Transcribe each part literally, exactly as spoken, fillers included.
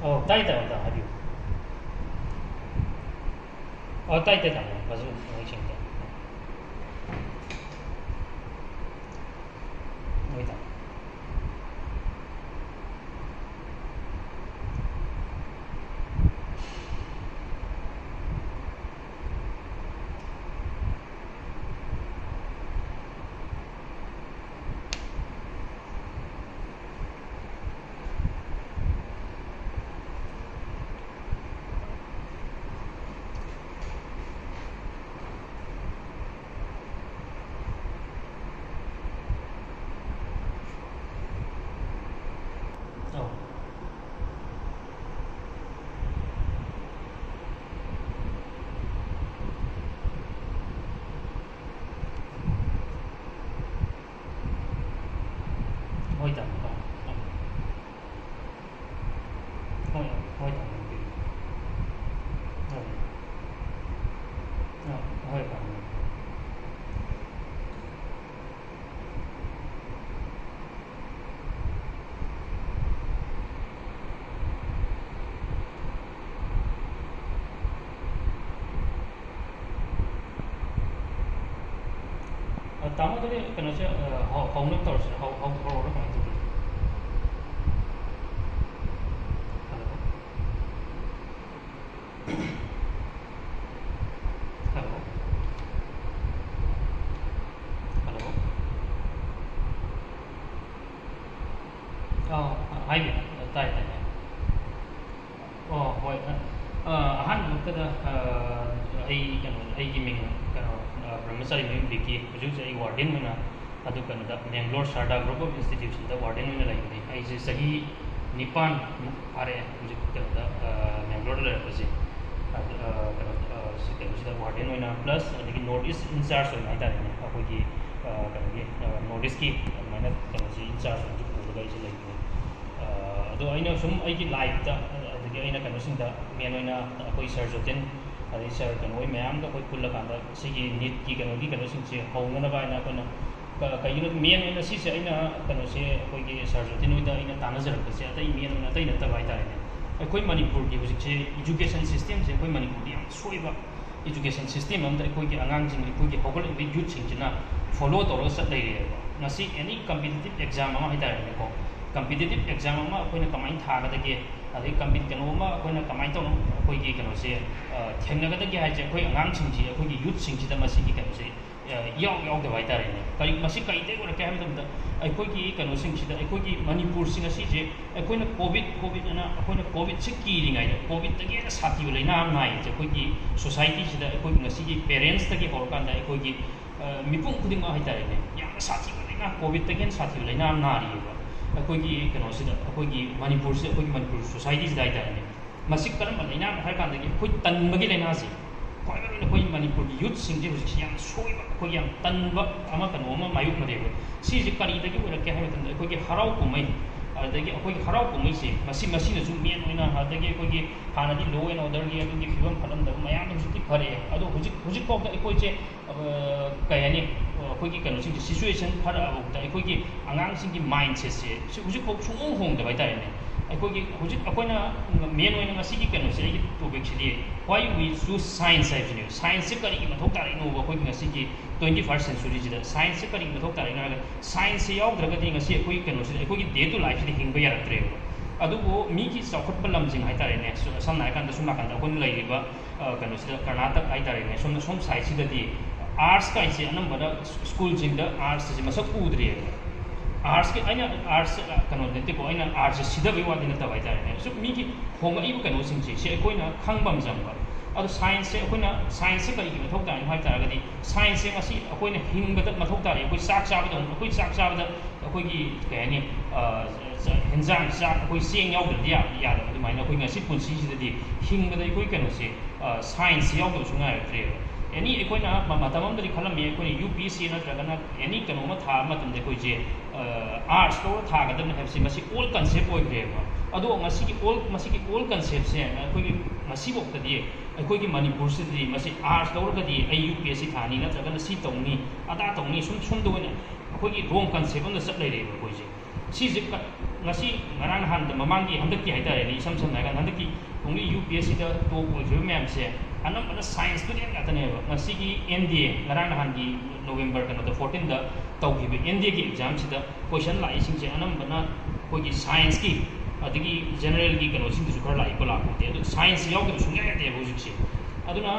ꯑꯣ, ꯇꯥꯏ, ꯇꯥꯏ, ꯇꯥꯏ, ꯍꯥꯏꯕꯤꯌꯨ꯫ ꯑꯣ, ꯇꯥꯏ, ꯇꯥꯏ, ꯇꯥꯏ, ꯐꯖꯅ ꯃꯌꯦꯛ ꯁꯦꯡꯅ ꯇꯥꯏ꯫ ꯍꯣꯏ, ꯇꯥꯏ꯫ ꯑꯧ꯫ ꯍꯣꯏ, ꯇꯥꯃꯣ, ꯇꯥꯃꯣ꯫ ꯍꯣꯏ, ꯍꯣꯏ, ꯇꯥꯃꯣ, ꯄꯤꯕꯤꯌꯨ꯫ ꯍꯣꯏ꯫ ꯑ, ꯍꯣꯏ, ꯇꯥꯃꯣ꯫ ꯑ, ꯇꯥꯃꯣ, ꯑꯗꯨꯗꯤ ꯀꯩꯅꯣꯁꯦ, ꯑ, ꯍꯧ-, ꯍꯧꯅꯕ ꯇꯧꯔꯁꯤꯔ? ꯍꯧ-, ꯍꯧ-, ꯍꯧꯔꯛꯑꯣꯔ ꯀꯃꯥꯏꯅ ꯇꯧꯗꯣꯏꯅꯣ? ꯍꯜꯂꯣ? ꯍꯜꯂꯣ? ꯍꯜꯂꯣ? ꯑꯥꯎ, ꯍꯥꯏꯕꯤꯌꯨ꯫ ꯇꯥꯏ, ꯇꯥꯏ, ꯇꯥꯏ꯫ ꯑꯣ, ꯍꯣꯏ꯫ ꯑ, ꯑ, ꯑꯍꯥꯟꯕꯃꯛꯇꯗ, ꯑ, ꯑꯩ ꯀꯩꯅꯣ, ꯑꯩꯒꯤ ꯃꯤꯡ ꯀꯩꯅꯣ, ꯑ, ꯕ꯭ꯔꯍꯃꯆꯥꯔꯤ ꯃꯌꯨꯝ ꯕꯤꯀꯤ꯫ ꯍꯧꯖꯤꯛ ꯍꯧꯖꯤꯛ ꯑꯩ ꯋꯥꯔꯗꯦꯟ ꯑꯣꯏꯅ, ꯑꯗꯨ ꯀꯩꯅꯣꯗ, ꯕꯦꯡꯒ꯭ꯂꯣꯔ ꯁꯔꯗꯥ ꯒ꯭ꯔꯨꯞ ꯑꯣꯐ ꯏꯟꯁꯇꯤꯇ꯭ꯌꯨꯁꯟꯗ ꯋꯥꯔꯗꯦꯟ ꯑꯣꯏꯅ ꯂꯩꯕꯅꯤ꯫ ꯑꯩꯁꯦ ꯆꯍꯤ ꯅꯤꯄꯥꯟꯃꯨꯛ ꯐꯥꯔꯛꯑꯦ ꯍꯧꯖꯤꯛ ꯀꯩꯅꯣꯗ, ꯑ, ꯕꯦꯡꯒ꯭ꯂꯣꯔꯗ ꯂꯩꯔꯛꯄꯁꯦ꯫ ꯑꯗ, ꯑ, ꯀꯩꯅꯣ, ꯑ, ꯁꯤ ꯀꯩꯅꯣꯁꯤꯗ ꯋꯥꯔꯗꯦꯟ ꯑꯣꯏꯅ, ꯄ꯭ꯂꯁ ꯑꯗꯒꯤ ꯅꯣꯔꯠ ꯏꯁ ꯏꯟꯆꯥꯔꯖ ꯑꯣꯏꯅ ꯍꯥꯏꯇꯥꯔꯦꯅꯦ, ꯑꯩꯈꯣꯏꯒꯤ, ꯑ, ꯀꯩꯅꯣꯒꯤ, ꯑ, ꯅꯣꯔꯠ ꯏꯁꯀꯤ ꯑꯗꯨꯃꯥꯏꯅ ꯀꯩꯅꯣꯁꯤ ꯏꯟꯆꯥꯔꯖ ꯑꯣꯏꯅꯁꯨ ꯄꯨꯔꯒ ꯑꯩꯁꯦ ꯂꯩꯕꯅꯦ꯫ ꯑ, ꯑꯗꯣ ꯑꯩꯅ ꯁꯨꯝ ꯑꯩꯒꯤ ꯂꯥꯏꯐꯇ, ꯑꯗꯒꯤ ꯑꯩꯅ ꯀꯩꯅꯣꯁꯤꯡꯗ, ꯃꯦꯟ ꯑꯣꯏꯅ ꯑꯩꯈꯣꯏ ꯁꯥꯔ ꯖꯣꯇꯤꯟ, ꯑꯗꯩ ꯁꯥꯔ ꯀꯩꯅꯣ ꯍꯣꯏ ꯃꯌꯥꯝꯒ ꯑꯩꯈꯣꯏ ꯄꯨꯜꯂꯀꯥꯟꯗ ꯁꯤꯒꯤ ꯅꯤꯠꯀꯤ ꯀꯩꯅꯣꯒꯤ ꯀꯩꯅꯣꯁꯤꯡꯁꯦ ꯍꯧꯅꯅꯕ ꯍꯥꯏꯅ ꯑꯩꯈꯣꯏꯅ ꯀ-, ꯀꯩꯒꯤꯅꯣ ꯃꯦꯟ ꯑꯣꯏꯅ ꯁꯤꯁꯦ ꯑꯩꯅ ꯀꯩꯅꯣꯁꯦ ꯑꯩꯈꯣꯏꯒꯤ ꯁꯥꯔ ꯖꯣꯇꯤꯟ ꯍꯣꯏꯗ ꯑꯩꯅ ꯇꯥꯟꯅꯖꯔꯛꯄꯁꯦ ꯑꯇꯩ ꯃꯦꯟ ꯑꯣꯏꯅ ꯑꯇꯩ ꯅꯠꯇꯕ ꯍꯥꯏꯇꯥꯔꯦꯅꯦ꯫ ꯑꯩꯈꯣꯏ ꯃꯅꯤꯄꯨꯔꯒꯤ ꯍꯧꯖꯤꯛꯁꯦ education systemꯁꯦ, ꯑꯩꯈꯣꯏ ꯃꯅꯤꯄꯨꯔꯗꯤ ꯌꯥꯝ ꯁꯣꯏꯕ education system ꯑꯃꯗ ꯑꯩꯈꯣꯏꯒꯤ ꯑꯉꯥꯡꯁꯤꯡ, ꯑꯩꯈꯣꯏꯒꯤ ꯍꯧꯒꯠꯂꯛꯂꯤꯕ youthꯁꯤꯡꯁꯤꯅ follow ꯇꯧꯔꯒ ꯆꯠ ꯂꯩꯔꯦꯕ꯫ ꯉꯁꯤ any competitive exam ꯑꯃ ꯍꯥꯏꯇꯥꯔꯦꯅꯦꯀꯣ, competitive exam ꯑꯃ ꯑꯩꯈꯣꯏꯅ ꯀꯃꯥꯏꯅ ꯊꯥꯒꯗꯒꯦ, ꯑꯗꯩ ꯀꯝꯄꯤ ꯀꯩꯅꯣ ꯑꯃ ꯑꯩꯈꯣꯏꯅ ꯀꯃꯥꯏꯅ ꯇꯧꯅ ꯑꯩꯈꯣꯏꯒꯤ ꯀꯩꯅꯣꯁꯦ, ꯑ, ꯊꯦꯡꯅꯒꯗꯒꯦ ꯍꯥꯏꯁꯦ, ꯑꯩꯈꯣꯏ ꯑꯉꯥꯡꯁꯤꯡꯁꯤ, ꯑꯩꯈꯣꯏꯒꯤ youthꯁꯤꯡꯁꯤꯗ ꯃꯁꯤꯒꯤ ꯀꯩꯅꯣꯁꯦ, ꯑ, ꯏꯌꯥꯎ ꯌꯥꯎꯗꯕ ꯍꯥꯏꯇꯥꯔꯦꯅꯦ꯫ ꯀꯔꯤ, ꯃꯁꯤ ꯀꯔꯤꯗꯒꯤ ꯑꯣꯏꯔꯛꯀꯦ ꯍꯥꯏꯕ ꯃꯇꯝꯗ, ꯑꯩꯈꯣꯏꯒꯤ ꯀꯩꯅꯣꯁꯤꯡꯁꯤꯗ, ꯑꯩꯈꯣꯏꯒꯤ ꯃꯅꯤꯄꯨꯔꯁꯤ ꯉꯁꯤꯁꯦ ꯑꯩꯈꯣꯏꯅ COVID, COVID ꯑꯅ ꯑꯩꯈꯣꯏꯅ COVIDꯁꯦ ꯀꯤꯔꯤꯉꯩꯗ, COVIDꯇꯒꯤ ꯍꯦꯟꯅ ꯁꯥꯊꯤꯕ ꯂꯥꯏꯅꯥ ꯑꯃ ꯅꯥꯏꯌꯦ ꯑꯩꯈꯣꯏꯒꯤ societyꯁꯤꯗ꯫ ꯑꯩꯈꯣꯏꯒꯤ ꯉꯁꯤꯒꯤ parentsꯇꯒꯤ ꯍꯧꯔꯀꯥꯟꯗ ꯑꯩꯈꯣꯏꯒꯤ, ꯑ, ꯃꯤꯄꯨꯝ ꯈꯨꯗꯤꯡꯃꯛ ꯍꯥꯏꯇꯥꯔꯦꯅꯦ, ꯌꯥꯝꯅ ꯁꯥꯊꯤꯕ ꯂꯥꯏꯅꯥ, COVIDꯇꯒꯤ ꯍꯦꯟꯅ ꯁꯥꯊꯤꯕ ꯂꯥꯏꯅꯥ ꯑꯃ ꯅꯥꯔꯤꯑꯕ ꯑꯩꯈꯣꯏꯒꯤ ꯀꯩꯅꯣꯁꯤꯗ, ꯑꯩꯈꯣꯏꯒꯤ ꯃꯅꯤꯄꯨꯔꯁꯤꯗ, ꯑꯩꯈꯣꯏꯒꯤ ꯃꯅꯤꯄꯨꯔ societyꯁꯤꯗ ꯍꯥꯏꯇꯥꯔꯦꯅꯦ꯫ ꯃꯁꯤ ꯀꯔꯝꯕ ꯂꯥꯏꯅꯥꯅꯣ ꯍꯥꯏ ꯀꯥꯟꯗꯒꯤ, ꯑꯩꯈꯣꯏ ꯇꯟꯕꯒꯤ ꯂꯥꯏꯅꯥꯁꯦ꯫ ꯈ꯭ꯋꯥꯏ ꯃꯔꯨ ꯑꯣꯏꯅ ꯑꯩꯈꯣꯏ ꯃꯅꯤꯄꯨꯔꯒꯤ youthꯁꯤꯡꯁꯦ ꯍꯧꯖꯤꯛꯁꯦ ꯌꯥꯝ ꯁꯣꯏꯕ, ꯑꯩꯈꯣꯏ ꯌꯥꯝ ꯇꯟꯕ ꯑꯃ, ꯀꯩꯅꯣ ꯑꯃ ꯃꯥꯌꯣꯛꯅꯔꯦꯕ꯫ ꯁꯤꯁꯦ ꯀꯔꯤꯗꯒꯤ ꯑꯣꯏꯔꯛꯀꯦ ꯍꯥꯏꯕ ꯃꯇꯝꯗ, ꯑꯩꯈꯣꯏꯒꯤ ꯍꯔꯥꯎ ꯀꯨꯝꯍꯩ, ꯑꯗꯨꯗꯒꯤ ꯑꯩꯈꯣꯏꯒꯤ ꯍꯔꯥꯎ ꯀꯨꯝꯍꯩꯁꯦ, ꯃꯁꯤ, ꯃꯁꯤꯅꯁꯨ main ꯑꯣꯏꯅ, ꯑꯗꯨꯗꯒꯤ ꯑꯩꯈꯣꯏꯒꯤ ꯍꯥꯟꯅꯗꯤ law and orderꯒꯤ ꯑꯗꯨꯒꯤ ꯐꯤꯕꯝ ꯐꯠꯂꯝꯗꯕ ꯃꯌꯥꯝꯗꯣ ꯍꯧꯖꯤꯛꯇꯤ ꯐꯔꯛꯑꯦ꯫ ꯑꯗꯣ ꯍꯧꯖꯤꯛ, ꯍꯧꯖꯤꯛꯐꯥꯎꯗ ꯑꯩꯈꯣꯏꯁꯦ, ꯑ, ꯀꯩ ꯍꯥꯏꯅꯤ, ꯑ, ꯑꯩꯈꯣꯏꯒꯤ ꯀꯩꯅꯣꯁꯤꯡꯁꯦ, situation ꯐꯔꯛꯑꯐꯥꯎꯗ ꯑꯩꯈꯣꯏꯒꯤ ꯑꯉꯥꯡꯁꯤꯡꯒꯤ mindsetꯁꯦ ꯁꯤ ꯍꯧꯖꯤꯛꯐꯥꯎ ꯁꯨꯡꯍꯣꯡ ꯍꯣꯡꯗꯕ ꯍꯥꯏꯇꯥꯔꯦꯅꯦ꯫ ꯑꯩꯈꯣꯏꯒꯤ ꯍꯧꯖꯤꯛ ꯑꯩꯈꯣꯏꯅ main ꯑꯣꯏꯅ ꯉꯁꯤꯒꯤ ꯀꯩꯅꯣꯁꯦ, ꯑꯩꯒꯤ topicꯁꯤꯗꯤ why we choose science ꯍꯥꯏꯕꯁꯤꯅꯦꯕ꯫ Scienceꯁꯦ ꯀꯔꯤꯒꯤ ꯃꯊꯧ ꯇꯥꯔꯛꯏꯅꯣꯕ ꯑꯩꯈꯣꯏꯒꯤ ꯉꯁꯤꯒꯤ twenty first centuryꯁꯤꯗ? Scienceꯁꯦ ꯀꯔꯤꯒꯤ ꯃꯊꯧ ꯇꯥꯔꯛꯏꯅꯣ ꯍꯥꯏꯔꯒ, scienceꯁꯦ ꯌꯥꯎꯗ꯭ꯔꯒꯗꯤ ꯉꯁꯤ ꯑꯩꯈꯣꯏꯒꯤ ꯀꯩꯅꯣꯁꯤꯗ, ꯑꯩꯈꯣꯏꯒꯤ day to lifeꯁꯤꯗ ꯍꯤꯡꯕ ꯌꯥꯔꯛꯇ꯭ꯔꯦꯕ꯫ ꯑꯗꯨꯕꯨ ꯃꯤꯒꯤ ꯆꯥꯎꯈꯠꯄ ꯂꯝꯁꯤꯡ ꯍꯥꯏꯇꯥꯔꯦꯅꯦ, ꯁ-, ꯁꯝꯅ ꯍꯥꯏꯔꯀꯥꯟꯗ ꯁꯣꯝ ꯅꯥꯀꯟꯗ ꯑꯩꯈꯣꯏꯅ ꯂꯩꯔꯤꯕ, ꯑ, ꯀꯩꯅꯣꯁꯤꯗ, ꯀꯔꯅꯥꯇꯛ ꯍꯥꯏꯇꯥꯔꯦꯅꯦ, ꯁꯣꯝꯗ, ꯁꯣꯝ sideꯁꯤꯗꯗꯤ arts ꯀꯥꯏꯁꯦ ꯑꯅꯝꯕꯅ ꯁ꯭ꯀꯨꯜꯁꯤꯡꯗ artsꯁꯦ ꯃꯁꯛ ꯎꯗ꯭ꯔꯦꯕ꯫ Artsꯀꯤ, ꯑꯩꯅ arts, ꯑ, ꯀꯩꯅꯣ ꯅꯠꯇꯦꯀꯣ, ꯑꯩꯅ artsꯁꯦ ꯁꯤꯊꯕꯩ ꯋꯥꯗꯤ ꯅꯠꯇꯕ ꯍꯥꯏꯇꯥꯔꯦꯅꯦ꯫ ꯁꯨꯝ ꯃꯤꯒꯤ ꯍꯣꯡꯂꯛꯏꯕ ꯀꯩꯅꯣꯁꯤꯡꯁꯦ, ꯁꯤ ꯑꯩꯈꯣꯏꯅ ꯈꯪꯕ ꯑꯃ ꯆꯪꯕ꯫ ꯑꯗꯣ scienceꯁꯦ ꯑꯩꯈꯣꯏꯅ, scienceꯁꯦ ꯀꯔꯤꯒꯤ ꯃꯊꯧ ꯇꯥꯏꯅꯣ ꯍꯥꯏ ꯇꯥꯔꯒꯗꯤ, scienceꯁꯦ ꯉꯁꯤ ꯑꯩꯈꯣꯏꯅ ꯍꯤꯡꯕꯗ ꯃꯊꯧ ꯇꯥꯔꯤ꯫ ꯑꯩꯈꯣꯏ ꯆꯥꯛ ꯆꯥꯕꯗ, ꯑꯩꯈꯣꯏ ꯆꯥꯛ ꯆꯥꯕꯗ ꯑꯩꯈꯣꯏꯒꯤ, ꯀꯩ ꯍꯥꯏꯅꯤ, ꯑ, ꯆ-, ꯍꯦꯟꯖꯥꯡ, ꯆꯥꯛ, ꯑꯩꯈꯣꯏ ꯆꯦꯡ ꯌꯥꯎꯗ꯭ꯔꯗꯤ ꯌꯥ-, ꯌꯥꯗꯕ꯫ ꯑꯗꯨꯃꯥꯏꯅ ꯑꯩꯈꯣꯏ ꯉꯁꯤ ꯄꯨꯟꯁꯤꯁꯤꯗꯗꯤ ꯍꯤꯡꯕꯗ ꯑꯩꯈꯣꯏ ꯀꯩꯅꯣꯁꯦ, ꯑ, scienceꯁꯦ ꯌꯥꯎꯗꯕ ꯁꯨꯡꯌꯥ ꯌꯥꯔꯛꯇ꯭ꯔꯦꯕ꯫ Any, ꯑꯩꯈꯣꯏꯅ ꯃ-, ꯃꯇꯝ ꯑꯃꯗꯗꯤ ꯈꯜꯂꯝꯃꯤ, ꯑꯩꯈꯣꯏꯅ UPSC ꯅꯠꯇ꯭ꯔꯒꯅ any ꯀꯩꯅꯣ ꯑꯃ ꯊꯥꯕ ꯃꯇꯝꯗ ꯑꯩꯈꯣꯏꯁꯦ, ꯑ, arts ꯂꯧꯔ ꯊꯥꯒꯗꯕꯅꯤ ꯍꯥꯏꯕꯁꯦ, ꯃꯁꯤ old concept ꯑꯣꯏꯈ꯭ꯔꯦꯕ꯫ ꯑꯗꯣ ꯉꯁꯤꯒꯤ old, ꯃꯁꯤꯒꯤ old conceptꯁꯦ ꯑꯩꯈꯣꯏꯒꯤ ꯉꯁꯤꯐꯥꯎꯗꯗꯤ ꯑꯩꯈꯣꯏꯒꯤ ꯃꯅꯤꯄꯨꯔꯁꯤꯗꯗꯤ ꯃꯁꯤ arts ꯂꯧꯔꯒꯗꯤ ꯑꯩ UPSC ꯊꯥꯅꯤ, ꯅꯠꯇ꯭ꯔꯒꯅ ꯁꯤ ꯇꯧꯅꯤ, ꯑꯗꯥ ꯇꯧꯅꯤ, ꯁꯨꯝ ꯁꯣꯝꯗ ꯑꯣꯏꯅ ꯑꯩꯈꯣꯏꯒꯤ wrong concept ꯑꯃꯗ ꯆꯠ ꯂꯩꯔꯦꯕ ꯑꯩꯈꯣꯏꯁꯦ꯫ ꯁꯤꯁꯦ ꯀ-, ꯉꯁꯤ ꯉꯔꯥꯡ ꯅꯍꯥꯟꯗ ꯃꯃꯥꯡꯒꯤ ꯍꯟꯗꯛꯀꯤ ꯍꯥꯏꯇꯥꯔꯦꯅꯦ, ꯏꯁꯝ ꯁꯝꯅ ꯍꯥꯏꯔꯀꯥꯟꯗ ꯍꯟꯗꯛꯀꯤ only U P S C ꯗ top ꯑꯣꯏꯈꯤꯕ ꯃꯌꯥꯝꯁꯦ ꯑꯅꯝꯕꯅ science student ꯉꯥꯛꯇꯅꯦꯕ꯫ ꯉꯁꯤꯒꯤ N D A ꯉꯔꯥꯡ ꯅꯍꯥꯟꯒꯤ November ꯀꯩꯅꯣꯗ fourteenꯗ ꯇꯧꯈꯤꯕ N D Aꯒꯤ examꯁꯤꯗ question ꯂꯥꯛꯏꯁꯤꯡꯁꯦ ꯑꯅꯝꯕꯅ ꯑꯩꯈꯣꯏꯒꯤ scienceꯀꯤ ꯑꯗꯒꯤ generalꯒꯤ ꯀꯩꯅꯣꯁꯤꯡꯗꯁꯨ ꯈꯔ ꯂꯥꯛꯏꯀꯣ, ꯂꯥꯛꯄꯕꯨꯗꯤ꯫ ꯑꯗꯣ science ꯌꯥꯎꯗꯕ ꯁꯨꯡꯌꯥ ꯌꯥꯗꯦꯕ ꯍꯧꯖꯤꯛꯁꯦ꯫ ꯑꯗꯨꯅ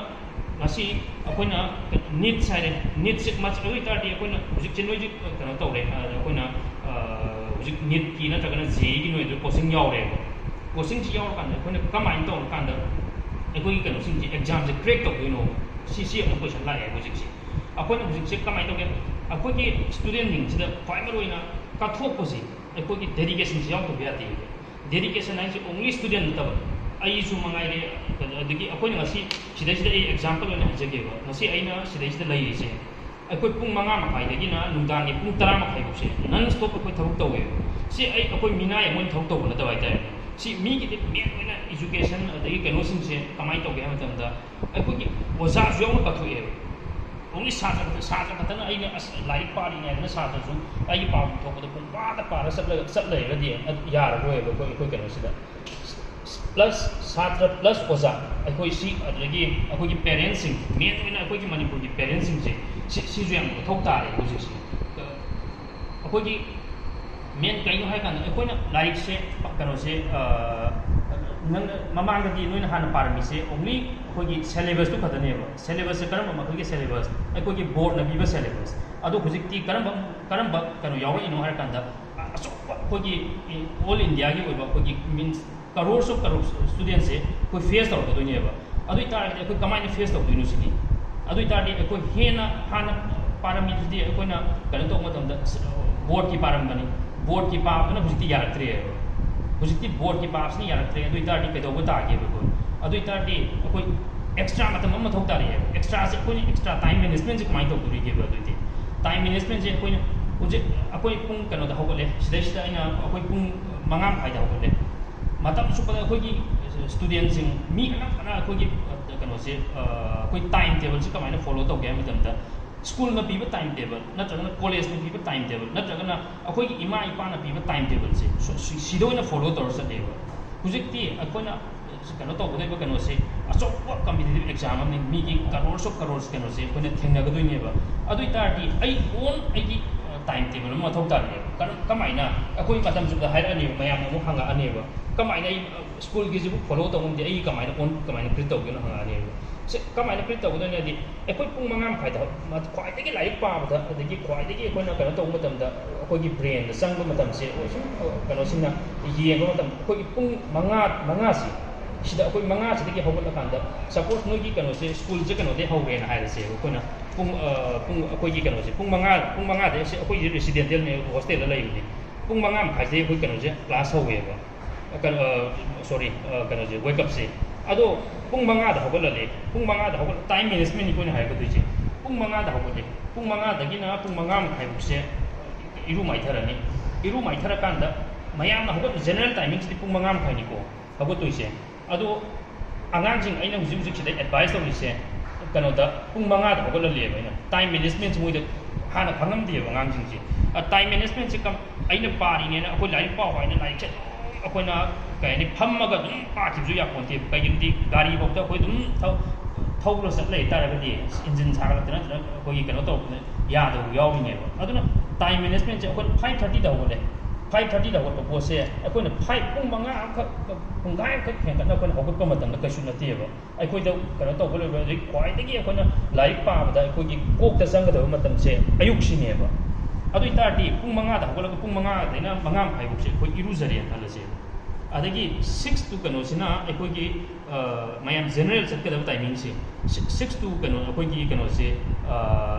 ꯉꯁꯤ ꯑꯩꯈꯣꯏꯅ NEETꯁ ꯍꯥꯏꯔꯦ, NEETꯁꯦ ꯃꯆ-, ꯑꯗꯨ ꯑꯣꯏ ꯇꯥꯔꯗꯤ ꯑꯩꯈꯣꯏꯅ ꯍꯧꯖꯤꯛꯁꯦ ꯅꯣꯏꯁꯦ ꯀꯩꯅꯣ ꯇꯧꯔꯦ, ꯑ, ꯑꯩꯈꯣꯏꯅ, ꯑ, ꯍꯧꯖꯤꯛ NEETꯀꯤ ꯅꯠꯇ꯭ꯔꯒꯅ JEEꯒꯤ ꯅꯣꯏꯗ coaching ꯌꯥꯎꯔꯦꯕ꯫ Coachingꯁꯤ ꯌꯥꯎꯔꯀꯥꯟꯗ ꯑꯩꯈꯣꯏꯅ ꯀꯃꯥꯏꯅ ꯇꯧꯔꯀꯥꯟꯗ ꯑꯩꯈꯣꯏꯒꯤ ꯀꯩꯅꯣꯁꯤꯡꯁꯦ examꯁꯦ crack ꯇꯧꯗꯣꯏꯅꯣ, ꯁꯤ, ꯁꯤ ꯑꯃꯨꯛ question ꯂꯥꯛꯑꯦ ꯍꯧꯖꯤꯛꯁꯦ꯫ ꯑꯩꯈꯣꯏꯅ ꯍꯧꯖꯤꯛꯁꯦ ꯀꯃꯥꯏꯅ ꯇꯧꯒꯦ, ꯑꯩꯈꯣꯏꯒꯤ studentꯁꯤꯡꯁꯤꯗ ꯈ꯭ꯋꯥꯏ ꯃꯔꯨ ꯑꯣꯏꯅ ꯀꯠꯊꯣꯛꯄꯁꯤ ꯑꯩꯈꯣꯏꯒꯤ dedicationꯁꯤ ꯌꯥꯎꯗꯕ ꯌꯥꯗꯦ꯫ Dedication ꯍꯥꯏꯁꯦ only student ꯅꯠꯇꯕ, ꯑꯩꯁꯨ ꯃꯉꯥꯏꯔꯦ, ꯑꯗꯒꯤ ꯑꯩꯈꯣꯏꯅ ꯉꯁꯤ ꯁꯤꯗꯩꯁꯤꯗ ꯑꯩ example ꯑꯣꯏꯅ ꯍꯥꯏꯖꯒꯦꯕ, ꯉꯁꯤ ꯑꯩꯅ ꯁꯤꯗꯩꯁꯤꯗ ꯂꯩꯔꯤꯁꯦ, ꯑꯩꯈꯣꯏ ꯄꯨꯡ ꯃꯉꯥ ꯃꯈꯥꯏꯗꯒꯤꯅ ꯅꯨꯡꯗꯥꯡꯒꯤ ꯄꯨꯡ ꯇꯔꯥ ꯃꯈꯥꯏꯐꯥꯎꯁꯦ non stop ꯑꯩꯈꯣꯏ ꯊꯕꯛ ꯇꯧꯋꯦꯕ꯫ ꯁꯤ ꯑꯩ, ꯑꯩꯈꯣꯏ ꯃꯤꯅꯥꯏ ꯑꯃ ꯑꯣꯏꯅ ꯊꯕꯛ ꯇꯧꯕ ꯅꯠꯇꯕ ꯍꯥꯏꯇꯥꯔꯦ꯫ ꯁꯤ ꯃꯤꯒꯤꯗꯤ main ꯑꯣꯏꯅ education ꯑꯗꯒꯤ ꯀꯩꯅꯣꯁꯤꯡꯁꯦ ꯀꯃꯥꯏꯅ ꯇꯧꯒꯦ ꯍꯥꯏꯕ ꯃꯇꯝꯗ, ꯑꯩꯈꯣꯏꯒꯤ ꯑꯣꯖꯥꯁꯨ ꯌꯥꯎꯅ ꯀꯠꯊꯣꯛꯑꯦꯕ꯫ Only ꯁꯥꯇ꯭ꯔ ꯈꯛꯇ, ꯁꯥꯇ꯭ꯔ ꯈꯛꯇꯅ ꯑꯩꯅ ꯑꯁ ꯂꯥꯏꯔꯤꯛ ꯄꯥꯔꯤꯉꯩꯗꯅ ꯁꯥꯇ꯭ꯔꯁꯨ ꯑꯩꯒꯤ ꯄꯥꯐꯝ ꯊꯣꯛꯄꯗ ꯄꯨꯡ ꯐꯥꯗ ꯄꯥꯔ ꯆꯠꯂꯒ, ꯆꯠ ꯂꯩꯔꯒꯗꯤ ꯑꯗꯨ ꯌꯥꯔꯔꯣꯏꯕ ꯑꯩꯈꯣꯏ, ꯑꯩꯈꯣꯏ ꯀꯩꯅꯣꯁꯤꯗ꯫ Plus ꯁꯥꯇ꯭ꯔ plus ꯑꯣꯖꯥ, ꯑꯩꯈꯣꯏ ꯁꯤ, ꯑꯗꯨꯗꯒꯤ ꯑꯩꯈꯣꯏꯒꯤ parentsꯁꯤꯡ, main ꯑꯣꯏꯅ ꯑꯩꯈꯣꯏꯒꯤ ꯃꯅꯤꯄꯨꯔꯒꯤ parentsꯁꯤꯡꯁꯦ, ꯁꯤ, ꯁꯤꯁꯨ ꯌꯥꯝꯅ ꯃꯊꯧ ꯇꯥꯔꯦ ꯍꯧꯖꯤꯛꯁꯦ꯫ ꯑꯩꯈꯣꯏꯒꯤ main ꯀꯩꯅꯣ ꯍꯥꯏꯔꯀꯥꯟꯗ ꯑꯩꯈꯣꯏꯅ ꯂꯥꯏꯔꯤꯛꯁꯦ, ꯀꯩꯅꯣꯁꯦ, ꯑ, ꯅꯪ ꯃꯃꯥꯡꯗꯗꯤ ꯅꯣꯏꯅ ꯍꯥꯟꯅ ꯄꯥꯔꯝꯃꯤꯁꯦ only ꯑꯩꯈꯣꯏꯒꯤ syllabusꯇꯨ ꯈꯛꯇꯅꯦꯕ꯫ Syllabusꯁꯦ ꯀꯔꯝꯕ ꯃꯈꯜꯒꯤ syllabus? ꯑꯩꯈꯣꯏꯒꯤ boardꯅ ꯄꯤꯕ syllabus꯫ ꯑꯗꯣ ꯍꯧꯖꯤꯛꯇꯤ ꯀꯔꯝꯕ, ꯀꯔꯝꯕ ꯀꯩꯅꯣ ꯌꯥꯎꯔꯛꯏꯅꯣ ꯍꯥꯏꯔꯀꯥꯟꯗ, ꯑ-, ꯑꯆꯧꯕ ꯑꯩꯈꯣꯏꯒꯤ all Indiaꯒꯤ ꯑꯣꯏꯕ ꯑꯩꯈꯣꯏꯒꯤ means crores of crores studentꯁꯦ ꯑꯩꯈꯣꯏ face ꯇꯧꯔꯛꯀꯗꯣꯏꯅꯦꯕ꯫ ꯑꯗꯨ ꯑꯣꯏꯇꯥꯔꯒꯗꯤ ꯑꯩꯈꯣꯏ ꯀꯃꯥꯏꯅ face ꯇꯧꯗꯣꯏꯅꯣ ꯁꯤꯅꯤ꯫ ꯑꯗꯨ ꯑꯣꯏꯇꯥꯔꯗꯤ ꯑꯩꯈꯣꯏ ꯍꯦꯟꯅ ꯍꯥꯟꯅ ꯄꯥꯔꯝꯃꯤꯗꯨꯗꯤ ꯑꯩꯈꯣꯏꯅ ꯀꯩꯅꯣ ꯇꯧꯕ ꯃꯇꯝꯗ boardꯀꯤ ꯄꯥꯔꯝꯕꯅꯤ, boardꯀꯤ ꯄꯥꯕꯗꯨꯅ ꯍꯧꯖꯤꯛꯇꯤ ꯌꯥꯔꯛꯇ꯭ꯔꯦꯕ꯫ ꯍꯧꯖꯤꯛꯇꯤ boardꯀꯤ ꯄꯥꯕꯁꯤꯅ ꯌꯥꯔꯛꯇ꯭ꯔꯦ꯫ ꯑꯗꯨ ꯑꯣꯏꯇꯥꯔꯗꯤ ꯀꯩꯗꯧꯕ ꯇꯥꯒꯦꯕ ꯑꯩꯈꯣꯏ? ꯑꯗꯨ ꯑꯣꯏꯇꯥꯔꯗꯤ ꯑꯩꯈꯣꯏ extra ꯃꯇꯝ ꯑꯃ ꯃꯊꯧ ꯇꯥꯔꯛꯑꯦꯕ꯫ Extraꯁꯦ ꯑꯩꯈꯣꯏꯅ extra time managementꯁꯦ ꯀꯃꯥꯏꯅ ꯇꯧꯗꯣꯔꯤꯒꯦꯕ? ꯑꯗꯨꯏꯗꯤ time managementꯁꯦ ꯑꯩꯈꯣꯏꯅ ꯍꯧꯖꯤꯛ ꯑꯩꯈꯣꯏ ꯄꯨꯡ ꯀꯩꯅꯣꯗ ꯍꯧꯒꯠꯂꯦ, ꯁꯤꯗꯩꯁꯤꯗ ꯑꯩꯅ, ꯑꯩꯈꯣꯏ ꯄꯨꯡ ꯃꯉꯥ ꯃꯈꯥꯏꯗ ꯍꯧꯒꯠꯂꯦ꯫ ꯃꯇꯝ ꯆꯨꯞꯄꯗ ꯑꯩꯈꯣꯏꯒꯤ studentꯁꯤꯡ ꯃꯤ ꯑꯅꯝꯕꯅ ꯑꯩꯈꯣꯏꯒꯤ, ꯑ, ꯀꯩꯅꯣꯁꯦ, ꯑ, ꯑꯩꯈꯣꯏ time tableꯁꯦ ꯀꯃꯥꯏꯅ follow ꯇꯧꯒꯦ ꯍꯥꯏꯕ ꯃꯇꯝꯗ, ꯁ꯭ꯀꯨꯜꯅ ꯄꯤꯕ time table ꯅꯠꯇ꯭ꯔꯒꯅ ꯀꯣꯂꯦꯖꯅ ꯄꯤꯕ time table ꯅꯠꯇ꯭ꯔꯒꯅ ꯑꯩꯈꯣꯏꯒꯤ ꯏꯃꯥ ꯏꯄꯥꯅ ꯄꯤꯕ time table ꯁꯦ ꯁꯤ- ꯁꯤꯗ ꯑꯣꯏꯅ follow ꯇꯧꯔ ꯆꯠꯂꯦꯕ꯫ ꯍꯧꯖꯤꯛꯇꯤ ꯑꯩꯈꯣꯏꯅ ꯀꯩꯅꯣ ꯇꯧꯒꯗꯧꯔꯤꯕ ꯀꯩꯅꯣꯁꯦ ꯑꯆꯧꯕ competitive exam ꯑꯃꯅꯤ, ꯃꯤꯒꯤ crores of crores ꯀꯩꯅꯣꯁꯦ ꯑꯩꯈꯣꯏꯅ ꯊꯦꯡꯅꯒꯗꯣꯏꯅꯦꯕ꯫ ꯑꯗꯨ ꯑꯣꯏ ꯇꯥꯔꯗꯤ ꯑꯩ own ꯑꯩꯒꯤ time table ꯑꯃ ꯃꯊꯧ ꯇꯥꯔꯛꯑꯦꯕ꯫ ꯀꯔꯝ ꯀꯃꯥꯏꯅ ꯑꯩꯈꯣꯏ ꯃꯇꯝ ꯆꯨꯞꯄꯗ ꯍꯥꯏꯔꯛꯑꯅꯦꯕ, ꯃꯌꯥꯝꯅ ꯑꯃꯨꯛ ꯍꯪꯉꯛꯑꯅꯦꯕ, ꯀꯃꯥꯏꯅ ꯑꯩ ꯁ꯭ꯀꯨꯜꯒꯤꯁꯤꯕꯨ follow ꯇꯧ ꯉꯝꯗꯦ, ꯑꯩ ꯀꯃꯥꯏꯅ own ꯀꯃꯥꯏꯅ print ꯇꯧꯒꯦꯅ ꯍꯪꯉꯛꯑꯅꯦꯕ꯫ ꯁꯦ ꯀꯃꯥꯏꯅ print ꯇꯧꯒꯗꯣꯏꯅꯣ ꯍꯥꯏꯗꯤ ꯑꯩꯈꯣꯏ ꯄꯨꯡ ꯃꯉꯥ ꯃꯈꯥꯏꯗ ꯈ꯭ꯋꯥꯏꯗꯒꯤ ꯂꯥꯏꯔꯤꯛ ꯄꯥꯕꯗ ꯑꯗꯒꯤ ꯈ꯭ꯋꯥꯏꯗꯒꯤ ꯑꯩꯈꯣꯏꯅ ꯀꯩꯅꯣ ꯇꯧꯕ ꯃꯇꯝꯗ ꯑꯩꯈꯣꯏꯒꯤ brainꯗ ꯆꯪꯕ ꯃꯇꯝꯁꯦ ꯁꯨꯝ ꯀꯩꯅꯣꯁꯤꯡꯅ ꯌꯦꯡꯕ ꯃꯇꯝꯗ ꯑꯩꯈꯣꯏꯒꯤ ꯄꯨꯡ ꯃꯉꯥ ꯃꯉꯥꯁꯤ ꯁꯤꯗ ꯑꯩꯈꯣꯏ ꯃꯉꯥꯁꯤꯗꯒꯤ ꯍꯧꯒꯠꯂꯀꯥꯟꯗ suppose ꯅꯣꯏꯒꯤ ꯀꯩꯅꯣꯁꯦ ꯁ꯭ꯀꯨꯜꯁꯦ ꯀꯩꯅꯣꯗꯒꯤ ꯍꯧꯔꯦꯅ ꯍꯥꯏꯔꯁꯦꯕ꯫ ꯑꯩꯈꯣꯏꯅ ꯄꯨꯡ ꯄꯨꯡ ꯑꯩꯈꯣꯏꯒꯤ ꯀꯩꯅꯣꯁꯦ ꯄꯨꯡ ꯃꯉꯥ ꯄꯨꯡ ꯃꯉꯥꯗꯒꯤ ꯑꯩꯈꯣꯏꯁꯦ residentialꯅꯦ, hostelꯗ ꯂꯩꯕꯅꯦ꯫ ꯄꯨꯡ ꯃꯉꯥ ꯃꯈꯥꯏꯁꯤꯗꯒꯤ ꯑꯩꯈꯣꯏ ꯀꯩꯅꯣꯁꯦ class ꯍꯧꯋꯦꯕ꯫ ꯀꯩꯅꯣ sorry, ꯀꯩꯅꯣꯁꯦ wake upꯁꯦ꯫ ꯑꯗꯣ ꯄꯨꯡ ꯃꯉꯥꯗ ꯍꯧꯒꯠꯂꯅꯤ꯫ ꯄꯨꯡ ꯃꯉꯥꯗ ꯍꯧꯒꯠ time managementꯅꯤ ꯑꯩꯈꯣꯏꯅ ꯍꯥꯏꯔꯛꯀꯗꯣꯏꯁꯦ꯫ ꯄꯨꯡ ꯃꯉꯥꯗ ꯍꯧꯒꯠꯂꯦ꯫ ꯄꯨꯡ ꯃꯉꯥꯗꯒꯤꯅ ꯄꯨꯡ ꯃꯉꯥ ꯃꯈꯥꯏꯐꯥꯎꯁꯦ ꯏꯔꯨ ꯃꯥꯏꯊꯔꯅꯤ꯫ ꯏꯔꯨ ꯃꯥꯏꯊꯔꯀꯥꯟꯗ ꯃꯌꯥꯝꯅ ꯍꯧꯒꯠ general timingꯁꯤꯗꯤ ꯄꯨꯡ ꯃꯉꯥ ꯃꯈꯥꯏꯅꯤꯀꯣ ꯍꯧꯒꯠꯇꯣꯏꯁꯦ꯫ ꯑꯗꯣ ꯑꯉꯥꯡꯁꯤꯡ ꯑꯩꯅ ꯍꯧꯖꯤꯛ ꯍꯧꯖꯤꯛ ꯁꯤꯗ advice ꯇꯧꯔꯤꯁꯦ ꯀꯩꯅꯣꯗ ꯄꯨꯡ ꯃꯉꯥꯗ ꯍꯧꯒꯠꯍꯜꯂꯦꯕ ꯑꯩꯅ꯫ Time managementꯁꯦ ꯃꯣꯏꯗ ꯍꯥꯟꯅ ꯈꯪꯉꯝꯗꯦꯕ ꯑꯉꯥꯡꯁꯤꯡꯁꯦ꯫ Time managementꯁꯦ ꯑꯩꯅ ꯄꯥꯔꯤꯅꯦꯅ ꯑꯩꯈꯣꯏ ꯂꯥꯏꯔꯤꯛ ꯄꯥꯎ ꯍꯥꯏꯅ ꯂꯥꯏꯔꯤꯛꯁꯦ ꯑꯗꯨꯝ ꯑꯩꯈꯣꯏꯅ ꯀꯩ ꯍꯥꯏꯅꯤ ꯐꯝꯃꯒ ꯑꯗꯨꯝ ꯄꯥꯈꯤꯕꯁꯨ ꯌꯥꯄꯣꯟꯇꯦꯕ꯫ ꯀꯩꯒꯤꯅꯣꯗꯤ ꯒꯥꯔꯤꯐꯥꯎꯗ ꯑꯩꯈꯣꯏ ꯑꯗꯨꯝ ꯊꯧ- ꯊꯧꯔ ꯆꯠ ꯂꯩ ꯇꯥꯔꯒꯗꯤ engine ꯁꯥꯒꯠꯂꯛꯇꯅ ꯅꯠꯇ꯭ꯔꯒ ꯑꯩꯈꯣꯏꯒꯤ ꯀꯩꯅꯣ ꯇꯧꯔꯛꯄꯗ ꯌꯥꯗꯕ ꯌꯥꯎꯔꯤꯅꯦꯕ꯫ ꯑꯗꯨꯅ time managementꯁꯦ ꯑꯩꯈꯣꯏꯅ five thirtyꯗ ꯍꯧꯒꯠꯂꯦ꯫ Five thirtyꯗ ꯍꯧꯒꯠꯄ ꯄꯣꯠꯁꯦ ꯑꯩꯈꯣꯏꯅ five ꯄꯨꯡ ꯃꯉꯥ ꯑꯃꯈꯛ ꯄꯨꯡꯈꯥꯏ ꯑꯃꯈꯛ ꯍꯦꯟꯒꯠꯅ ꯑꯩꯈꯣꯏꯅ ꯍꯧꯒꯠꯄ ꯃꯇꯝꯗ ꯀꯩꯁꯨ ꯅꯠꯇꯦꯕ꯫ ꯑꯩꯈꯣꯏꯗ ꯀꯩꯅꯣ ꯇꯧꯕ ꯂꯣꯏꯕ ꯑꯗꯩ ꯈ꯭ꯋꯥꯏꯗꯒꯤ ꯑꯩꯈꯣꯏꯅ ꯂꯥꯏꯔꯤꯛ ꯄꯥꯕꯗ ꯑꯩꯈꯣꯏꯒꯤ ꯀꯣꯛꯇ ꯆꯪꯒꯗꯕ ꯃꯇꯝꯁꯦ ꯑꯌꯨꯛꯁꯤꯅꯦꯕ꯫ ꯑꯗꯨ ꯑꯣꯏꯇꯥꯔꯗꯤ ꯄꯨꯡ ꯃꯉꯥꯗ ꯍꯧꯒꯠꯂꯒ ꯄꯨꯡ ꯃꯉꯥꯗꯩꯅ ꯃꯉꯥ ꯃꯈꯥꯏꯐꯥꯎꯁꯦ ꯑꯩꯈꯣꯏ ꯏꯔꯨꯖꯔꯦꯅ ꯈꯜꯂꯁꯦꯕ꯫ ꯑꯗꯒꯤ six to ꯀꯩꯅꯣꯁꯤꯅ ꯑꯩꯈꯣꯏꯒꯤ ꯃꯌꯥꯝ general ꯆꯠꯀꯗꯕ timingꯁꯦ꯫ Six to ꯀꯩꯅꯣ ꯑꯩꯈꯣꯏꯒꯤ ꯀꯩꯅꯣꯁꯦ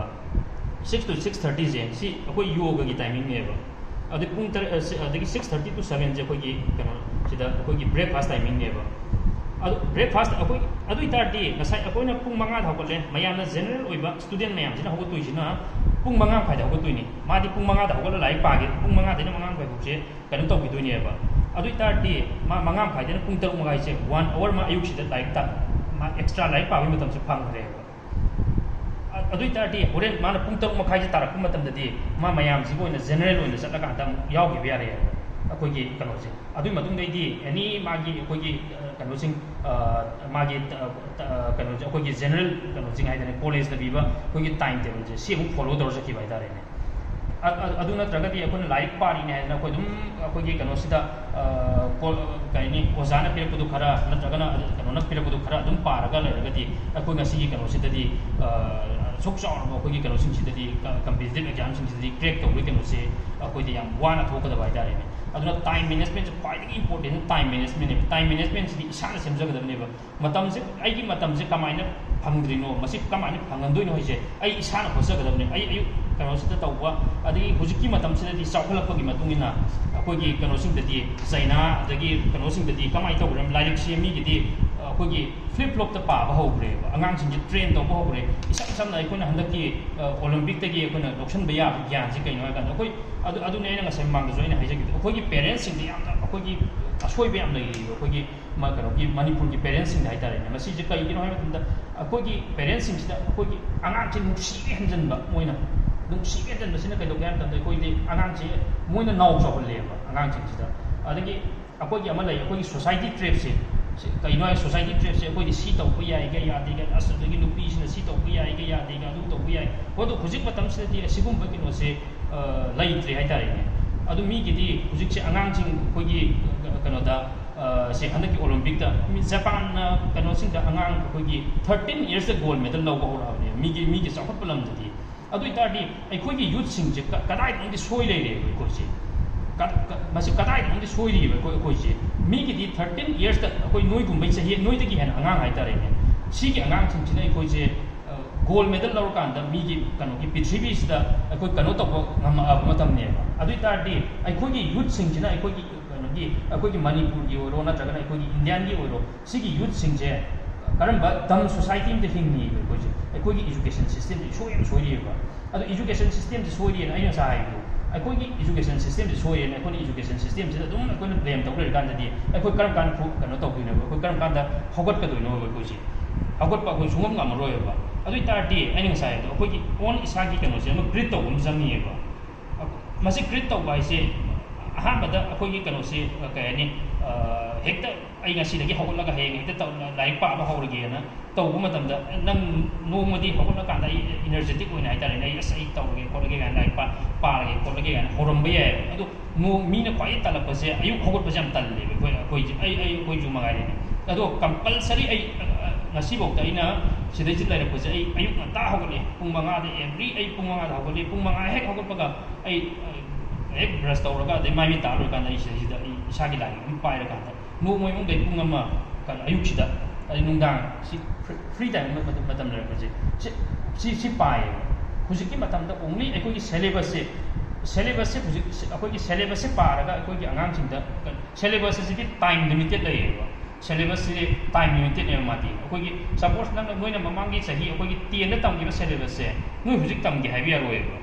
six to six thirtyꯁꯦ ꯁꯤ ꯑꯩꯈꯣꯏ ꯌꯣꯒꯒꯤ timingꯅꯦꯕ꯫ ꯑꯗꯩ ꯄꯨꯡ ꯇꯔꯦꯠ ꯑꯗꯒꯤ six thirty to sevenꯁꯦ ꯑꯩꯈꯣꯏꯒꯤ ꯀꯩꯅꯣ ꯁꯤꯗ ꯑꯩꯈꯣꯏꯒꯤ breakfast timingꯅꯦꯕ꯫ ꯑꯗꯨ breakfast ꯑꯩꯈꯣꯏ ꯑꯗꯨ ꯑꯣꯏꯇꯥꯔꯗꯤ ꯉꯁꯥꯏ ꯑꯩꯈꯣꯏꯅ ꯄꯨꯡ ꯃꯉꯥꯗ ꯍꯧꯒꯠꯂꯦ, ꯃꯌꯥꯝꯅ general ꯑꯣꯏꯕ student ꯃꯌꯥꯝꯁꯤꯅ ꯍꯧꯒꯠꯇꯣꯏꯁꯤꯅ ꯄꯨꯡ ꯃꯉꯥ ꯃꯈꯥꯏꯗ ꯍꯧꯒꯠꯇꯣꯏꯅꯤ꯫ ꯃꯥꯗꯤ ꯄꯨꯡ ꯃꯉꯥꯗ ꯍꯧꯒꯠꯂ ꯂꯥꯏꯔꯤꯛ ꯄꯥꯒꯦ, ꯄꯨꯡ ꯃꯉꯥꯗꯩꯅ ꯃꯉꯥ ꯃꯈꯥꯏꯐꯥꯎꯁꯦ ꯀꯩꯅꯣ ꯇꯧꯈꯤꯗꯣꯏꯅꯦꯕ꯫ ꯑꯗꯨ ꯑꯣꯏꯇꯥꯔꯗꯤ ꯃꯥ ꯃꯉꯥ ꯃꯈꯥꯏꯗꯩꯅ ꯄꯨꯡ ꯇꯔꯨꯛ ꯃꯈꯥꯏꯁꯦ one hour ꯃꯥ ꯑꯌꯨꯛꯁꯤꯗ ꯂꯥꯏꯔꯤꯛ ꯇꯥꯛ ꯃꯥ extra ꯂꯥꯏꯔꯤꯛ ꯄꯥꯕꯒꯤ ꯃꯇꯝꯁꯦ ꯐꯪꯈ꯭ꯔꯦꯕ꯫ ꯑ- ꯑꯗꯨ ꯑꯣꯏꯇꯥꯔꯗꯤ ꯍꯣꯔꯦꯟ ꯃꯥꯅ ꯄꯨꯡ ꯇꯔꯨꯛ ꯃꯈꯥꯏꯁꯦ ꯇꯥꯔꯛꯄ ꯃꯇꯝꯗꯗꯤ ꯃꯥ ꯃꯌꯥꯝꯁꯤꯒꯤ ꯑꯣꯏꯅ ꯖꯦꯅꯔꯦꯜ ꯑꯣꯏꯅ ꯆꯠꯂꯀꯥꯟꯗ ꯑꯃꯨꯛ ꯌꯥꯎꯈꯤꯕ ꯌꯥꯔꯦ ꯑꯩꯈꯣꯏꯒꯤ ꯀꯩꯅꯣꯁꯦ꯫ ꯑꯗꯨꯒꯤ ꯃꯇꯨꯡꯗꯩꯗꯤ ꯑꯦꯅꯤ ꯃꯥꯒꯤ ꯑꯩꯈꯣꯏꯒꯤ ꯑ, ꯀꯩꯅꯣꯁꯤꯡ ꯑ, ꯃꯥꯒꯤ ꯑ, ꯑ, ꯀꯩꯅꯣꯁꯦ ꯑꯩꯈꯣꯏꯒꯤ ꯖꯦꯅꯔꯦꯜ ꯀꯩꯅꯣꯁꯤꯡ ꯍꯥꯏꯇꯥꯔꯦ, ꯀꯣꯂꯦꯖꯅ ꯄꯤꯕ ꯑꯩꯈꯣꯏꯒꯤ ꯇꯥꯏꯝ ꯇꯦꯕꯜꯁꯦ ꯁꯤ ꯑꯃꯨꯛ ꯐꯣꯂꯣ ꯇꯧꯔ ꯆꯠꯈꯤꯕ ꯍꯥꯏꯇꯥꯔꯦꯅꯦ꯫ ꯑ- ꯑ- ꯑꯗꯨ ꯅꯠꯇ꯭ꯔꯒꯗꯤ ꯑꯩꯈꯣꯏꯅ ꯂꯥꯏꯔꯤꯛ ꯄꯥꯔꯤꯅꯦ ꯍꯥꯏꯗꯅ ꯑꯩꯈꯣꯏ ꯑꯗꯨꯝ ꯑꯩꯈꯣꯏꯒꯤ ꯀꯩꯅꯣꯁꯤꯗ ꯑ, ꯀꯣ- ꯀꯩ ꯍꯥꯏꯅꯤ, ꯑꯣꯖꯥꯅ ꯄꯤꯔꯛꯄꯗꯣ ꯈꯔ ꯅꯠꯇ꯭ꯔꯒꯅ ꯀꯩꯅꯣꯅ ꯄꯤꯔꯛꯄꯗꯣ ꯈꯔ ꯑꯗꯨꯝ ꯄꯥꯔꯒ ꯂꯩꯔꯒꯗꯤ ꯑꯩꯈꯣꯏ ꯉꯁꯤꯒꯤ ꯀꯩꯅꯣꯁꯤꯗꯗꯤ ꯑ, ꯑꯁꯨꯛ ꯆꯥꯎꯔꯕ ꯑꯩꯈꯣꯏꯒꯤ ꯀꯩꯅꯣꯁꯤꯡꯁꯤꯗꯗꯤ, ꯀꯝꯄꯤꯇꯤꯇꯤꯞ ꯑꯦꯛꯖꯥꯝꯁꯤꯡꯁꯤꯗꯗꯤ ꯀ꯭ꯔꯦꯛ ꯇꯧꯕꯒꯤ ꯀꯩꯅꯣꯁꯦ ꯑꯩꯈꯣꯏꯗ ꯌꯥꯝ ꯋꯥꯅ ꯊꯣꯛꯀꯗꯕ ꯍꯥꯏꯇꯥꯔꯦꯅꯦ꯫ ꯑꯗꯨꯅ ꯇꯥꯏꯝ ꯃꯦꯅꯦꯖꯃꯦꯟꯁꯦ ꯈ꯭ꯋꯥꯏꯗꯒꯤ ꯏꯝꯄꯣꯔꯇꯦꯟ꯫ ꯇꯥꯏꯝ ꯃꯦꯅꯦꯖꯃꯦꯟꯅꯦꯕ꯫ ꯇꯥꯏꯝ ꯃꯦꯅꯦꯖꯃꯦꯟꯁꯤꯗꯤ ꯏꯁꯥꯅ ꯁꯦꯝꯖꯒꯗꯕꯅꯦꯕ꯫ ꯃꯇꯝꯁꯦ, ꯑꯩꯒꯤ ꯃꯇꯝꯁꯦ ꯀꯃꯥꯏꯅ ꯐꯪꯗ꯭ꯔꯤꯅꯣ, ꯃꯁꯤ ꯀꯃꯥꯏꯅ ꯐꯪꯍꯟꯗꯣꯏꯅꯣ ꯍꯥꯏꯁꯦ ꯑꯩ ꯏꯁꯥꯅ ꯍꯣꯠꯆꯒꯗꯕꯅꯦ꯫ ꯑꯩ ꯑꯌꯨꯛ ꯀꯩꯅꯣꯁꯤꯗ ꯇꯧꯕ, ꯑꯗꯒꯤ ꯍꯧꯖꯤꯛꯀꯤ ꯃꯇꯝꯁꯤꯗꯗꯤ ꯆꯥꯎꯈꯠꯂꯛꯄꯒꯤ ꯃꯇꯨꯡ ꯏꯟꯅ ꯑꯩꯈꯣꯏꯒꯤ ꯀꯩꯅꯣꯁꯤꯡꯗꯗꯤ, ꯆꯩꯅꯥ ꯑꯗꯒꯤ ꯀꯩꯅꯣꯁꯤꯡꯗꯗꯤ ꯀꯃꯥꯏꯅ ꯇꯧꯈ꯭ꯔꯦ, ꯂꯥꯏꯔꯤꯛꯁꯦ ꯃꯤꯒꯤꯗꯤ ꯑꯩꯈꯣꯏꯒꯤ ꯐ꯭ꯂꯤꯞ ꯐ꯭ꯂꯣꯞꯇ ꯄꯥꯕ ꯍꯧꯈ꯭ꯔꯦꯕ, ꯑꯉꯥꯡꯁꯤꯡꯁꯦ ꯇ꯭ꯔꯦꯟ ꯇꯧꯕ ꯍꯧꯈ꯭ꯔꯦ꯫ ꯏꯁꯝ ꯁꯝꯅ ꯑꯩꯈꯣꯏꯅ ꯍꯟꯗꯛꯀꯤ ꯑ, ꯑꯣꯂꯤꯝꯄꯤꯛꯇꯒꯤ ꯑꯩꯈꯣꯏꯅ ꯂꯧꯁꯤꯟꯕ ꯌꯥꯕ ꯒ꯭ꯌꯥꯟꯁꯦ ꯀꯩꯅꯣ ꯍꯥꯏ ꯀꯥꯟꯗ, ꯑꯩꯈꯣꯏ ꯑꯗꯨ ꯑꯗꯨꯅꯦ ꯑꯩꯅ ꯉꯁꯥꯏ ꯃꯃꯥꯡꯗꯁꯨ ꯑꯩꯅ ꯍꯥꯏꯖꯈꯤꯕꯗꯣ, ꯑꯩꯈꯣꯏꯒꯤ ꯄꯦꯔꯦꯟꯁꯁꯤꯡꯗ ꯌꯥꯝꯅ ꯑꯩꯈꯣꯏꯒꯤ ꯑꯁꯣꯏꯕ ꯌꯥꯝ ꯂꯩꯔꯤꯕ꯫ ꯑꯩꯈꯣꯏꯒꯤ ꯃ- ꯀꯩꯅꯣꯒꯤ ꯃꯅꯤꯄꯨꯔꯒꯤ ꯄꯦꯔꯦꯟꯁꯁꯤꯡꯗ ꯍꯥꯏꯇꯥꯔꯦꯅꯦ, ꯃꯁꯤꯁꯦ ꯀꯩꯒꯤꯅꯣ ꯍꯥꯏꯕ ꯃꯇꯝꯗ ꯑꯩꯈꯣꯏꯒꯤ ꯄꯦꯔꯦꯟꯁꯁꯤꯡꯁꯤꯗ ꯑꯩꯈꯣꯏꯒꯤ ꯑꯉꯥꯡꯁꯦ ꯅꯨꯡꯁꯤꯕ ꯍꯦꯟꯖꯟꯕ꯫ ꯃꯣꯏꯅ ꯅꯨꯡꯁꯤꯕ ꯍꯦꯟꯖꯟꯕꯁꯤꯅ ꯀꯩꯗꯧꯒꯦ ꯍꯥꯏꯕ ꯃꯇꯝꯗ ꯑꯩꯈꯣꯏꯗꯤ ꯑꯉꯥꯡꯁꯦ ꯃꯣꯏꯅ ꯅꯥꯎ ꯆꯥꯎꯍꯜꯂꯦꯕ ꯑꯉꯥꯡꯁꯤꯡꯁꯤꯗ꯫ ꯑꯗꯒꯤ ꯑꯩꯈꯣꯏꯒꯤ ꯑꯃ ꯂꯩ, ꯑꯩꯈꯣꯏꯒꯤ ꯁꯣꯁꯥꯏꯇꯤ ꯇ꯭ꯔꯦꯞꯁꯦ꯫ ꯁꯤ ꯀꯩꯅꯣ ꯍꯥꯏ, ꯁꯣꯁꯥꯏꯇꯤ ꯇ꯭ꯔꯦꯞꯁꯦ ꯑꯩꯈꯣꯏꯗꯤ ꯁꯤ ꯇꯧꯕ ꯌꯥꯏꯒ ꯌꯥꯗꯦꯒ, ꯑꯁ ꯑꯗꯒꯤ ꯅꯨꯄꯤꯁꯤꯅ ꯁꯤ ꯇꯧꯕ ꯌꯥꯏꯒ ꯌꯥꯗꯦꯒ, ꯑꯗꯨ ꯇꯧꯕ ꯌꯥꯏ꯫ ꯑꯗꯣ ꯍꯧꯖꯤꯛ ꯃꯇꯝꯁꯤꯗꯗꯤ ꯑꯁꯤꯒꯨꯝꯕ ꯀꯩꯅꯣꯁꯦ ꯑ, ꯂꯩꯇ꯭ꯔꯦ ꯍꯥꯏꯇꯥꯔꯦꯅꯦ꯫ ꯑꯗꯨ ꯃꯤꯒꯤꯗꯤ ꯍꯧꯖꯤꯛꯁꯦ ꯑꯉꯥꯡꯁꯤꯡ ꯑꯩꯈꯣꯏꯒꯤ ꯀꯩꯅꯣꯗ, ꯑ, ꯁꯦ ꯍꯟꯗꯛꯀꯤ ꯑꯣꯂꯤꯝꯄꯤꯛꯇ ꯃꯤ ꯖꯄꯥꯟꯅ ꯀꯩꯅꯣꯁꯤꯡꯗ ꯑꯉꯥꯡ ꯑꯩꯈꯣꯏꯒꯤ ꯊꯥꯔꯇꯤꯟ ꯏꯌꯔꯁꯇ ꯒꯣꯜ ꯃꯦꯗꯜ ꯂꯧꯕ ꯍꯧꯔꯛꯑꯕꯅꯦ ꯃꯤꯒꯤ, ꯃꯤꯒꯤ ꯆꯥꯎꯈꯠꯄ ꯂꯝꯗꯗꯤ꯫ ꯑꯗꯨ ꯑꯣꯏꯇꯥꯔꯗꯤ ꯑꯩꯈꯣꯏꯒꯤ ꯌꯨꯠꯁꯤꯡꯁꯦ ꯀ- ꯀꯗꯥꯏꯗꯅꯣꯝꯗꯤ ꯁꯣꯏ ꯂꯩꯔꯦꯕ ꯑꯩꯈꯣꯏꯁꯦ꯫ ꯀ- ꯀ- ꯃꯁꯤ ꯀꯗꯥꯏꯗꯅꯣꯝꯗꯤ ꯁꯣꯏꯔꯤꯕ ꯑꯩꯈꯣꯏ, ꯑꯩꯈꯣꯏꯁꯦ꯫ ꯃꯤꯒꯤꯗꯤ ꯊꯥꯔꯇꯤꯟ ꯏꯌꯔꯁꯇ ꯑꯩꯈꯣꯏ ꯅꯣꯏꯒꯨꯝꯕꯩ ꯆꯍꯤ, ꯅꯣꯏꯗꯒꯤ ꯍꯦꯟꯅ ꯑꯉꯥꯡ ꯍꯥꯏꯇꯥꯔꯦꯅꯦ꯫ ꯁꯤꯒꯤ ꯑꯉꯥꯡꯁꯤꯡꯁꯤꯅ ꯑꯩꯈꯣꯏꯁꯦ, ꯑ, ꯒꯣꯜ ꯃꯦꯗꯜ ꯂꯧꯔꯀꯥꯟꯗ ꯃꯤꯒꯤ ꯀꯩꯅꯣꯒꯤ ꯄ꯭ꯔꯤꯊꯤꯕꯤꯁꯤꯗ ꯑꯩꯈꯣꯏ ꯀꯩꯅꯣ ꯇꯧꯕ ꯉꯝꯃꯛꯑꯕ ꯃꯇꯝꯅꯦꯕ꯫ ꯑꯗꯨ ꯑꯣꯏ ꯇꯥꯔꯗꯤ ꯑꯩꯈꯣꯏꯒꯤ ꯌꯨꯠꯁꯤꯡꯁꯤꯅ ꯑꯩꯈꯣꯏꯒꯤ ꯀꯩꯅꯣꯒꯤ, ꯑꯩꯈꯣꯏꯒꯤ ꯃꯅꯤꯄꯨꯔꯒꯤ ꯑꯣꯏꯔꯣ ꯅꯠꯇ꯭ꯔꯒꯅ ꯑꯩꯈꯣꯏꯒꯤ ꯏꯟꯗꯤꯌꯥꯒꯤ ꯑꯣꯏꯔꯣ, ꯁꯤꯒꯤ ꯌꯨꯠꯁꯤꯡꯁꯦ ꯀꯔꯝꯕ ꯗꯝ ꯁꯣꯁꯥꯏꯇꯤ ꯑꯃꯗ ꯍꯤꯡꯉꯤꯕ ꯑꯩꯈꯣꯏꯁꯦ? ꯑꯩꯈꯣꯏꯒꯤ ꯏꯖꯨꯀꯦꯁꯟ ꯁꯤꯁꯇꯦꯝꯁꯦ ꯏꯁꯣꯏ ꯌꯥꯝ ꯁꯣꯏꯔꯤꯑꯕ꯫ ꯑꯗꯣ ꯏꯖꯨꯀꯦꯁꯟ ꯁꯤꯁꯇꯦꯝꯁꯦ ꯁꯣꯏꯔꯤꯑꯅ ꯑꯩꯅ ꯉꯁꯥꯏ ꯍꯥꯏꯕꯗꯣ, ꯑꯩꯈꯣꯏꯒꯤ ꯏꯖꯨꯀꯦꯁꯟ ꯁꯤꯁꯇꯦꯝꯁꯦ ꯁꯣꯏꯔꯦꯅ ꯑꯩꯈꯣꯏꯅ ꯏꯖꯨꯀꯦꯁꯟ ꯁꯤꯁꯇꯦꯝꯁꯤꯗ ꯑꯗꯨꯝ ꯑꯩꯈꯣꯏꯅ ꯕ꯭ꯂꯦꯝ ꯇꯧ ꯂꯩꯔꯀꯥꯟꯗꯗꯤ ꯑꯩꯈꯣꯏ ꯀꯔꯝ ꯀꯥꯟꯗ ꯐꯨ- ꯀꯩꯅꯣ ꯇꯧꯗꯣꯏꯅꯣꯕ? ꯑꯩꯈꯣꯏ ꯀꯔꯝ ꯀꯥꯟꯗ ꯍꯧꯒꯠꯀꯗꯣꯏꯅꯣꯕ ꯑꯩꯈꯣꯏꯁꯦ? ꯍꯧꯒꯠꯄ ꯑꯩꯈꯣꯏ ꯁꯨꯡꯉꯝ ꯉꯝꯃꯔꯣꯏꯕ꯫ ꯑꯗꯨ ꯑꯣꯏ ꯇꯥꯔꯗꯤ ꯑꯩꯅ ꯉꯁꯥꯏ ꯍꯥꯏꯕꯗꯣ, ꯑꯩꯈꯣꯏꯒꯤ ꯑꯣꯟ ꯏꯁꯥꯒꯤ ꯀꯩꯅꯣꯁꯦ ꯑꯃ ꯀ꯭ꯔꯤꯌꯦꯠ ꯇꯧꯕ ꯑꯃ ꯆꯪꯉꯤꯑꯕ꯫ ꯃꯁꯤ ꯀ꯭ꯔꯤꯌꯦꯠ ꯇꯧꯕ ꯍꯥꯏꯁꯦ, ꯑꯍꯥꯟꯕꯗ ꯑꯩꯈꯣꯏꯒꯤ ꯀꯩꯅꯣꯁꯤ, ꯀꯩ ꯍꯥꯏꯅꯤ, ꯍꯦꯛꯇ ꯑꯩ ꯉꯁꯤꯗꯒꯤ ꯍꯧꯒꯠꯂꯒ ꯍꯌꯦꯡ ꯍꯦꯛꯇ ꯂꯥꯏꯔꯤꯛ ꯄꯥꯕ ꯍꯧꯔꯒꯦꯅ ꯇꯧꯕ ꯃꯇꯝꯗ, ꯅꯪ ꯅꯣꯡꯃꯗꯤ ꯍꯧꯒꯠꯂꯀꯥꯟꯗ ꯑꯩ ꯏꯅꯔꯖꯦꯇꯤꯛ ꯑꯣꯏꯅ ꯍꯥꯏꯇꯥꯔꯦꯅꯦ, ꯑꯩ ꯑꯁ ꯑꯩ ꯇꯧꯔꯒꯦ ꯈꯣꯠꯂꯒꯦ ꯀꯥꯏꯅ, ꯂꯥꯏꯔꯤꯛ ꯄꯥꯔꯒꯦ ꯈꯣꯠꯂꯒꯦ ꯀꯥꯏꯅ ꯍꯧꯔꯝꯕ ꯌꯥꯏꯑꯕ꯫ ꯑꯗꯣ ꯃꯤꯅ ꯈ꯭ꯋꯥꯏꯗꯒꯤ ꯇꯜꯂꯛꯄꯁꯦ ꯑꯌꯨꯛ ꯍꯧꯒꯠꯄꯁꯦ ꯌꯥꯝ ꯇꯜꯂꯦꯕ꯫ ꯑꯩꯈꯣꯏ ꯑꯩꯈꯣꯏꯁꯦ ꯑꯩ ꯑꯩ ꯑꯩꯈꯣꯏꯁꯨ ꯃꯉꯥꯏꯔꯦꯅꯦ꯫ ꯑꯗꯣ ꯀꯝꯄꯜꯁꯔꯤ ꯑꯩ ꯉꯁꯤꯐꯥꯎꯗ ꯑꯩꯅ ꯁꯤꯗꯩꯁꯤꯗ ꯂꯩꯔꯛꯄꯁꯦ, ꯑꯩ ꯑꯌꯨꯛ ꯉꯟꯇꯥ ꯍꯧꯒꯠꯂꯦ꯫ ꯄꯨꯡ ꯃꯉꯥꯗ ꯑꯦꯕ꯭ꯔꯤ ꯑꯩ ꯄꯨꯡ ꯃꯉꯥꯗ ꯍꯧꯒꯠꯂꯦ꯫ ꯄꯨꯡ ꯃꯉꯥ ꯍꯦꯛ ꯍꯧꯒꯠꯄꯒ ꯑꯩ ꯍꯦꯛ ꯕ꯭ꯔꯁ ꯇꯧꯔꯒ, ꯑꯗꯩ ꯃꯥꯏ ꯃꯤꯠ ꯇꯥ ꯂꯣꯏꯔꯀꯥꯟꯗ ꯑꯩ ꯁꯤꯗꯩꯁꯤꯗ ꯑꯩ ꯏꯁꯥꯒꯤ ꯂꯥꯏꯔꯤꯛ ꯑꯃ ꯄꯥꯏꯔꯀꯥꯟꯗ, ꯅꯣꯡꯃꯩ ꯃꯅꯨꯡꯗ ꯑꯩ ꯄꯨꯡ ꯑꯃ, ꯀꯩꯅꯣ, ꯑꯌꯨꯛꯁꯤꯗ, ꯑꯗꯩ ꯅꯨꯡꯗꯥꯡ ꯁꯤ ꯐ꯭ꯔꯤ ꯇꯥꯏꯝ ꯃꯇꯝ ꯂꯩꯔꯛꯄꯁꯦ, ꯁꯤ ꯁꯤ ꯁꯤ ꯄꯥꯏꯌꯦꯕ꯫ ꯍꯧꯖꯤꯛꯀꯤ ꯃꯇꯝꯗ ꯑꯣꯡꯂꯤ ꯑꯩꯈꯣꯏꯒꯤ ꯁꯦꯂꯦꯕꯁꯁꯦ, ꯁꯦꯂꯦꯕꯁꯁꯦ ꯍꯧꯖꯤꯛ ꯑꯩꯈꯣꯏꯒꯤ ꯁꯦꯂꯦꯕꯁꯁꯤꯗꯤ ꯇꯥꯏꯝ ꯂꯤꯃꯤꯇꯦꯠ ꯂꯩꯌꯦꯕ꯫ ꯁꯦꯂꯦꯕꯁꯁꯤꯗꯤ ꯇꯥꯏꯝ ꯂꯤꯃꯤꯇꯦꯠꯅꯦꯕ ꯃꯥꯗꯤ꯫ ꯑꯩꯈꯣꯏꯒꯤ ꯁꯄꯣꯁ ꯅꯪꯅ, ꯅꯣꯏꯅ ꯃꯃꯥꯡꯒꯤ ꯆꯍꯤ ꯑꯩꯈꯣꯏꯒꯤ ꯇꯦꯟꯗ ꯇꯝꯈꯤꯕ ꯁꯦꯂꯦꯕꯁꯁꯦ ꯅꯣꯏ ꯍꯧꯖꯤꯛ ꯇꯝꯒꯦ ꯍꯥꯏꯕ ꯌꯥꯔꯣꯏꯕ꯫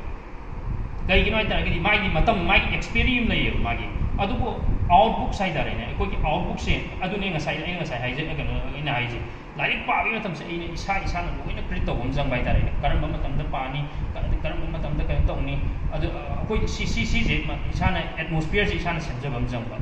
ꯀꯩꯒꯤꯅꯣ ꯍꯥꯏ ꯇꯥꯔꯒꯗꯤ ꯃꯥꯒꯤ ꯃꯇꯝ, ꯃꯥꯒꯤ ꯑꯦꯛꯁꯄꯤꯔꯤ ꯑꯃ ꯂꯩꯌꯦꯕ ꯃꯥꯒꯤ꯫ ꯑꯗꯨꯕꯨ ꯑꯥꯎꯠꯕꯨꯛꯁ ꯍꯥꯏ ꯇꯥꯔꯦꯅꯦ, ꯑꯩꯈꯣꯏꯒꯤ ꯑꯥꯎꯠꯕꯨꯛꯁꯦ ꯑꯗꯨꯅꯦ ꯉꯁꯥꯏ ꯑꯩꯅ ꯉꯁꯥꯏ ꯍꯥꯏꯖ-, ꯀꯩꯅꯣ ꯑꯩꯅ ꯍꯥꯏꯁꯦ꯫ ꯂꯥꯏꯔꯤꯛ ꯄꯥꯕꯒꯤ ꯃꯇꯝꯁꯦ ꯑꯩꯅ ꯏꯁꯥ ꯏꯁꯥꯅ ꯂꯣꯏꯅ ꯀ꯭ꯔꯤꯌꯦꯠ ꯇꯧꯕ ꯑꯃ ꯆꯪꯕ ꯍꯥꯏ ꯇꯥꯔꯦꯅꯦ꯫ ꯀꯔꯝꯕ ꯃꯇꯝꯗ ꯄꯥꯅꯤ, ꯀ-, ꯀꯔꯝꯕ ꯃꯇꯝꯗ ꯀꯩꯅꯣ ꯇꯧꯅꯤ, ꯑꯗꯨ, ꯑ, ꯑꯩꯈꯣꯏ ꯁꯤ, ꯁꯤ, ꯁꯤꯁꯦ ꯃ-, ꯏꯁꯥꯅ ꯑꯦꯠꯃꯣꯁꯐꯤꯌꯔꯁꯦ ꯏꯁꯥꯅ ꯁꯦꯝꯖꯕ ꯑꯃ ꯆꯪꯕ꯫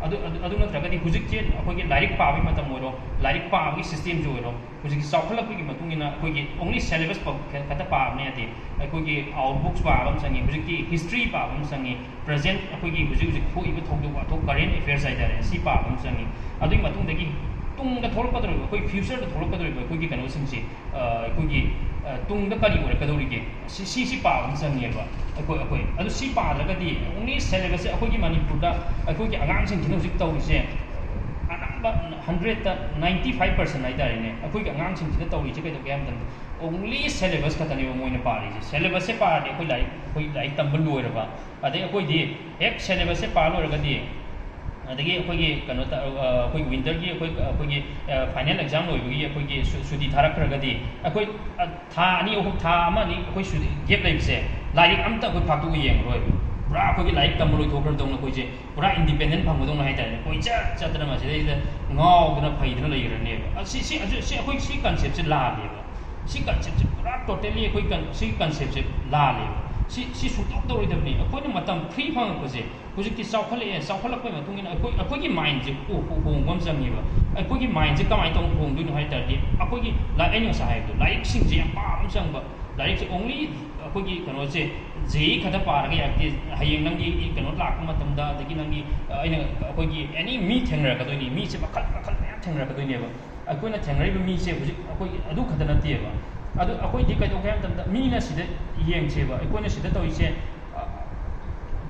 ꯑꯗꯨ, ꯑꯗꯨ, ꯑꯗꯨ ꯅꯠꯇ꯭ꯔꯒꯗꯤ ꯍꯧꯖꯤꯛꯁꯦ ꯑꯩꯈꯣꯏꯒꯤ ꯂꯥꯏꯔꯤꯛ ꯄꯥꯕꯒꯤ ꯃꯇꯝ ꯑꯣꯏꯔꯣ, ꯂꯥꯏꯔꯤꯛ ꯄꯥꯕꯒꯤ ꯁꯤꯁꯇꯦꯝꯁꯨ ꯑꯣꯏꯔꯣ, ꯍꯧꯖꯤꯛꯇꯤ ꯆꯥꯎꯈꯠꯂꯛꯄꯒꯤ ꯃꯇꯨꯡ ꯏꯟꯅ ꯑꯩꯈꯣꯏꯒꯤ ꯑꯣꯡꯂꯤ ꯁꯦꯂꯦꯕꯁ ꯈꯛꯇ ꯄꯥꯕꯅ ꯌꯥꯗꯦ꯫ ꯑꯩꯈꯣꯏꯒꯤ ꯑꯥꯎꯠꯕꯨꯛꯁ ꯄꯥꯕ ꯑꯃ ꯆꯪꯉꯤ, ꯍꯧꯖꯤꯛꯇꯤ ꯍꯤꯁꯇ꯭ꯔꯤ ꯄꯥꯕ ꯑꯃ ꯆꯪꯉꯤ, ꯄ꯭ꯔꯖꯦꯟꯠ ꯑꯩꯈꯣꯏꯒꯤ ꯍꯧꯖꯤꯛ ꯍꯧꯖꯤꯛ ꯊꯣꯛꯏꯕ ꯊꯧꯗꯣꯛ ꯋꯥꯊꯣꯛ, ꯀꯔꯦꯟ ꯑꯦꯐꯤꯌꯔꯁ ꯍꯥꯏꯇꯥꯔꯦ, ꯁꯤ ꯄꯥꯕ ꯑꯃ ꯆꯪꯉꯤ꯫ ꯑꯗꯨꯒꯤ ꯃꯇꯨꯡꯗꯒꯤ ꯇꯨꯡꯗ ꯊꯣꯛꯂꯛꯀꯗꯧꯔꯤꯕ, ꯑꯩꯈꯣꯏ ꯐ꯭ꯌꯨꯆꯔꯗ ꯊꯣꯛꯂꯛꯀꯗꯧꯔꯤꯕ ꯑꯩꯈꯣꯏꯒꯤ ꯀꯩꯅꯣꯁꯤꯡꯁꯦ, ꯑ, ꯑꯩꯈꯣꯏꯒꯤ, ꯑ, ꯇꯨꯡꯗ ꯀꯔꯤ ꯑꯣꯏꯔꯛꯀꯗꯧꯔꯤꯒꯦ, ꯁꯤ, ꯁꯤ, ꯁꯤ ꯄꯥꯕ ꯑꯃ ꯆꯪꯉꯦꯕ꯫ ꯑꯩꯈꯣꯏ, ꯑꯩꯈꯣꯏ ꯑꯗꯨ ꯁꯤ ꯄꯥꯗ꯭ꯔꯒꯗꯤ ꯑꯣꯡꯂꯤ ꯁꯦꯂꯦꯕꯁꯁꯦ ꯑꯩꯈꯣꯏꯒꯤ ꯃꯅꯤꯄꯨꯔꯗ ꯑꯩꯈꯣꯏꯒꯤ ꯑꯉꯥꯡꯁꯤꯡꯁꯤꯅ ꯍꯧꯖꯤꯛ ꯇꯧꯔꯤꯁꯦ, ꯑꯅꯝꯕ ꯍꯟꯗ꯭ꯔꯦꯠꯇ ꯅꯥꯏꯟꯇꯤ ꯐꯥꯏꯚ ꯄꯥꯔꯁꯦꯟ ꯍꯥꯏꯇꯥꯔꯦꯅꯦ, ꯑꯩꯈꯣꯏꯒꯤ ꯑꯉꯥꯡꯁꯤꯡꯁꯤꯅ ꯇꯧꯔꯤꯁꯦ ꯀꯩꯗꯧꯒꯦ ꯍꯥꯏꯕ ꯃꯇꯝꯗ, ꯑꯣꯡꯂꯤ ꯁꯦꯂꯦꯕꯁ ꯈꯛꯇꯅꯦꯕ ꯃꯣꯏꯅ ꯄꯥꯔꯤꯁꯦ꯫ ꯁꯦꯂꯦꯕꯁꯁꯦ ꯄꯥꯔꯗꯤ ꯑꯩꯈꯣꯏ ꯂꯥꯏꯔꯤꯛ, ꯑꯩꯈꯣꯏ ꯂꯥꯏꯔꯤꯛ ꯇꯝꯕ ꯂꯣꯏꯔꯕ꯫ ꯑꯗꯩ ꯑꯩꯈꯣꯏꯗꯤ ꯍꯦꯛ ꯁꯦꯂꯦꯕꯁꯁꯦ ꯄꯥ ꯂꯣꯏꯔꯒꯗꯤ, ꯑꯗꯒꯤ ꯑꯩꯈꯣꯏꯒꯤ ꯀꯩꯅꯣ ꯇ-, ꯑ, ꯑꯩꯈꯣꯏꯒꯤ ꯋꯤꯟꯇꯔꯒꯤ ꯑꯩꯈꯣꯏ, ꯑꯩꯈꯣꯏꯒꯤ, ꯑ, ꯐꯥꯏꯅꯦꯜ ꯑꯦꯛꯖꯥꯝ ꯂꯣꯏꯕꯒꯤ ꯑꯩꯈꯣꯏꯒꯤ ꯁꯨ-, ꯁꯨꯇꯤ ꯊꯥꯔꯛꯈ꯭ꯔꯒꯗꯤ, ꯑꯩꯈꯣꯏ, ꯑ, ꯊꯥ ꯑꯅꯤ ꯑꯍꯨꯝ, ꯊꯥ ꯑꯃ ꯑꯅꯤ ꯑꯩꯈꯣꯏ ꯁꯨꯇꯤ ꯒꯦꯞ ꯂꯩꯕꯁꯦ, ꯂꯥꯏꯔꯤꯛ ꯑꯝꯇ ꯑꯩꯈꯣꯏ ꯐꯥꯛꯇꯣꯛꯑ ꯌꯦꯡꯉꯔꯣꯏꯕ꯫ ꯄꯨꯔꯥ ꯑꯩꯈꯣꯏꯒꯤ ꯂꯥꯏꯔꯤꯛ ꯇꯝꯕ ꯂꯣꯏꯊꯣꯛꯈ꯭ꯔꯗꯧꯅ, ꯑꯩꯈꯣꯏꯁꯦ ꯄꯨꯔꯥ ꯏꯟꯗꯤꯄꯦꯟꯗꯦꯟ ꯐꯪꯕꯗꯧꯅ ꯍꯥꯏꯇꯥꯔꯦꯅꯦ, ꯀꯣꯏꯆꯠ ꯆꯠꯇꯅ ꯃꯁꯤꯗꯩꯗ ꯉꯥꯎꯗꯅ ꯐꯩꯗꯅ ꯂꯩꯈ꯭ꯔꯅꯦꯕ꯫ ꯑꯁꯤ ꯁꯤ ꯑꯁꯤ ꯁꯤ ꯑꯩꯈꯣꯏ ꯁꯤ ꯀꯟꯁꯦꯞꯁꯦ ꯂꯥꯜꯂꯦꯕ꯫ ꯁꯤ ꯀꯟꯁꯦꯞꯁꯦ ꯄꯨꯔꯥ ꯇꯣꯇꯦꯂꯤ ꯑꯩꯈꯣꯏ ꯀꯟ- ꯁꯤ ꯀꯟꯁꯦꯞꯁꯦ ꯂꯥꯜꯂꯦꯕ꯫ ꯁꯤ ꯁꯤ ꯁꯨꯡꯇꯧ ꯇꯧꯔꯣꯏꯗꯕꯅꯤ꯫ ꯑꯩꯈꯣꯏꯅ ꯃꯇꯝ ꯐ꯭ꯔꯤ ꯐꯪꯉꯛꯄꯁꯦ ꯍꯧꯖꯤꯛꯇꯤ ꯆꯥꯎꯈꯠꯂꯛꯑꯦ꯫ ꯆꯥꯎꯈꯠꯂꯛꯄꯒꯤ ꯃꯇꯨꯡ ꯏꯟꯅ ꯑꯩꯈꯣꯏ ꯑꯩꯈꯣꯏꯒꯤ ꯃꯥꯏꯟꯁꯦ ꯍꯣ- ꯍꯣ- ꯍꯣꯡꯕ ꯑꯃ ꯆꯪꯉꯦꯕ꯫ ꯑꯩꯈꯣꯏꯒꯤ ꯃꯥꯏꯟꯁꯦ ꯀꯃꯥꯏꯅ ꯇꯧꯅ ꯍꯣꯡꯗꯣꯏꯅꯣ ꯍꯥꯏ ꯇꯥꯔꯗꯤ, ꯑꯩꯈꯣꯏꯒꯤ ꯂꯥꯏ- ꯑꯩꯅ ꯉꯁꯥꯏ ꯍꯥꯏꯕꯗꯣ, ꯂꯥꯏꯔꯤꯛꯁꯤꯡꯁꯦ ꯌꯥꯝ ꯄꯥꯕ ꯑꯃ ꯆꯪꯕ꯫ ꯂꯥꯏꯔꯤꯛꯁꯦ ꯑꯣꯡꯂꯤ ꯑꯩꯈꯣꯏꯒꯤ ꯀꯩꯅꯣꯁꯦ ꯖꯦ ꯏ ꯈꯛꯇ ꯄꯥꯔꯒ ꯌꯥꯔꯛꯇꯦ꯫ ꯍꯌꯦꯡ ꯅꯪꯒꯤ ꯀꯩꯅꯣ ꯂꯥꯛꯄ ꯃꯇꯝꯗ, ꯑꯗꯒꯤ ꯅꯪꯒꯤ ꯑꯩꯅ ꯑꯩꯈꯣꯏꯒꯤ ꯑꯦꯅꯤ ꯃꯤ ꯊꯦꯡꯅꯔꯛꯀꯗꯣꯏꯅꯤ, ꯃꯤꯁꯦ ꯃꯈꯜ ꯃꯈꯜ ꯃꯌꯥꯝ ꯊꯦꯡꯅꯔꯛꯀꯗꯣꯏꯅꯦꯕ꯫ ꯑꯩꯈꯣꯏꯅ ꯊꯦꯡꯅꯔꯤꯕ ꯃꯤꯁꯦ ꯍꯧꯖꯤꯛ ꯑꯩꯈꯣꯏꯒꯤ ꯑꯗꯨ ꯈꯛꯇ ꯅꯠꯇꯦꯕ꯫ ꯑꯗꯣ ꯑꯩꯈꯣꯏꯗꯤ ꯀꯩꯗꯧꯒꯦ ꯍꯥꯏꯕ ꯃꯇꯝꯗ, ꯃꯤꯅ ꯁꯤꯗ ꯌꯦꯡꯁꯦꯕ, ꯑꯩꯈꯣꯏꯅ ꯁꯤꯗ ꯇꯧꯔꯤꯁꯦ, ꯑ,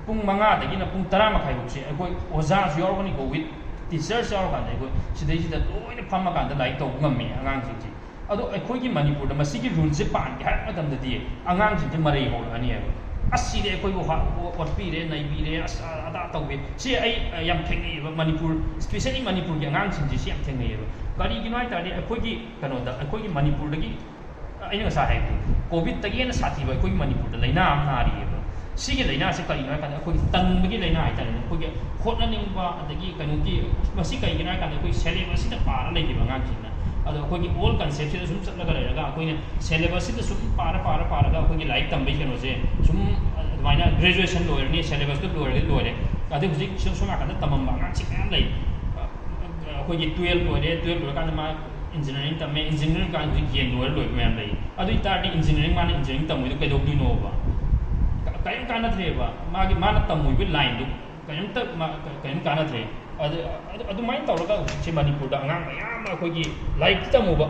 ꯄꯨꯡ ꯃꯉꯥꯗꯒꯤꯅ ꯄꯨꯡ ꯇꯔꯥ ꯃꯈꯥꯏꯐꯥꯎꯁꯦ ꯑꯩꯈꯣꯏ ꯑꯣꯖꯥꯁꯨ ꯌꯥꯎꯔꯒꯅꯤꯀꯣ, ꯋꯤꯠ ꯇꯤꯆꯔꯁ ꯌꯥꯎꯔꯀꯥꯟꯗ ꯑꯩꯈꯣꯏ ꯁꯤꯗꯩꯁꯤꯗ ꯂꯣꯏꯅ ꯐꯝꯃꯀꯥꯟꯗ ꯂꯥꯏꯔꯤꯛ ꯇꯧꯕ ꯉꯝꯃꯤ ꯑꯉꯥꯡꯁꯤꯡꯁꯦ꯫ ꯑꯗꯣ ꯑꯩꯈꯣꯏꯒꯤ ꯃꯅꯤꯄꯨꯔꯗ ꯃꯁꯤꯒꯤ ꯔꯨꯜꯁꯦ ꯄꯥꯟꯒꯦ ꯍꯥꯏꯕ ꯃꯇꯝꯗꯗꯤ ꯑꯉꯥꯡꯁꯤꯡꯁꯦ ꯃꯔꯩ ꯍꯧꯔꯛꯑꯅꯤꯕ꯫ "ꯑꯁ, ꯁꯤꯗꯤ ꯑꯩꯈꯣꯏꯕꯨ ꯍꯥ-, ꯑꯣꯠꯄꯤꯔꯦ, ꯅꯩꯕꯤꯔꯦ, ꯑꯁ, ꯑ-, ꯑꯗꯥ ꯇꯧꯋꯦ"꯫ ꯁꯤ ꯑꯩ, ꯑ, ꯌꯥꯝ ꯊꯦꯡꯅꯩꯌꯦꯕ꯫ ꯃꯅꯤꯄꯨꯔ, especially ꯃꯅꯤꯄꯨꯔꯒꯤ ꯑꯉꯥꯡꯁꯤꯡꯁꯦ ꯁꯤ ꯌꯥꯝ ꯊꯦꯡꯅꯩꯌꯦꯕ꯫ ꯀꯔꯤꯒꯤꯅꯣ ꯍꯥꯏ ꯇꯥꯔꯗꯤ, ꯑꯩꯈꯣꯏꯒꯤ ꯀꯩꯅꯣꯗ, ꯑꯩꯈꯣꯏꯒꯤ ꯃꯅꯤꯄꯨꯔꯗꯒꯤ, ꯑꯩꯅ ꯉꯁꯥꯏ ꯍꯥꯏꯕꯗꯣ, ꯀꯣꯚꯤꯠꯇꯒꯤ ꯍꯦꯟꯅ ꯁꯥꯊꯤꯕ ꯑꯩꯈꯣꯏꯒꯤ ꯃꯅꯤꯄꯨꯔꯗ ꯂꯥꯏꯅꯥ ꯑꯃ ꯅꯥꯔꯤꯑꯕ꯫ ꯁꯤꯒꯤ ꯂꯥꯏꯅꯥꯁꯦ ꯀꯔꯤꯅꯣ ꯍꯥꯏ ꯀꯥꯟꯗ, ꯑꯩꯈꯣꯏꯒꯤ ꯇꯟꯕꯒꯤ ꯂꯥꯏꯅꯥ ꯍꯥꯏꯇꯥꯔꯦꯅꯦ꯫ ꯑꯩꯈꯣꯏꯒꯤ ꯍꯣꯠꯅꯅꯤꯡꯕ, ꯑꯗꯒꯤ ꯀꯩꯅꯣꯒꯤ, ꯃꯁꯤ ꯀꯩꯒꯤꯅꯣ ꯍꯥꯏ ꯀꯥꯟꯗ, ꯑꯩꯈꯣꯏ ꯁꯦꯂꯦꯕꯁꯁꯤꯗ ꯄꯥꯔ ꯂꯩꯈꯤꯕ ꯑꯉꯥꯡꯁꯤꯡꯅ꯫ ꯑꯗꯣ ꯑꯩꯈꯣꯏꯒꯤ ꯑꯣꯜ ꯀꯟꯁꯦꯞꯁꯤꯗ ꯁꯨꯝ ꯆꯠꯂꯒ ꯂꯩꯔꯒ, ꯑꯩꯈꯣꯏꯅ ꯁꯦꯂꯦꯕꯁꯁꯤꯗ ꯁꯨꯝ ꯄꯥꯔ, ꯄꯥꯔ, ꯄꯥꯔꯒ ꯑꯩꯈꯣꯏꯒꯤ ꯂꯥꯏꯔꯤꯛ ꯇꯝꯕꯒꯤ ꯀꯩꯅꯣꯁꯦ ꯁꯨꯝ, ꯑꯗꯨꯃꯥꯏꯅ ꯒ꯭ꯔꯦꯖꯨꯑꯦꯁꯟ ꯂꯣꯏꯔꯅꯤ, ꯁꯦꯂꯦꯕꯁꯇꯨ ꯂꯣꯏꯔꯗꯤ ꯂꯣꯏꯔꯦ꯫ ꯑꯗꯩ ꯍꯧꯖꯤꯛ ꯁꯣꯝ ꯁꯣꯝ ꯅꯥꯀꯟꯗ ꯇꯝꯃꯝꯕ ꯑꯉꯥꯡꯁꯤꯡ ꯃꯌꯥꯝ ꯂꯩ꯫ ꯑꯩꯈꯣꯏꯒꯤ ꯇꯨꯌꯦꯜꯞ ꯂꯣꯏꯔꯦ, ꯇꯨꯌꯦꯜꯞ ꯂꯣꯏꯔꯀꯥꯟꯗ ꯃꯥ ꯏꯟꯖꯤꯅꯤꯌꯥꯔꯤꯡ ꯇꯝꯃꯦ, ꯏꯟꯖꯤꯅꯤꯌꯥꯔꯤꯡ ꯀꯥꯟꯗ ꯍꯧꯖꯤꯛ ꯌꯦꯟ ꯂꯣꯏꯔ ꯂꯣꯏꯕ ꯃꯌꯥꯝ ꯂꯩ꯫ ꯑꯗꯨ ꯑꯣꯏ ꯇꯥꯔꯗꯤ ꯏꯟꯖꯤꯅꯤꯌꯥꯔꯤꯡ, ꯃꯥꯅ ꯏꯟꯖꯤꯅꯤꯌꯥꯔꯤꯡ ꯇꯝꯃꯣꯏꯗꯣ ꯀꯩꯗꯧꯗꯣꯏꯅꯣꯕ? ꯀ-, ꯀꯔꯤꯝ ꯀꯥꯟꯅꯗ꯭ꯔꯦꯕ꯫ ꯃꯥꯒꯤ, ꯃꯥꯅ ꯇꯝꯃꯣꯏꯕ ꯂꯥꯏꯟꯗꯨ ꯀꯔꯤꯝꯇ ꯃꯥ-, ꯀ-, ꯀꯔꯤꯝ ꯀꯥꯟꯅꯗ꯭ꯔꯦ꯫ ꯑꯗꯨ, ꯑꯗꯨ, ꯑꯗꯨꯃꯥꯏꯅ ꯇꯧꯔꯒ ꯍꯧꯖꯤꯛꯁꯦ ꯃꯅꯤꯄꯨꯔꯗ ꯑꯉꯥꯡ ꯃꯌꯥꯝ ꯑꯃ ꯑꯩꯈꯣꯏꯒꯤ ꯂꯥꯏꯔꯤꯛꯇꯤ ꯇꯝꯃꯨꯕ,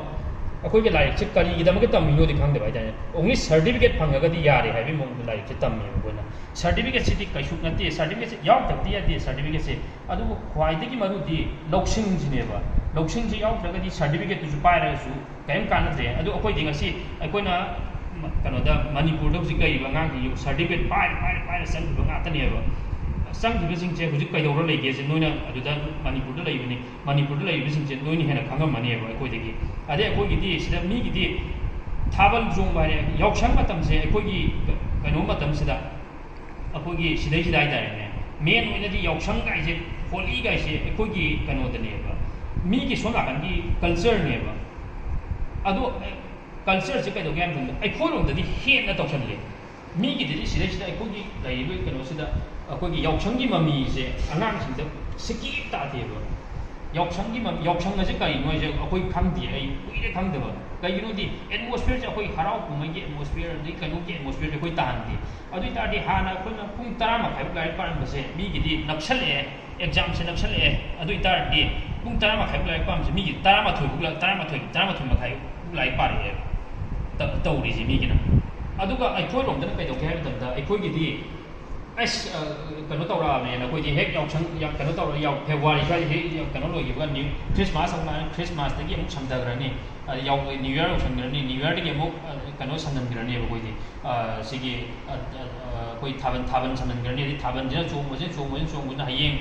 ꯑꯩꯈꯣꯏꯒꯤ ꯂꯥꯏꯔꯤꯛꯁꯦ ꯀꯔꯤꯒꯤꯗꯃꯛꯇ ꯇꯝꯃꯤꯅꯣꯗꯤ ꯈꯪꯗꯕ ꯍꯥꯏꯇꯥꯔꯦ꯫ ꯑꯣꯡꯂꯤ ꯁꯥꯔꯇꯤꯐꯤꯀꯦꯠ ꯐꯪꯉꯒꯗꯤ ꯌꯥꯔꯦ ꯍꯥꯏꯕꯒꯤ ꯃꯑꯣꯡꯗ ꯂꯥꯏꯔꯤꯛꯁꯦ ꯇꯝꯃꯦꯕ ꯑꯩꯈꯣꯏꯅ꯫ ꯁꯥꯔꯇꯤꯐꯤꯀꯦꯠꯁꯤꯗꯤ ꯀꯩꯁꯨ ꯅꯠꯇꯦ, ꯁꯥꯔꯇꯤꯐꯤꯀꯦꯠꯁꯤ ꯌꯥꯎꯗꯕꯗꯤ ꯌꯥꯗꯦ꯫ ꯁꯥꯔꯇꯤꯐꯤꯀꯦꯠꯁꯦ ꯑꯗꯨꯕꯨ ꯈ꯭ꯋꯥꯏꯗꯒꯤ ꯃꯔꯨꯗꯤ ꯂꯧꯁꯤꯡꯁꯤꯅꯦꯕ꯫ ꯂꯧꯁꯤꯡꯁꯤ ꯌꯥꯎꯗ꯭ꯔꯒꯗꯤ ꯁꯥꯔꯇꯤꯐꯤꯀꯦꯠꯇꯨꯁꯨ ꯄꯥꯏꯔꯒꯁꯨ ꯀꯔꯤꯝ ꯀꯥꯟꯅꯗ꯭ꯔꯦ꯫ ꯑꯗꯨ ꯑꯩꯈꯣꯏꯗꯤ ꯉꯁꯤ ꯑꯩꯈꯣꯏꯅ ꯃ-, ꯀꯩꯅꯣꯗ, ꯃꯅꯤꯄꯨꯔꯗ ꯍꯧꯖꯤꯛ ꯂꯩꯔꯤꯕ ꯑꯉꯥꯡꯁꯤꯡꯁꯤ ꯁꯥꯔꯇꯤꯐꯤꯀꯦꯠ ꯄꯥꯏꯔ, ꯄꯥꯏꯔ, ꯄꯥꯏꯔ ꯆꯪꯈꯤꯕ ꯉꯥꯛꯇꯅꯦꯕ꯫ ꯆꯪꯈꯤꯕꯁꯤꯡꯁꯦ ꯍꯧꯖꯤꯛ ꯀꯩꯗꯧꯔ ꯂꯩꯒꯦꯁꯦ, ꯅꯣꯏꯅ ꯑꯗꯨꯗ ꯃꯅꯤꯄꯨꯔꯗ ꯂꯩꯕꯅꯤ, ꯃꯅꯤꯄꯨꯔꯗ ꯂꯩꯔꯤꯕꯁꯤꯡꯁꯦ ꯅꯣꯏꯅ ꯍꯦꯟꯅ ꯈꯪꯉꯝꯃꯅꯦꯕ ꯑꯩꯈꯣꯏꯗꯒꯤ꯫ ꯑꯗꯩ ꯑꯩꯈꯣꯏꯒꯤꯗꯤ ꯁꯤꯗ ꯃꯤꯒꯤꯗꯤ ꯊꯥꯕꯜ ꯆꯣꯡꯕ ꯍꯥꯏꯔꯦ, ꯌꯥꯎꯁꯪ ꯃꯇꯝꯁꯦ, ꯑꯩꯈꯣꯏꯒꯤ ꯀ-, ꯀꯩꯅꯣ ꯃꯇꯝꯁꯤꯗ, ꯑꯩꯈꯣꯏꯒꯤ ꯁꯤꯗꯩꯁꯤꯗ ꯍꯥꯏꯇꯥꯔꯦꯅꯦ, ꯃꯦꯟ ꯑꯣꯏꯅꯗꯤ ꯌꯥꯎꯁꯪ ꯀꯥꯏꯁꯦ, ꯍꯣꯂꯤ ꯀꯥꯏꯁꯦ ꯑꯩꯈꯣꯏꯒꯤ ꯀꯩꯅꯣꯗꯅꯦꯕ, ꯃꯤꯒꯤ ꯁꯣꯝ ꯅꯥꯀꯟꯒꯤ ꯀꯜꯆꯔꯅꯦꯕ꯫ ꯑꯗꯣ ꯀꯜꯆꯔꯁꯦ ꯀꯩꯗꯧꯒꯦ ꯍꯥꯏꯕ ꯃꯇꯝꯗ ꯑꯩꯈꯣꯏꯔꯣꯝꯗꯗꯤ ꯍꯦꯟꯅ ꯇꯧꯁꯜꯂꯦ꯫ ꯃꯤꯒꯤꯗꯗꯤ ꯁꯤꯗꯩꯁꯤꯗ ꯑꯩꯈꯣꯏꯒꯤ ꯂꯩꯔꯤꯕ ꯀꯩꯅꯣꯁꯤꯗ ꯑꯩꯈꯣꯏꯒꯤ ꯌꯥꯎꯁꯪꯒꯤ ꯃꯃꯤꯁꯦ ꯑꯉꯥꯡꯁꯤꯡꯗ ꯁꯤꯀꯤ ꯇꯥꯗꯦꯕ꯫ ꯌꯥꯎꯁꯪꯒꯤ ꯃ-, ꯌꯥꯎꯁꯪ ꯑꯁꯦ ꯀꯔꯤꯅꯣ ꯍꯥꯏꯁꯦ ꯑꯩꯈꯣꯏ ꯈꯪꯗꯦ, ꯑꯩ ꯀꯨꯏꯔꯦ ꯈꯪꯗꯕ꯫ ꯀꯩꯒꯤꯅꯣꯗꯤ ꯑꯦꯠꯃꯣꯁꯐꯤꯌꯔꯁꯦ, ꯑꯩꯈꯣꯏ ꯍꯔꯥꯎ ꯀꯨꯝꯍꯩꯒꯤ ꯑꯦꯠꯃꯣꯁꯐꯤꯌꯔ, ꯑꯗꯩ ꯀꯩꯅꯣꯒꯤ ꯑꯦꯠꯃꯣꯁꯐꯤꯌꯔꯁꯦ ꯑꯩꯈꯣꯏ ꯇꯥꯍꯟꯗꯦ꯫ ꯑꯗꯨ ꯑꯣꯏ ꯇꯥꯔꯗꯤ ꯍꯥꯟꯅ ꯑꯩꯈꯣꯏꯅ ꯄꯨꯡ ꯇꯔꯥ ꯃꯈꯥꯏꯐꯥꯎ ꯂꯥꯏꯔꯤꯛ ꯄꯥꯔꯝꯕꯁꯦ ꯃꯤꯒꯤꯗꯤ ꯅꯛꯁꯜꯂꯛꯑꯦ, ꯑꯦꯛꯖꯥꯝꯁꯦ ꯅꯛꯁꯜꯂꯛꯑꯦ꯫ ꯑꯗꯨ ꯑꯣꯏ ꯇꯥꯔꯗꯤ ꯄꯨꯡ ꯇꯔꯥ ꯃꯈꯥꯏꯐꯥꯎ ꯂꯥꯏꯔꯤꯛ ꯄꯥꯔꯝꯕꯁꯦ ꯃꯤꯒꯤ ꯇꯔꯥꯃꯥꯊꯣꯏꯐꯥꯎ ꯂꯥꯏ-, ꯇꯔꯥꯃꯥꯊꯣꯏ, ꯇꯔꯥꯃꯥꯊꯣꯏ ꯃꯈꯥꯏꯐꯥꯎ ꯂꯥꯏꯔꯤꯛ ꯄꯥꯔꯛꯑꯦ ꯇ-, ꯇꯧꯔꯤꯁꯦ ꯃꯤꯒꯤꯅ꯫ ꯑꯗꯨꯒ ꯑꯩꯈꯣꯏꯔꯣꯝꯗꯅ ꯀꯩꯗꯧꯒꯦ ꯍꯥꯏꯕ ꯃꯇꯝꯗ ꯑꯩꯈꯣꯏꯒꯤꯗꯤ ꯑꯁ, ꯑ, ꯀꯩꯅꯣ ꯇꯧꯔꯛꯑꯕꯅꯦꯅ ꯑꯩꯈꯣꯏꯗꯤ ꯍꯦꯛ ꯌꯥꯎꯁꯪ, ꯌꯥ-, ꯀꯩꯅꯣ ꯇꯧꯔ ꯌꯥꯎ-, ꯐꯦꯕ꯭ꯔꯨꯋꯥꯔꯤ ꯁ꯭ꯋꯥꯏꯗ ꯍꯦꯛ ꯌꯥꯎ-, ꯀꯩꯅꯣ ꯂꯣꯏꯈꯤꯕꯒ ꯅ꯭ꯌꯨ ꯈ꯭ꯔꯤꯁꯃꯥꯁ ꯑꯃꯨꯛ ꯂꯥꯛꯑꯅꯤ, ꯈ꯭ꯔꯤꯁꯃꯥꯁꯇꯒꯤ ꯑꯃꯨꯛ ꯁꯝꯊꯈ꯭ꯔꯅꯤ, ꯑꯗ ꯌꯥꯎ-, ꯅ꯭ꯌꯨ ꯌꯔ ꯌꯧꯁꯟꯈ꯭ꯔꯅꯤ, ꯅ꯭ꯌꯨ ꯌꯔꯗꯒꯤ ꯑꯃꯨꯛ, ꯑ, ꯀꯩꯅꯣ ꯁꯝꯖꯟꯈ꯭ꯔꯅꯦꯕ ꯑꯩꯈꯣꯏꯗꯤ꯫ ꯑ, ꯁꯤꯒꯤ, ꯑ, ꯑ, ꯑ, ꯑꯩꯈꯣꯏ ꯊꯥꯕꯜ, ꯊꯥꯕꯜ ꯁꯝꯖꯟꯈ꯭ꯔꯅꯤ, ꯑꯗꯩ ꯊꯥꯕꯜꯁꯤꯅ ꯆꯣꯡꯕꯁꯤꯅ, ꯆꯣꯡꯕꯁꯤꯅ, ꯆꯣꯡꯕꯁꯤꯅ ꯍꯌꯦꯡ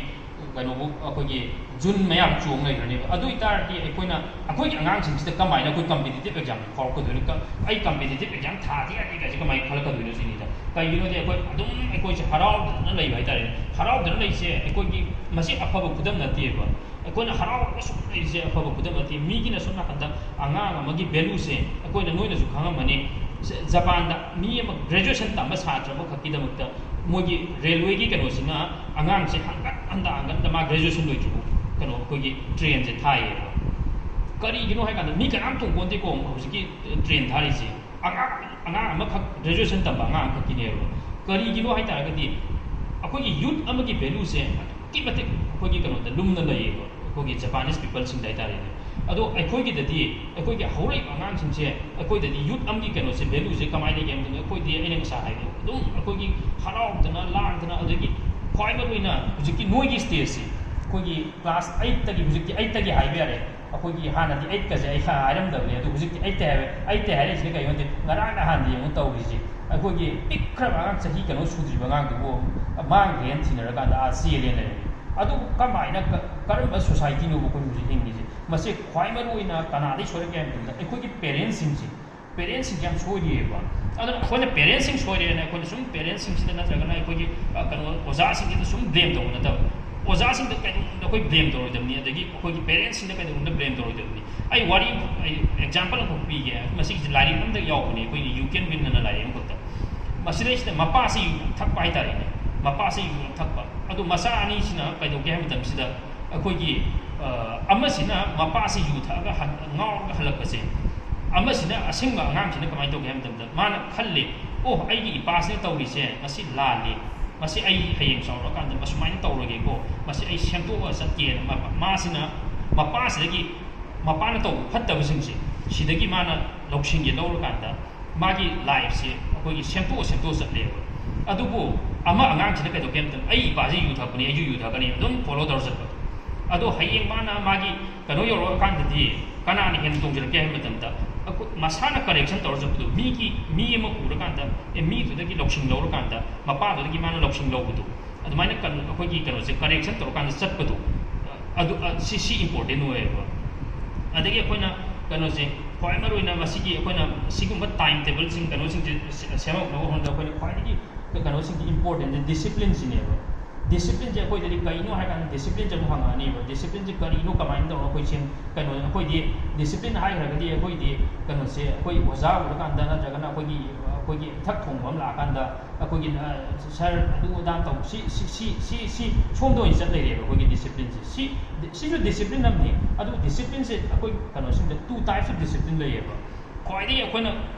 ꯀꯩꯅꯣꯕꯨ ꯑꯩꯈꯣꯏꯒꯤ ꯖꯨꯟ ꯃꯌꯥ ꯆꯣꯡ ꯂꯩꯈ꯭ꯔꯅꯦꯕ꯫ ꯑꯗꯨ ꯑꯣꯏꯇꯥꯔꯗꯤ ꯑꯩꯈꯣꯏꯅ, ꯑꯩꯈꯣꯏꯒꯤ ꯑꯉꯥꯡꯁꯤꯡꯁꯤꯗ ꯀꯃꯥꯏꯅ ꯑꯩꯈꯣꯏ ꯀꯝꯄꯤꯇꯤꯇꯤꯞ ꯑꯦꯛꯖꯥꯝ ꯐꯥꯎꯔꯛꯀꯗꯣꯏꯅꯣ? ꯀ-, ꯑꯩ ꯀꯝꯄꯤꯇꯤꯇꯤꯞ ꯑꯦꯛꯖꯥꯝ ꯊꯥꯗ ꯌꯥꯗꯦ ꯀꯥꯏꯁꯦ ꯀꯃꯥꯏꯅ ꯈꯜꯂꯛꯀꯗꯣꯏꯅꯣ ꯁꯤꯅꯤꯗ꯫ ꯀꯩꯒꯤꯅꯣꯗꯤ ꯑꯩꯈꯣꯏ ꯑꯗꯨꯝ ꯑꯩꯈꯣꯏꯁꯦ ꯍꯔꯥꯎꯗꯅ ꯂꯩꯕ ꯍꯥꯏꯇꯥꯔꯦ꯫ ꯍꯔꯥꯎꯗꯅ ꯂꯩꯁꯦ ꯑꯩꯈꯣꯏꯒꯤ ꯃꯁꯤ ꯑꯐꯕ ꯈꯨꯗꯝ ꯅꯠꯇꯦꯕ꯫ ꯑꯩꯈꯣꯏꯅ ꯍꯔꯥꯎꯔꯒ ꯁꯨꯝ ꯂꯩꯔꯤꯁꯦ ꯑꯐꯕ ꯈꯨꯗꯝ ꯅꯠꯇꯦ꯫ ꯃꯤꯒꯤꯅ ꯁꯣꯝ ꯅꯥꯀꯟꯗ ꯑꯉꯥꯡ ꯑꯃꯒꯤ ꯚꯦꯂꯨꯁꯦ ꯑꯩꯈꯣꯏꯅ, ꯅꯣꯏꯅꯁꯨ ꯈꯪꯉꯝꯃꯅꯤ, ꯖ-, ꯖꯄꯥꯟꯗ ꯃꯤ ꯑꯃ ꯒ꯭ꯔꯦꯖꯨꯑꯦꯁꯟ ꯇꯝꯕ ꯁꯥꯇ꯭ꯔ ꯑꯃꯈꯛꯀꯤꯗꯃꯛꯇ ꯃꯣꯏꯒꯤ ꯔꯦꯜꯋꯦꯒꯤ ꯀꯩꯅꯣꯁꯤꯅ ꯑꯉꯥꯡꯁꯦ ꯍꯪꯒꯠ ꯍꯟꯗ, ꯍꯪꯒꯠ ꯍꯟꯗ, ꯃꯥ ꯒ꯭ꯔꯦꯖꯨꯑꯦꯁꯟ ꯂꯣꯏꯗ꯭ꯔꯤꯕꯨ ꯀꯩꯅꯣ ꯑꯩꯈꯣꯏꯒꯤ ꯇ꯭ꯔꯦꯟꯁꯦ ꯊꯥꯏꯌꯦꯕ꯫ ꯀꯔꯤꯒꯤꯅꯣ ꯍꯥꯏ ꯀꯥꯟꯗ ꯃꯤ ꯀꯅꯥꯝ ꯇꯣꯡꯄꯣꯟꯇꯦꯀꯣ ꯍꯧꯖꯤꯛꯀꯤ ꯇ꯭ꯔꯦꯟ ꯊꯥꯔꯤꯁꯦ꯫ ꯑꯉꯥꯡ, ꯑꯉꯥꯡ ꯑꯃꯈꯛ, ꯒ꯭ꯔꯦꯖꯨꯑꯦꯁꯟ ꯇꯝꯕ ꯑꯉꯥꯡ ꯑꯃꯈꯛꯀꯤꯅꯦꯕ꯫ ꯀꯔꯤꯒꯤꯅꯣ ꯍꯥꯏ ꯇꯥꯔꯒꯗꯤ ꯑꯩꯈꯣꯏꯒꯤ ꯌꯨꯠ ꯑꯃꯒꯤ ꯚꯦꯂꯨꯁꯦ ꯑꯗꯨꯛꯀꯤ ꯃꯇꯤꯛ ꯑꯩꯈꯣꯏꯒꯤ ꯀꯩꯅꯣꯗ ꯂꯨꯝꯅ ꯂꯩꯌꯦꯕ, ꯑꯩꯈꯣꯏꯒꯤ ꯖꯄꯥꯅꯤꯁ ꯄꯤꯄꯜꯁꯤꯡꯗ ꯍꯥꯏꯇꯥꯔꯦꯅꯦ꯫ ꯑꯗꯣ ꯑꯩꯈꯣꯏꯒꯤꯗꯗꯤ, ꯑꯩꯈꯣꯏꯒꯤ ꯍꯧꯔꯛꯏꯕ ꯑꯉꯥꯡꯁꯤꯡꯁꯦ, ꯑꯩꯈꯣꯏꯗꯗꯤ ꯌꯨꯠ ꯑꯃꯒꯤ ꯀꯩꯅꯣꯁꯦ, ꯚꯦꯂꯨꯁꯦ ꯀꯃꯥꯏꯅ ꯂꯩꯒꯦ ꯍꯥꯏꯕ ꯃꯇꯝꯗ, ꯑꯩꯈꯣꯏꯗꯤ, ꯑꯩꯅ ꯉꯁꯥꯏ ꯍꯥꯏꯕꯗꯣ, ꯑꯗꯨꯝ ꯑꯩꯈꯣꯏꯒꯤ ꯍꯔꯥꯎꯗꯅ ꯂꯥꯡꯗꯅ, ꯑꯗꯒꯤ ꯈ꯭ꯋꯥꯏ ꯃꯔꯨꯑꯣꯏꯅ ꯍꯧꯖꯤꯛꯀꯤ ꯅꯣꯏꯒꯤ ꯁ꯭ꯇꯦꯖꯁꯤ, ꯑꯩꯈꯣꯏꯒꯤ ꯀ꯭ꯂꯥꯁ ꯑꯩꯠꯇꯒꯤ, ꯍꯧꯖꯤꯛꯇꯤ ꯑꯩꯠꯇꯒꯤ ꯍꯥꯏꯕ ꯌꯥꯔꯦ, ꯑꯩꯈꯣꯏꯒꯤ ꯍꯥꯟꯅꯗꯤ ꯑꯩꯠꯀꯁꯦ ꯑꯩ ꯍꯥꯏꯔꯝꯗꯕꯅꯦ, ꯑꯗꯣ ꯍꯧꯖꯤꯛꯇꯤ ꯑꯩꯠꯇ ꯍꯥꯏꯕ, ꯑꯩꯠꯇ ꯍꯥꯏꯔꯛꯏꯁꯤꯅ ꯀꯩꯅꯣ ꯍꯥꯏꯗꯤ, ꯉꯔꯥꯡ ꯅꯍꯥꯟꯗ ꯌꯦꯡꯉꯨ ꯇꯧꯔꯤꯁꯦ, ꯑꯩꯈꯣꯏꯒꯤ ꯄꯤꯛꯈ꯭ꯔꯕ ꯑꯉꯥꯡ, ꯆꯍꯤ ꯀꯩꯅꯣ ꯁꯨꯗ꯭ꯔꯤꯕ ꯑꯉꯥꯡꯗꯨꯕꯨ ꯃꯥꯡꯈ꯭ꯔꯦꯅ ꯊꯤꯅꯔꯀꯥꯟꯗ ꯑꯥ ꯆꯦꯜꯂꯦꯅ ꯂꯩꯔꯝꯃꯤ꯫ ꯑꯗꯨ ꯀꯃꯥꯏꯅ, ꯀ-, ꯀꯔꯝꯕ ꯁꯣꯁꯥꯏꯇꯤꯅꯣꯕ ꯑꯩꯈꯣꯏ ꯍꯧꯖꯤꯛ ꯍꯤꯡꯉꯤꯁꯦ? ꯃꯁꯤ ꯈ꯭ꯋꯥꯏ ꯃꯔꯨꯑꯣꯏꯅ ꯀꯅꯥꯗꯒꯤ ꯁꯣꯏꯔꯛꯀꯦ ꯍꯥꯏꯕ ꯃꯇꯝꯗ, ꯑꯩꯈꯣꯏꯒꯤ ꯄꯦꯔꯦꯟꯁꯁꯤꯡꯁꯦ, ꯄꯦꯔꯦꯟꯁꯁꯤꯡꯁꯦ ꯌꯥꯝ ꯁꯣꯏꯔꯤꯑꯕ꯫ ꯑꯗꯨꯅ ꯑꯩꯈꯣꯏꯅ ꯄꯦꯔꯦꯟꯁꯁꯤꯡ ꯁꯣꯏꯔꯦꯅ ꯑꯩꯈꯣꯏꯅ ꯁꯨꯝ ꯄꯦꯔꯦꯟꯁꯁꯤꯡꯁꯤꯗ ꯅꯠꯇ꯭ꯔꯒꯅ ꯑꯩꯈꯣꯏꯒꯤ, ꯑ, ꯀꯩꯅꯣ, ꯑꯣꯖꯥꯁꯤꯡꯁꯤꯗ ꯁꯨꯝ ꯕ꯭ꯂꯦꯝ ꯇꯧꯕ ꯅꯠꯇꯕ, ꯑꯣꯖꯥꯁꯤꯡꯗ ꯀꯩꯗꯧꯅꯨꯡꯗ ꯑꯩꯈꯣꯏ ꯕ꯭ꯂꯦꯝ ꯇꯧꯔꯣꯏꯗꯕꯅꯤ, ꯑꯗꯒꯤ ꯑꯩꯈꯣꯏꯒꯤ ꯄꯦꯔꯦꯟꯁꯁꯤꯡꯗ ꯀꯩꯗꯧꯅꯨꯡꯗ ꯕ꯭ꯂꯦꯝ ꯇꯧꯔꯣꯏꯗꯕꯅꯤ꯫ ꯑꯩ ꯋꯥꯔꯤ ꯑꯃꯈꯛ, ꯑꯩ ꯑꯦꯛꯖꯥꯝꯄꯜ ꯑꯃꯈꯛ ꯄꯤꯒꯦ꯫ ꯃꯁꯤꯒꯤꯁꯤ ꯂꯥꯏꯔꯤꯛ ꯑꯃꯗ ꯌꯥꯎꯕꯅꯦ, ꯑꯩꯈꯣꯏꯒꯤ ꯌꯨ ꯀꯦꯟ ꯋꯤꯟ ꯑꯅ ꯂꯥꯏꯔꯤꯛ ꯑꯃꯈꯛꯇ꯫ ꯃꯁꯤꯗꯩꯁꯤꯗ ꯃꯄꯥꯁꯤ ꯌꯨ ꯊꯛꯄ ꯍꯥꯏꯇꯥꯔꯦꯅꯦ, ꯃꯄꯥꯁꯤ ꯌꯨ ꯊꯛꯄ꯫ ꯑꯗꯨ ꯃꯆꯥ ꯑꯅꯤꯁꯤꯅ ꯀꯩꯗꯧꯒꯦ ꯍꯥꯏꯕ ꯃꯇꯝꯁꯤꯗ ꯑꯩꯈꯣꯏꯒꯤ, ꯑ, ꯑꯃꯁꯤꯅ ꯃꯄꯥꯁꯤ ꯌꯨ ꯊꯛꯑꯒ ꯍꯟ-, ꯉꯥꯎꯔꯒ ꯍꯜꯂꯛꯄꯁꯦ, ꯑꯃꯁꯤꯅ ꯑꯁꯦꯡꯕ ꯑꯉꯥꯡꯁꯤꯅ ꯀꯃꯥꯏꯅ ꯇꯧꯒꯦ ꯍꯥꯏꯕ ꯃꯇꯝꯗ ꯃꯥꯅ ꯈꯜꯂꯤ, "ꯑꯣ, ꯑꯩꯒꯤ ꯏꯄꯥꯁꯤꯅ ꯇꯧꯔꯤꯁꯦ ꯃꯁꯤ ꯂꯥꯜꯂꯤ, ꯃꯁꯤ ꯑꯩ ꯍꯌꯦꯡ ꯆꯥꯎꯔꯛꯑꯀꯥꯟꯗ ꯑꯁꯨꯃꯥꯏꯅ ꯇꯧꯔꯒꯦꯀꯣ, ꯃꯁꯤ ꯑꯩ ꯁꯦꯝꯗꯣꯛꯑꯒ ꯆꯠꯀꯦꯅ"꯫ ꯃ-, ꯃꯥꯁꯤꯅ ꯃꯄꯥꯁꯤꯗꯒꯤ, ꯃꯄꯥꯅ ꯇꯧꯕ ꯐꯠꯇꯕꯁꯤꯡꯁꯦ ꯁꯤꯗꯒꯤ ꯃꯥꯅ ꯂꯧꯁꯤꯡꯁꯦ ꯂꯧꯔꯀꯥꯟꯗ ꯃꯥꯒꯤ ꯂꯥꯏꯐꯁꯦ ꯑꯩꯈꯣꯏꯒꯤ ꯁꯦꯝꯗꯣꯛꯑ ꯁꯦꯝꯗꯣꯛꯑ ꯆꯠꯂꯦꯕ꯫ ꯑꯗꯨꯕꯨ ꯑꯃ ꯑꯉꯥꯡꯁꯤꯅ ꯀꯩꯗꯧꯒꯦ ꯍꯥꯏꯕ ꯃꯇꯝꯗ, "ꯑꯩ ꯏꯄꯥꯁꯤ ꯌꯨ ꯊꯛꯄꯅꯤ, ꯑꯩꯁꯨ ꯌꯨ ꯊꯛꯀꯅꯤ", ꯑꯗꯨꯝ ꯐꯣꯂꯣ ꯇꯧꯔ ꯆꯠꯄ꯫ ꯑꯗꯣ ꯍꯌꯦꯡ ꯃꯥꯅ ꯃꯥꯒꯤ ꯀꯩꯅꯣ ꯌꯧꯔꯛꯑꯀꯥꯟꯗꯗꯤ ꯀꯅꯥꯅ ꯍꯦꯟꯅ ꯇꯣꯡꯁꯤꯜꯂꯛꯀꯦ ꯍꯥꯏꯕ ꯃꯇꯝꯗ, ꯑꯩꯈꯣꯏ ꯃꯁꯥꯅ ꯀꯔꯦꯛꯁꯟ ꯇꯧꯔ ꯆꯠꯄꯗꯣ, ꯃꯤꯒꯤ, ꯃꯤ ꯑꯃ ꯎꯔꯀꯥꯟꯗ, ꯑꯦ, ꯃꯤꯗꯨꯗꯒꯤ ꯂꯧꯁꯤꯡ ꯂꯧꯔꯀꯥꯟꯗ ꯃꯄꯥꯗꯨꯗꯒꯤ ꯃꯥꯅ ꯂꯧꯁꯤꯡ ꯂꯧꯕꯗꯣ, ꯑꯗꯨꯃꯥꯏꯅ ꯀꯩꯅꯣ, ꯑꯩꯈꯣꯏꯒꯤ ꯀꯩꯅꯣꯁꯦ ꯀꯔꯦꯛꯁꯟ ꯇꯧꯔꯀꯥꯟꯗ ꯆꯠꯄꯗꯣ, ꯑꯗꯨ, ꯑ, ꯁꯤ, ꯁꯤ ꯏꯝꯄꯣꯔꯇꯦꯟ ꯑꯣꯏꯌꯦꯕ꯫ ꯑꯗꯒꯤ ꯑꯩꯈꯣꯏꯅ ꯀꯩꯅꯣꯁꯦ, ꯈ꯭ꯋꯥꯏ ꯃꯔꯨ ꯑꯣꯏꯅ ꯃꯁꯤꯒꯤ ꯑꯩꯈꯣꯏꯅ ꯁꯤꯒꯨꯝꯕ ꯇꯥꯏꯝ ꯇꯦꯕꯜꯁꯤꯡ, ꯀꯩꯅꯣꯁꯤꯡꯁꯦ ꯁꯦ-, ꯁꯦꯝꯃꯛꯅꯕ ꯍꯣꯠꯅꯕꯗ ꯑꯩꯈꯣꯏꯅ ꯈ꯭ꯋꯥꯏꯗꯒꯤ ꯀꯩꯅꯣꯁꯤꯡꯁꯦ ꯏꯝꯄꯣꯔꯇꯦꯟꯁꯦ ꯗꯤꯁꯤꯄ꯭ꯂꯤꯟꯁꯤꯅꯦꯕ꯫ ꯗꯤꯁꯤꯄ꯭ꯂꯤꯟꯁꯦ ꯑꯩꯈꯣꯏꯗꯗꯤ ꯀꯔꯤꯅꯣ ꯍꯥꯏ ꯀꯥꯟꯗ, ꯗꯤꯁꯤꯄ꯭ꯂꯤꯟꯁꯦ ꯑꯃꯨꯛ ꯍꯪꯉꯛꯑꯅꯦꯕ꯫ ꯗꯤꯁꯤꯄ꯭ꯂꯤꯟꯁꯦ ꯀꯔꯤꯅꯣ, ꯀꯃꯥꯏꯅ ꯇꯧꯔꯒ ꯑꯩꯈꯣꯏ ꯁꯦꯝ-, ꯀꯩꯅꯣ, ꯑꯩꯈꯣꯏꯗꯤ ꯗꯤꯁꯤꯄ꯭ꯂꯤꯟ ꯍꯥꯏꯈ꯭ꯔꯒꯗꯤ ꯑꯩꯈꯣꯏꯗꯤ ꯀꯩꯅꯣꯁꯦ, ꯑꯩꯈꯣꯏ ꯑꯣꯖꯥ ꯎꯔꯀꯥꯟꯗ ꯅꯠꯇ꯭ꯔꯒꯅ ꯑꯩꯈꯣꯏꯒꯤ, ꯑꯩꯈꯣꯏꯒꯤ ꯏꯊꯛ ꯊꯣꯡꯕ ꯑꯃ ꯂꯥꯛꯑꯀꯥꯟꯗ ꯑꯩꯈꯣꯏꯒꯤ, ꯑ, "ꯁꯥꯔ, ꯑꯗꯨ ꯑꯗꯥ ꯇꯧ", ꯁꯤ, ꯁꯤ, ꯁꯤ, ꯁꯤ, ꯁꯤ ꯁꯣꯝꯗ ꯑꯣꯏꯅ ꯆꯠ ꯂꯩꯔꯦꯕ ꯑꯩꯈꯣꯏꯒꯤ ꯗꯤꯁꯤꯄ꯭ꯂꯤꯟꯁꯦ꯫ ꯁꯤ, ꯁꯤꯁꯨ ꯗꯤꯁꯤꯄ꯭ꯂꯤꯟ ꯑꯃꯅꯤ꯫ ꯑꯗꯨ ꯗꯤꯁꯤꯄ꯭ꯂꯤꯟꯁꯦ ꯑꯩꯈꯣꯏ ꯀꯩꯅꯣꯁꯤꯡꯗ, two types of discipline ꯂꯩꯌꯦꯕ꯫ ꯈ꯭ꯋꯥꯏꯗꯒꯤ ꯑꯩꯈꯣꯏꯅ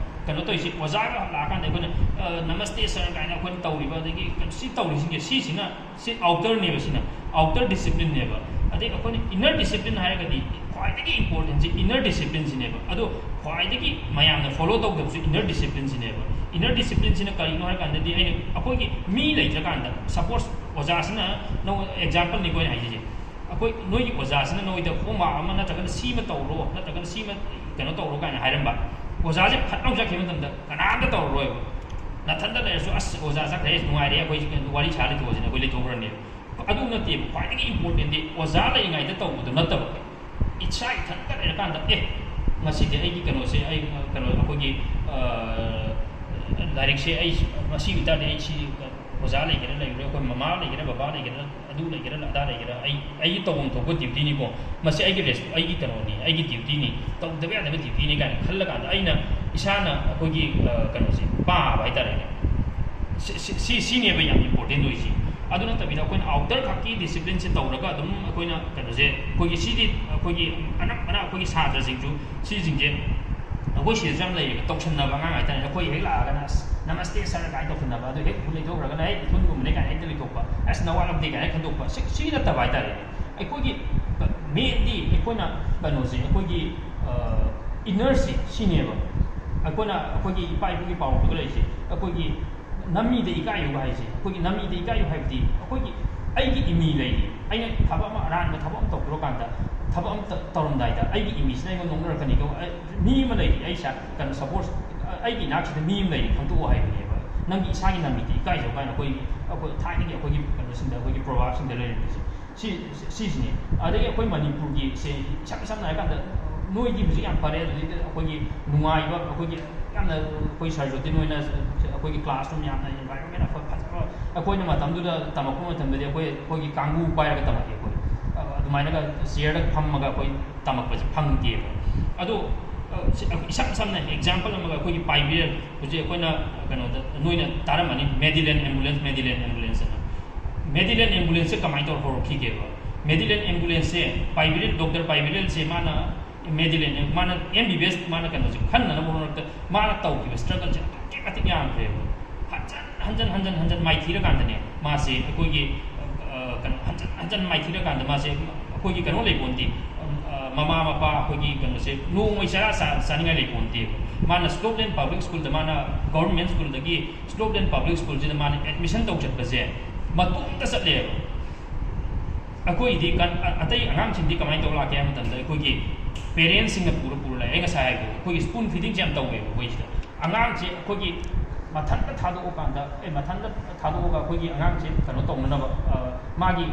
ꯀꯩꯅꯣ ꯇꯧꯔꯤꯁꯦ, ꯑꯣꯖꯥꯒ ꯂꯥꯛꯑꯀꯥꯟꯗ ꯑꯩꯈꯣꯏꯅ, ꯑ, "ꯅꯃꯁꯇꯦ ꯁꯥꯔ" ꯀꯥꯏꯅ ꯑꯩꯈꯣꯏꯅ ꯇꯧꯔꯤꯕ, ꯑꯗꯒꯤ ꯀꯩꯅꯣ ꯁꯤ ꯇꯧꯔꯤꯁꯤꯡꯁꯦ, ꯁꯤꯁꯤꯅ, ꯁꯤ ꯑꯥꯎꯇꯔꯅꯦꯕ, ꯁꯤꯅ ꯑꯥꯎꯇꯔ ꯗꯤꯁꯤꯄ꯭ꯂꯤꯟꯅꯦꯕ꯫ ꯑꯗꯩ ꯑꯩꯈꯣꯏꯅ ꯏꯟꯅꯔ ꯗꯤꯁꯤꯄ꯭ꯂꯤꯟ ꯍꯥꯏꯔꯒꯗꯤ ꯈ꯭ꯋꯥꯏꯗꯒꯤ ꯏꯝꯄꯣꯔꯇꯦꯟꯁꯦ ꯏꯟꯅꯔ ꯗꯤꯁꯤꯄ꯭ꯂꯤꯟꯁꯤꯅꯦꯕ꯫ ꯑꯗꯣ ꯈ꯭ꯋꯥꯏꯗꯒꯤ ꯃꯌꯥꯝꯅ ꯐꯣꯂꯣ ꯇꯧꯗꯕꯁꯨ ꯏꯟꯅꯔ ꯗꯤꯁꯤꯄ꯭ꯂꯤꯟꯁꯤꯅꯦꯕ꯫ ꯏꯟꯅꯔ ꯗꯤꯁꯤꯄ꯭ꯂꯤꯟꯁꯤꯅ ꯀꯔꯤꯅꯣ ꯍꯥꯏꯔ ꯀꯥꯟꯗꯗꯤ, ꯑꯩꯅ, ꯑꯩꯈꯣꯏꯒꯤ ꯃꯤ ꯂꯩꯇ꯭ꯔꯀꯥꯟꯗ, ꯁꯄꯣꯁ, ꯑꯣꯖꯥꯁꯤꯅ, ꯅꯪ, ꯑꯦꯛꯖꯥꯝꯄꯜꯅꯤꯀꯣ ꯑꯩꯅ ꯍꯥꯏꯖꯩꯁꯦ, ꯑꯩꯈꯣꯏ, ꯅꯣꯏꯒꯤ ꯑꯣꯖꯥꯁꯤꯅ ꯅꯣꯏꯗ "ꯍꯣꯝꯋꯥꯔꯛ ꯑꯃ ꯅꯠꯇ꯭ꯔꯒꯅ ꯁꯤꯃ ꯇꯧꯔꯣ, ꯅꯠꯇ꯭ꯔꯒꯅ ꯁꯤꯃ ꯀꯩꯅꯣ ꯇꯧꯔꯣ" ꯀꯥꯏꯅ ꯍꯥꯏꯔꯝꯕ꯫ ꯑꯣꯖꯥꯁꯦ ꯐꯠ ꯂꯥꯎ ꯆꯠꯈꯤꯕ ꯃꯇꯝꯗ ꯀꯅꯥꯝꯇ ꯇꯧꯔꯔꯣꯏꯕ꯫ ꯅꯊꯟꯗ ꯂꯩꯔꯁꯨ, "ꯑꯁ, ꯑꯣꯖꯥ ꯆꯠꯈ꯭ꯔꯦ, ꯅꯨꯡꯉꯥꯏꯔꯦ, ꯑꯩꯈꯣꯏ ꯋꯥꯔꯤ ꯁꯥ ꯂꯩꯊꯣꯛꯑꯁꯤꯅ" ꯑꯩꯈꯣꯏ ꯂꯩꯊꯣꯛꯈ꯭ꯔꯅꯦꯕ꯫ ꯑꯗꯨ ꯅꯠꯇꯦꯕ꯫ ꯈ꯭ꯋꯥꯏꯗꯒꯤ ꯏꯝꯄꯣꯔꯇꯦꯟꯗꯤ ꯑꯣꯖꯥ ꯂꯩꯔꯤꯉꯩꯗ ꯇꯧꯕꯗꯣ ꯅꯠꯇꯕ, ꯏꯁꯥ ꯏꯊꯟꯇ ꯂꯩꯔꯀꯥꯟꯗ, "ꯑꯦ, ꯉꯁꯤꯗꯤ ꯑꯩꯒꯤ ꯀꯩꯅꯣꯁꯦ, ꯑꯩ ꯀꯩꯅꯣ, ꯑꯩꯈꯣꯏꯒꯤ, ꯑ, ꯂꯥꯏꯔꯤꯛꯁꯦ ꯑꯩ ꯉꯁꯤ ꯑꯣꯏꯇꯥꯔꯗꯤ ꯑꯩ ꯁꯤ ꯑꯣꯖꯥ ꯂꯩꯒꯦꯔꯥ ꯂꯩꯔꯣꯏ, ꯑꯩꯈꯣꯏ ꯃꯃꯥ ꯂꯩꯒꯦꯔꯥ ꯕꯕꯥ ꯂꯩꯒꯦꯔꯥ, ꯑꯗꯨ ꯂꯩꯒꯦꯔꯥ ꯑꯗꯥ ꯂꯩꯒꯦꯔꯥ, ꯑꯩ, ꯑꯩꯒꯤ ꯇꯧꯐꯝ ꯊꯣꯛꯄ duty ꯅꯤꯀꯣ, ꯃꯁꯤ ꯑꯩꯒꯤ res-, ꯑꯩꯒꯤ ꯀꯩꯅꯣꯅꯤ, ꯑꯩꯒꯤ duty ꯅꯤ, ꯇꯧꯗꯕ ꯌꯥꯗꯕ duty ꯅꯤ ꯀꯥꯏꯅ ꯈꯜꯂꯀꯥꯟꯗ ꯑꯩꯅ ꯏꯁꯥꯅ ꯑꯩꯈꯣꯏꯒꯤ, ꯑ, ꯀꯩꯅꯣꯁꯦ ꯄꯥꯕ ꯍꯥꯏꯇꯥꯔꯦꯅꯦ꯫ ꯁꯤ, ꯁꯤ, ꯁꯤ, ꯁꯤꯅꯦꯕ ꯌꯥꯝ important ꯑꯣꯏꯁꯤ꯫ ꯑꯗꯨ ꯅꯠꯇꯕꯤꯗ ꯑꯩꯈꯣꯏꯅ outer ꯈꯛꯀꯤ discipline ꯁꯦ ꯇꯧꯔꯒ ꯑꯗꯨꯝ ꯑꯩꯈꯣꯏꯅ ꯀꯩꯅꯣꯁꯦ, ꯑꯩꯈꯣꯏꯒꯤ ꯁꯤꯗꯤ ꯑꯩꯈꯣꯏꯒꯤ ꯑꯅꯝꯕꯅ ꯑꯩꯈꯣꯏꯒꯤ ꯁꯥꯇ꯭ꯔꯁꯤꯡꯁꯨ ꯁꯤꯁꯤꯡꯁꯦ ꯑꯩꯈꯣꯏ ꯁꯤꯗꯁꯨ ꯌꯥꯝ ꯂꯩꯌꯦꯕ, ꯇꯧꯁꯟꯅꯕ ꯑꯉꯥꯡ ꯍꯥꯏꯇꯥꯔꯦ꯫ ꯑꯩꯈꯣꯏ ꯍꯦꯛ ꯂꯥꯛꯑꯒꯅ "ꯑꯁ, ꯅꯃꯁꯇꯦ ꯁꯥꯔ" ꯀꯥꯏꯅ ꯇꯧꯁꯟꯅꯕ, ꯑꯗꯨ ꯍꯦꯛ ꯂꯩꯊꯣꯛꯈ꯭ꯔꯒꯅ "ꯍꯦꯛ ꯏꯊꯨꯟꯒꯨꯝꯕꯅꯦ" ꯀꯥꯏꯅ ꯍꯦꯛꯇ ꯂꯩꯊꯣꯛꯄ, "ꯑꯁ, ꯅꯋꯥ ꯂꯧꯗꯦ" ꯀꯥꯏꯅ ꯈꯟꯗꯣꯛꯄ, ꯁꯤ, ꯁꯤ ꯅꯠꯇꯕ ꯍꯥꯏꯇꯥꯔꯦꯅꯦ꯫ ꯑꯩꯈꯣꯏꯒꯤ mainly ꯑꯩꯈꯣꯏꯅ ꯀꯩꯅꯣꯁꯦ, ꯑꯩꯈꯣꯏꯒꯤ, ꯑ, inner ꯁꯤ ꯁꯤꯅꯦꯕ꯫ ꯑꯩꯈꯣꯏꯅ ꯑꯩꯈꯣꯏꯒꯤ ꯏꯄꯥ ꯏꯄꯨꯒꯤ ꯄꯥꯎꯔꯧꯗꯒ ꯂꯩꯔꯤꯁꯦ, ꯑꯩꯈꯣꯏꯒꯤ "ꯅꯃꯤꯗ ꯏꯀꯥꯏꯌꯨ" ꯍꯥꯏꯁꯦ, ꯑꯩꯈꯣꯏꯒꯤ "ꯅꯃꯤꯗ ꯏꯀꯥꯏꯌꯨ" ꯍꯥꯏꯕꯗꯤ ꯑꯩꯈꯣꯏꯒꯤ ꯑꯩꯒꯤ ꯏꯃꯤ ꯂꯩꯔꯤ꯫ ꯑꯩꯅ ꯊꯕꯛ ꯑꯃ, ꯑꯔꯥꯟꯕ ꯊꯕꯛ ꯑꯃ ꯇꯧꯊꯣꯔꯀꯥꯟꯗ, ꯊꯕꯛ ꯑꯃ ꯇ-, ꯇꯧꯔꯝꯗꯥꯏꯗ ꯑꯩꯒꯤ ꯏꯃꯤꯁꯤꯅ ꯑꯩꯉꯣꯟꯗ ꯅꯣꯛꯅꯔꯛꯀꯅꯤꯀꯣ꯫ ꯑꯩ, ꯃꯤ ꯑꯃ ꯂꯩꯔꯤ, ꯑꯩ ꯏꯁꯥ, ꯀꯩꯅꯣ, suppose, ꯑꯩꯒꯤ ꯏꯅꯥꯛꯁꯤꯗ ꯃꯤ ꯑꯃ ꯂꯩꯔꯤ ꯈꯪꯗꯣꯛꯑꯣ ꯍꯥꯏꯕꯅꯦꯕ꯫ "ꯅꯪꯒꯤ ꯏꯁꯥꯒꯤ ꯅꯃꯤꯠꯇꯤ ꯏꯀꯥꯏꯖꯧ" ꯀꯥꯏꯅ ꯑꯩꯈꯣꯏꯒꯤ, ꯑꯩꯈꯣꯏ ꯊꯥꯏꯅꯒꯤ ꯑꯩꯈꯣꯏꯒꯤ ꯀꯩꯅꯣꯁꯤꯡꯗ, ꯑꯩꯈꯣꯏꯒꯤ proverb ꯁꯤꯡꯗ ꯂꯩꯔꯝꯃꯤꯁꯦ꯫ ꯁꯤ, ꯁꯤꯁꯤꯅꯤ꯫ ꯑꯗꯒꯤ ꯑꯩꯈꯣꯏ ꯃꯅꯤꯄꯨꯔꯒꯤ ꯁꯦ, ꯏꯁꯝ ꯁꯝꯅ ꯍꯥꯏꯔꯀꯥꯟꯗ, ꯅꯣꯏꯗꯤ ꯍꯧꯖꯤꯛ ꯌꯥꯝ ꯐꯔꯦ, ꯍꯧꯖꯤꯛ ꯑꯩꯈꯣꯏꯒꯤ ꯅꯨꯡꯉꯥꯏꯕ, ꯑꯩꯈꯣꯏꯒꯤ ꯌꯥꯝꯅ, ꯑꯩꯈꯣꯏ ꯁꯥꯔ ꯖꯣꯇꯤꯟ ꯍꯣꯏꯅ ꯑꯩꯈꯣꯏꯒꯤ classroom ꯌꯥꯝꯅ environment ꯑꯐ-, ꯐꯖꯕ, ꯑꯩꯈꯣꯏꯅ ꯃꯇꯝꯗꯨꯗ ꯇꯝꯃꯛꯄ ꯃꯇꯝꯗꯗꯤ ꯑꯩꯈꯣꯏ, ꯑꯩꯈꯣꯏꯒꯤ ꯀꯥꯡꯕꯨ ꯄꯥꯏꯔꯒ ꯇꯝꯃꯛꯑꯦ ꯑꯩꯈꯣꯏ꯫ ꯑ, ꯑꯗꯨꯃꯥꯏꯅꯒ chairꯗ ꯐꯝꯃꯒ ꯑꯩꯈꯣꯏ ꯇꯝꯃꯛꯄꯁꯦ ꯐꯪꯗꯦꯕ꯫ ꯑꯗꯣ, ꯑ, ꯁꯤ-, ꯏꯁꯝ ꯁꯝꯅ example ꯑꯃꯒ ꯑꯩꯈꯣꯏꯒꯤ ꯄꯥꯏꯕꯤꯔꯦꯜ, ꯍꯧꯖꯤꯛ ꯑꯩꯈꯣꯏꯅ ꯀꯩꯅꯣꯗ ꯅꯣꯏꯅ ꯇꯥꯔꯝꯃꯅꯤ, Medilane ambulance, Medilane ambulance ꯑꯅ꯫ Medilane ambulance ꯁꯦ ꯀꯃꯥꯏꯅ ꯇꯧꯔ ꯍꯧꯔꯛꯈꯤꯒꯦꯕ? Medilane ambulance ꯁꯦ ꯄꯥꯏꯕꯤꯔꯦꯜ, ꯗꯣꯛꯇꯔ ꯄꯥꯏꯕꯤꯔꯦꯜꯁꯦ ꯃꯥꯅ Medilane, ꯃꯥꯅ M B B S ꯃꯥꯅ ꯀꯩꯅꯣꯁꯦ ꯈꯟꯅꯅꯕ ꯍꯣꯠꯅꯔꯛꯇ ꯃꯥꯅ ꯇꯧꯈꯤꯕ struggle ꯁꯦ ꯑꯗꯨꯛꯀꯤ ꯃꯇꯤꯛ ꯌꯥꯝꯈ꯭ꯔꯦꯕ꯫ ꯍꯟꯖꯟ, ꯍꯟꯖꯟ, ꯍꯟꯖꯟ, ꯍꯟꯖꯟ ꯃꯥꯏꯊꯤꯔꯀꯥꯟꯗꯅꯦ, ꯃꯥꯁꯦ ꯑꯩꯈꯣꯏꯒꯤ, ꯑ, ꯀꯩꯅꯣ, ꯍꯟꯖꯟ, ꯍꯟꯖꯟ ꯃꯥꯏꯊꯤꯔꯀꯥꯟꯗ ꯃꯥꯁꯦ ꯑꯩꯈꯣꯏꯒꯤ ꯀꯩꯅꯣ ꯂꯩꯄꯣꯟꯇꯦ, ꯑ, ꯃꯃꯥ ꯃꯄꯥ ꯑꯩꯈꯣꯏꯒꯤ ꯀꯩꯅꯣꯁꯦ ꯅꯣꯡꯃꯩ ꯆꯔꯥ ꯆꯥ-, ꯆꯥꯅꯤꯡꯉꯥꯏ ꯂꯩꯄꯣꯟꯇꯦꯕ꯫ ꯃꯥꯅ Slopeland Public School ꯗ, ꯃꯥꯅ government school ꯗꯒꯤ Slopeland Public School ꯁꯤꯗ ꯃꯥꯅ admission ꯇꯧ ꯆꯠꯄꯁꯦ ꯃꯇꯣꯝꯇ ꯆꯠꯂꯦꯕ꯫ ꯑꯩꯈꯣꯏꯗꯤ ꯀꯟ-, ꯑ-, ꯑꯇꯩ ꯑꯉꯥꯡꯁꯤꯡꯗꯤ ꯀꯃꯥꯏꯅ ꯇꯧ ꯂꯥꯛꯀꯦ ꯍꯥꯏꯕ ꯃꯇꯝꯗ, ꯑꯩꯈꯣꯏꯒꯤ parents ꯁꯤꯡꯅ ꯄꯨꯔ ꯄꯨꯔ ꯂꯥꯛꯑꯦ꯫ ꯑꯩ ꯉꯁꯥꯏ ꯍꯥꯏꯕꯗꯣ, ꯑꯩꯈꯣꯏꯒꯤ spoon feeding ꯁꯦ ꯌꯥꯝ ꯇꯧꯋꯦꯕ ꯑꯩꯈꯣꯏ ꯁꯤꯗ꯫ ꯑꯉꯥꯡꯁꯦ ꯑꯩꯈꯣꯏꯒꯤ ꯃꯊꯟꯇ ꯊꯥꯗꯣꯛꯑꯀꯥꯟꯗ, ꯑꯦ, ꯃꯊꯟꯇ ꯊꯥꯗꯣꯛꯑꯒ ꯑꯩꯈꯣꯏꯒꯤ ꯑꯉꯥꯡꯁꯦ ꯀꯩꯅꯣ ꯇꯧꯅꯅꯕ, ꯑ, ꯃꯥꯒꯤ,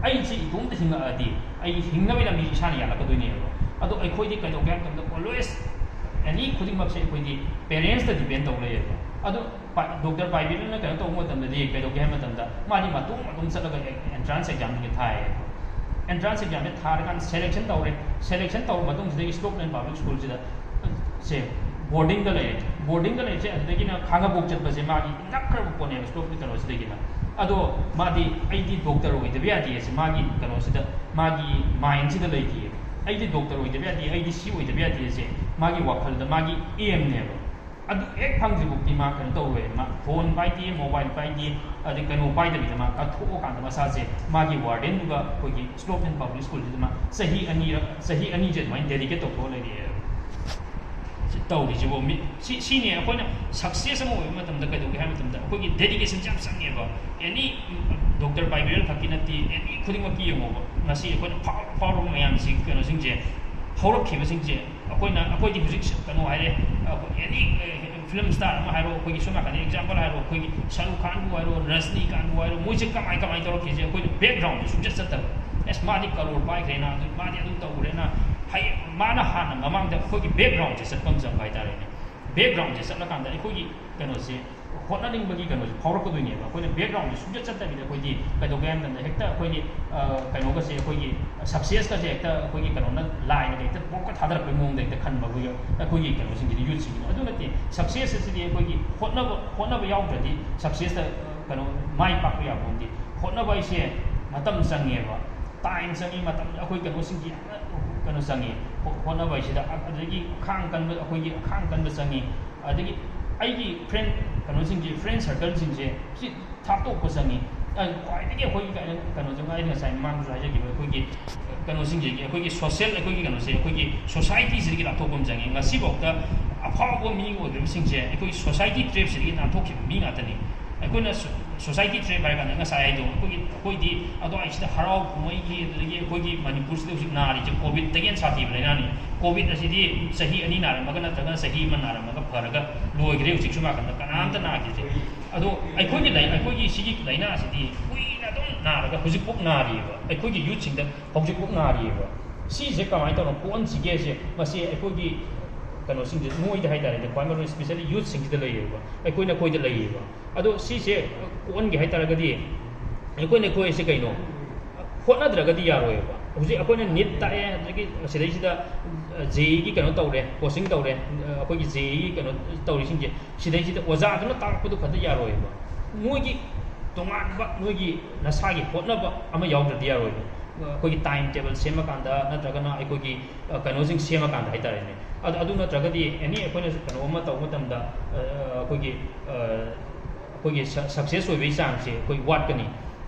ꯑꯩꯁꯦ ꯏꯇꯣꯝꯇ ꯍꯤꯡꯉꯛꯑꯗꯤ ꯑꯩꯒꯤ ꯍꯤꯡꯅꯕꯒꯤ ꯂꯝꯕꯤ ꯏꯁꯥꯅ ꯌꯥꯜꯂꯛꯀꯗꯣꯏꯅꯦꯕ꯫ ꯑꯗꯣ ꯑꯩꯈꯣꯏꯗꯤ ꯀꯩꯗꯧꯒꯦ ꯍꯥꯏꯕ ꯃꯇꯝꯗ always any ꯈꯨꯗꯤꯡꯃꯛꯁꯦ ꯑꯩꯈꯣꯏꯗꯤ parents ꯇ depend ꯇꯧ ꯂꯩꯌꯦꯕ꯫ ꯑꯗꯣ ꯄꯥ-, ꯗꯣꯛꯇꯔ ꯄꯥꯏꯕꯤꯔꯅ ꯀꯩꯅꯣ ꯇꯧꯕ ꯃꯇꯝꯗꯗꯤ ꯀꯩꯗꯧꯒꯦ ꯍꯥꯏꯕ ꯃꯇꯝꯗ ꯃꯥꯗꯤ ꯃꯇꯣꯝ ꯃꯇꯣꯝ ꯆꯠꯂꯒ entrance exam ꯁꯦ ꯊꯥꯏꯌꯦꯕ꯫ Entrance exam ꯁꯦ ꯊꯥꯔꯀꯥꯟꯗ selection ꯇꯧꯔꯦ꯫ Selection ꯇꯧꯔ ꯃꯇꯨꯡꯁꯤꯗꯒꯤ Slope Lane Public School ꯁꯤꯗ ꯁꯦ boarding ꯗ ꯂꯩꯔꯦ꯫ Boarding ꯗ ꯂꯩꯔꯤꯁꯦ ꯑꯗꯨꯗꯒꯤꯅ ꯈꯥꯡꯉꯕꯣꯛ ꯆꯠꯄꯁꯦ ꯃꯥꯒꯤ ꯅꯛꯈ꯭ꯔꯕ ꯄꯣꯠꯅꯦꯕ Slope ꯀꯩꯅꯣꯁꯤꯗꯒꯤꯅ꯫ ꯑꯗꯣ ꯃꯥꯗꯤ ꯑꯩꯗꯤ ꯗꯣꯛꯇꯔ ꯑꯣꯏꯗꯕ ꯌꯥꯗꯦ ꯁꯤ ꯃꯥꯒꯤ ꯀꯩꯅꯣꯁꯤꯗ, ꯃꯥꯒꯤ mind ꯁꯤꯗ ꯂꯩꯈꯤꯌꯦ꯫ ꯑꯩꯗꯤ ꯗꯣꯛꯇꯔ ꯑꯣꯏꯗꯕ ꯌꯥꯗꯦ, ꯑꯩꯗꯤ ꯁꯤ ꯑꯣꯏꯗꯕ ꯌꯥꯗꯦ ꯁꯦ ꯃꯥꯒꯤ ꯋꯥꯈꯜꯗ ꯃꯥꯒꯤ aim ꯅꯦꯕ꯫ ꯑꯗꯨ ꯍꯦꯛ ꯐꯪꯗ꯭ꯔꯤꯐꯥꯎꯗꯤ ꯃꯥ ꯀꯩꯅꯣ ꯇꯧꯔꯣꯏ, ꯃꯥ phone ꯄꯥꯏꯗꯦ, mobile ꯄꯥꯏꯗꯦ, ꯑꯗꯩ ꯀꯩꯅꯣ ꯄꯥꯏꯗꯕꯤꯗ ꯃꯥ ꯀꯠꯊꯣꯛꯑꯀꯥꯟꯗ ꯃꯁꯥꯁꯦ ꯃꯥꯒꯤ warden ꯗꯨꯒ ꯑꯩꯈꯣꯏꯒꯤ Slope Lane Public School ꯁꯤꯗ ꯃꯥ ꯆꯍꯤ ꯑꯅꯤꯔꯛ, ꯆꯍꯤ ꯑꯅꯤꯁꯦ ꯑꯗꯨꯃꯥꯏꯅ dedicate ꯇꯧꯊꯣꯛꯑ ꯂꯩꯔꯛꯑꯦꯕ꯫ ꯁꯤ ꯇꯧꯔꯤꯁꯤꯕꯨ ꯃꯤ-, ꯁꯤ, ꯁꯤꯅꯤ ꯑꯩꯈꯣꯏꯅ success ꯑꯃ ꯑꯣꯏꯕ ꯃꯇꯝꯗ ꯀꯩꯗꯧꯒꯦ ꯍꯥꯏꯕ ꯃꯇꯝꯗ ꯑꯩꯈꯣꯏꯒꯤ dedication ꯁꯦ ꯌꯥꯝ ꯆꯪꯉꯦꯕ꯫ Any ꯗꯣꯛꯇꯔ ꯄꯥꯏꯕꯤꯔꯦꯜ ꯈꯛꯀꯤ ꯅꯠꯇꯦ, any ꯈꯨꯗꯤꯡꯃꯛꯀꯤ ꯌꯦꯡꯉꯣꯕ꯫ ꯉꯁꯤ ꯑꯩꯈꯣꯏꯅ ꯐꯥꯎꯔ-, ꯐꯥꯎꯔꯕ ꯃꯌꯥꯝꯁꯤ ꯀꯩꯅꯣꯁꯤꯡꯁꯦ ꯍꯧꯔꯛꯈꯤꯕꯁꯤꯡꯁꯦ ꯑꯩꯈꯣꯏꯅ, ꯑꯩꯈꯣꯏꯗꯤ ꯍꯧꯖꯤꯛ ꯀꯩꯅꯣ ꯍꯥꯏꯔꯦ, ꯑꯩꯈꯣꯏ any film star ꯑꯃ ꯍꯥꯏꯔꯣ, ꯑꯩꯈꯣꯏꯒꯤ ꯁꯣꯝ ꯅꯥꯀꯟꯗ example ꯍꯥꯏꯔꯣ, ꯑꯩꯈꯣꯏꯒꯤ ꯁꯔꯨꯛ ꯈꯥꯟꯕꯨ ꯍꯥꯏꯔꯣ, ꯔꯖꯅꯤꯀꯥꯟꯕꯨ ꯍꯥꯏꯔꯣ, ꯃꯣꯏꯁꯦ ꯀꯃꯥꯏ ꯀꯃꯥꯏ ꯇꯧꯔꯛꯈꯤꯁꯦ ꯑꯩꯈꯣꯏꯅ background ꯁꯨꯡꯆꯠ ꯆꯠꯇꯕ꯫ ꯑꯁ, ꯃꯥꯗꯤ ꯀꯔꯣꯔ ꯄꯥꯏꯈ꯭ꯔꯦꯅ, ꯑꯗꯨ ꯃꯥꯗꯤ ꯑꯗꯨ ꯇꯧꯈ꯭ꯔꯦꯅ, ꯍꯌꯦꯡ ꯃꯥꯅ ꯍꯥꯟꯅ ꯃꯃꯥꯡꯗ ꯑꯩꯈꯣꯏꯒꯤ background ꯁꯦ ꯆꯠꯄ ꯑꯃ ꯆꯪꯕ ꯍꯥꯏꯇꯥꯔꯦꯅꯦ꯫ Background ꯁꯦ ꯆꯠꯂꯀꯥꯟꯗ ꯑꯩꯈꯣꯏꯒꯤ ꯀꯩꯅꯣꯁꯦ, ꯍꯣꯠꯅꯅꯤꯡꯕꯒꯤ ꯀꯩꯅꯣꯁꯦ ꯐꯥꯎꯔꯛꯀꯗꯣꯏꯅꯦꯕ꯫ ꯑꯩꯈꯣꯏꯅ background ꯁꯦ ꯁꯨꯡꯆꯠ ꯆꯠꯇꯕꯤꯗ ꯑꯩꯈꯣꯏꯗꯤ ꯀꯩꯗꯧꯒꯦ ꯍꯥꯏꯕ ꯃꯇꯝꯗ ꯍꯦꯛꯇ ꯑꯩꯈꯣꯏꯒꯤ, ꯑ, ꯀꯩꯅꯣꯒꯁꯦ, ꯑꯩꯈꯣꯏꯒꯤ success ꯀꯁꯦ ꯍꯦꯛꯇ ꯑꯩꯈꯣꯏꯒꯤ ꯀꯩꯅꯣꯅ, ꯂꯥꯏꯅ ꯍꯦꯛꯇ ꯄꯣꯛꯀ ꯊꯥꯗꯔꯛꯄꯒꯤ ꯃꯑꯣꯡꯗ ꯍꯦꯛꯇ ꯈꯟꯕ ꯑꯩꯈꯣꯏꯒꯤ, ꯑꯩꯈꯣꯏꯒꯤ ꯀꯩꯅꯣꯁꯤꯡꯁꯤꯗꯤ, youth ꯁꯤꯡꯁꯤꯗꯤ꯫ ꯑꯗꯨ ꯅꯠꯇꯦ, success ꯑꯁꯤꯗꯤ ꯑꯩꯈꯣꯏꯒꯤ ꯍꯣꯠꯅꯕ, ꯍꯣꯠꯅꯕ ꯌꯥꯎꯗ꯭ꯔꯗꯤ success ꯇ, ꯑ, ꯀꯩꯅꯣ, ꯃꯥꯏ ꯄꯥꯛꯄ ꯌꯥꯕ ꯅꯠꯇꯦ꯫ ꯍꯣꯠꯅꯕ ꯍꯥꯏꯁꯦ ꯃꯇꯝ ꯆꯪꯉꯦꯕ, time ꯆꯪꯉꯤ, ꯃꯇꯝ, ꯑꯩꯈꯣꯏ ꯀꯩꯅꯣꯁꯤꯡꯁꯤ ꯌꯥꯝꯅ ꯀꯩꯅꯣ ꯆꯪꯉꯤ꯫ ꯍꯣ-, ꯍꯣꯠꯅꯕ ꯍꯥꯏꯁꯤꯗ, ꯑ-, ꯑꯗꯒꯤ ꯑꯈꯥꯡ ꯀꯟꯕ, ꯑꯩꯈꯣꯏꯒꯤ ꯑꯈꯥꯡ ꯀꯟꯕ ꯆꯪꯉꯤ꯫ ꯑꯗꯒꯤ ꯑꯩꯒꯤ friend ꯀꯩꯅꯣꯁꯤꯡꯁꯦ, friend circle ꯁꯤꯡꯁꯦ ꯁꯤ ꯊꯥꯞꯇꯣꯛꯄ ꯆꯪꯉꯤ꯫ ꯑ, ꯈ꯭ꯋꯥꯏꯗꯒꯤ ꯑꯩꯈꯣꯏꯒꯤ ꯀꯩꯅꯣ, ꯀꯩꯅꯣꯁꯦ ꯑꯩꯅ ꯉꯁꯥꯏ ꯃꯃꯥꯡꯗꯁꯨ ꯍꯥꯏꯖꯈꯤꯕ, ꯑꯩꯈꯣꯏꯒꯤ ꯀꯩꯅꯣꯁꯤꯡꯁꯤꯒꯤ, ꯑꯩꯈꯣꯏꯒꯤ social, ꯑꯩꯈꯣꯏꯒꯤ ꯀꯩꯅꯣꯁꯦ, ꯑꯩꯈꯣꯏꯒꯤ society ꯁꯤꯗꯒꯤ ꯂꯥꯞꯊꯣꯛꯄ ꯑꯃ ꯆꯪꯉꯤ꯫ ꯉꯁꯤꯐꯥꯎꯗ ꯑꯐꯥꯎꯕ ꯃꯤ ꯑꯣꯏꯈ꯭ꯔꯤꯕꯁꯤꯡꯁꯦ ꯑꯩꯈꯣꯏꯒꯤ society trap ꯁꯤꯗꯒꯤ ꯅꯥꯟꯊꯣꯛꯈꯤꯕ ꯃꯤ ꯉꯥꯛꯇꯅꯤ꯫ ꯑꯩꯈꯣꯏꯅ ꯁꯣ-, society trap ꯍꯥꯏꯔ ꯀꯥꯟꯗ ꯉꯁꯥꯏ ꯍꯥꯏꯗꯣ, ꯑꯩꯈꯣꯏꯒꯤ, ꯑꯩꯈꯣꯏꯗꯤ ꯑꯗꯨꯋꯥꯏꯁꯤꯗ ꯍꯔꯥꯎ ꯀꯨꯝꯍꯩꯒꯤ, ꯑꯗꯨꯗꯒꯤ ꯑꯩꯈꯣꯏꯒꯤ ꯃꯅꯤꯄꯨꯔꯁꯤꯗ ꯍꯧꯖꯤꯛ ꯅꯥꯔꯤꯁꯦ COVID ꯇꯒꯤ ꯍꯦꯟꯅ ꯁꯥꯊꯤꯕ ꯂꯥꯏꯅꯥꯅꯤ꯫ COVID ꯑꯁꯤꯗꯤ ꯆꯍꯤ ꯑꯅꯤ ꯅꯥꯔꯝꯃꯒ ꯅꯠꯇ꯭ꯔꯒꯅ ꯆꯍꯤ ꯑꯃ ꯅꯥꯔꯝꯃꯒ ꯐꯔꯒ ꯂꯣꯏꯈ꯭ꯔꯦ꯫ ꯍꯧꯖꯤꯛ ꯁꯣꯝ ꯅꯥꯀꯟꯗ ꯀꯅꯥꯝꯇ ꯅꯥꯈꯤꯗ꯭ꯔꯦ꯫ ꯑꯗꯣ ꯑꯩꯈꯣꯏꯒꯤ ꯂꯥꯏ-, ꯑꯩꯈꯣꯏꯒꯤ ꯁꯤꯒꯤ ꯂꯥꯏꯅꯥꯁꯤꯗꯤ ꯀꯨꯏꯅ ꯑꯗꯨꯝ ꯅꯥꯔꯒ ꯍꯧꯖꯤꯛꯐꯥꯎ ꯅꯥꯔꯤꯑꯕ꯫ ꯑꯩꯈꯣꯏꯒꯤ youth ꯁꯤꯡꯗ ꯍꯧꯖꯤꯛꯐꯥꯎ ꯅꯥꯔꯤꯑꯕ꯫ ꯁꯤꯁꯦ ꯀꯃꯥꯏꯅ ꯇꯧꯅꯣ ꯀꯣꯛꯍꯟꯁꯤꯒꯦꯁꯦ, ꯃꯁꯤ ꯑꯩꯈꯣꯏꯒꯤ ꯀꯩꯅꯣꯁꯤꯡꯁꯦ, ꯅꯣꯏꯗ ꯍꯥꯏꯇꯥꯔꯦꯅꯦ, ꯈ꯭ꯋꯥꯏ ꯃꯔꯨ ꯑꯣꯏꯅ especially youth ꯁꯤꯡꯁꯤꯗ ꯂꯩꯌꯦꯕ, ꯑꯩꯈꯣꯏ ꯅꯈꯣꯏꯗ ꯂꯩꯌꯦꯕ꯫ ꯑꯗꯣ ꯁꯤꯁꯦ ꯀꯣꯛꯍꯟꯒꯦ ꯍꯥꯏꯇꯥꯔꯒꯗꯤ ꯑꯩꯈꯣꯏ ꯅꯈꯣꯏꯁꯦ ꯀꯩꯅꯣ, ꯍꯣꯠꯅꯗ꯭ꯔꯒꯗꯤ ꯌꯥꯔꯣꯏꯕ꯫ ꯍꯧꯖꯤꯛ ꯑꯩꯈꯣꯏꯅ NEET ꯇꯥꯛꯑꯦ, ꯑꯗꯒꯤ ꯁꯤꯗꯩꯁꯤꯗ JEE ꯒꯤ ꯀꯩꯅꯣ ꯇꯧꯔꯦ, coaching ꯇꯧꯔꯦ, ꯑꯩꯈꯣꯏꯒꯤ JEE ꯒꯤ ꯀꯩꯅꯣ ꯇꯧꯔꯤꯁꯤꯡꯁꯦ, ꯁꯤꯗꯩꯁꯤꯗ ꯑꯣꯖꯥꯗꯨꯅ ꯇꯥꯛꯂꯛꯄꯗꯨ ꯈꯛꯇ ꯌꯥꯔꯣꯏꯕ꯫ ꯅꯣꯏꯒꯤ ꯇꯣꯉꯥꯟꯕ, ꯅꯣꯏꯒꯤ ꯅꯁꯥꯒꯤ ꯍꯣꯠꯅꯕ ꯑꯃ ꯌꯥꯎꯗ꯭ꯔꯗꯤ ꯌꯥꯔꯣꯏꯕ꯫ ꯑꯩꯈꯣꯏꯒꯤ time table ꯁꯦꯝꯃꯀꯥꯟꯗ, ꯅꯠꯇ꯭ꯔꯒꯅ ꯑꯩꯈꯣꯏꯒꯤ, ꯑ, ꯀꯩꯅꯣꯁꯤꯡ ꯁꯦꯝꯃꯀꯥꯟꯗ ꯍꯥꯏꯇꯥꯔꯦꯅꯦ꯫ ꯑꯗꯨ, ꯑꯗꯨ ꯅꯠꯇ꯭ꯔꯒꯗꯤ any ꯑꯩꯈꯣꯏꯅ ꯀꯩꯅꯣ ꯑꯃ ꯇꯧꯕ ꯃꯇꯝꯗ, ꯑ, ꯑꯩꯈꯣꯏꯒꯤ, ꯑ, ꯑꯩꯈꯣꯏꯒꯤ ꯁ-, success ꯑꯣꯏꯕꯒꯤ ꯆꯥꯡꯁꯦ ꯑꯩꯈꯣꯏ ꯋꯥꯠꯀꯅꯤ꯫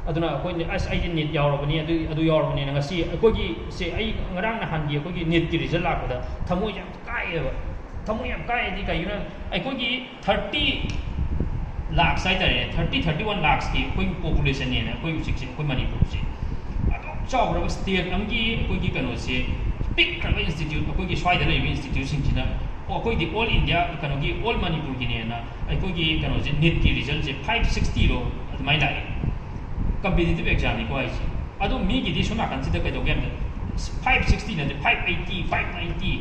ꯑꯗꯨꯅ ꯑꯩꯈꯣꯏꯅ, "ꯑꯁ, ꯑꯩꯗꯤ NEET ꯌꯥꯎꯔꯕꯅꯤ, ꯑꯗꯨ, ꯑꯗꯨ ꯌꯥꯎꯔꯕꯅꯤꯅ ꯉꯁꯤ ꯑꯩꯈꯣꯏꯒꯤ ꯁꯦ, ꯑꯩ ꯉꯔꯥꯡ ꯅꯍꯥꯟꯒꯤ ꯑꯩꯈꯣꯏꯒꯤ NEET ꯀꯤ result ꯂꯥꯛꯄꯗ ꯊꯃꯣꯏ ꯌꯥꯝ ꯀꯥꯏꯑꯦꯕ"꯫ ꯊꯃꯣꯏ ꯌꯥꯝ ꯀꯥꯏꯔꯗꯤ ꯀꯩꯒꯤꯅꯣ? ꯑꯩꯈꯣꯏꯒꯤ thirty lakhs ꯍꯥꯏꯇꯥꯔꯦꯅꯦ, thirty, thirty-one lakhs ꯀꯤ ꯑꯩꯈꯣꯏꯒꯤ population ꯅꯦꯅ ꯑꯩꯈꯣꯏ ꯍꯧꯖꯤꯛꯁꯦ, ꯑꯩꯈꯣꯏ ꯃꯅꯤꯄꯨꯔꯁꯦ꯫ ꯑꯗꯨꯛ ꯆꯥꯎꯈ꯭ꯔꯕ state ꯑꯃꯒꯤ ꯑꯩꯈꯣꯏꯒꯤ ꯀꯩꯅꯣꯁꯦ, ꯄꯤꯛꯈ꯭ꯔꯕ institute, ꯑꯩꯈꯣꯏꯒꯤ ꯁ꯭ꯋꯥꯏꯗ ꯂꯩꯔꯤꯕ institute ꯁꯤꯡꯁꯤꯅ, ꯑꯣ, ꯑꯩꯈꯣꯏꯗꯤ all India, ꯀꯩꯅꯣꯒꯤ, all ꯃꯅꯤꯄꯨꯔꯒꯤꯅꯦꯅ ꯑꯩꯈꯣꯏꯒꯤ ꯀꯩꯅꯣꯁꯦ, NEET ꯀꯤ result ꯁꯦ five sixty ꯔꯣ ꯑꯗꯨꯃꯥꯏꯅ ꯂꯥꯛꯑꯦ꯫ Competitive exam ꯅꯤꯀꯣ ꯍꯥꯏꯁꯦ꯫ ꯑꯗꯣ ꯃꯤꯒꯤꯗꯤ ꯁꯣꯝ ꯅꯥꯀꯟꯁꯤꯗ ꯀꯩꯗꯧꯒꯦ ꯍꯥꯏꯕꯗ, five sixty ꯅꯠꯇꯦ, five eighty, five ninety,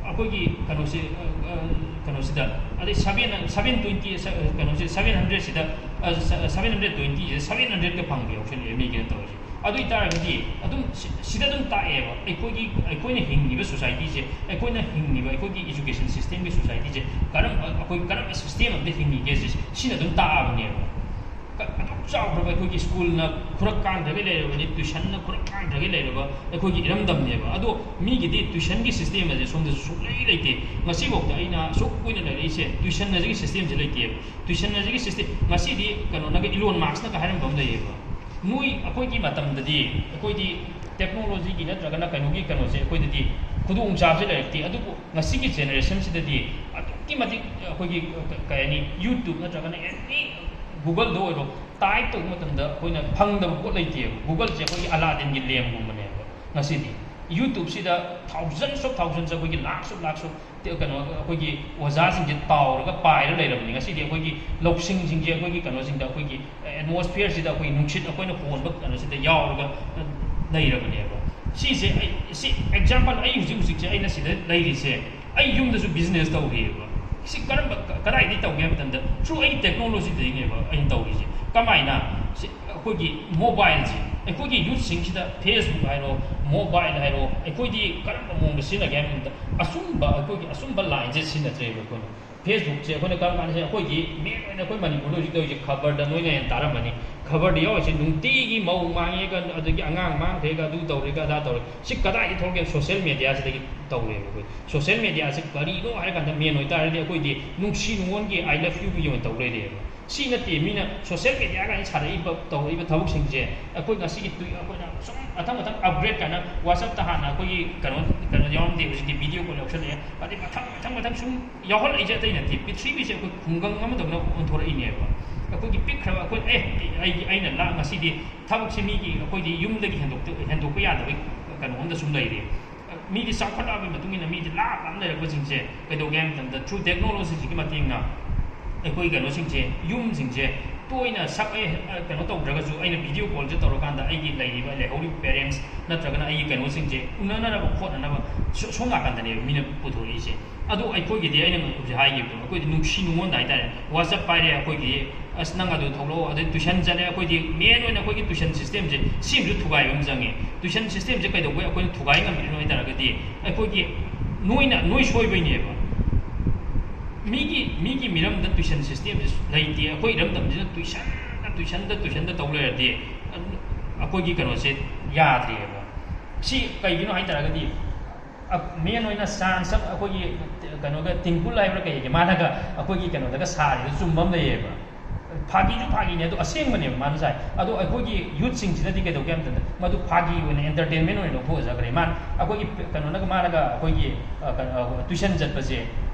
ꯑꯩꯈꯣꯏꯒꯤ ꯀꯩꯅꯣꯁꯦ, ꯑ, ꯑ, ꯀꯩꯅꯣꯁꯤꯗ, ꯑꯗꯩ seven, seven twenty, ꯁ-, ꯀꯩꯅꯣꯁꯦ, seven hundred ꯁꯤꯗ, ꯑ, ꯁ-, seven hundred twenty ꯁꯤꯗ seven hundred ꯀ ꯐꯪꯕ ꯌꯥꯎꯁꯜꯂꯛꯑꯦ ꯃꯤꯒꯤꯅ ꯇꯧꯔꯤꯁꯦ꯫ ꯑꯗꯨ ꯑꯣꯏꯇꯥꯔꯒꯗꯤ ꯑꯗꯨꯝ ꯁꯤ-, ꯁꯤꯗ ꯑꯗꯨꯝ ꯇꯥꯛꯑꯦꯕ, ꯑꯩꯈꯣꯏꯒꯤ, ꯑꯩꯈꯣꯏꯅ ꯍꯤꯡꯉꯤꯕ society ꯁꯦ, ꯑꯩꯈꯣꯏꯅ ꯍꯤꯡꯉꯤꯕ ꯑꯩꯈꯣꯏꯒꯤ education system ꯒꯤ society ꯁꯦ ꯀꯔꯝꯕ, ꯑꯩꯈꯣꯏ ꯀꯔꯝꯕ system ꯑꯃꯗ ꯍꯤꯡꯉꯤꯒꯦ ꯁꯤ, ꯁꯤꯅ ꯑꯗꯨꯝ ꯇꯥꯛꯑꯕꯅꯦꯕ꯫ ꯀ-, ꯑꯗꯨꯛ ꯆꯥꯎꯈ꯭ꯔꯕ ꯑꯩꯈꯣꯏꯒꯤ school ꯅ ꯈꯨꯔꯛ ꯀꯥꯡꯗ꯭ꯔꯒ ꯂꯩꯔꯕꯅꯤ, tuition ꯅ ꯈꯨꯔꯛ ꯀꯥꯡꯗ꯭ꯔꯒ ꯂꯩꯔꯕ ꯑꯩꯈꯣꯏꯒꯤ ꯏꯔꯝꯗꯝꯅꯦꯕ꯫ ꯑꯗꯣ ꯃꯤꯒꯤꯗꯤ tuition ꯒꯤ system ꯑꯁꯦ ꯁꯣꯝꯗꯁꯨ ꯁꯨꯡꯂꯩ ꯂꯩꯇꯦ꯫ ꯉꯁꯤꯐꯥꯎꯗ ꯑꯩꯅ ꯑꯁꯨꯛ ꯀꯨꯏꯅ ꯂꯩꯔꯛꯏꯁꯦ, tuition ꯑꯁꯤꯒꯤ system ꯁꯦ ꯂꯩꯇꯦꯕ꯫ Tuition ꯑꯁꯤꯒꯤ system, ꯉꯁꯤꯗꯤ ꯀꯩꯅꯣꯅꯒ, Elon Musk ꯅꯒ ꯍꯥꯏꯔꯝꯕ ꯑꯃ ꯂꯩꯌꯦꯕ꯫ ꯅꯣꯏ, ꯑꯩꯈꯣꯏꯒꯤ ꯃꯇꯝꯗꯗꯤ, ꯑꯩꯈꯣꯏꯗꯤ technology ꯒꯤ ꯅꯠꯇ꯭ꯔꯒꯅ ꯀꯩꯅꯣꯒꯤ ꯀꯩꯅꯣꯁꯦ ꯑꯩꯈꯣꯏꯗꯗꯤ ꯈꯨꯗꯣꯡꯆꯥꯕꯁꯦ ꯂꯩꯔꯛꯇꯦ꯫ ꯑꯗꯨꯕꯨ ꯉꯁꯤꯒꯤ generation ꯁꯤꯗꯗꯤ ꯑꯗꯨꯛꯀꯤ ꯃꯇꯤꯛ ꯑꯩꯈꯣꯏꯒꯤ, ꯀ-, ꯀꯩ ꯍꯥꯏꯅꯤ, YouTube ꯅꯠꯇ꯭ꯔꯒꯅ any Google ꯗ ꯑꯣꯏꯔꯣ, type ꯇꯧꯕ ꯃꯇꯝꯗ ꯑꯩꯈꯣꯏꯅ ꯐꯪꯗꯕ ꯄꯣꯠ ꯂꯩꯇꯦꯕ꯫ Google ꯁꯦ ꯑꯩꯈꯣꯏꯒꯤ ꯑꯂꯥꯗꯤꯟꯒꯤ lamp ꯒꯨꯝꯕꯅꯦꯕ ꯉꯁꯤꯗꯤ꯫ YouTube ꯁꯤꯗ thousands of thousands, ꯑꯩꯈꯣꯏꯒꯤ lakhs of lakhs of ꯀꯩꯅꯣ, ꯑꯩꯈꯣꯏꯒꯤ ꯑꯣꯖꯥꯁꯤꯡꯁꯦ ꯇꯥꯎꯔꯒ ꯄꯥꯏꯔ ꯂꯩꯔꯕꯅꯤ꯫ ꯉꯁꯤꯗꯤ ꯑꯩꯈꯣꯏꯒꯤ ꯂꯧꯁꯤꯡꯁꯤꯡꯁꯦ ꯑꯩꯈꯣꯏꯒꯤ ꯀꯩꯅꯣꯁꯤꯡꯗ, ꯑꯩꯈꯣꯏꯒꯤ atmosphere ꯁꯤꯗ, ꯑꯩꯈꯣꯏꯒꯤ ꯅꯨꯡꯁꯤꯠ ꯑꯩꯈꯣꯏꯅ ꯍꯣꯟꯕ ꯀꯩꯅꯣꯁꯤꯗ ꯌꯥꯎꯔꯒ ꯂꯩꯔꯕꯅꯦꯕ꯫ ꯁꯤꯁꯦ ꯑꯩ, ꯁꯤ example, ꯑꯩ ꯍꯧꯖꯤꯛ ꯍꯧꯖꯤꯛꯁꯦ ꯑꯩꯅ ꯁꯤꯗ ꯂꯩꯔꯤꯁꯦ, ꯑꯩ ꯌꯨꯝꯗꯁꯨ business ꯇꯧꯔꯤꯑꯕ꯫ ꯁꯤ ꯀꯔꯝꯕ, ꯀ-, ꯀꯗꯥꯏꯗꯒꯤ ꯇꯧꯒꯦ ꯍꯥꯏꯕ ꯃꯇꯝꯗ, through ꯑꯩ technology ꯗꯒꯤꯅꯦꯕ ꯑꯩꯅ ꯇꯧꯔꯤꯁꯦ꯫ ꯀꯃꯥꯏꯅ? ꯁꯤ ꯑꯩꯈꯣꯏꯒꯤ mobile ꯁꯦ, ꯑꯩꯈꯣꯏꯒꯤ youth ꯁꯤꯡꯁꯤꯗ Facebook ꯍꯥꯏꯔꯣ, mobile ꯍꯥꯏꯔꯣ, ꯑꯩꯈꯣꯏꯗꯤ ꯀꯔꯝꯕ ꯃꯑꯣꯡꯗ ꯁꯤꯖꯤꯟꯅꯒꯦ ꯍꯥꯏꯕ ꯃꯇꯝꯗ, ꯑꯆꯨꯝꯕ, ꯑꯩꯈꯣꯏꯒꯤ ꯑꯆꯨꯝꯕ line ꯁꯦ ꯁꯤꯖꯤꯟꯅꯗ꯭ꯔꯦꯕ ꯑꯩꯈꯣꯏꯅ꯫ Facebook ꯁꯦ ꯑꯩꯈꯣꯏꯅ ꯀꯔꯝ ꯀꯥꯟꯗ ꯁꯤ-, ꯑꯩꯈꯣꯏꯗꯤ main ꯑꯣꯏꯅ ꯑꯩꯈꯣꯏ ꯃꯅꯤꯄꯨꯔꯗ ꯍꯧꯖꯤꯛ ꯇꯧꯔꯤꯁꯦ ꯈꯕꯔꯗ ꯅꯣꯏꯅ ꯍꯦꯟꯅ ꯇꯥꯔꯝꯃꯅꯤ꯫ ꯈꯕꯔꯗ ꯌꯥꯎꯔꯤꯁꯦ ꯅꯨꯡꯇꯤꯒꯤ ꯃꯧ ꯃꯥꯡꯉꯦꯒ, ꯑꯗꯒꯤ ꯑꯉꯥꯡ ꯃꯥꯡꯈ꯭ꯔꯦꯒ, ꯑꯗꯨ ꯇꯧꯔꯦꯒ, ꯑꯗꯥ ꯇꯧꯔꯦ꯫ ꯁꯤ ꯀꯗꯥꯏꯗꯒꯤ ꯊꯣꯛꯂꯛꯀꯦ? Social media ꯁꯤꯗꯒꯤ ꯇꯧꯔꯦꯕ ꯑꯩꯈꯣꯏ꯫ Social media ꯁꯦ ꯀꯔꯤꯅꯣ ꯍꯥꯏꯔ ꯀꯥꯟꯗ main ꯑꯣꯏꯇꯥꯔꯗꯤ ꯑꯩꯈꯣꯏꯗꯤ ꯅꯨꯡꯁꯤ ꯅꯨꯡꯉꯣꯟꯒꯤ I love you ꯒꯤ ꯑꯣꯏꯅ ꯇꯧ ꯂꯩꯔꯦꯕ꯫ ꯁꯤ ꯅꯠꯇꯦ ꯃꯤꯅ social media ꯀꯥꯏꯅ ꯁꯥꯔꯛꯏꯕ, ꯇꯧꯔꯛꯏꯕ ꯊꯕꯛꯁꯤꯡꯁꯦ꯫ ꯑꯩꯈꯣꯏ ꯉꯁꯤꯒꯤ twi-, ꯑꯩꯈꯣꯏꯅ ꯁꯨꯝ ꯃꯊꯪ ꯃꯊꯪ upgrade ꯀꯥꯏꯅ, WhatsApp ꯇ ꯍꯥꯟꯅ ꯑꯩꯈꯣꯏꯒꯤ ꯀꯩꯅꯣ, ꯀꯩꯅꯣ ꯌꯥꯎꯔꯝꯗꯦ, ꯍꯧꯖꯤꯛꯇꯤ video call ꯌꯥꯎꯁꯜꯂꯛꯑꯦ꯫ ꯑꯗꯩ ꯃꯊꯪ ꯃꯊꯪ ꯃꯊꯪ ꯁꯨꯝ ꯌꯥꯎꯍꯜꯂꯛꯏꯁꯦ ꯑꯇꯩ ꯅꯠꯇꯦ, ꯄ꯭ꯔꯤꯊꯤꯕꯤꯁꯦ ꯑꯩꯈꯣꯏ ꯈꯨꯡꯒꯪ ꯑꯃꯗꯧꯅ ꯑꯣꯟꯊꯣꯔꯛꯏꯅꯦꯕ꯫ ꯑꯩꯈꯣꯏꯒꯤ ꯄꯤꯛꯈ꯭ꯔꯕ ꯑꯩꯈꯣꯏ, ꯑꯦ, ꯑꯩꯒꯤ, ꯑꯩꯅ ꯂꯥꯛ ꯉꯁꯤꯗꯤ ꯊꯕꯛꯁꯦ ꯃꯤꯒꯤ, ꯑꯩꯈꯣꯏꯗꯤ ꯌꯨꯝꯗꯒꯤ ꯍꯦꯟꯗꯣꯛꯇ-, ꯍꯦꯟꯗꯣꯛꯄ ꯌꯥꯗꯕꯒꯤ ꯀꯩꯅꯣ ꯑꯝꯗ ꯁꯨꯝ ꯂꯩꯔꯦ꯫ ꯃꯤꯗꯤ ꯆꯥꯎꯈꯠꯂꯛꯑꯕꯒꯤ ꯃꯇꯨꯡ ꯏꯟꯅ ꯃꯤꯗꯤ ꯂꯥꯞ ꯂꯥꯞꯅ ꯂꯩꯔꯛꯄꯁꯤꯡꯁꯦ ꯀꯩꯗꯧꯒꯦ ꯍꯥꯏꯕ ꯃꯇꯝꯗ, through technology ꯁꯤꯒꯤ ꯃꯇꯦꯡꯅ ꯑꯩꯈꯣꯏ ꯀꯩꯅꯣꯁꯤꯡꯁꯦ, ꯌꯨꯝꯁꯤꯡꯁꯦ ꯇꯣꯏꯅ ꯁꯛ-, ꯑꯦ, ꯀꯩꯅꯣ ꯇꯧꯗ꯭ꯔꯒꯁꯨ, ꯑꯩꯅ video call ꯁꯦ ꯇꯧꯔꯀꯥꯟꯗ ꯑꯩꯒꯤ ꯂꯩꯔꯤꯕ, ꯂꯩꯍꯧꯔꯤꯕ parents ꯅꯠꯇ꯭ꯔꯒꯅ ꯑꯩꯒꯤ ꯀꯩꯅꯣꯁꯤꯡꯁꯦ ꯎꯅꯅꯕ ꯈꯣꯠꯅꯅꯕ ꯁꯣ-, ꯁꯣꯝ ꯅꯥꯀꯟꯗꯅꯦꯕ ꯃꯤꯅ ꯄꯨꯊꯣꯔꯛꯏꯁꯦ꯫ ꯑꯗꯣ ꯑꯩꯈꯣꯏꯒꯤꯗꯤ ꯑꯩꯅ ꯍꯧꯖꯤꯛ ꯍꯥꯏꯈꯤꯕꯗꯣ, ꯑꯩꯈꯣꯏꯗꯤ ꯅꯨꯡꯁꯤ ꯅꯨꯡꯉꯣꯟꯗ ꯍꯥꯏꯇꯥꯔꯦ, WhatsApp ꯄꯥꯏꯔꯦ ꯑꯩꯈꯣꯏꯒꯤ, "ꯑꯁ, ꯅꯪ ꯑꯗꯨ ꯊꯣꯛꯂꯛꯑꯣ", ꯑꯗꯩ tuition ꯆꯠꯂꯦ꯫ ꯑꯩꯈꯣꯏꯗꯤ main ꯑꯣꯏꯅ ꯑꯩꯈꯣꯏꯒꯤ tuition system ꯁꯦ ꯁꯤꯃꯁꯨ ꯊꯨꯒꯥꯏꯕ ꯑꯃ ꯆꯪꯉꯦ꯫ Tuition system ꯁꯦ ꯀꯩꯗꯧꯕꯩ ꯑꯩꯈꯣꯏꯅ ꯊꯨꯒꯥꯏ ꯉꯝꯃꯤꯅꯣ ꯍꯥꯏ ꯇꯥꯔꯒꯗꯤ, ꯑꯩꯈꯣꯏꯒꯤ ꯅꯣꯏꯅ, ꯅꯣꯏ ꯁꯣꯏꯕꯩꯅꯦꯕ꯫ ꯃꯤꯒꯤ, ꯃꯤꯒꯤ ꯃꯤꯔꯝꯗ tuition system ꯁꯦ ꯂꯩꯇꯦ꯫ ꯑꯩꯈꯣꯏ ꯏꯔꯝꯗꯝꯁꯤꯅ tuition ꯗ, tuition ꯗ, tuition ꯗ ꯇꯧ ꯂꯩꯔꯗꯤ ꯑꯩꯈꯣꯏꯒꯤ ꯀꯩꯅꯣꯁꯦ ꯌꯥꯗ꯭ꯔꯦꯕ꯫ ꯁꯤ ꯀꯩꯒꯤꯅꯣ ꯍꯥꯏ ꯇꯥꯔꯒꯗꯤ, ꯑ-, main ꯑꯣꯏꯅ chance ꯑꯃ ꯑꯩꯈꯣꯏꯒꯤ ꯀꯩꯅꯣꯒ, ꯇꯤꯡꯀꯨꯜ ꯍꯥꯏꯕ꯭ꯔꯥ ꯀꯩꯒꯤ, ꯃꯥꯅꯒ ꯑꯩꯈꯣꯏꯒꯤ ꯀꯩꯅꯣꯗꯒ ꯁꯥꯔꯤꯗꯣ ꯆꯨꯝꯕ ꯑꯃ ꯂꯩꯌꯦꯕ꯫ ꯐꯥꯒꯤꯁꯨ ꯐꯥꯒꯤꯅꯦ, ꯑꯗꯣ ꯑꯁꯦꯡꯕꯅꯦꯕ ꯃꯥꯅ ꯁꯥꯏ꯫ ꯑꯗꯣ ꯑꯩꯈꯣꯏꯒꯤ youth ꯁꯤꯡꯁꯤꯅꯗꯤ ꯀꯩꯗꯧꯒꯦ ꯍꯥꯏꯕ ꯃꯇꯝꯗ, ꯃꯗꯨ ꯐꯥꯒꯤ ꯑꯣꯏꯅ, entertainment ꯑꯣꯏꯅ ꯂꯧꯊꯣꯛꯑꯖꯈ꯭ꯔꯦ꯫ ꯃꯥꯅ ꯑꯩꯈꯣꯏꯒꯤ ꯀꯩꯅꯣꯅꯒ, ꯃꯥꯅꯒ ꯑꯩꯈꯣꯏꯒꯤ, ꯑ, ꯀꯩꯅꯣ, tuition ꯆꯠꯄꯁꯦ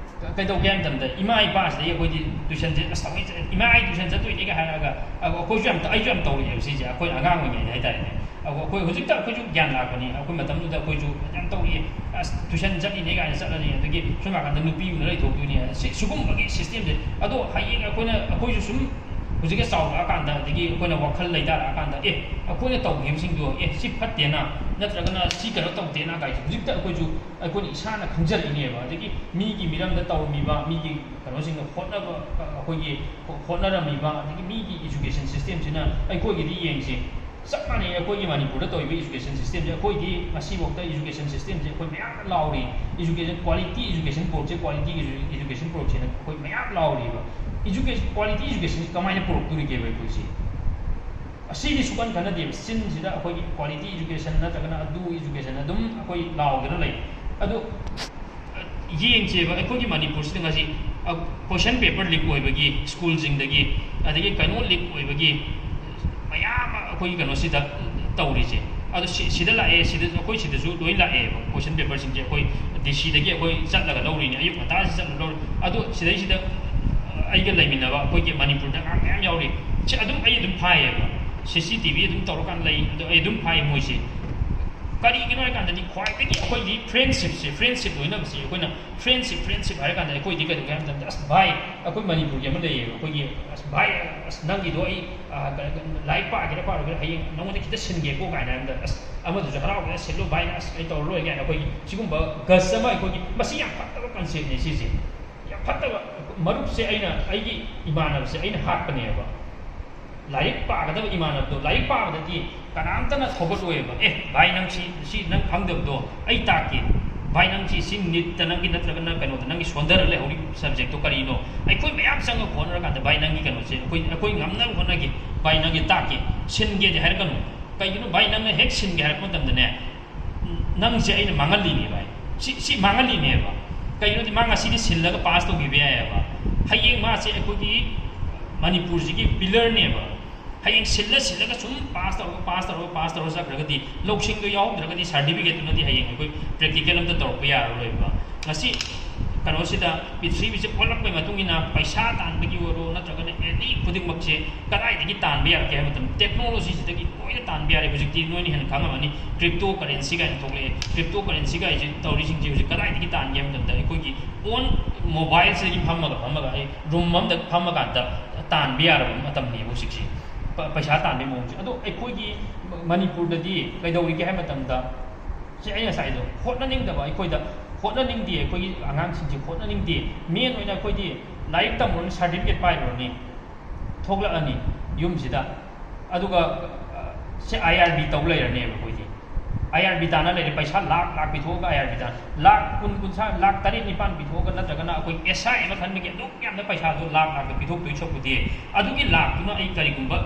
ꯀꯩꯗꯧꯒꯦ ꯍꯥꯏꯕ ꯃꯇꯝꯗ, ꯏꯃꯥ ꯏꯄꯥꯁꯤꯗꯒꯤ ꯑꯩꯈꯣꯏꯗꯤ tuition ꯁꯦ, "ꯑꯁ, ꯊꯑꯣꯏ ꯆꯠ-, ꯏꯃꯥ, ꯑꯩ tuition ꯆꯠꯇꯣꯏꯅꯦꯒ" ꯍꯥꯏꯔꯛꯑꯒ, ꯑ, ꯑꯩꯈꯣꯏꯁꯨ ꯌꯥꯝ ꯇ-, ꯑꯩꯁꯨ ꯌꯥꯝ ꯇꯧꯔꯛꯑꯦꯕ ꯁꯤꯁꯦ, ꯑꯩꯈꯣꯏ ꯑꯉꯥꯡ ꯑꯣꯏꯔꯤꯉꯩꯗ ꯍꯥꯏꯇꯥꯔꯦꯅꯦ꯫ ꯑꯗꯣ ꯑꯩꯈꯣꯏ ꯍꯧꯖꯤꯛꯇ ꯑꯩꯈꯣꯏꯁꯨ ꯒ꯭ꯌꯥꯟ ꯂꯥꯛꯄꯅꯤ, ꯑꯩꯈꯣꯏ ꯃꯇꯝꯗꯨꯗ ꯑꯩꯈꯣꯏꯁꯨ ꯌꯥꯝ ꯇꯧꯔꯛꯑꯦ꯫ "ꯑꯁ, tuition ꯆꯠꯂꯤꯅꯦ" ꯀꯥꯏꯅ ꯆꯠꯂꯅꯤ, ꯑꯗꯒꯤ ꯁꯣꯝ ꯅꯥꯀꯟꯗ ꯅꯨꯄꯤ ꯎꯅ ꯂꯩꯊꯣꯛꯇꯣꯏꯅꯦ꯫ ꯁꯤ, ꯁꯤꯒꯨꯝꯕꯒꯤ system ꯁꯦ꯫ ꯑꯗꯣ ꯍꯌꯦꯡ ꯑꯩꯈꯣꯏꯅ, ꯑꯩꯈꯣꯏꯁꯨ ꯁꯨꯝ ꯍꯧꯖꯤꯛꯀ ꯆꯥꯎꯔꯛꯑꯀꯥꯟꯗ, ꯑꯗꯒꯤ ꯑꯩꯈꯣꯏꯅ ꯋꯥꯈꯜ ꯂꯩꯇꯥꯔꯛꯑꯀꯥꯟꯗ, "ꯑꯦ, ꯑꯩꯈꯣꯏꯅ ꯇꯧꯈꯤꯕꯁꯤꯡꯗꯣ, ꯑꯦ, ꯁꯤ ꯐꯠꯇꯦꯅ, ꯅꯠꯇ꯭ꯔꯒꯅ ꯁꯤ ꯀꯩꯅꯣ ꯇꯧꯗꯦꯅ" ꯀꯥꯏꯁꯦ ꯍꯧꯖꯤꯛꯇ ꯑꯩꯈꯣꯏꯁꯨ, ꯑꯩꯈꯣꯏꯅ ꯏꯁꯥꯅ ꯈꯪꯖꯔꯛꯏꯅꯦꯕ꯫ ꯑꯗꯒꯤ ꯃꯤꯒꯤ ꯃꯤꯔꯝꯗ ꯇꯧꯔꯝꯃꯤꯕ, ꯃꯤꯒꯤ ꯀꯩꯅꯣꯁꯤꯡꯗ ꯍꯣꯠꯅꯕ, ꯑꯩꯈꯣꯏꯒꯤ ꯍꯣꯠꯅꯔꯝꯃꯤꯕ, ꯑꯗꯒꯤ ꯃꯤꯒꯤ education system ꯁꯤꯅ ꯑꯩꯈꯣꯏꯒꯤꯗꯤ ꯌꯦꯡꯁꯤ, ꯆꯞ ꯃꯥꯟꯅꯩ꯫ ꯑꯩꯈꯣꯏꯒꯤ ꯃꯅꯤꯄꯨꯔꯗ ꯇꯧꯔꯤꯕ education system ꯁꯦ, ꯑꯩꯈꯣꯏꯗꯤ ꯉꯁꯤꯐꯥꯎꯗ education system ꯁꯦ ꯑꯩꯈꯣꯏ ꯃꯌꯥꯝ ꯂꯥꯎꯔꯤ꯫ Education, quality education ꯄꯨꯔꯛꯁꯦ, quality education ꯄꯨꯔꯛꯁꯦꯅ ꯑꯩꯈꯣꯏ ꯃꯌꯥꯝ ꯂꯥꯎꯔꯤꯕ꯫ Education, quality education ꯁꯤ ꯀꯃꯥꯏꯅ ꯄꯨꯔꯛꯇꯣꯔꯤꯒꯦꯕ ꯑꯩꯈꯣꯏꯁꯦ? ꯑꯁꯤꯗꯤ ꯁꯨꯀꯟ ꯀꯟꯅꯗꯦꯕ꯫ ꯆꯤꯟꯁꯤꯗ ꯑꯩꯈꯣꯏꯒꯤ quality education ꯅꯠꯇ꯭ꯔꯒꯅ ꯑꯗꯨ education ꯑꯗꯨꯝ ꯑꯩꯈꯣꯏ ꯂꯥꯎꯗꯅ ꯂꯩ꯫ ꯑꯗꯨ ꯌꯦꯡꯁꯦꯕ, ꯑꯩꯈꯣꯏꯒꯤ ꯃꯅꯤꯄꯨꯔꯁꯤꯗ ꯉꯁꯤ, ꯑ, question paper leak ꯑꯣꯏꯕꯒꯤ, ꯁ꯭ꯀꯨꯜꯁꯤꯡꯗꯒꯤ, ꯑꯗꯒꯤ ꯀꯩꯅꯣ leak ꯑꯣꯏꯕꯒꯤ ꯃꯌꯥꯝ ꯑꯃ ꯑꯩꯈꯣꯏꯒꯤ ꯀꯩꯅꯣꯁꯤꯗ ꯇꯧꯔꯤꯁꯦ꯫ ꯑꯗꯣ ꯁꯤ-, ꯁꯤꯗ ꯂꯥꯛꯑꯦ, ꯁꯤꯗ, ꯑꯩꯈꯣꯏ ꯁꯤꯗꯁꯨ ꯂꯣꯏ ꯂꯥꯛꯑꯦꯕ question paper ꯁꯤꯡꯁꯦ꯫ ꯑꯩꯈꯣꯏ D C ꯗꯒꯤ ꯑꯩꯈꯣꯏ ꯆꯠꯂꯒ ꯂꯧꯔꯤꯅꯤ, ꯑꯌꯨꯛ ꯉꯟꯇꯥꯁꯤ ꯆꯠꯂꯒ ꯂꯧꯔꯤ꯫ ꯑꯗꯣ ꯁꯤꯗꯩꯁꯤꯗ ꯑꯩꯒ ꯂꯩꯃꯤꯟꯅꯕ ꯑꯩꯈꯣꯏꯒꯤ ꯃꯅꯤꯄꯨꯔꯗ ꯑꯉꯥꯡ ꯃꯌꯥꯝ ꯌꯥꯎꯔꯤ꯫ ꯁꯤ ꯑꯗꯨꯝ, ꯑꯩ ꯑꯗꯨꯝ ꯐꯥꯏꯌꯦꯕ, C C T V ꯑꯗꯨꯝ ꯇꯧꯔꯀꯥꯟꯗ ꯂꯩ꯫ ꯑꯗꯣ ꯑꯩ ꯑꯗꯨꯝ ꯐꯥꯏ ꯃꯣꯏꯁꯦ꯫ ꯀꯔꯤꯒꯤꯅꯣ ꯍꯥꯏ ꯀꯥꯟꯗꯗꯤ ꯈ꯭ꯋꯥꯏꯗꯒꯤ ꯑꯩꯈꯣꯏꯗꯤ friendship ꯁꯦ, friendship ꯂꯣꯏꯅꯕꯁꯦ ꯑꯩꯈꯣꯏꯅ friendship, friendship ꯍꯥꯏꯔ ꯀꯥꯟꯗ ꯑꯩꯈꯣꯏꯗꯤ ꯀꯩꯗꯧꯒꯦ ꯍꯥꯏ ꯃꯇꯝꯗ, "ꯑꯁ ꯚꯥꯏ, ꯑꯩꯈꯣꯏ ꯃꯅꯤꯄꯨꯔꯒꯤ ꯑꯃ ꯂꯩꯌꯦꯕ, ꯑꯩꯈꯣꯏꯒꯤ, ꯑꯁ ꯚꯥꯏ, ꯑꯁ ꯅꯪꯒꯤꯗꯣ ꯑꯩ, ꯑ, ꯀ-, ꯀ-, ꯂꯥꯏꯔꯤꯛ ꯄꯥꯒꯦꯔꯥ ꯄꯥꯔꯣꯏꯒꯦꯔꯥ ꯍꯌꯦꯡ ꯅꯉꯣꯟꯗ ꯈꯤꯇ ꯁꯤꯟꯒꯦꯀꯣ" ꯀꯥꯏꯅ ꯍꯥꯏꯕꯗ, "ꯑꯁ ꯑꯃꯗꯨꯁꯨ ꯍꯔꯥꯎꯕꯅ ꯁꯤꯜꯂꯨ ꯚꯥꯏ, ꯑꯁ ꯑꯩ ꯇꯧꯔꯔꯣꯏ" ꯀꯥꯏꯅ ꯑꯩꯈꯣꯏꯒꯤ ꯁꯤꯒꯨꯝꯕ guts ꯑꯃ, ꯑꯩꯈꯣꯏꯒꯤ, ꯃꯁꯤ ꯌꯥꯝ ꯐꯠꯇꯕ concept ꯅꯦ ꯁꯤꯁꯦ꯫ ꯌꯥꯝ ꯐꯠꯇꯕ꯫ ꯃꯔꯨꯞꯁꯦ ꯑꯩꯅ, ꯑꯩꯒꯤ ꯏꯃꯥꯟꯅꯕꯁꯦ ꯑꯩꯅ ꯍꯥꯠꯄꯅꯦꯕ꯫ ꯂꯥꯏꯔꯤꯛ ꯄꯥꯒꯗꯕ ꯏꯃꯥꯟꯅꯕꯗꯣ, ꯂꯥꯏꯔꯤꯛ ꯄꯥꯕꯗꯗꯤ ꯀꯅꯥꯝꯇꯅ ꯊꯧꯒꯠꯂꯣꯏꯕ꯫ "ꯑꯦ ꯚꯥꯏ, ꯅꯪ ꯁꯤ, ꯁꯤ ꯅꯪ ꯈꯪꯗꯕꯗꯣ ꯑꯩ ꯇꯥꯛꯀꯦ꯫ ꯚꯥꯏ, ꯅꯪ ꯁꯤ, ꯁꯤ NEET ꯇ ꯅꯪꯒꯤ ꯅꯠꯇ꯭ꯔꯒꯅ ꯀꯩꯅꯣꯗ ꯅꯪꯒꯤ ꯁꯣꯟꯊꯔ ꯂꯩꯍꯧꯔꯤꯕ subject ꯇꯣ ꯀꯔꯤꯅꯣ?" ꯑꯩꯈꯣꯏ ꯃꯌꯥꯝ ꯆꯪꯉꯒ ꯍꯣꯠꯅꯔꯀꯥꯟꯗ, "ꯚꯥꯏ, ꯅꯪꯒꯤ ꯀꯩꯅꯣꯁꯦ ꯑꯩꯈꯣꯏ, ꯑꯩꯈꯣꯏ ꯉꯝꯅꯕ ꯍꯣꯠꯅꯒꯦ꯫ ꯚꯥꯏ, ꯅꯪꯒꯤ ꯇꯥꯛꯀꯦ꯫ ꯁꯤꯟꯒꯦꯗꯤ ꯍꯥꯏꯔꯛꯀꯅꯨ꯫ ꯀꯩꯒꯤꯅꯣ ꯚꯥꯏ, ꯅꯪꯅ ꯍꯦꯛ ꯁꯤꯟꯒꯦ ꯍꯥꯏꯔꯛꯄ ꯃꯇꯝꯗꯅꯦ, ꯅꯪꯁꯦ ꯑꯩꯅ ꯃꯥꯡꯍꯜꯂꯤꯅꯦ ꯚꯥꯏ꯫ ꯁꯤ, ꯁꯤ ꯃꯥꯡꯍꯜꯂꯤꯅꯦꯕ꯫ ꯀꯩꯒꯤꯅꯣꯗꯤ ꯃꯥ ꯉꯁꯤꯗꯤ ꯁꯤꯜꯂꯒ pass ꯇꯧꯈꯤꯕ ꯌꯥꯏꯑꯕ꯫ ꯍꯌꯦꯡ ꯃꯥꯁꯦ ꯑꯩꯈꯣꯏꯒꯤ ꯃꯅꯤꯄꯨꯔꯁꯤꯒꯤ pillar ꯅꯦꯕ꯫ ꯍꯌꯦꯡ ꯁꯤꯜꯂ ꯁꯤꯜꯂꯒ ꯁꯨꯝ pass ꯇꯧꯔꯒ, pass ꯇꯧꯔꯒ, pass ꯇꯧꯔꯒ ꯆꯠꯈ꯭ꯔꯒꯗꯤ, ꯂꯧꯁꯤꯡꯗꯣ ꯌꯥꯎꯗ꯭ꯔꯒꯗꯤ certificate ꯇꯨꯅꯗꯤ ꯍꯌꯦꯡ ꯑꯩꯈꯣꯏ practical ꯑꯝꯇ ꯇꯧꯔꯛꯄ ꯌꯥꯔꯔꯣꯏꯕ꯫ ꯉꯁꯤ ꯀꯩꯅꯣꯁꯤꯗ, ꯄ꯭ꯔꯤꯊꯤꯕꯤꯁꯦ ꯑꯣꯜꯂꯛꯄꯒꯤ ꯃꯇꯨꯡ ꯏꯟꯅ ꯄꯩꯁꯥ ꯇꯥꯟꯕꯒꯤ ꯑꯣꯏꯔꯣ, ꯅꯠꯇ꯭ꯔꯒꯅ any ꯈꯨꯗꯤꯡꯃꯛꯁꯦ ꯀꯗꯥꯏꯗꯒꯤ ꯇꯥꯟꯕ ꯌꯥꯔꯛꯀꯦ ꯍꯥꯏꯕ ꯃꯇꯝꯗ, technology ꯁꯤꯗꯒꯤ ꯂꯣꯏꯅ ꯇꯥꯟꯕ ꯌꯥꯔꯦ꯫ ꯍꯧꯖꯤꯛꯇꯤ ꯅꯣꯏꯅ ꯍꯦꯟꯅ ꯈꯪꯉꯝꯃꯅꯤ, crypto currency ꯀꯥꯏꯅ ꯊꯣꯛꯂꯛꯑꯦ꯫ Crypto currency ꯀꯥꯏꯁꯦ ꯇꯧꯔꯤꯁꯤꯡꯁꯦ ꯍꯧꯖꯤꯛ ꯀꯗꯥꯏꯗꯒꯤ ꯇꯥꯟꯒꯦ ꯍꯥꯏꯕ ꯃꯇꯝꯗ, ꯑꯩꯈꯣꯏꯒꯤ own mobile ꯁꯤꯗꯒꯤ ꯐꯝꯃꯒ, ꯐꯝꯃꯒ, ꯑꯩ room ꯑꯃꯗ ꯐꯝꯃꯀꯥꯟꯗ ꯇꯥꯟꯕ ꯌꯥꯔꯕ ꯃꯇꯝꯅꯦꯕ ꯍꯧꯖꯤꯛꯁꯤ꯫ ꯄ- ꯄꯩꯁꯥ ꯇꯥꯟꯕꯒꯤ ꯃꯑꯣꯡꯁꯦ꯫ ꯑꯗꯣ ꯑꯩꯈꯣꯏꯒꯤ ꯃꯅꯤꯄꯨꯔꯗꯗꯤ ꯀꯩꯗꯧꯔꯤꯒꯦ ꯍꯥꯏꯕ ꯃꯇꯝꯗ, ꯁꯤ ꯑꯩ ꯉꯁꯥꯏꯗꯣ, ꯍꯣꯠꯅꯅꯤꯡꯗꯕ ꯑꯩꯈꯣꯏꯗ, ꯍꯣꯠꯅꯅꯤꯡꯗꯦ, ꯑꯩꯈꯣꯏꯒꯤ ꯑꯉꯥꯡꯁꯤꯡꯁꯤ ꯍꯣꯠꯅꯅꯤꯡꯗꯦ꯫ ꯃꯦꯟ ꯑꯣꯏꯅ ꯑꯩꯈꯣꯏꯗꯤ ꯂꯥꯏꯔꯤꯛ ꯇꯝꯃꯨꯔꯅꯤ, ꯁꯥꯔꯇꯤꯐꯤꯀꯦꯠ ꯄꯥꯏꯔꯨꯔꯅꯤ, ꯊꯣꯛꯂꯛꯑꯅꯤ ꯌꯨꯝꯁꯤꯗ, ꯑꯗꯨꯒ, ꯑ, ꯁꯦ ꯑꯥꯏ ꯑꯥꯔ ꯕꯤ ꯇꯧ ꯂꯩꯔꯅꯦꯕ ꯑꯩꯈꯣꯏꯗꯤ꯫ ꯑꯥꯏ ꯑꯥꯔ ꯕꯤ ꯇꯥꯅ ꯂꯩꯔꯦ, ꯄꯩꯁꯥ ꯂꯥꯛ ꯂꯥꯛ ꯄꯤꯊꯣꯛꯑꯒ ꯑꯥꯏ ꯑꯥꯔ ꯕꯤ ꯇꯥꯅ, ꯂꯥꯛ ꯀꯨꯟ, ꯀꯨꯟꯊ꯭ꯔꯥ, ꯂꯥꯛ ꯇꯔꯦꯠ ꯅꯤꯄꯥꯟ ꯄꯤꯊꯣꯛꯑꯒ, ꯅꯠꯇ꯭ꯔꯒꯅ ꯑꯩꯈꯣꯏ ꯑꯦꯁ ꯑꯥꯏ ꯑꯃ ꯈꯟꯕꯒꯤ ꯑꯗꯨꯛ ꯌꯥꯝꯅ ꯄꯩꯁꯥꯗꯣ ꯂꯥꯛ ꯂꯥꯛꯇ ꯄꯤꯊꯣꯛꯇꯣꯏ ꯁꯔꯨꯛꯄꯨꯗꯤ, ꯑꯗꯨꯒꯤ ꯂꯥꯛꯇꯨꯅ ꯑꯩ ꯀꯔꯤꯒꯨꯝꯕ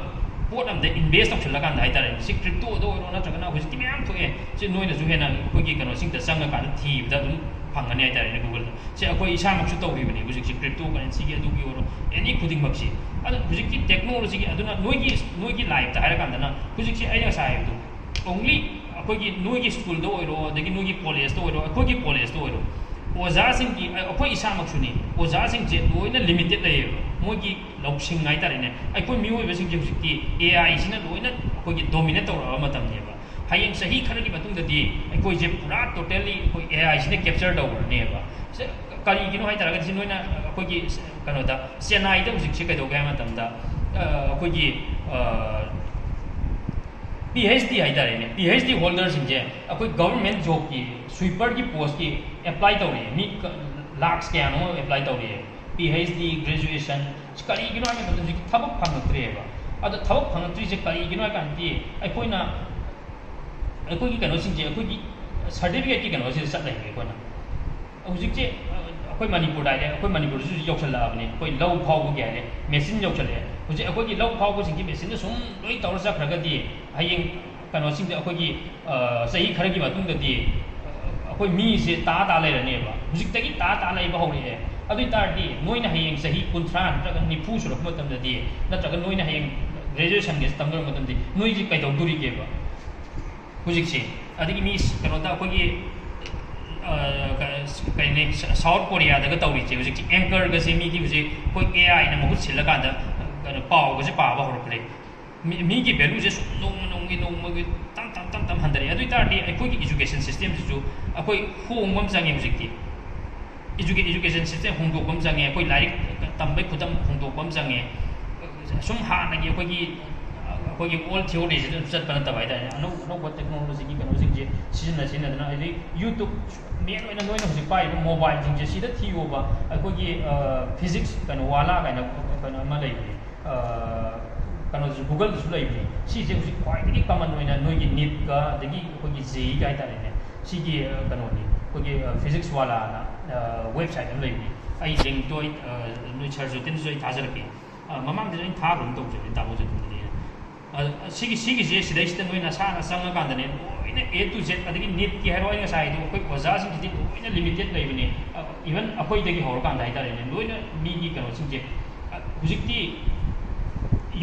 ꯄꯣꯠ ꯑꯃꯗ ꯏꯟꯚꯦꯁ ꯇꯧꯁꯤꯜꯂꯀꯥꯟꯗ ꯍꯥꯏꯇꯥꯔꯦ, ꯁꯤ ꯀ꯭ꯔꯤꯞꯇꯣꯗ ꯑꯣꯏꯔꯣ, ꯅꯠꯇ꯭ꯔꯒꯅ ꯍꯧꯖꯤꯛꯇꯤ ꯃꯌꯥꯝ ꯊꯣꯛꯑꯦ, ꯁꯤ ꯅꯣꯏꯅꯁꯨ ꯍꯦꯟꯅ ꯑꯩꯈꯣꯏꯒꯤ ꯀꯩꯅꯣꯁꯤꯡꯗ ꯆꯪꯉꯀꯥꯟꯗ ꯊꯤꯕꯗ ꯑꯗꯨꯝ ꯐꯪꯒꯅꯤ ꯍꯥꯏꯇꯥꯔꯦꯅꯦ, ꯒꯨꯒꯜꯗ꯫ ꯁꯦ ꯑꯩꯈꯣꯏ ꯏꯁꯥꯃꯛꯁꯨ ꯇꯧꯔꯤꯕꯅꯤ ꯍꯧꯖꯤꯛꯁꯦ, ꯀ꯭ꯔꯤꯞꯇꯣ ꯀꯔꯦꯟꯁꯤꯒꯤ ꯑꯗꯨꯒꯤ ꯑꯣꯏꯔꯣ, ꯑꯦꯅꯤ ꯈꯨꯗꯤꯡꯃꯛꯁꯤ꯫ ꯑꯗꯣ ꯍꯧꯖꯤꯛꯀꯤ ꯇꯦꯛꯅꯣꯂꯣꯖꯤꯒꯤ, ꯑꯗꯨꯅ ꯅꯣꯏꯒꯤ, ꯅꯣꯏꯒꯤ ꯂꯥꯏꯐꯇ ꯍꯥꯏꯔꯀꯥꯟꯗꯅ ꯍꯧꯖꯤꯛꯁꯦ ꯑꯩꯅ ꯉꯁꯥꯏ ꯍꯥꯏꯕꯗꯣ, ꯑꯣꯡꯂꯤ ꯑꯩꯈꯣꯏꯒꯤ ꯅꯣꯏꯒꯤ ꯁ꯭ꯀꯨꯜꯗ ꯑꯣꯏꯔꯣ, ꯑꯗꯒꯤ ꯅꯣꯏꯒꯤ ꯀꯣꯂꯦꯖꯇ ꯑꯣꯏꯔꯣ, ꯑꯩꯈꯣꯏꯒꯤ ꯀꯣꯂꯦꯖꯇ ꯑꯣꯏꯔꯣ, ꯑꯣꯖꯥꯁꯤꯡꯒꯤ, ꯑꯩꯈꯣꯏ ꯏꯁꯥꯃꯛꯁꯨꯅꯤ, ꯑꯣꯖꯥꯁꯤꯡꯁꯦ ꯂꯣꯏꯅ ꯂꯤꯃꯤꯇꯦꯠ ꯂꯩꯌꯦꯕ꯫ ꯃꯣꯏꯒꯤ ꯂꯧꯁꯤꯡ ꯍꯥꯏꯇꯥꯔꯦꯅꯦ, ꯑꯩꯈꯣꯏ ꯃꯤꯑꯣꯏꯕꯁꯤꯡꯁꯦ ꯍꯧꯖꯤꯛꯇꯤ ꯑꯦ ꯑꯥꯏꯁꯤꯅ ꯂꯣꯏꯅ ꯑꯩꯈꯣꯏꯒꯤ ꯗꯣꯃꯤꯅꯦꯠ ꯇꯧꯔꯛꯑꯕ ꯃꯇꯝꯅꯦꯕ꯫ ꯍꯌꯦꯡ ꯆꯍꯤ ꯈꯔꯒꯤ ꯃꯇꯨꯡꯗꯗꯤ ꯑꯩꯈꯣꯏꯁꯦ ꯄꯨꯔꯥ ꯇꯣꯇꯦꯜꯂꯤ ꯑꯩꯈꯣꯏ ꯑꯦ ꯑꯥꯏꯁꯤꯅ ꯀꯦꯞꯆꯔ ꯇꯧꯈ꯭ꯔꯅꯦꯕ꯫ ꯁꯦ, ꯀꯔꯤꯒꯤꯅꯣ ꯍꯥꯏ ꯇꯥꯔꯒꯗꯤ, ꯁꯤ ꯅꯣꯏꯅ ꯑꯩꯈꯣꯏꯒꯤ ꯀꯩꯅꯣꯗ, ꯆꯦꯟꯅꯥꯏꯗ ꯍꯧꯖꯤꯛꯁꯦ ꯀꯩꯗꯧꯒꯦ ꯍꯥꯏꯕ ꯃꯇꯝꯗ, ꯑ, ꯑꯩꯈꯣꯏꯒꯤ, ꯑ, ꯄꯤ ꯑꯩꯆ ꯗꯤ ꯍꯥꯏꯇꯥꯔꯦꯅꯦ, ꯄꯤ ꯑꯩꯆ ꯗꯤ ꯍꯣꯜꯗꯔꯁꯤꯡꯁꯦ ꯑꯩꯈꯣꯏ ꯒꯚꯔꯟꯃꯦꯟ ꯖꯣꯕꯀꯤ, ꯁ꯭ꯋꯤꯄꯔꯒꯤ ꯄꯣꯁꯀꯤ ꯑꯦꯄ꯭ꯂꯥꯏ ꯇꯧꯔꯤꯌꯦ꯫ ꯃꯤ ꯀ-, ꯂꯥꯛꯁ ꯀꯌꯥꯅꯣ ꯑꯦꯄ꯭ꯂꯥꯏ ꯇꯧꯔꯤꯌꯦ꯫ ꯄꯤ ꯑꯩꯆ ꯗꯤ, ꯒ꯭ꯔꯦꯖꯨꯑꯦꯁꯟ, ꯀꯔꯤꯒꯤꯅꯣ ꯍꯥꯏꯕ ꯃꯇꯝꯗ ꯍꯧꯖꯤꯛꯇꯤ ꯊꯕꯛ ꯐꯪꯉꯛꯇ꯭ꯔꯦꯕ꯫ ꯑꯗꯣ ꯊꯕꯛ ꯐꯪꯉꯛꯇ꯭ꯔꯤꯁꯦ ꯀꯔꯤꯒꯤꯅꯣ ꯍꯥꯏ ꯀꯥꯟꯗꯗꯤ, ꯑꯩꯈꯣꯏꯅ, ꯑꯩꯈꯣꯏꯒꯤ ꯀꯩꯅꯣꯁꯤꯡꯁꯦ, ꯑꯩꯈꯣꯏꯒꯤ ꯁꯥꯔꯇꯤꯐꯤꯀꯦꯠꯀꯤ ꯀꯩꯅꯣꯁꯤꯗ ꯆꯠꯂꯦꯕ ꯑꯩꯈꯣꯏꯅ꯫ ꯍꯧꯖꯤꯛꯁꯦ, ꯑ, ꯑꯩꯈꯣꯏ ꯃꯅꯤꯄꯨꯔꯗ ꯍꯥꯏꯔꯦ, ꯑꯩꯈꯣꯏ ꯃꯅꯤꯄꯨꯔꯗꯁꯨ ꯍꯧꯖꯤꯛ ꯌꯧꯁꯜꯂꯛꯑꯕꯅꯤ, ꯑꯩꯈꯣꯏ ꯂꯧ ꯈꯥꯎꯕꯒꯤ ꯍꯥꯏꯔꯦ, ꯃꯦꯆꯤꯟ ꯌꯧꯁꯜꯂꯛꯑꯦ꯫ ꯍꯧꯖꯤꯛ ꯑꯩꯈꯣꯏꯒꯤ ꯂꯧ ꯈꯥꯎꯕꯁꯤꯡꯁꯤ ꯃꯦꯆꯤꯟꯗ ꯁꯨꯝ ꯂꯣꯏ ꯇꯧꯔ ꯆꯠꯈ꯭ꯔꯒꯗꯤ, ꯍꯌꯦꯡ ꯀꯩꯅꯣꯁꯤꯡꯗ ꯑꯩꯈꯣꯏꯒꯤ, ꯑ, ꯆꯍꯤ ꯈꯔꯒꯤ ꯃꯇꯨꯡꯗꯗꯤ, ꯑ, ꯑꯩꯈꯣꯏ ꯃꯤꯁꯦ ꯇꯥ ꯇꯥ ꯂꯩꯔꯅꯦꯕ꯫ ꯍꯧꯖꯤꯛꯇꯒꯤ ꯇꯥ ꯇꯥ ꯂꯩꯕ ꯍꯧꯔꯛꯑꯦ꯫ ꯑꯗꯨ ꯑꯣꯏ ꯇꯥꯔꯗꯤ ꯅꯣꯏꯅ ꯍꯌꯦꯡ ꯆꯍꯤ ꯀꯨꯟꯊ꯭ꯔꯥ ꯅꯠꯇ꯭ꯔꯒ ꯅꯤꯐꯨ ꯁꯨꯔꯛꯄ ꯃꯇꯝꯗꯗꯤ, ꯅꯠꯇ꯭ꯔꯒ ꯅꯣꯏꯅ ꯍꯌꯦꯡ ꯒ꯭ꯔꯦꯖꯨꯑꯦꯁꯟꯒꯤ ꯇꯝꯗꯧꯔꯛꯄ ꯃꯇꯝꯗꯗꯤ, ꯅꯣꯏꯁꯦ ꯀꯩꯗꯧꯗꯣꯔꯤꯒꯦꯕ? ꯍꯧꯖꯤꯛꯁꯦ, ꯑꯗꯒꯤ ꯃꯤ ꯀꯩꯅꯣꯗ ꯑꯩꯈꯣꯏꯒꯤ, ꯑ, ꯀ-, ꯀꯩꯅꯤ, ꯁ-, ꯁꯥꯎꯠ ꯀꯣꯔꯤꯌꯥꯗꯒ ꯇꯧꯔꯤꯁꯦ ꯍꯧꯖꯤꯛꯁꯦ, ꯑꯦꯡꯀꯔꯒꯁꯦ ꯃꯤꯗꯤ ꯍꯧꯖꯤꯛ ꯑꯩꯈꯣꯏ ꯑꯦ ꯑꯥꯏꯅ ꯃꯍꯨꯠ ꯁꯤꯜꯂꯀꯥꯟꯗ, ꯀꯩꯅꯣ, ꯄꯥꯎꯒꯁꯦ ꯄꯥꯕ ꯍꯧꯔꯛꯄꯗꯒꯤ ꯃꯤ-, ꯃꯤꯒꯤ ꯚꯦꯂꯨꯁꯦ ꯁꯨꯝ ꯅꯣꯡꯃ ꯅꯣꯡꯃꯒꯤ, ꯅꯣꯡꯃꯒꯤ ꯇꯞ ꯇꯞ, ꯇꯞ ꯇꯞ ꯍꯟꯊꯔꯛꯑꯦ꯫ ꯑꯗꯨ ꯑꯣꯏ ꯇꯥꯔꯗꯤ ꯑꯩꯈꯣꯏꯒꯤ ꯏꯖꯨꯀꯦꯁꯟ ꯁꯤꯁꯇꯦꯝꯁꯤꯁꯨ ꯑꯩꯈꯣꯏ ꯍꯣꯡꯕ ꯑꯃ ꯆꯪꯉꯦ ꯍꯧꯖꯤꯛꯇꯤ꯫ ꯏꯖꯨꯀꯦ-, ꯏꯖꯨꯀꯦꯁꯟ ꯁꯤꯁꯇꯦꯝ ꯍꯣꯡꯗꯣꯛꯄ ꯑꯃ ꯆꯪꯉꯦ, ꯑꯩꯈꯣꯏ ꯂꯥꯏꯔꯤꯛ ꯇꯝꯕꯒꯤ ꯈꯨꯗꯝ ꯍꯣꯡꯗꯣꯛꯄ ꯑꯃ ꯆꯪꯉꯦ꯫ ꯁꯨꯝ ꯍꯥꯟꯅꯒꯤ ꯑꯩꯈꯣꯏꯒꯤ ꯑꯩꯈꯣꯏꯒꯤ ꯑꯣꯜ ꯊꯤꯑꯣꯔꯤꯁꯤꯗ ꯑꯗꯨꯝ ꯆꯠꯄ ꯅꯠꯇꯕ ꯍꯥꯏꯇꯥꯔꯦ, ꯑꯅꯧ ꯑꯅꯧꯕ ꯇꯦꯛꯅꯣꯂꯣꯖꯤꯒꯤ ꯀꯩꯅꯣꯁꯤꯡꯁꯦ ꯁꯤꯖꯤꯟꯅ ꯁꯤꯖꯤꯟꯅꯗꯅ, ꯍꯥꯏꯗꯤ ꯌꯨꯇ꯭ꯌꯨꯕ, ꯃꯦꯟ ꯑꯣꯏꯅ ꯅꯣꯏꯅ ꯍꯧꯖꯤꯛ ꯄꯥꯏꯔꯤꯕ ꯃꯣꯕꯥꯏꯜꯁꯤꯡꯁꯦ ꯁꯤꯗ ꯊꯤꯌꯣꯕ꯫ ꯑꯩꯈꯣꯏꯒꯤ ꯐꯤꯖꯤꯛꯁ ꯀꯩꯅꯣ ꯋꯥꯂꯥ ꯀꯥꯏꯅ ꯀꯩꯅꯣ ꯑꯃ ꯂꯩꯕꯅꯦ, ꯀꯩꯅꯣꯗꯁꯨ, ꯒꯨꯒꯜꯗꯁꯨ ꯂꯩꯕꯅꯤ꯫ ꯁꯤꯁꯦ ꯍꯧꯖꯤꯛ ꯈ꯭ꯋꯥꯏꯗꯒꯤ ꯀꯃꯟ ꯑꯣꯏꯅ ꯅꯣꯏꯒꯤ ꯅꯤꯠꯀ ꯑꯗꯒꯤ ꯑꯩꯈꯣꯏꯒꯤ ꯖꯦꯏꯒ ꯍꯥꯏꯇꯥꯔꯦꯅꯦ, ꯁꯤꯒꯤ ꯀꯩꯅꯣꯅꯤ, ꯑꯩꯈꯣꯏꯒꯤ ꯐꯤꯖꯤꯛꯁ ꯋꯥꯂꯥꯅ ꯋꯦꯕꯁꯥꯏꯠ ꯑꯃ ꯂꯩꯕꯅꯤ꯫ ꯑꯩ ꯂꯤꯡꯛꯇꯣ ꯑꯩ ꯅꯣꯏ ꯁꯥꯔ ꯖꯣꯇꯤꯟꯗꯁꯨ ꯑꯩ ꯊꯥꯖꯔꯛꯀꯦ꯫ ꯃꯃꯥꯡꯗꯁꯨ ꯑꯩꯅ ꯊꯥꯈ꯭ꯔꯒꯨꯝ ꯇꯧꯖꯕꯅꯤ ꯇꯥꯃꯣ ꯖꯣꯇꯤꯟꯗꯗꯤ꯫ ꯁꯤꯒꯤ ꯁꯤꯒꯤꯁꯦ ꯁꯤꯗꯩꯁꯤꯗ ꯅꯣꯏ ꯅꯁꯥꯅ ꯆꯪꯉꯀꯥꯟꯗꯅꯦ, ꯂꯣꯏꯅ A to Z, ꯑꯗꯒꯤ ꯅꯤꯠꯀꯤ ꯍꯥꯏꯔꯣ, ꯑꯩ ꯉꯁꯥꯏ ꯍꯥꯏꯗꯣ ꯑꯩꯈꯣꯏ ꯑꯣꯖꯥꯁꯤꯡꯁꯤꯗꯤ ꯂꯣꯏꯅ ꯂꯤꯃꯤꯇꯦꯠ ꯂꯩꯕꯅꯤ꯫ ꯏꯚꯟ ꯑꯩꯈꯣꯏꯗꯒꯤ ꯍꯧꯔꯀꯥꯟꯗ ꯍꯥꯏꯇꯥꯔꯦꯅꯦ, ꯂꯣꯏꯅ ꯃꯤꯒꯤ ꯀꯩꯅꯣꯁꯤꯡꯁꯦ꯫ ꯍꯧꯖꯤꯛꯇꯤ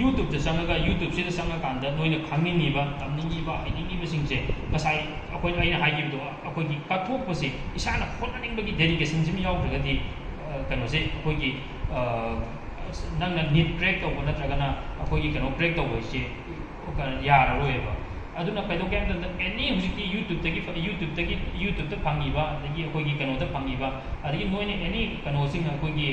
ꯌꯨꯇ꯭ꯌꯨꯕꯇ ꯆꯪꯉꯒ, ꯌꯨꯇ꯭ꯌꯨꯕꯁꯤꯗ ꯆꯪꯉꯀꯥꯟꯗ ꯅꯣꯏꯅ ꯈꯪꯅꯤꯡꯉꯤꯕ, ꯇꯝꯅꯤꯡꯉꯤꯕ, ꯍꯩꯅꯤꯡꯉꯤꯕꯁꯤꯡꯁꯦ, ꯉꯁꯥꯏ ꯑꯩꯈꯣꯏꯅ, ꯑꯩꯅ ꯍꯥꯏꯈꯤꯕꯗꯣ, ꯑꯩꯈꯣꯏꯒꯤ ꯀꯠꯊꯣꯛꯄꯁꯦ, ꯏꯁꯥꯅ ꯍꯣꯠꯅꯅꯤꯡꯕꯒꯤ ꯗꯦꯗꯤꯀꯦꯁꯟꯁꯤꯃ ꯌꯥꯎꯗ꯭ꯔꯒꯗꯤ ꯀꯩꯅꯣꯁꯦ ꯑꯩꯈꯣꯏꯒꯤ ꯅꯪꯅ ꯅꯤꯠ ꯀ꯭ꯔꯦꯛ ꯇꯧꯕ ꯅꯠꯇ꯭ꯔꯒꯅ ꯑꯩꯈꯣꯏꯒꯤ ꯀꯩꯅꯣ ꯀ꯭ꯔꯦꯛ ꯇꯧꯕ ꯍꯥꯏꯁꯦ ꯌꯥꯔꯔꯣꯏꯕ꯫ ꯑꯗꯨꯅ ꯀꯩꯗꯧꯒꯦ ꯍꯥꯏꯕ ꯃꯇꯝꯗ, ꯑꯦꯅꯤ ꯍꯧꯖꯤꯛꯇꯤ ꯌꯨꯇ꯭ꯌꯨꯕꯇꯒꯤ, ꯌꯨꯇ꯭ꯌꯨꯕꯇꯒꯤ, ꯌꯨꯇ꯭ꯌꯨꯕꯇ ꯐꯪꯉꯤꯕ, ꯑꯗꯒꯤ ꯑꯩꯈꯣꯏꯒꯤ ꯀꯩꯅꯣꯗ ꯐꯪꯉꯤꯕ, ꯑꯗꯒꯤ ꯅꯣꯏꯅ ꯑꯦꯅꯤ ꯀꯩꯅꯣꯁꯤꯡ, ꯑꯩꯈꯣꯏꯒꯤ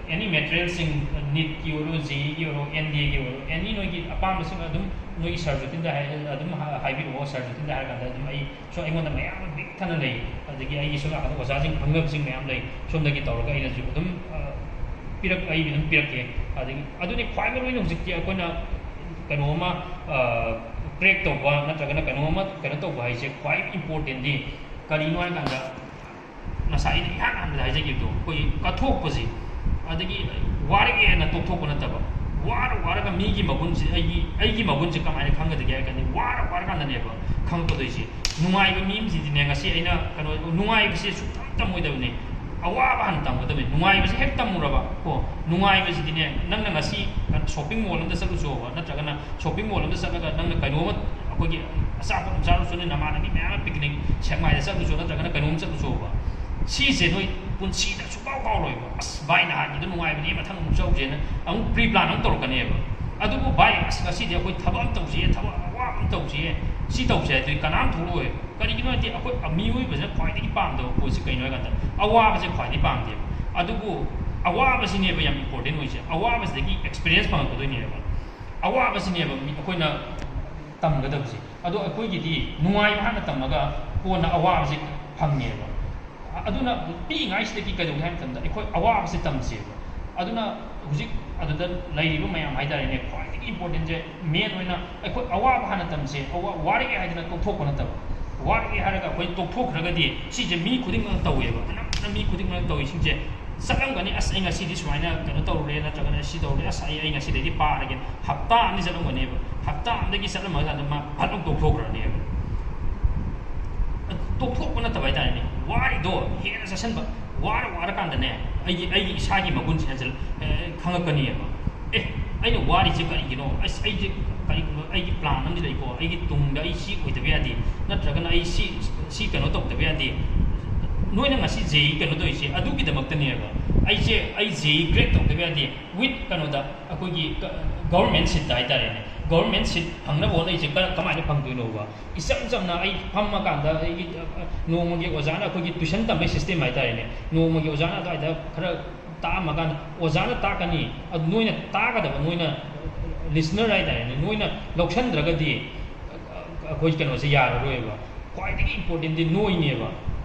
ꯑꯦꯅꯤ ꯃꯦꯇꯔꯤꯌꯦꯜꯁꯤꯡ, ꯅꯤꯠꯀꯤ ꯑꯣꯏꯔꯣ, ꯖꯦꯏꯒꯤ ꯑꯣꯏꯔꯣ, ꯑꯦꯟ ꯗꯤ ꯑꯦꯒꯤ ꯑꯣꯏꯔꯣ, ꯑꯦꯅꯤ ꯅꯣꯏꯒꯤ ꯑꯄꯥꯝꯕꯁꯤꯡ ꯑꯗꯨꯝ ꯅꯣꯏꯒꯤ ꯁꯥꯔ ꯖꯣꯇꯤꯟꯗ ꯑꯗꯨꯝ ꯍꯥꯏꯕꯤꯔꯛꯑꯣ꯫ ꯁꯥꯔ ꯖꯣꯇꯤꯟꯗ ꯍꯥꯏꯔꯀꯥꯟꯗ ꯑꯗꯨꯝ ꯑꯩ ꯁꯣ ꯑꯩꯉꯣꯟꯗ ꯃꯌꯥꯝ ꯑꯃ ꯄꯤꯛ ꯊꯟꯅ ꯂꯩ꯫ ꯑꯗꯒꯤ ꯑꯩꯒꯤ ꯁꯣꯝ ꯅꯥꯀꯟꯗ ꯑꯣꯖꯥꯁꯤꯡ ꯈꯪꯅꯕꯁꯤꯡ ꯃꯌꯥꯝ ꯂꯩ꯫ ꯁꯣꯝꯗꯒꯤ ꯇꯧꯔꯒ ꯑꯩꯅꯁꯨ ꯑꯗꯨꯝ ꯄꯤꯔꯛ ꯑꯩ ꯑꯗꯨꯝ ꯄꯤꯔꯛꯀꯦ꯫ ꯑꯗꯒꯤ ꯑꯗꯨꯅꯤ ꯈ꯭ꯋꯥꯏ ꯃꯔꯨ ꯑꯣꯏꯅ ꯍꯧꯖꯤꯛꯇꯤ ꯑꯩꯈꯣꯏꯅ ꯀꯩꯅꯣ ꯑꯃ ꯀ꯭ꯔꯦꯛ ꯇꯧꯕ ꯅꯠꯇ꯭ꯔꯒꯅ ꯀꯩꯅꯣ ꯑꯃ ꯀꯩꯅꯣ ꯇꯧꯕ ꯍꯥꯏꯁꯦ ꯈ꯭ꯋꯥꯏ ꯏꯝꯄꯣꯔꯇꯦꯟꯗꯤ ꯀꯔꯤꯅꯣ ꯍꯥꯏ ꯀꯥꯟꯗ, ꯉꯁꯥꯏ ꯑꯩꯅ ꯏꯍꯥꯟ ꯍꯥꯟꯕꯗ ꯍꯥꯏꯖꯈꯤꯕꯗꯣ, ꯑꯩꯈꯣꯏꯒꯤ ꯀꯠꯊꯣꯛꯄꯁꯦ, ꯑꯗꯒꯤ ꯋꯥꯔꯛꯑꯦꯅ ꯇꯣꯛꯊꯣꯛꯄ ꯅꯠꯇꯕ, ꯋꯥꯔ ꯋꯥꯔꯒ ꯃꯤꯒꯤ ꯃꯒꯨꯟꯁꯦ, ꯑꯩꯒꯤ ꯑꯩꯒꯤ ꯃꯒꯨꯟꯁꯦ ꯀꯃꯥꯏꯅ ꯈꯪꯒꯗꯒꯦ ꯍꯥꯏꯔ ꯀꯥꯟꯗ, ꯋꯥꯔ ꯋꯥꯔꯀꯥꯟꯗꯅꯦꯕ ꯈꯪꯉꯛꯀꯗꯣꯏꯁꯦ꯫ ꯅꯨꯡꯉꯥꯏꯕ ꯃꯤ ꯑꯃꯁꯤꯗꯤꯅꯦ, ꯉꯁꯤ ꯑꯩꯅ ꯀꯩꯅꯣ, ꯅꯨꯡꯉꯥꯏꯕꯁꯦ ꯁꯨꯡꯇꯝ ꯇꯝꯃꯣꯏꯗꯕꯅꯤ, ꯑꯋꯥꯕ ꯍꯥꯟꯅ ꯇꯝꯒꯗꯕꯅꯤ꯫ ꯅꯨꯡꯉꯥꯏꯕꯁꯦ ꯍꯦꯛ ꯇꯝꯃꯨꯔꯕ ꯀꯣ, ꯅꯨꯡꯉꯥꯏꯕꯁꯤꯗꯤꯅꯦ, ꯅꯪꯅ ꯉꯁꯤ ꯁꯣꯞꯄꯤꯡ ꯃꯣꯜ ꯑꯃꯗ ꯆꯠꯂꯨꯆꯣꯕ, ꯅꯠꯇ꯭ꯔꯒꯅ ꯁꯣꯞꯄꯤꯡ ꯃꯣꯜ ꯑꯃꯗ ꯆꯠꯂꯒ ꯅꯪꯅ ꯀꯩꯅꯣꯝꯃ, ꯑꯩꯈꯣꯏꯒꯤ ꯑꯆꯥꯄꯣꯠ ꯑꯃ ꯆꯥꯔꯨꯆꯣꯅ, ꯅꯃꯥꯟꯅꯕꯤ ꯃꯌꯥꯝ ꯑꯃ ꯄꯤꯛꯅꯤꯛ ꯁꯦꯛꯃꯥꯏꯗ ꯆꯠꯂꯨꯆꯣ, ꯅꯠꯇ꯭ꯔꯒꯅ ꯀꯩꯅꯣꯝ ꯆꯠꯂꯨꯆꯣꯕ, ꯁꯤꯁꯦ ꯅꯣꯏ ꯄꯨꯟꯁꯤꯗ ꯁꯨꯡꯀꯥꯎ ꯀꯥꯎꯔꯣꯏꯕ꯫ "ꯑꯁ ꯚꯥꯏ, ꯅꯍꯥꯟꯒꯤꯗꯣ ꯅꯨꯡꯉꯥꯏꯕꯅꯦ, ꯃꯊꯪ ꯑꯃꯨꯛ ꯆꯧꯁꯦꯅ" ꯑꯃꯨꯛ ꯄ꯭ꯔꯤ ꯄ꯭ꯂꯥꯟ ꯑꯃꯨꯛ ꯇꯧꯔꯛꯀꯅꯦꯕ꯫ ꯑꯗꯨꯕꯨ "ꯚꯥꯏ, ꯑꯁ ꯉꯁꯤꯗꯤ ꯑꯩꯈꯣꯏ ꯊꯕꯛ ꯑꯃ ꯇꯧꯁꯤꯌꯦ, ꯊꯕꯛ ꯑꯋꯥꯕ ꯑꯃ ꯇꯧꯁꯤꯌꯦ, ꯁꯤ ꯇꯧꯁꯦ" ꯍꯥꯏꯗꯨꯗꯤ ꯀꯅꯥꯝ ꯊꯣꯛꯂꯛꯑꯣꯏꯕ꯫ ꯀꯔꯤꯒꯤꯅꯣ ꯍꯥꯏꯗꯤ ꯑꯩꯈꯣꯏ ꯃꯤꯑꯣꯏꯕꯁꯤꯅ ꯈ꯭ꯋꯥꯏꯗꯒꯤ ꯄꯥꯝꯗꯕ ꯄꯣꯠꯁꯤ ꯀꯩꯅꯣ ꯍꯥꯏ ꯀꯥꯟꯗ, ꯑꯋꯥꯕꯁꯦ ꯈ꯭ꯋꯥꯏꯗꯒꯤ ꯄꯥꯝꯗꯦꯕ꯫ ꯑꯗꯨꯕꯨ ꯑꯋꯥꯕꯁꯤꯅꯦꯕ ꯌꯥꯝ important ꯑꯣꯏꯁꯦ꯫ ꯑꯋꯥꯕꯁꯤꯗꯒꯤ experience ꯐꯪꯉꯛꯀꯗꯣꯏꯅꯦꯕ꯫ ꯑꯋꯥꯕꯁꯤꯅꯦꯕ ꯃꯤ ꯑꯩꯈꯣꯏꯅ ꯇꯝꯒꯗꯕꯁꯦ꯫ ꯑꯗꯣ ꯑꯩꯈꯣꯏꯒꯤꯗꯤ ꯅꯨꯡꯉꯥꯏꯕ ꯍꯥꯟꯅ ꯇꯝꯃꯒ ꯀꯣꯟꯅ ꯑꯋꯥꯕꯁꯦ ꯐꯪꯉꯦꯕ꯫ ꯑꯗꯨꯅ ꯄꯤꯛꯏꯉꯥꯏꯁꯤꯗꯒꯤ ꯀꯩꯗꯧꯒꯦ ꯍꯥꯏꯕ ꯃꯇꯝꯗ ꯑꯩꯈꯣꯏ ꯑꯋꯥꯕꯁꯦ ꯇꯝꯁꯦꯕ꯫ ꯑꯗꯨꯅ ꯍꯧꯖꯤꯛ ꯑꯗꯨꯗ ꯂꯩꯔꯤꯕ ꯃꯌꯥꯝ ꯍꯥꯏꯇꯥꯔꯦꯅꯦ, ꯈ꯭ꯋꯥꯏꯗꯒꯤ importantꯁꯦ, main ꯑꯣꯏꯅ ꯑꯩꯈꯣꯏ ꯑꯋꯥꯕ ꯍꯥꯟꯅ ꯇꯝꯁꯦ꯫ ꯑꯋꯥ-, ꯋꯥꯔꯛꯑꯦ ꯍꯥꯏꯗꯅ ꯇꯣꯛꯊꯣꯛꯄ ꯅꯠꯇꯕ꯫ ꯋꯥꯔꯛꯑꯦ ꯍꯥꯏꯔꯒ ꯑꯩꯈꯣꯏ ꯇꯣꯛꯊꯣꯛꯈ꯭ꯔꯒꯗꯤ, ꯁꯤꯁꯦ ꯃꯤ ꯈꯨꯗꯤꯡꯃꯛꯅ ꯇꯧꯋꯦꯕ, ꯑꯅꯝꯕꯅ ꯃꯤ ꯈꯨꯗꯤꯡꯃꯛꯅ ꯇꯧꯋꯤꯁꯤꯡꯁꯦ꯫ ꯆꯠꯂꯝꯒꯅꯤ, "ꯑꯁ, ꯑꯩ ꯉꯁꯤꯗꯤ ꯁꯨꯃꯥꯏꯅ ꯀꯩꯅꯣ ꯇꯧꯔꯨꯔꯦ, ꯅꯠꯇ꯭ꯔꯒꯅ ꯁꯤ ꯇꯧꯔꯨꯔꯦ, ꯑꯁ, ꯑꯩ, ꯑꯩ ꯉꯁꯤꯗꯒꯤ ꯄꯥꯔꯒꯦ"꯫ ꯍꯞꯇꯥ ꯑꯃꯗꯤ ꯆꯠꯂꯝꯒꯅꯦꯕ꯫ ꯍꯞꯇꯥ ꯑꯃꯗꯒꯤ ꯆꯠꯂꯝꯃꯒ ꯑꯗꯨꯝ ꯃꯥ ꯐꯠ ꯂꯥꯎ ꯇꯣꯛꯊꯣꯛꯈ꯭ꯔꯅꯦꯕ꯫ ꯇꯣꯛꯊꯣꯛꯄ ꯅꯠꯇꯕ ꯍꯥꯏꯇꯥꯔꯦꯅꯦ, ꯋꯥꯔꯤꯗꯣ ꯍꯦꯟꯅ ꯆꯠꯁꯟꯕ꯫ ꯋꯥꯔ ꯋꯥꯔꯀꯥꯟꯗꯅꯦ, ꯑꯩꯒꯤ, ꯑꯩꯒꯤ ꯏꯁꯥꯒꯤ ꯃꯒꯨꯟꯁꯦ ꯍꯟꯖꯤꯜ-, ꯑꯦ, ꯈꯪꯉꯛꯀꯅꯤꯕ꯫ "ꯑꯦ, ꯑꯩꯅ ꯋꯥꯔꯤꯁꯦ ꯀꯔꯤꯒꯤꯅꯣ? ꯑꯁ, ꯑꯩꯁꯦ ꯀꯔꯤꯒꯨꯝꯕ ꯑꯩꯒꯤ plan ꯑꯃꯗꯤ ꯂꯩꯀꯣ, ꯑꯩꯒꯤ ꯇꯨꯡꯗ ꯑꯩ ꯁꯤ ꯑꯣꯏꯗꯕ ꯌꯥꯗꯦ, ꯅꯠꯇ꯭ꯔꯒꯅ ꯑꯩ ꯁꯤ, ꯁꯤ ꯀꯩꯅꯣ ꯇꯧꯗꯕ ꯌꯥꯗꯦ"꯫ ꯅꯣꯏꯅ ꯉꯁꯤ ꯖꯦꯏ ꯀꯩꯅꯣ ꯇꯧꯔꯤꯁꯦ ꯑꯗꯨꯒꯤꯗꯃꯛꯇꯅꯦꯕ꯫ ꯑꯩꯁꯦ, ꯑꯩ ꯖꯦꯏ crack ꯇꯧꯗꯕ ꯌꯥꯗꯦ꯫ With ꯀꯩꯅꯣꯗ, ꯑꯩꯈꯣꯏꯒꯤ ꯀ-, government seatꯇ ꯍꯥꯏꯇꯥꯔꯦꯅꯦ, government seat ꯐꯪꯅꯕ ꯍꯣꯠꯅꯔꯤꯁꯦ ꯀ-, ꯀꯃꯥꯏꯅ ꯐꯪꯗꯣꯏꯅꯣꯕ? ꯏꯆꯝ ꯆꯝꯅ ꯑꯩ ꯐꯝꯃꯀꯥꯟꯗ ꯑꯩꯒꯤ, ꯑ, ꯑ, ꯅꯣꯡꯃꯒꯤ ꯑꯣꯖꯥꯅ ꯑꯩꯈꯣꯏꯒꯤ tuition ꯇꯝꯕꯒꯤ system ꯍꯥꯏꯇꯥꯔꯦꯅꯦ, ꯅꯣꯡꯃꯒꯤ ꯑꯣꯖꯥꯅ ꯑꯗꯨꯋꯥꯏꯗ ꯈꯔ ꯇꯥꯛꯑꯝꯃꯀꯥꯟꯗ ꯑꯣꯖꯥꯅ ꯇꯥꯛꯀꯅꯤ, ꯑꯗꯨ ꯅꯣꯏꯅ ꯇꯥꯒꯗꯕ, ꯅꯣꯏꯅ listener ꯍꯥꯏꯇꯥꯔꯦꯅꯦ, ꯅꯣꯏꯅ ꯂꯧꯁꯟꯗ꯭ꯔꯒꯗꯤ, ꯑ, ꯑ, ꯑꯩꯈꯣꯏ ꯀꯩꯅꯣꯁꯦ ꯌꯥꯔꯔꯣꯏꯕ꯫ ꯈ꯭ꯋꯥꯏꯗꯒꯤ importantꯗꯤ ꯅꯣꯏꯅꯦꯕ꯫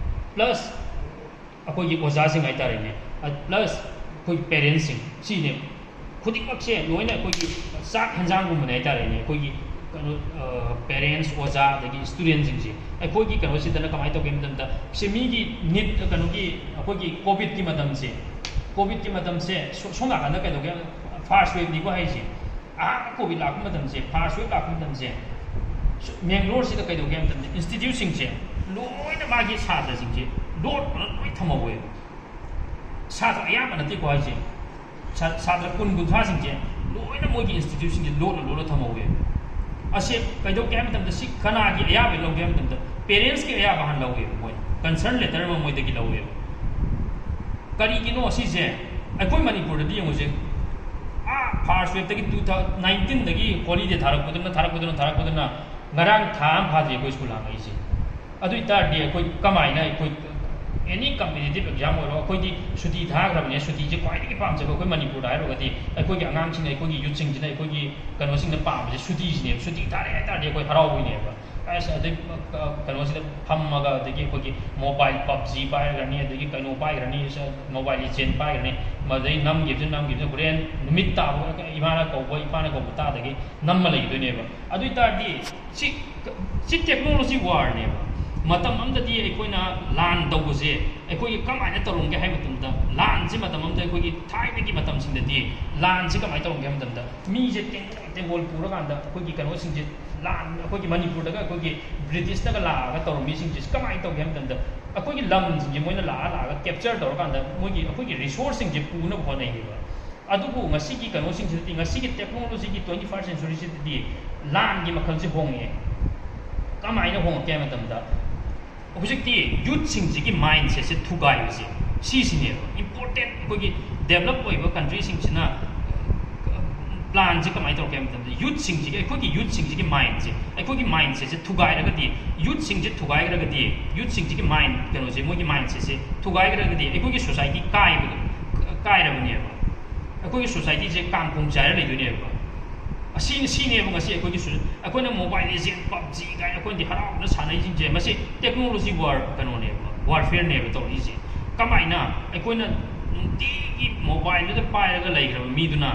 Plus ꯑꯩꯈꯣꯏꯒꯤ ꯑꯣꯖꯥꯁꯤꯡ ꯍꯥꯏꯇꯥꯔꯦꯅꯦ, ꯑ, plus ꯑꯩꯈꯣꯏꯒꯤ parentsꯁꯤꯡ, ꯁꯤꯅꯦ꯫ ꯈꯨꯗꯤꯡꯃꯛꯁꯦ ꯂꯣꯏꯅ ꯑꯩꯈꯣꯏꯒꯤ ꯆꯥꯛ ꯍꯦꯟꯖꯥꯡꯒꯨꯝꯕꯅꯦ ꯍꯥꯏꯇꯥꯔꯦꯅꯦ꯫ ꯑꯩꯈꯣꯏꯒꯤ ꯀꯩꯅꯣ, ꯑ, parents, ꯑꯣꯖꯥ, ꯑꯗꯒꯤ studentꯁꯤꯡꯁꯦ ꯑꯩꯈꯣꯏꯒꯤ ꯀꯩꯅꯣꯁꯤꯗꯅ ꯀꯃꯥꯏꯅ ꯇꯧꯒꯦ ꯍꯥꯏꯕ ꯃꯇꯝꯗ, ꯁꯤ ꯃꯤꯒꯤ need, ꯀꯩꯅꯣꯒꯤ, ꯑꯩꯈꯣꯏꯒꯤ COVIDꯀꯤ ꯃꯇꯝꯁꯦ, COVIDꯀꯤ ꯃꯇꯝꯁꯦ ꯁꯣ-, ꯁꯣꯝ ꯅꯥꯀꯟꯗ ꯀꯩꯗꯧꯒꯦ, first waveꯅꯤꯀꯣ ꯍꯥꯏꯁꯦ꯫ ꯑꯍꯥꯟꯕ COVID ꯂꯥꯛꯄ ꯃꯇꯝꯁꯦ, first wave ꯂꯥꯛꯄ ꯃꯇꯝꯁꯦ, ꯁꯨ-, ꯃꯦꯡꯒ꯭ꯂꯣꯔꯁꯤꯗ ꯀꯩꯗꯧꯒꯦ ꯍꯥꯏꯕ ꯃꯇꯝꯗ, instituteꯁꯤꯡꯁꯦ ꯂꯣꯏꯅ ꯃꯥꯒꯤ ꯁꯥꯇ꯭ꯔꯁꯤꯡꯁꯦ load ꯑꯣꯏꯅ ꯂꯣꯏ ꯊꯝꯍꯧꯋꯦꯕ꯫ ꯁꯥꯇ꯭ꯔ ꯑꯌꯥꯝꯕ ꯅꯠꯇꯦꯀꯣ ꯍꯥꯏꯁꯦ, ꯁꯥ-, ꯁꯥꯇ꯭ꯔ ꯀꯨꯟ ꯀꯨꯟꯊ꯭ꯔꯥꯁꯤꯡꯁꯦ ꯂꯣꯏꯅ ꯃꯣꯏꯒꯤ instituteꯁꯤꯡꯁꯦ loadꯅ loadꯅ ꯊꯝꯍꯧꯋꯦꯕ꯫ ꯑꯁꯤ ꯀꯩꯗꯧꯒꯦ ꯍꯥꯏꯕ ꯃꯇꯝꯗ, ꯁꯤ ꯀꯅꯥꯒꯤ ꯑꯌꯥꯕ ꯂꯧꯒꯦ ꯍꯥꯏꯕ ꯃꯇꯝꯗ, parentsꯀꯤ ꯑꯌꯥꯕ ꯍꯥꯟꯅ ꯂꯧꯋꯦꯕ ꯃꯣꯏ, concern letter ꯑꯃ ꯃꯣꯏꯗꯒꯤ ꯂꯧꯋꯦꯕ꯫ ꯀꯔꯤꯒꯤꯅꯣ ꯁꯤꯁꯦ? ꯑꯩꯈꯣꯏ ꯃꯅꯤꯄꯨꯔꯗꯗꯤ ꯌꯦꯡꯉꯨꯁꯦ, ꯑꯥ first waveꯇꯒꯤ two thousand nineteenꯗꯒꯤ holiday ꯊꯥꯔꯛꯄꯗꯨꯅ, ꯊꯥꯔꯛꯄꯗꯨꯅ, ꯊꯥꯔꯛꯄꯗꯨꯅ ꯉꯔꯥꯡ ꯊꯥ ꯑꯃ ꯐꯥꯗ꯭ꯔꯤ ꯑꯩꯈꯣꯏ school ꯍꯥꯡꯉꯛꯏꯁꯦ꯫ ꯑꯗꯨ ꯑꯣꯏꯇꯥꯔꯗꯤ ꯑꯩꯈꯣꯏ ꯀꯃꯥꯏꯅ ꯑꯩꯈꯣꯏ ꯑꯦꯅꯤ ꯀꯝꯄꯤꯇꯤꯇꯤꯞ ꯑꯦꯛꯖꯥꯝ ꯑꯣꯏꯔꯣ, ꯑꯩꯈꯣꯏꯗꯤ ꯁꯨꯇꯤ ꯊꯥꯈ꯭ꯔꯕꯅꯦ꯫ ꯁꯨꯇꯤꯁꯦ ꯈ꯭ꯋꯥꯏꯗꯒꯤ ꯄꯥꯝꯖꯕ ꯑꯩꯈꯣꯏ ꯃꯅꯤꯄꯨꯔꯗ ꯍꯥꯏꯔꯨꯔꯒꯗꯤ ꯑꯩꯈꯣꯏꯒꯤ ꯑꯉꯥꯡꯁꯤꯡꯅ, ꯑꯩꯈꯣꯏꯒꯤ ꯌꯨꯠꯁꯤꯡꯁꯤꯅ, ꯑꯩꯈꯣꯏꯒꯤ ꯀꯩꯅꯣꯁꯤꯡꯅ ꯄꯥꯝꯕꯁꯦ ꯁꯨꯇꯤꯁꯤꯅꯦꯕ꯫ ꯁꯨꯇꯤ ꯊꯥꯔꯦ ꯍꯥꯏ ꯇꯥꯔꯗꯤ ꯑꯩꯈꯣꯏ ꯍꯔꯥꯎꯕꯤꯅꯦꯕ꯫ ꯑꯁ, ꯑꯗꯩ, ꯑ, ꯀꯩꯅꯣꯁꯤꯗ ꯐꯝꯃꯒ, ꯑꯗꯒꯤ ꯑꯩꯈꯣꯏꯒꯤ ꯃꯣꯕꯥꯏꯜ ꯄꯞꯖꯤ ꯄꯥꯏꯈ꯭ꯔꯅꯤ, ꯑꯗꯒꯤ ꯀꯩꯅꯣ ꯄꯥꯏꯈ꯭ꯔꯅꯤ, ꯃꯣꯕꯥꯏꯜ ꯂꯤꯖꯦꯟ ꯄꯥꯏꯈ꯭ꯔꯅꯤ, ꯃꯗꯩ ꯅꯝꯈꯤꯕꯁꯤ ꯅꯝꯈꯤꯕꯁꯤ ꯍꯣꯔꯦꯟ ꯅꯨꯃꯤꯠ ꯇꯥꯕ ꯏꯃꯥꯅ ꯀꯧꯕ, ꯏꯄꯥꯅ ꯀꯧꯕ ꯇꯥꯗꯒꯤ ꯅꯝꯃ ꯂꯩꯗꯣꯏꯅꯦꯕ꯫ ꯑꯗꯨ ꯑꯣꯏ ꯇꯥꯔꯗꯤ ꯁꯤ, ꯁꯤ ꯇꯦꯛꯅꯣꯂꯣꯖꯤ ꯋꯥꯔꯅꯦꯕ꯫ ꯃꯇꯝ ꯑꯃꯗꯗꯤ ꯑꯩꯈꯣꯏꯅ ꯂꯥꯟ ꯇꯧꯕꯁꯦ ꯑꯩꯈꯣꯏꯒꯤ ꯀꯃꯥꯏꯅ ꯇꯧꯔꯝꯒꯦ ꯍꯥꯏꯕ ꯃꯇꯝꯗ, ꯂꯥꯟꯁꯦ ꯃꯇꯝ ꯑꯃꯗ ꯑꯩꯈꯣꯏꯒꯤ ꯊꯥꯏꯅꯒꯤ ꯃꯇꯝꯁꯤꯡꯗꯗꯤ ꯂꯥꯟꯁꯦ ꯀꯃꯥꯏꯅ ꯇꯧꯔꯝꯒꯦ ꯍꯥꯏꯕ ꯃꯇꯝꯗ, ꯃꯤꯁꯦ ꯇꯦꯡꯒꯣꯜ ꯇꯦꯡꯒꯣꯜ ꯄꯨꯔꯀꯥꯟꯗ ꯑꯩꯈꯣꯏꯒꯤ ꯀꯩꯅꯣꯁꯤꯡꯁꯦ, ꯂꯥꯟ, ꯑꯩꯈꯣꯏꯒꯤ ꯃꯅꯤꯄꯨꯔꯗꯒ ꯑꯩꯈꯣꯏꯒꯤ ꯕ꯭ꯔꯤꯇꯤꯁꯅꯒ ꯂꯥꯛꯑꯒ ꯇꯧꯔꯝꯃꯤꯁꯤꯡꯁꯦ ꯀꯃꯥꯏꯅ ꯇꯧꯒꯦ ꯍꯥꯏꯕ ꯃꯇꯝꯗ, ꯑꯩꯈꯣꯏꯒꯤ ꯂꯝꯁꯤꯡꯁꯦ ꯃꯣꯏꯅ ꯂꯥꯛꯑ ꯂꯥꯛꯑꯒ ꯀꯦꯞꯆꯔ ꯇꯧꯔꯀꯥꯟꯗ ꯃꯣꯏꯒꯤ, ꯑꯩꯈꯣꯏꯒꯤ ꯔꯤꯁꯣꯔꯁꯁꯤꯡꯁꯦ ꯄꯨꯅꯕ ꯍꯣꯠꯅꯩꯌꯦꯕ꯫ ꯑꯗꯨꯕꯨ ꯉꯁꯤꯒꯤ ꯀꯩꯅꯣꯁꯤꯡꯁꯤꯗꯗꯤ, ꯉꯁꯤꯒꯤ ꯇꯦꯛꯅꯣꯂꯣꯖꯤꯒꯤ ꯇ꯭ꯋꯦꯟꯇꯤ ꯐꯥꯔꯁ ꯁꯦꯟꯆꯨꯔꯤꯁꯤꯗꯗꯤ ꯂꯥꯟꯒꯤ ꯃꯈꯜꯁꯦ ꯍꯣꯡꯉꯛꯑꯦ꯫ ꯀꯃꯥꯏꯅ ꯍꯣꯡꯉꯛꯀꯦ ꯍꯥꯏꯕ ꯃꯇꯝꯗ, ꯍꯧꯖꯤꯛꯇꯤ ꯌꯨꯠꯁꯤꯡꯁꯤꯒꯤ ꯃꯥꯏꯟꯁꯦꯠꯁꯦ ꯊꯨꯒꯥꯏꯕꯁꯦ, ꯁꯤꯁꯤꯅꯦꯕ ꯏꯝꯄꯣꯔꯇꯦꯟ꯫ ꯑꯩꯈꯣꯏꯒꯤ ꯗꯦꯕꯂꯞ ꯑꯣꯏꯕ ꯀꯟꯇ꯭ꯔꯤꯁꯤꯡꯁꯤꯅ ꯄ꯭ꯂꯥꯟꯁꯦ ꯀꯃꯥꯏꯅ ꯇꯧꯔꯛꯀꯦ ꯍꯥꯏꯕ ꯃꯇꯝꯗ, ꯌꯨꯠꯁꯤꯡꯁꯤꯒꯤ, ꯑꯩꯈꯣꯏꯒꯤ ꯌꯨꯠꯁꯤꯡꯁꯤꯒꯤ ꯃꯥꯏꯟꯁꯦ, ꯑꯩꯈꯣꯏꯒꯤ ꯃꯥꯏꯟꯁꯦꯠꯁꯦ ꯊꯨꯒꯥꯏꯔꯒꯗꯤ, ꯌꯨꯠꯁꯤꯡꯁꯦ ꯊꯨꯒꯥꯏꯈ꯭ꯔꯒꯗꯤ, ꯌꯨꯠꯁꯤꯡꯁꯤꯒꯤ ꯃꯥꯏꯟ ꯀꯩꯅꯣꯁꯦ, ꯃꯣꯏꯒꯤ ꯃꯥꯏꯟꯁꯦꯠꯁꯦ ꯊꯨꯒꯥꯏꯈ꯭ꯔꯒꯗꯤ ꯑꯩꯈꯣꯏꯒꯤ ꯁꯣꯁꯥꯏꯇꯤ ꯀꯥꯏꯕꯗꯣ, ꯀꯥꯏꯔꯕꯅꯦꯕ꯫ ꯑꯩꯈꯣꯏꯒꯤ ꯁꯣꯁꯥꯏꯇꯤꯁꯦ ꯀꯥꯡꯈꯣꯡ ꯆꯥꯏꯔ ꯂꯩꯗꯣꯏꯅꯦꯕ꯫ ꯑꯁꯤ, ꯁꯤꯅꯦꯕ ꯉꯁꯤ ꯑꯩꯈꯣꯏꯒꯤ ꯁꯣ-, ꯑꯩꯈꯣꯏꯅ ꯃꯣꯕꯥꯏꯜ ꯂꯤꯖꯦꯟ, ꯄꯞꯖꯤ ꯀꯥꯏꯅ ꯑꯩꯈꯣꯏꯅꯗꯤ ꯍꯔꯥꯎꯅ ꯁꯥꯟꯅꯩꯁꯤꯡꯁꯦ, ꯃꯁꯤ ꯇꯦꯛꯅꯣꯂꯣꯖꯤ ꯋꯥꯔ ꯀꯩꯅꯣꯅꯦꯕ, ꯋꯥꯔꯐꯤꯌꯔꯅꯦꯕ ꯇꯧꯔꯤꯁꯦ꯫ ꯀꯃꯥꯏꯅ ꯑꯩꯈꯣꯏꯅ ꯅꯨꯡꯇꯤꯒꯤ ꯃꯣꯕꯥꯏꯜꯗꯨꯗ ꯄꯥꯏꯔꯒ ꯂꯩꯈ꯭ꯔꯕ ꯃꯤꯗꯨꯅ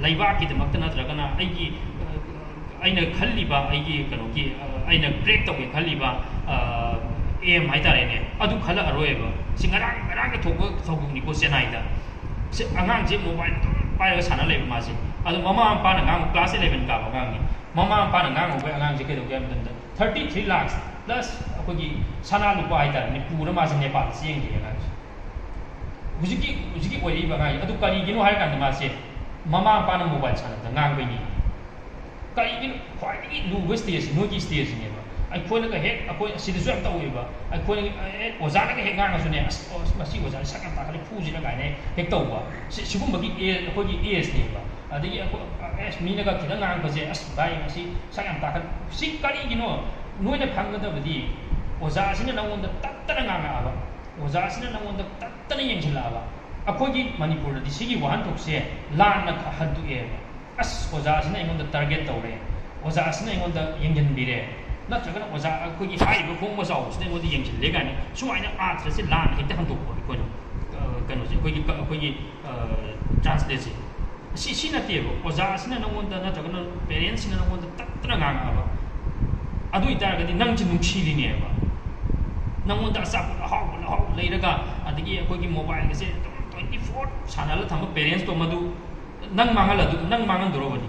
ꯂꯩꯕꯥꯛꯀꯤꯗꯃꯛꯇ ꯅꯠꯇ꯭ꯔꯒꯅ ꯑꯩꯒꯤ, ꯑ, ꯑꯩꯅ ꯈꯜꯂꯤꯕ ꯑꯩꯒꯤ ꯀꯩꯅꯣꯒꯤ, ꯑ, ꯑꯩꯅ ꯀ꯭ꯔꯦꯛ ꯇꯧꯒꯦ ꯈꯜꯂꯤꯕ, ꯑ, ꯑꯦꯝ ꯍꯥꯏꯇꯥꯔꯦꯅꯦ, ꯑꯗꯨ ꯈꯜꯂꯛꯑꯔꯣꯏꯕ꯫ ꯁꯤ ꯉꯔꯥꯡ, ꯉꯔꯥꯡꯗ ꯊꯣꯛꯄ ꯊꯧꯗꯣꯛꯅꯤꯀꯣ ꯆꯦꯟꯅꯥꯏꯗ꯫ ꯁꯤ ꯑꯉꯥꯡꯁꯦ ꯃꯣꯕꯥꯏꯜ ꯑꯗꯨꯝ ꯄꯥꯏꯔꯒ ꯁꯥꯟꯅ ꯂꯩꯕ ꯃꯥꯁꯦ꯫ ꯑꯗꯣ ꯃꯃꯥ ꯃꯄꯥꯅ ꯉꯥꯡꯕ, ꯀ꯭ꯂꯥꯁ ꯏꯂꯦꯚꯦꯟ ꯀꯥꯕ ꯑꯉꯥꯡꯅꯤ꯫ ꯃꯃꯥ ꯃꯄꯥꯅ ꯉꯥꯡꯉꯨꯕꯩ ꯑꯉꯥꯡꯁꯦ ꯀꯩꯗꯧꯒꯦ ꯍꯥꯏꯕ ꯃꯇꯝꯗ, ꯊꯥꯔꯇꯤ ꯊ꯭ꯔꯤ ꯂꯥꯛꯁ ꯄ꯭ꯂꯁ ꯑꯩꯈꯣꯏꯒꯤ ꯁꯅꯥ ꯂꯨꯄꯥ ꯍꯥꯏꯇꯥꯔꯦꯅꯦ, ꯄꯨꯔ ꯃꯥꯁꯦ ꯅꯦꯄꯥꯜ ꯆꯦꯟꯈ꯭ꯔꯦ ꯑꯉꯥꯡꯁꯦ꯫ ꯍꯧꯖꯤꯛꯀꯤ, ꯍꯧꯖꯤꯛꯀꯤ ꯑꯣꯏꯔꯛꯏꯕ ꯑꯉꯥꯡꯁꯦ꯫ ꯑꯗꯨ ꯀꯔꯤꯒꯤꯅꯣ ꯍꯥꯏꯔꯀꯥꯟꯗ ꯃꯥꯁꯦ ꯃꯃꯥ ꯃꯄꯥꯅ ꯃꯣꯕꯥꯏꯜ ꯁꯥꯟꯅꯕꯗ ꯉꯥꯡꯕꯩꯅꯤ꯫ ꯀꯔꯤꯒꯤꯅꯣ? ꯈ꯭ꯋꯥꯏꯗꯒꯤ ꯂꯨꯕ ꯁ꯭ꯇꯦꯖꯁꯤ ꯅꯣꯏꯒꯤ ꯁ꯭ꯇꯦꯖꯁꯤꯅꯦꯕ꯫ ꯑꯩꯈꯣꯏꯅꯒ ꯍꯦꯛ, ꯑꯩꯈꯣꯏ ꯁꯤꯗꯁꯨ ꯌꯥꯝ ꯇꯧꯋꯦꯕ꯫ ꯑꯩꯈꯣꯏꯅ, ꯑꯦ, ꯑꯣꯖꯥꯅꯒ ꯍꯦꯛ ꯉꯥꯡꯉꯁꯨꯅꯦ, "ꯑꯁ, ꯑꯣ, ꯃꯁꯤ ꯑꯣꯖꯥꯁꯦ ꯁꯛ ꯌꯥꯝ ꯇꯥꯈꯠꯂꯦ, ꯐꯨꯁꯤꯔ" ꯀꯥꯏꯅ ꯍꯦꯛ ꯇꯧꯕ꯫ ꯁꯤ, ꯁꯤꯒꯨꯝꯕꯒꯤ ꯑꯦ-, ꯑꯩꯈꯣꯏꯒꯤ ꯑꯦꯖꯅꯦꯕ꯫ ꯑꯗꯒꯤ ꯑꯩꯈꯣꯏ, ꯑꯦꯁ, ꯃꯤꯅꯒ ꯈꯤꯇꯪ ꯉꯥꯡꯉꯛꯄꯁꯦ, "ꯑꯁ, ꯚꯥꯏ, ꯃꯁꯤ ꯁꯛ ꯌꯥꯝ ꯇꯥꯈꯠ-", ꯁꯤ ꯀꯔꯤꯒꯤꯅꯣ? ꯅꯣꯏꯅ ꯈꯪꯒꯗꯕꯗꯤ ꯑꯣꯖꯥꯁꯤꯅ ꯅꯉꯣꯟꯗ ꯇꯠꯇꯅ ꯉꯥꯡꯉꯛꯑꯕ꯫ ꯑꯣꯖꯥꯁꯤꯅ ꯅꯪꯉꯣꯟꯗ ꯇꯠꯇꯅ ꯌꯦꯡꯁꯤꯜꯂꯛꯑꯕ꯫ ꯑꯩꯈꯣꯏꯒꯤ ꯃꯅꯤꯄꯨꯔꯗꯗꯤ ꯁꯤꯒꯤ ꯋꯥꯍꯟꯊꯣꯛꯁꯦ ꯂꯥꯟꯅ ꯈ-, ꯍꯟꯗꯣꯛꯑꯦꯕ꯫ "ꯑꯁ, ꯑꯣꯖꯥꯁꯤꯅ ꯑꯩꯉꯣꯟꯗ target ꯇꯧꯔꯦ, ꯑꯣꯖꯥꯁꯤꯅ ꯑꯩꯉꯣꯟꯗ ꯌꯦꯡꯁꯤꯟꯕꯤꯔꯦ", ꯅꯠꯇ꯭ꯔꯒꯅ "ꯑꯣꯖꯥ ꯑꯩꯈꯣꯏꯒꯤ ꯍꯥꯏꯔꯤꯕ ꯈꯣꯡꯕ ꯆꯥꯎꯕꯁꯤꯅ ꯑꯩꯉꯣꯟꯗ ꯌꯦꯡꯁꯤꯜꯂꯦ" ꯀꯥꯏꯅ ꯁꯨꯃꯥꯏꯅ ꯑꯥꯔꯊꯁꯦ ꯂꯥꯟꯅ ꯍꯦꯛꯇ ꯍꯟꯗꯣꯛꯄ ꯑꯩꯈꯣꯏꯅ, ꯑ, ꯀꯩꯅꯣꯁꯦ, ꯑꯩꯈꯣꯏꯒꯤ ꯀ-, ꯑꯩꯈꯣꯏꯒꯤ, ꯑ, translateꯁꯦ꯫ ꯁꯤ, ꯁꯤ ꯅꯠꯇꯦꯕ꯫ ꯑꯣꯖꯥꯁꯤꯅ ꯅꯪꯉꯣꯟꯗ ꯅꯠꯇ꯭ꯔꯒꯅ parentsꯁꯤꯅ ꯅꯪꯉꯣꯟꯗ ꯇꯠꯇꯅ ꯉꯥꯡꯉꯛꯑꯕ, ꯑꯗꯨ ꯑꯣꯏꯇꯥꯔꯒꯗꯤ ꯅꯪꯁꯦ ꯅꯨꯡꯁꯤꯔꯤꯅꯦꯕ꯫ ꯅꯪꯉꯣꯟꯗ ꯑꯆꯥꯄꯣꯠ ꯑꯍꯥꯎꯕ ꯑꯍꯥꯎꯕ ꯂꯩꯔꯒ, ꯑꯗꯒꯤ ꯑꯩꯈꯣꯏꯒꯤ mobileꯒꯁꯦ ꯑꯗꯨꯝ twenty four ꯁꯥꯟꯅꯍꯜꯂ ꯊꯝꯕ parentsꯇꯣ, ꯃꯗꯨ ꯅꯪ ꯃꯥꯡꯍꯜꯂ-, ꯅꯪ ꯃꯥꯡꯍꯟꯗꯣꯔꯕꯅꯤ꯫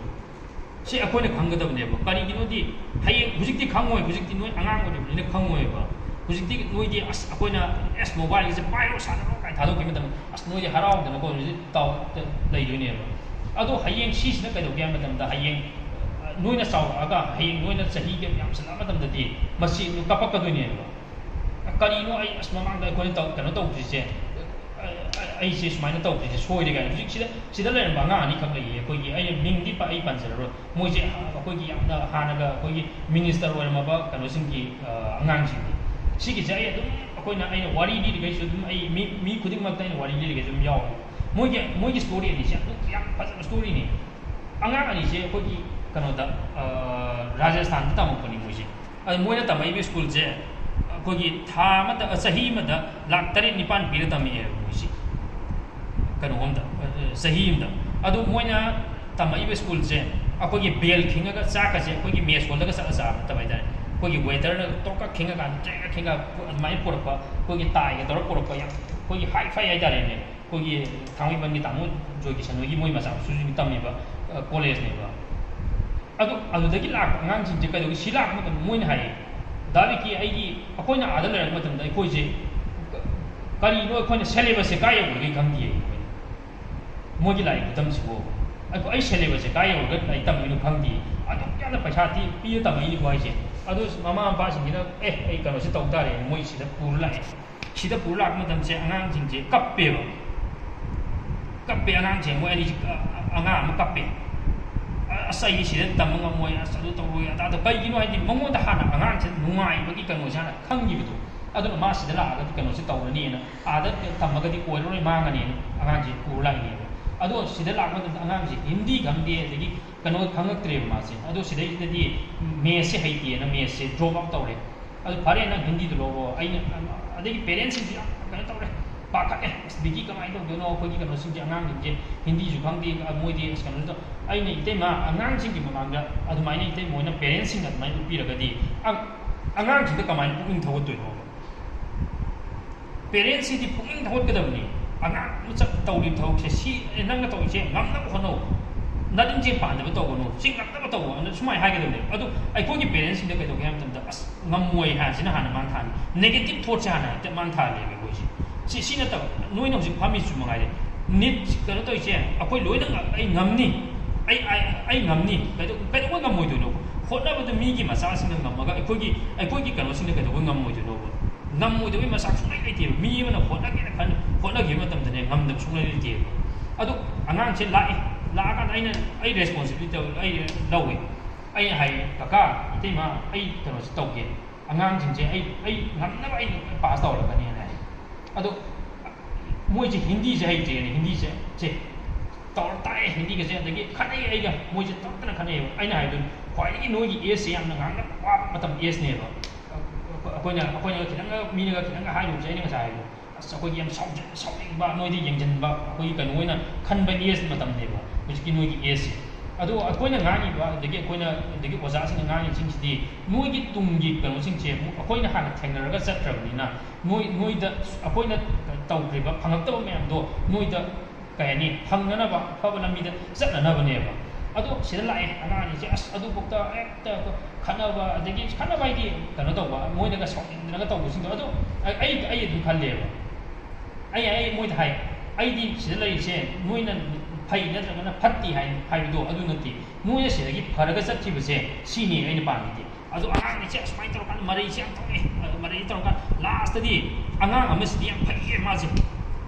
ꯁꯤ ꯑꯩꯈꯣꯏꯅ ꯈꯪꯒꯗꯕꯅꯦꯕ꯫ ꯀꯔꯤꯒꯤꯅꯣꯗꯤ ꯍꯌꯦꯡ, ꯍꯧꯖꯤꯛꯇꯤ ꯈꯪꯉꯣꯏ, ꯍꯧꯖꯤꯛꯇꯤ ꯅꯣꯏ ꯑꯉꯥꯡ ꯑꯣꯏꯔꯤꯕꯅꯤꯅ ꯈꯪꯉꯣꯏꯕ꯫ ꯍꯧꯖꯤꯛꯇꯤ ꯅꯣꯏꯗꯤ, "ꯑꯁ, ꯑꯩꯈꯣꯏꯅ, ꯑꯦꯁ, mobileꯒꯁꯦ ꯄꯥꯏꯔꯣ, ꯁꯥꯟꯅꯔꯣ" ꯀꯥꯏꯅ ꯊꯥꯗꯣꯛꯈꯤꯕ ꯃꯇꯝꯗ, ꯑꯁ, ꯅꯣꯏꯗꯤ ꯍꯔꯥꯎꯗꯅꯀꯣ ꯍꯧꯖꯤꯛ ꯇꯥꯎ-, ꯂꯩꯗꯣꯏꯅꯦꯕ꯫ ꯑꯗꯣ ꯍꯌꯦꯡ ꯁꯤꯁꯤꯅ ꯀꯩꯗꯧꯒꯦ ꯍꯥꯏꯕ ꯃꯇꯝꯗ, ꯍꯌꯦꯡ, ꯑ, ꯅꯣꯏꯅ ꯆꯥꯎꯔꯛꯑꯒ, ꯍꯌꯦꯡ ꯅꯣꯏꯅ ꯆꯍꯤꯒ ꯌꯥꯝꯁꯜꯂꯛꯑ ꯃꯇꯝꯗꯗꯤ ꯃꯁꯤ ꯀꯞꯄꯛꯀꯗꯣꯏꯅꯦꯕ꯫ "ꯀꯔꯤꯅꯣ ꯑꯩ, ꯑꯁ, ꯃꯃꯥꯡꯗ ꯑꯩꯈꯣꯏꯅ ꯇꯧ-, ꯀꯩꯅꯣ ꯇꯧꯗ꯭ꯔꯤꯁꯦ, ꯑ-, ꯑ-, ꯑꯩꯁꯦ ꯁꯨꯃꯥꯏꯅ ꯇꯧꯗ꯭ꯔꯤꯁꯦ ꯁꯣꯏꯔꯦ" ꯀꯥꯏꯅ꯫ ꯍꯧꯖꯤꯛ ꯁꯤꯗ, ꯁꯤꯗ ꯂꯩꯔꯝꯕ ꯑꯉꯥꯡ ꯑꯅꯤꯈꯛ ꯂꯩꯌꯦ ꯑꯩꯈꯣꯏꯒꯤ, ꯑꯩꯅ ꯃꯤꯡꯗꯤ ꯄ-, ꯑꯩ ꯄꯟꯖꯔꯔꯣꯏ꯫ ꯃꯣꯏꯁꯦ ꯑꯩꯈꯣꯏꯒꯤ ꯌꯥꯝꯅ ꯍꯥꯟꯅꯒ ꯑꯩꯈꯣꯏꯒꯤ minister ꯑꯣꯏꯔꯝꯃꯕ ꯀꯩꯅꯣꯁꯤꯡꯒꯤ, ꯑ, ꯑꯉꯥꯡꯁꯤꯡꯒꯤ꯫ ꯁꯤꯒꯤꯁꯦ ꯑꯩ ꯑꯗꯨꯝ, ꯑꯩꯈꯣꯏꯅ, ꯑꯩꯅ ꯋꯥꯔꯤ ꯂꯤꯔꯤꯈꯩꯁꯨ ꯑꯗꯨꯝ, ꯑꯩ ꯃꯤ, ꯃꯤ ꯈꯨꯗꯤꯡꯃꯛꯇ ꯑꯩꯅ ꯋꯥꯔꯤ ꯂꯤꯔꯤꯈꯩꯁꯨ ꯑꯗꯨꯝ ꯌꯥꯎꯋꯦ꯫ ꯃꯣꯏꯒꯤ, ꯃꯣꯏꯒꯤ story ꯑꯅꯤꯁꯦ ꯑꯗꯨꯝ ꯌꯥꯝ ꯐꯖꯕ storyꯅꯤ꯫ ꯑꯉꯥꯡ ꯑꯅꯤꯁꯦ ꯑꯩꯈꯣꯏꯒꯤ ꯀꯩꯅꯣꯗ, ꯑ, ꯔꯥꯖꯁꯊꯥꯟꯗ ꯇꯝꯃꯛꯄꯅꯤ ꯃꯣꯏꯁꯦ꯫ ꯑꯗ ꯃꯣꯏꯅ ꯇꯝꯃꯛꯏꯕ schoolꯁꯦ ꯑꯩꯈꯣꯏꯒꯤ ꯊꯥ ꯑꯃꯗ, ꯑ, ꯆꯍꯤ ꯑꯃꯗ ꯂꯥꯈ ꯇꯔꯦꯠ ꯅꯤꯄꯥꯟ ꯄꯤꯔ ꯇꯝꯃꯛꯑꯦꯕ ꯃꯣꯏꯁꯦ꯫ ꯀꯩꯅꯣ ꯑꯝꯗ, ꯑ, ꯆꯍꯤ ꯑꯃꯗ꯫ ꯑꯗꯨ ꯃꯣꯏꯅ ꯇꯝꯃꯛꯏꯕ schoolꯁꯦ ꯑꯩꯈꯣꯏꯒꯤ bell ꯈꯤꯡꯉꯒ ꯆꯥꯛꯀꯁꯦ ꯑꯩꯈꯣꯏꯒꯤ mess hallꯗꯒ ꯆꯠꯂ ꯆꯥꯕ ꯅꯠꯇꯕ ꯍꯥꯏꯇꯥꯔꯦ꯫ ꯑꯩꯈꯣꯏꯒꯤ waiterꯅ ꯇꯣꯛꯀ ꯈꯤꯡꯉꯀꯥꯟꯗ ꯇ꯭ꯔꯦꯛꯀ ꯈꯤꯡꯉ ꯑꯗꯨꯃꯥꯏꯅ ꯄꯨꯔꯛꯄ, ꯑꯩꯈꯣꯏꯒꯤ tieꯒ ꯇꯧꯔ ꯄꯨꯔꯛꯄ, ꯌꯥꯝ ꯑꯩꯈꯣꯏꯒꯤ hi-fi ꯍꯥꯏꯇꯥꯔꯦꯅꯦ꯫ ꯑꯩꯈꯣꯏꯒꯤ ꯊꯥꯡꯃꯩꯕꯟꯒꯤ ꯇꯥꯃꯣ ꯖꯣꯏꯀꯤꯁꯟ ꯍꯣꯏꯒꯤ ꯃꯣꯏ ꯃꯆꯥ ꯃꯁꯨꯁꯤꯡ ꯇꯝꯃꯤꯕ, ꯑ, collegeꯅꯦꯕ꯫ ꯑꯗꯨ, ꯑꯗꯨꯗꯒꯤ ꯂꯥꯛꯄ ꯑꯉꯥꯡꯁꯤꯡꯁꯦ ꯀꯩꯗꯧꯒꯦ? ꯁꯤ ꯂꯥꯛꯄ ꯃꯇꯝꯗ ꯃꯣꯏꯅ ꯍꯥꯏꯌꯦ, "ꯗꯥ ꯕꯤꯀꯤ, ꯑꯩꯒꯤ, ꯑꯩꯈꯣꯏꯅ ꯑꯥꯗ ꯂꯩꯔꯛꯄ ꯃꯇꯝꯗ ꯑꯩꯈꯣꯏꯁꯦ ꯀꯔꯤꯅꯣ, ꯑꯩꯈꯣꯏꯅ syllabusꯁꯦ ꯀꯥꯏ ꯌꯧꯈ꯭ꯔꯒꯦ ꯈꯪꯗꯦ ꯑꯩꯈꯣꯏꯅ꯫ ꯃꯣꯏꯒꯤ ꯂꯥꯏꯔꯤꯛ ꯈꯨꯇꯝꯁꯤꯕꯨ ꯑꯩꯈꯣꯏ, ꯑꯩ syllabusꯁꯦ ꯀꯥꯏ ꯌꯧꯔꯒ ꯂꯥꯏꯔꯤꯛ ꯇꯝꯃꯛꯏꯅꯣ ꯈꯪꯗꯦ꯫ ꯑꯗꯨꯛ ꯌꯥꯝꯅ ꯄꯩꯁꯥ ꯊꯤ-, ꯄꯤꯔ ꯇꯝꯃꯛꯏꯅꯤꯀꯣ ꯍꯥꯏꯁꯦ"꯫ ꯑꯗꯨ ꯃꯃꯥ ꯃꯄꯥꯁꯤꯡꯁꯤꯅ, "ꯑꯦ, ꯑꯩ ꯀꯩꯅꯣꯁꯦ ꯇꯧ ꯇꯥꯔꯦ", ꯃꯣꯏ ꯁꯤꯗ ꯄꯨꯔ ꯂꯥꯛꯑꯦ꯫ ꯁꯤꯗ ꯄꯨꯔ ꯂꯥꯛꯄ ꯃꯇꯝꯁꯦ ꯑꯉꯥꯡꯁꯤꯡꯁꯦ ꯀꯞꯄꯦꯕ꯫ ꯀꯞꯄꯦ ꯑꯉꯥꯡꯁꯦ, ꯃꯣꯏ ꯑꯅꯤꯁꯦ, ꯑ-, ꯑꯉꯥꯡ ꯑꯃ ꯀꯞꯄꯦ꯫ "ꯑ-, ꯑꯁ, ꯑꯩꯗꯤ ꯁꯤꯗ ꯇꯝꯕ ꯉꯝꯃꯣꯏ, ꯑꯁ, ꯑꯗꯨ ꯇꯧꯔꯣꯏ, ꯑꯗꯥ ꯇꯧ-", ꯀꯩꯒꯤꯅꯣ ꯍꯥꯏꯗꯤ ꯃꯉꯣꯟꯗ ꯍꯥꯟꯅ ꯑꯉꯥꯡꯁꯦ ꯅꯨꯡꯉꯥꯏꯕꯒꯤ ꯀꯩꯅꯣꯁꯦ ꯍꯥꯟꯅ ꯈꯪꯈꯤꯕꯗꯣ꯫ ꯑꯗꯨꯅ ꯃꯥ ꯁꯤꯗ ꯂꯥꯛꯑꯒꯗꯤ ꯀꯩꯅꯣꯁꯦ ꯇꯧꯔꯅꯤꯅ, ꯑꯥꯗ ꯇꯝꯃꯒꯗꯤ ꯑꯣꯏꯔꯔꯣꯏ, ꯃꯥꯡꯉꯅꯤꯅ ꯑꯉꯥꯡꯁꯦ ꯄꯨꯔ ꯂꯥꯛꯏꯅꯦꯕ꯫ ꯑꯗꯣ ꯁꯤꯗ ꯂꯥꯛꯄ ꯃꯇꯝꯗ ꯑꯉꯥꯡꯁꯦ ꯍꯤꯟꯗꯤ ꯈꯪꯗꯦ, ꯑꯗꯒꯤ ꯀꯩꯅꯣ ꯈꯪꯉꯛꯇ꯭ꯔꯦꯕ ꯃꯥꯁꯦ꯫ ꯑꯗꯣ ꯁꯤꯗꯩꯁꯤꯗꯗꯤ maths ꯁꯦ ꯍꯩꯇꯦꯅ maths ꯁꯦ drop out ꯇꯧꯔꯦ꯫ ꯑꯗꯨ ꯐꯔꯦ, ꯅꯪ ꯍꯤꯟꯗꯤꯗꯣ ꯂꯧꯔꯣ꯫ ꯑꯩꯅ, ꯑꯗꯒꯤ parents ꯁꯤꯡꯁꯨ ꯌꯥꯝ ꯀꯩꯅꯣ ꯇꯧꯔꯦ, ꯄꯥꯈꯠꯂꯦ꯫ "ꯑꯁ, ꯕꯤꯀꯤ ꯀꯃꯥꯏꯅ ꯇꯧꯗꯣꯏꯅꯣ? ꯑꯩꯈꯣꯏꯒꯤ ꯀꯩꯅꯣꯁꯤꯡꯁꯦ, ꯑꯉꯥꯡꯁꯤꯡꯁꯦ ꯍꯤꯟꯗꯤꯁꯨ ꯈꯪꯗꯦ, ꯑ, ꯃꯣꯏꯗꯤ ꯑꯁ ꯀꯩꯅꯣ ꯇꯧ-" ꯑꯩꯅ, "ꯏꯇꯩꯃ, ꯑꯉꯥꯡꯁꯤꯡꯒꯤ ꯃꯃꯥꯡꯗ ꯑꯗꯨꯃꯥꯏꯅ ꯏꯇꯩꯃ ꯍꯣꯏꯅ parents ꯁꯤꯡꯅ ꯑꯗꯨꯃꯥꯏꯅ ꯎꯠꯄꯤꯔꯒꯗꯤ ꯑ-, ꯑꯉꯥꯡꯁꯤꯡꯗ ꯀꯃꯥꯏꯅ ꯄꯨꯛꯅꯤꯡ ꯊꯧꯒꯠꯇꯣꯏꯅꯣ?" Parents ꯁꯤꯗꯤ ꯄꯨꯛꯅꯤꯡ ꯊꯧꯒꯠꯀꯗꯕꯅꯤ꯫ ꯑꯉꯥꯡ ꯃꯆꯥ ꯇꯧꯔꯤꯕ ꯊꯕꯛꯁꯦ, ꯁꯤ, ꯑꯦ, ꯅꯪꯅ ꯇꯧꯔꯤꯁꯦ ꯉꯝꯅꯕ ꯍꯣꯠꯅꯧ, ꯅꯆꯤꯟꯁꯦ ꯄꯥꯟꯗꯕ ꯇꯧꯒꯅꯨ, ꯁꯤ ꯉꯝꯅꯕ ꯇꯧ, ꯑꯅ ꯁꯨꯃꯥꯏꯅ ꯍꯥꯏꯒꯗꯕꯅꯦꯕ꯫ ꯑꯗꯨ ꯑꯩꯈꯣꯏꯒꯤ parents ꯁꯤꯡꯗ ꯀꯩꯗꯧꯒꯦ ꯍꯥꯏꯕ ꯃꯇꯝꯗ, "ꯑꯁ, ꯉꯝꯃꯣꯏ" ꯍꯥꯏꯕꯁꯤꯅ ꯍꯥꯟꯅ ꯃꯥꯡ ꯊꯥꯅꯤ, negative thought ꯁꯦ ꯍꯥꯟꯅ ꯍꯦꯛꯇ ꯃꯥꯡ ꯊꯥꯍꯜꯂꯦꯕ ꯑꯩꯈꯣꯏꯁꯦ꯫ ꯁꯤ, ꯁꯤ ꯅꯠꯇꯕ, ꯅꯣꯏꯅ ꯍꯧꯖꯤꯛ ꯐꯝꯃꯤꯁꯨ ꯃꯉꯥꯏꯔꯦ, ꯅꯤꯠ ꯀꯩꯅꯣ ꯇꯧꯔꯤꯁꯦ, ꯑꯩꯈꯣꯏ ꯂꯣꯏꯅ ꯉ-, "ꯑꯩ ꯉꯝꯅꯤ, ꯑꯩ, ꯑꯩ, ꯑꯩ ꯉꯝꯅꯤ", ꯀꯩꯗꯧ-, ꯀꯩꯗꯧꯕꯩ ꯉꯝꯃꯣꯏꯗꯣꯏꯅꯣ? ꯍꯣꯠꯅꯕꯗ ꯃꯤꯒꯤ ꯃꯆꯥꯁꯤꯡꯅ ꯉꯝꯃꯒ ꯑꯩꯈꯣꯏꯒꯤ, ꯑꯩꯈꯣꯏꯒꯤ ꯀꯩꯅꯣꯁꯤꯡꯅ ꯀꯩꯗꯧꯕꯩ ꯉꯝꯃꯣꯏꯗꯣꯏꯅꯣꯕ? ꯉꯝꯃꯣꯏꯗꯕꯩ ꯃꯆꯥꯛ ꯁꯨꯡꯂꯩ ꯂꯩꯇꯦꯕ꯫ ꯃꯤ ꯑꯃꯅ ꯍꯣꯠꯅꯒꯦꯅ ꯈꯟ-, ꯍꯣꯠꯅꯈꯤꯕ ꯃꯇꯝꯗꯅꯦ, ꯉꯝꯗꯕ ꯁꯨꯡꯂꯩ ꯂꯩꯇꯦꯕ꯫ ꯑꯗꯣ ꯑꯉꯥꯡꯁꯦ ꯂꯥꯛꯑꯦ, ꯂꯥꯛꯑꯀꯥꯟꯗ ꯑꯩꯅ, ꯑꯩ responsibility ꯑꯩ ꯂꯧꯋꯦ꯫ ꯑꯩꯅ ꯍꯥꯏ, "ꯀꯀꯥ, ꯏꯇꯩꯃ, ꯑꯩ ꯀꯩꯅꯣꯁꯦ ꯇꯧꯒꯦ, ꯑꯉꯥꯡꯁꯤꯡꯁꯦ ꯑꯩ, ꯑꯩ ꯉꯝꯅꯕ ꯑꯩ ꯄꯥꯁ ꯇꯧꯔꯛꯀꯅꯤꯅ" ꯍꯥꯏ꯫ ꯑꯗꯣ ꯃꯣꯏꯁꯦ ꯍꯤꯟꯗꯤꯁꯦ ꯍꯩꯇ꯭ꯔꯦꯅꯦ, ꯍꯤꯟꯗꯤꯁꯦ ꯁꯦ ꯇꯧꯔ ꯇꯥꯛꯑꯦ ꯍꯤꯟꯗꯤꯒꯁꯦ, ꯑꯗꯒꯤ ꯈꯠꯅꯩ ꯑꯩꯒ, ꯃꯣꯏꯁꯦ ꯇꯠꯇꯅ ꯈꯠꯅꯩꯑꯕ꯫ ꯑꯩꯅ ꯍꯥꯏꯕꯗꯨꯅꯤ, ꯈ꯭ꯋꯥꯏꯗꯒꯤ ꯅꯣꯏꯒꯤ age ꯁꯦ ꯌꯥꯝꯅ ꯉꯥꯡꯅꯕ ꯋꯥꯕ ꯃꯇꯝ age ꯅꯦꯕ꯫ ꯑꯩꯈꯣꯏꯅ, ꯑꯩꯈꯣꯏꯅꯒ ꯈꯤꯇꯪꯒ, ꯃꯤꯅꯒ ꯈꯤꯇꯪꯒ ꯍꯥꯏꯔꯨꯕꯁꯦ, ꯑꯩꯅ ꯉꯁꯥꯏ ꯍꯥꯏꯕꯗꯣ, ꯑꯁ, ꯑꯩꯈꯣꯏꯒꯤ ꯌꯥꯝ ꯁꯥꯎꯖ-, ꯁꯥꯎꯅꯤꯡꯕ, ꯅꯣꯏꯗ ꯌꯦꯡꯁꯤꯟꯕ, ꯑꯩꯈꯣꯏꯒꯤ ꯀꯩꯅꯣ ꯑꯣꯏꯅ ꯈꯟꯕ age ꯃꯇꯝꯅꯦꯕ ꯍꯧꯖꯤꯛꯀꯤ ꯅꯣꯏꯒꯤ age ꯁꯦ꯫ ꯑꯗꯣ ꯑꯩꯈꯣꯏꯅ ꯉꯥꯡꯉꯤꯕ, ꯑꯗꯒꯤ ꯑꯩꯈꯣꯏꯅ, ꯑꯗꯒꯤ ꯑꯣꯖꯥꯁꯤꯡꯅ ꯉꯥꯡꯉꯤꯁꯤꯡꯁꯤꯗꯤ ꯅꯣꯏꯒꯤ ꯇꯨꯡꯒꯤ ꯀꯩꯅꯣꯁꯤꯡꯁꯦ ꯑꯃꯨꯛ ꯑꯩꯈꯣꯏꯅ ꯍꯥꯟꯅ ꯊꯦꯡꯅꯔꯒ ꯆꯠꯈ꯭ꯔꯕꯅꯤꯅ, ꯅꯣꯏ, ꯅꯣꯏꯗ ꯑꯩꯈꯣꯏꯅ ꯇꯧꯈ꯭ꯔꯤꯕ, ꯐꯪꯉꯛꯇꯕ ꯃꯌꯥꯝꯗꯣ ꯅꯣꯏꯗ, ꯀꯩ ꯍꯥꯏꯅꯤ, ꯐꯪꯅꯅꯕ, ꯑꯐꯕ ꯂꯝꯕꯤꯗ ꯆꯠꯅꯅꯕꯅꯦꯕ꯫ ꯑꯗꯣ ꯁꯤꯗ ꯂꯥꯛꯑꯦ, ꯑꯉꯥꯡ ꯑꯅꯤꯁꯦ, ꯑꯁ, ꯑꯗꯨꯐꯥꯎꯗ ꯍꯦꯛꯇ ꯈꯠꯅꯕ, ꯑꯗꯒꯤ ꯈꯠꯅꯕ ꯍꯥꯏꯗꯤ ꯀꯩꯅꯣ ꯇꯧꯕ, ꯃꯣꯏꯅꯒ ꯁꯥꯎꯅꯤꯡꯗꯅꯒ ꯇꯧꯕꯁꯤꯡꯗꯣ, ꯑꯗꯣ ꯑꯩ, ꯑꯩ, ꯑꯩ ꯑꯗꯨꯝ ꯈꯜꯂꯦꯕ꯫ ꯑꯩ, ꯑꯩ ꯃꯣꯏꯗ ꯍꯥꯏ, "ꯑꯩꯗꯤ ꯁꯤꯗ ꯂꯩꯔꯤꯁꯦ ꯅꯣꯏꯅ ꯐꯩ ꯅꯠꯇ꯭ꯔꯒꯅ ꯐꯠꯇꯦ ꯍꯥꯏ-, ꯍꯥꯏꯕꯗꯣ ꯑꯗꯨ ꯅꯠꯇꯦ꯫ ꯅꯣꯏꯅ ꯁꯤꯗꯒꯤ ꯐꯔꯒ ꯆꯠꯈꯤꯕꯁꯦ, ꯁꯤꯅꯤ ꯑꯩꯅ ꯄꯥꯝꯃꯤꯗꯤ"꯫ ꯑꯗꯣ ꯑꯉꯥꯡ ꯑꯅꯤꯁꯦ ꯑꯁꯨꯃꯥꯏꯅ ꯇꯧꯔꯀꯥꯟꯗ ꯃꯔꯩꯁꯦ ꯌꯥꯝ ꯇꯧꯔꯛꯑꯦ꯫ ꯑ, ꯃꯔꯩ ꯇꯧꯔꯀꯥꯟꯗ last ꯇꯗꯤ ꯑꯉꯥꯡ ꯑꯃꯁꯤꯗꯤ ꯌꯥꯝ ꯐꯩꯌꯦ ꯃꯥꯁꯦ꯫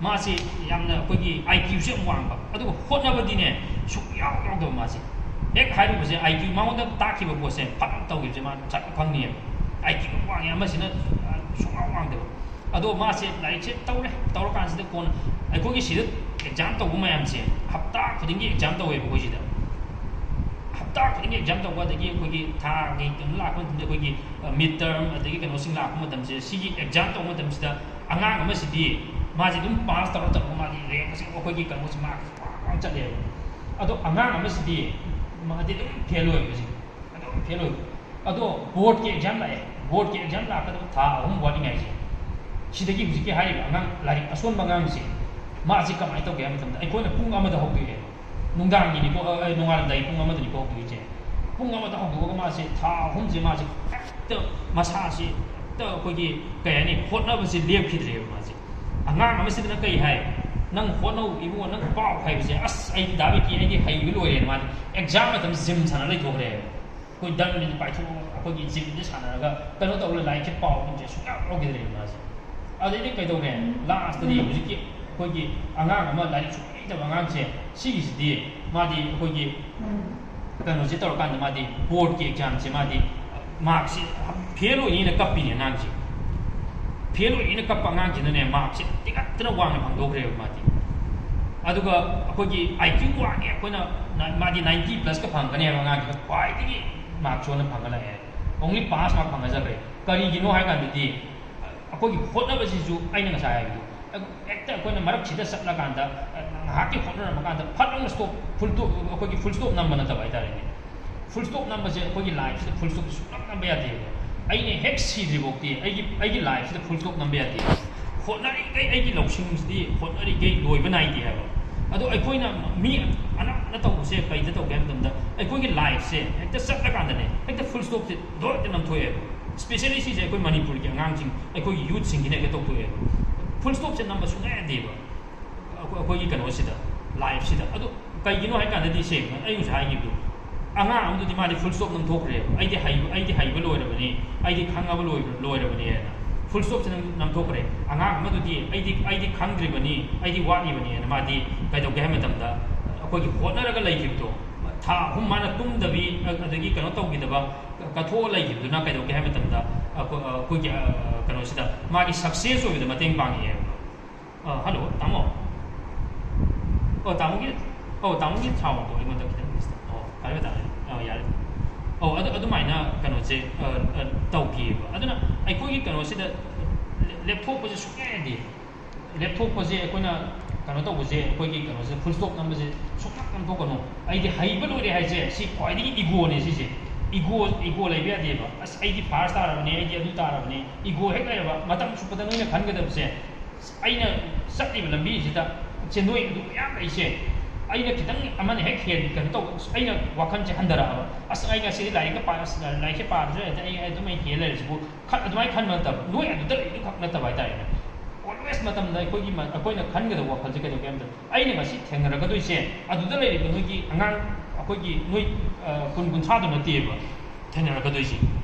ꯃꯥꯁꯦ ꯌꯥꯝꯅ ꯑꯩꯈꯣꯏꯒꯤ I Q ꯁꯦ ꯌꯥꯝ ꯋꯥꯡꯕ, ꯑꯗꯨꯒ ꯍꯣꯠꯅꯕꯗꯤꯅꯦ ꯁꯨꯛꯌꯥꯎ ꯌꯥꯎꯗꯕ ꯃꯥꯁꯦ꯫ ꯍꯦꯛ ꯍꯥꯏꯔꯨꯕꯁꯦ, I Q ꯃꯉꯣꯟꯗ ꯇꯥꯛꯈꯤꯕ ꯄꯣꯠꯁꯦ ꯐꯠ ꯇꯧꯈꯤꯕꯁꯦ ꯃꯥ ꯆꯠ ꯈꯪꯅꯤꯕ꯫ I Q ꯌꯥꯝ ꯋꯥꯡꯉꯦ꯫ ꯑꯃꯁꯤꯅ, ꯑ, ꯁꯨꯡꯋꯥꯡ ꯋꯥꯡꯗꯕ꯫ ꯑꯗꯣ ꯃꯥꯁꯦ ꯂꯥꯏꯔꯤꯛꯁꯦ ꯇꯧꯔꯦ, ꯇꯧꯔꯀꯥꯟꯁꯤꯗ ꯀꯣꯟꯅ ꯑꯩꯈꯣꯏꯒꯤ ꯁꯤꯗ ꯑꯦꯛꯖꯥꯝ ꯇꯧꯕ ꯃꯌꯥꯝꯁꯦ ꯍꯞꯇꯥ ꯈꯨꯗꯤꯡꯒꯤ ꯑꯦꯛꯖꯥꯝ ꯇꯧꯋꯦꯕ ꯑꯩꯈꯣꯏ ꯁꯤꯗ꯫ ꯍꯞꯇꯥ ꯈꯨꯗꯤꯡꯒꯤ ꯑꯦꯛꯖꯥꯝ ꯇꯧꯕ, ꯑꯗꯒꯤ ꯑꯩꯈꯣꯏꯒꯤ ꯊꯥꯒꯤ ꯀꯩꯅꯣ ꯂꯥꯛꯄ ꯃꯇꯝꯗ, ꯑꯩꯈꯣꯏꯒꯤ ꯃꯤꯠ ꯇꯔꯝ ꯑꯗꯒꯤ ꯀꯩꯅꯣꯁꯤꯡ ꯂꯥꯛꯄ ꯃꯇꯝꯁꯦ, ꯁꯤꯒꯤ ꯑꯦꯛꯖꯥꯝ ꯇꯧꯕ ꯃꯇꯝꯁꯤꯗ ꯑꯉꯥꯡ ꯑꯃꯁꯤꯗꯤ ꯃꯥꯁꯦ ꯑꯗꯨꯝ ꯄꯥꯁ ꯇꯧꯔ ꯇꯧꯔꯒ ꯃꯥꯗꯤ ꯔꯦꯡꯛꯁꯦ ꯑꯩꯈꯣꯏꯒꯤ ꯀꯩꯅꯣꯁꯦ ꯃꯥꯔꯛꯁꯦ ꯋꯥꯡ ꯋꯥꯡ ꯆꯠꯂꯦꯕ꯫ ꯑꯗꯣ ꯑꯉꯥꯡ ꯑꯃꯁꯤꯗꯤ ꯃꯥꯗꯤ ꯑꯗꯨꯝ ꯐꯦꯜ ꯑꯣꯏꯕꯁꯦ, ꯑꯗꯨꯝ ꯐꯦꯜ ꯑꯣꯏꯕ꯫ ꯑꯗꯣ ꯕꯣꯔꯗꯀꯤ ꯑꯦꯛꯖꯥꯝ ꯂꯥꯛꯑꯦ꯫ ꯕꯣꯔꯗꯀꯤ ꯑꯦꯛꯖꯥꯝ ꯂꯥꯛꯀꯗꯕ ꯊꯥ ꯑꯍꯨꯝ ꯋꯥꯠꯂꯤꯉꯥꯏꯁꯦ, ꯁꯤꯗꯒꯤ ꯍꯧꯖꯤꯛꯀꯤ ꯍꯥꯏꯔꯤꯕ ꯑꯉꯥꯡ, ꯂꯥꯏꯔꯤꯛ ꯑꯁꯣꯟꯕ ꯑꯉꯥꯡꯁꯦ, ꯃꯥꯁꯦ ꯀꯃꯥꯏꯅ ꯇꯧꯒꯦ ꯍꯥꯏꯕ ꯃꯇꯝꯗ, ꯑꯩꯈꯣꯏꯅ ꯄꯨꯡ ꯑꯃꯗ ꯍꯧꯗꯣꯛꯑꯦ꯫ ꯅꯨꯡꯗꯥꯡꯒꯤꯅꯤꯀꯣ, ꯑ, ꯑ, ꯅꯣꯡꯉꯥꯜꯂꯝꯗꯥꯏ ꯄꯨꯡ ꯑꯃꯗꯅꯤꯀꯣ ꯍꯧꯗꯣꯛꯏꯁꯦ꯫ ꯄꯨꯡ ꯑꯃꯗ ꯍꯧꯗꯣꯛꯑꯒ ꯃꯥꯁꯦ ꯊꯥ ꯑꯍꯨꯝꯁꯦ ꯃꯥꯁꯦ ꯍꯦꯛꯇ ꯃꯁꯥꯁꯦ ꯍꯦꯛꯇ ꯑꯩꯈꯣꯏꯒꯤ ꯀꯩ ꯍꯥꯏꯅꯤ, ꯍꯣꯠꯅꯕꯁꯦ ꯂꯦꯞꯈꯤꯗ꯭ꯔꯦꯕ ꯃꯥꯁꯦ꯫ ꯑꯉꯥꯡ ꯑꯃꯁꯤꯗꯅ ꯀꯩ ꯍꯥꯏ? "ꯅꯪ ꯍꯣꯠꯅꯧ ꯏꯕꯨꯡꯉꯣ, ꯅꯪ ꯄꯥꯎ" ꯍꯥꯏꯕꯁꯦ, "ꯑꯁ, ꯑꯩꯗꯤ ꯗꯥ ꯕꯤꯀꯤ, ꯑꯩꯗꯤ ꯍꯩꯕ ꯂꯣꯏꯔꯦꯅ" ꯃꯥꯗꯤ ꯑꯦꯛꯖꯥꯝ ꯃꯇꯝ ꯖꯤꯝ ꯁꯥꯟꯅ ꯂꯩꯊꯣꯛꯈ꯭ꯔꯦꯕ꯫ ꯑꯩꯈꯣꯏ ꯗꯟ ꯃꯤꯟ ꯄꯥꯏꯊꯣꯛꯑꯒ ꯑꯩꯈꯣꯏꯒꯤ ꯖꯤꯝꯗ ꯁꯥꯟꯅꯔꯒ ꯀꯩꯅꯣ ꯇꯧꯔꯒ ꯂꯥꯏꯔꯤꯛꯁꯦ ꯄꯥꯎ ꯍꯥꯏꯕꯁꯦ ꯁꯨꯡꯌꯥꯎ ꯌꯥꯎꯈꯤꯗ꯭ꯔꯦꯕ ꯃꯥꯁꯦ꯫ ꯑꯗꯩꯗꯤ ꯀꯩꯗꯧꯔꯦ? ꯂꯥꯁꯇꯗꯤ ꯍꯧꯖꯤꯛꯀꯤ ꯑꯩꯈꯣꯏꯒꯤ ꯑꯉꯥꯡ ꯑꯃ, ꯂꯥꯏꯔꯤꯛ ꯁꯨꯡꯍꯩ ꯍꯩꯇꯕ ꯑꯉꯥꯡꯁꯦ, ꯁꯤꯒꯤꯁꯤꯗꯤ ꯃꯥꯗꯤ ꯑꯩꯈꯣꯏꯒꯤ ꯀꯩꯅꯣꯁꯦ ꯇꯧꯔꯀꯥꯟꯗ ꯃꯥꯗꯤ ꯕꯣꯔꯗꯀꯤ ꯑꯦꯛꯖꯥꯝꯁꯦ ꯃꯥꯗꯤ ꯃꯥꯔꯛꯁꯦ ꯐꯦꯜ ꯑꯣꯏꯅꯤꯅ ꯀꯞꯄꯤꯅꯦ ꯑꯉꯥꯡꯁꯦ꯫ ꯐꯦꯜ ꯑꯣꯏꯅꯤꯅ ꯀꯞꯄ ꯑꯉꯥꯡꯁꯤꯅꯅꯦ ꯃꯥꯔꯛꯁꯦ ꯇꯤꯡꯈꯠꯇꯅ ꯋꯥꯡꯅ ꯐꯪꯗꯣꯛꯈ꯭ꯔꯦꯕ ꯃꯥꯗꯤ꯫ ꯑꯗꯨꯒ ꯑꯩꯈꯣꯏꯒꯤ ꯑꯥꯏ ꯀ꯭ꯌꯨ ꯋꯥꯡꯉꯦ ꯑꯩꯈꯣꯏꯅ, ꯃꯥꯗꯤ ꯅꯥꯏꯟꯇꯤ ꯄ꯭ꯂꯁꯀ ꯐꯪꯒꯅꯦꯕ ꯑꯉꯥꯡꯁꯤꯅ, ꯈ꯭ꯋꯥꯏꯗꯒꯤ ꯃꯥꯔꯛ ꯁꯣꯟꯅ ꯐꯪꯉ ꯂꯥꯛꯑꯦ꯫ ꯑꯣꯡꯂꯤ ꯄꯥꯁ ꯃꯥꯔꯛ ꯐꯪꯉ ꯆꯠꯈ꯭ꯔꯦ꯫ ꯀꯔꯤꯒꯤꯅꯣ ꯍꯥꯏ ꯀꯥꯟꯗꯗꯤ ꯑꯩꯈꯣꯏꯒꯤ ꯍꯣꯠꯅꯕꯁꯤꯁꯨ ꯑꯩꯅ ꯉꯁꯥꯏ ꯍꯥꯏꯕꯗꯣ, ꯍꯦꯛꯇ ꯑꯩꯈꯣꯏꯅ ꯃꯔꯛꯁꯤꯗ ꯆꯠꯂꯀꯥꯟꯗ, ꯉꯥꯏꯍꯥꯛꯀꯤ ꯍꯣꯠꯅꯔꯝꯃꯀꯥꯟꯗ ꯐꯠ ꯂꯥꯎꯅ ꯁ꯭ꯇꯣꯞ, ꯐꯨꯜ ꯁ꯭ꯇꯣꯞ, ꯑꯩꯈꯣꯏꯒꯤ ꯐꯨꯜ ꯁ꯭ꯇꯣꯞ ꯅꯝꯕ ꯅꯠꯇꯕ ꯍꯥꯏꯇꯥꯔꯦꯅꯦ꯫ ꯐꯨꯜ ꯁ꯭ꯇꯣꯞ ꯅꯝꯕꯁꯦ ꯑꯩꯈꯣꯏꯒꯤ ꯂꯥꯏꯐꯁꯤꯗ ꯐꯨꯜ ꯁ꯭ꯇꯣꯞꯁꯦ ꯁꯨꯡꯅꯝ ꯅꯝꯕ ꯌꯥꯗꯦꯕ꯫ ꯑꯩꯅ ꯍꯦꯛ ꯁꯤꯗ꯭ꯔꯤꯐꯥꯎꯗꯤ ꯑꯩꯒꯤ, ꯑꯩꯒꯤ ꯂꯥꯏꯐꯁꯤꯗ ꯐꯨꯜ ꯁ꯭ꯇꯣꯞ ꯅꯝꯕ ꯌꯥꯗꯦ꯫ ꯍꯣꯠꯅꯔꯤꯈꯩ, ꯑꯩꯒꯤ ꯂꯧꯁꯤꯡꯁꯤꯗꯤ ꯍꯣꯠꯅꯔꯤꯈꯩ ꯂꯣꯏꯕ ꯅꯥꯏꯗꯦ ꯍꯥꯏꯕ꯫ ꯑꯗꯣ ꯑꯩꯈꯣꯏꯅ ꯃꯤ ꯑꯅꯝꯕꯅ ꯇꯧꯕꯁꯦ ꯀꯩꯗ ꯇꯧꯒꯦ ꯍꯥꯏꯕ ꯃꯇꯝꯗ, ꯑꯩꯈꯣꯏꯒꯤ ꯂꯥꯏꯐꯁꯦ ꯍꯦꯛꯇ ꯆꯠꯂꯀꯥꯟꯗꯅꯦ, ꯍꯦꯛꯇ ꯐꯨꯜ ꯁ꯭ꯇꯣꯞꯁꯦ ꯗꯣꯠ ꯍꯦꯛꯇ ꯅꯝꯊꯣꯛꯑꯦꯕ꯫ ꯏꯁꯄꯦꯁꯦꯜꯂꯤ ꯁꯤꯁꯦ ꯑꯩꯈꯣꯏ ꯃꯅꯤꯄꯨꯔꯒꯤ ꯑꯉꯥꯡꯁꯤꯡ, ꯑꯩꯈꯣꯏꯒꯤ ꯌꯨꯠꯁꯤꯡꯁꯤꯅ ꯍꯦꯛꯇ ꯇꯧꯊꯣꯛꯑꯦꯕ꯫ ꯐꯨꯜ ꯁ꯭ꯇꯣꯞꯁꯦ ꯅꯝꯕ ꯁꯨꯡꯌꯥ ꯌꯥꯗꯦꯕ ꯑꯩꯈꯣꯏ-, ꯑꯩꯈꯣꯏꯒꯤ ꯀꯩꯅꯣꯁꯤꯗ, ꯂꯥꯏꯐꯁꯤꯗ꯫ ꯑꯗꯨ ꯀꯩꯒꯤꯅꯣ ꯍꯥꯏ ꯀꯥꯟꯗꯗꯤ, ꯁꯦꯡꯅ ꯑꯩ ꯍꯧꯖꯤꯛ ꯍꯥꯏꯈꯤꯕꯗꯣ, ꯑꯉꯥꯡ ꯑꯃꯗꯨꯗꯤ ꯃꯥꯗꯤ ꯐꯨꯜ ꯁ꯭ꯇꯣꯞ ꯅꯝꯊꯣꯛꯈ꯭ꯔꯦꯕ꯫ "ꯑꯩꯗꯤ ꯍꯩꯕ, ꯑꯩꯗꯤ ꯍꯩꯕ ꯂꯣꯏꯔꯕꯅꯤ, ꯑꯩꯗꯤ ꯈꯪꯉꯕ ꯂꯣꯏꯕ-, ꯂꯣꯏꯔꯕꯅꯤ" ꯍꯥꯏꯅ ꯐꯨꯜ ꯁ꯭ꯇꯣꯞꯁꯦ ꯅꯝ-, ꯅꯝꯊꯣꯛꯈ꯭ꯔꯦ꯫ ꯑꯉꯥꯡ ꯑꯃꯗꯨꯗꯤ "ꯑꯩꯗꯤ, ꯑꯩꯗꯤ ꯈꯪꯗ꯭ꯔꯤꯕꯅꯤ, ꯑꯩꯗꯤ ꯋꯥꯠꯂꯤꯕꯅꯤ" ꯍꯥꯏꯅ ꯃꯥꯗꯤ ꯀꯩꯗꯧꯒꯦ ꯍꯥꯏꯕ ꯃꯇꯝꯗ, ꯑꯩꯈꯣꯏꯒꯤ ꯍꯣꯠꯅꯔꯒ ꯂꯩꯈꯤꯕꯗꯣ, ꯊꯥ ꯑꯍꯨꯝ ꯃꯥꯅ ꯇꯨꯝꯗꯕꯤ, ꯑ-, ꯑꯗꯒꯤ ꯀꯩꯅꯣ ꯇꯧꯈꯤꯗꯕ, ꯀ-, ꯀꯠꯊꯣꯛꯑ ꯂꯩꯈꯤꯕꯗꯨꯅ ꯀꯩꯗꯧꯒꯦ ꯍꯥꯏꯕ ꯃꯇꯝꯗ, ꯑꯩꯈꯣꯏ- ꯑꯩꯈꯣꯏꯒꯤ ꯑ, ꯀꯩꯅꯣꯁꯤꯗ ꯃꯥꯒꯤ ꯁꯛꯁꯦꯁ ꯑꯣꯏꯕꯗ ꯃꯇꯦꯡ ꯄꯥꯡꯉꯦꯕ꯫ ꯑ, ꯍꯜꯂꯣ, ꯇꯥꯃꯣ꯫ ꯑꯣ, ꯇꯥꯃꯣꯒꯤ, ꯑꯣ, ꯇꯥꯃꯣꯒꯤ ꯁꯥꯎꯟꯗꯣ ꯑꯩꯉꯣꯟꯗ ꯈꯤꯇꯪ ꯗꯤꯁꯇꯔꯕ꯫ ꯑꯣ, ꯐꯔꯦ, ꯐꯔꯦ, ꯇꯥꯃꯣ꯫ ꯑ, ꯌꯥꯔꯦ꯫ ꯑꯣ, ꯑꯗꯨ, ꯑꯗꯨꯃꯥꯏꯅ ꯀꯩꯅꯣꯁꯦ, ꯑ, ꯑ, ꯇꯧꯈꯤꯑꯕ꯫ ꯑꯗꯨꯅ ꯑꯩꯈꯣꯏꯒꯤ ꯀꯩꯅꯣꯁꯤꯗ ꯂꯦꯞꯊꯣꯛꯄꯁꯦ ꯁꯨꯡꯌꯥ ꯌꯥꯗꯦ꯫ ꯂꯦꯞꯊꯣꯛꯄꯁꯦ ꯑꯩꯈꯣꯏꯅ ꯀꯩꯅꯣ ꯇꯧꯕꯁꯦ, ꯑꯩꯈꯣꯏꯒꯤ ꯀꯩꯅꯣꯁꯦ, ꯐꯨꯜ ꯁ꯭ꯇꯣꯞ ꯅꯝꯕꯁꯦ ꯁꯨꯡꯅꯝ ꯅꯝꯊꯣꯛꯀꯅꯨ꯫ "ꯑꯩꯗꯤ ꯍꯩꯕ ꯂꯣꯏꯔꯦ" ꯍꯥꯏꯁꯦ, ꯁꯤ ꯈ꯭ꯋꯥꯏꯗꯒꯤ ꯏꯒꯣꯅꯦ ꯁꯤꯁꯦ꯫ ꯏꯒꯣ, ꯏꯒꯣ ꯂꯩꯕ ꯌꯥꯗꯦꯕ꯫ "ꯑꯁ, ꯑꯩꯗꯤ ꯐꯥꯔꯁ ꯇꯥꯔꯕꯅꯦ, ꯑꯩꯗꯤ ꯑꯗꯨ ꯇꯥꯔꯕꯅꯦ", ꯏꯒꯣ ꯍꯦꯛ ꯂꯩꯔꯕ, ꯃꯇꯝ ꯆꯨꯞꯄꯗ ꯅꯣꯏꯅ ꯈꯟꯒꯗꯕꯁꯦ, "ꯑꯩꯅ ꯆꯠꯂꯤꯕ ꯂꯝꯕꯤꯁꯤꯗ ꯁꯦꯟꯗꯣꯏ ꯑꯗꯨ ꯃꯌꯥꯝ ꯂꯩꯁꯦ, ꯑꯩꯅ ꯈꯤꯇꯪ ꯑꯃꯅ ꯍꯦꯛ ꯍꯦꯟ ꯀꯩꯅꯣ ꯇꯧꯕ, ꯑꯩꯅ ꯋꯥꯈꯜꯁꯦ ꯍꯟꯊꯔꯛꯑꯕ꯫ ꯑꯁ, ꯑꯩ ꯉꯁꯤꯗꯤ ꯂꯥꯏꯔꯤꯛꯀ ꯄꯥ-, ꯑꯁ, ꯂꯥꯏꯔꯤꯛꯁꯦ ꯄꯥꯗ꯭ꯔꯁꯨ ꯌꯥꯏꯗ, ꯑꯩ, ꯑꯩ ꯑꯗꯨꯝ ꯑꯩ ꯍꯦꯟ ꯂꯩꯔꯁꯤꯕꯨ", ꯈ-, ꯑꯗꯨꯃꯥꯏꯅ ꯈꯟꯕ ꯅꯠꯇꯕ, ꯅꯣꯏ ꯑꯗꯨꯗ ꯂꯩꯕꯗꯨ ꯈꯛ ꯅꯠꯇꯕ ꯍꯥꯏꯇꯥꯔꯦꯅꯦ꯫ ꯑꯣꯜꯋꯦꯁ ꯃꯇꯝꯗ ꯑꯩꯈꯣꯏꯒꯤ ꯃ-, ꯑꯩꯈꯣꯏꯅ ꯈꯟꯒꯗꯕ ꯋꯥꯈꯜꯁꯦ ꯀꯩꯗꯧꯒꯦ ꯍꯥꯏꯕꯗ, ꯑꯩꯅ ꯉꯁꯤ ꯊꯦꯡꯅꯔꯛꯀꯗꯣꯏꯁꯦ ꯑꯗꯨꯗ ꯂꯩꯔꯤꯕ ꯅꯣꯏꯒꯤ ꯑꯉꯥꯡ, ꯑꯩꯈꯣꯏꯒꯤ ꯅꯣꯏ, ꯑ, ꯀꯨꯟ ꯀꯨꯟꯊ꯭ꯔꯥꯗꯣ ꯅꯠꯇꯦꯕ ꯊꯦꯡꯅꯔꯛꯀꯗꯣꯏꯁꯦ꯫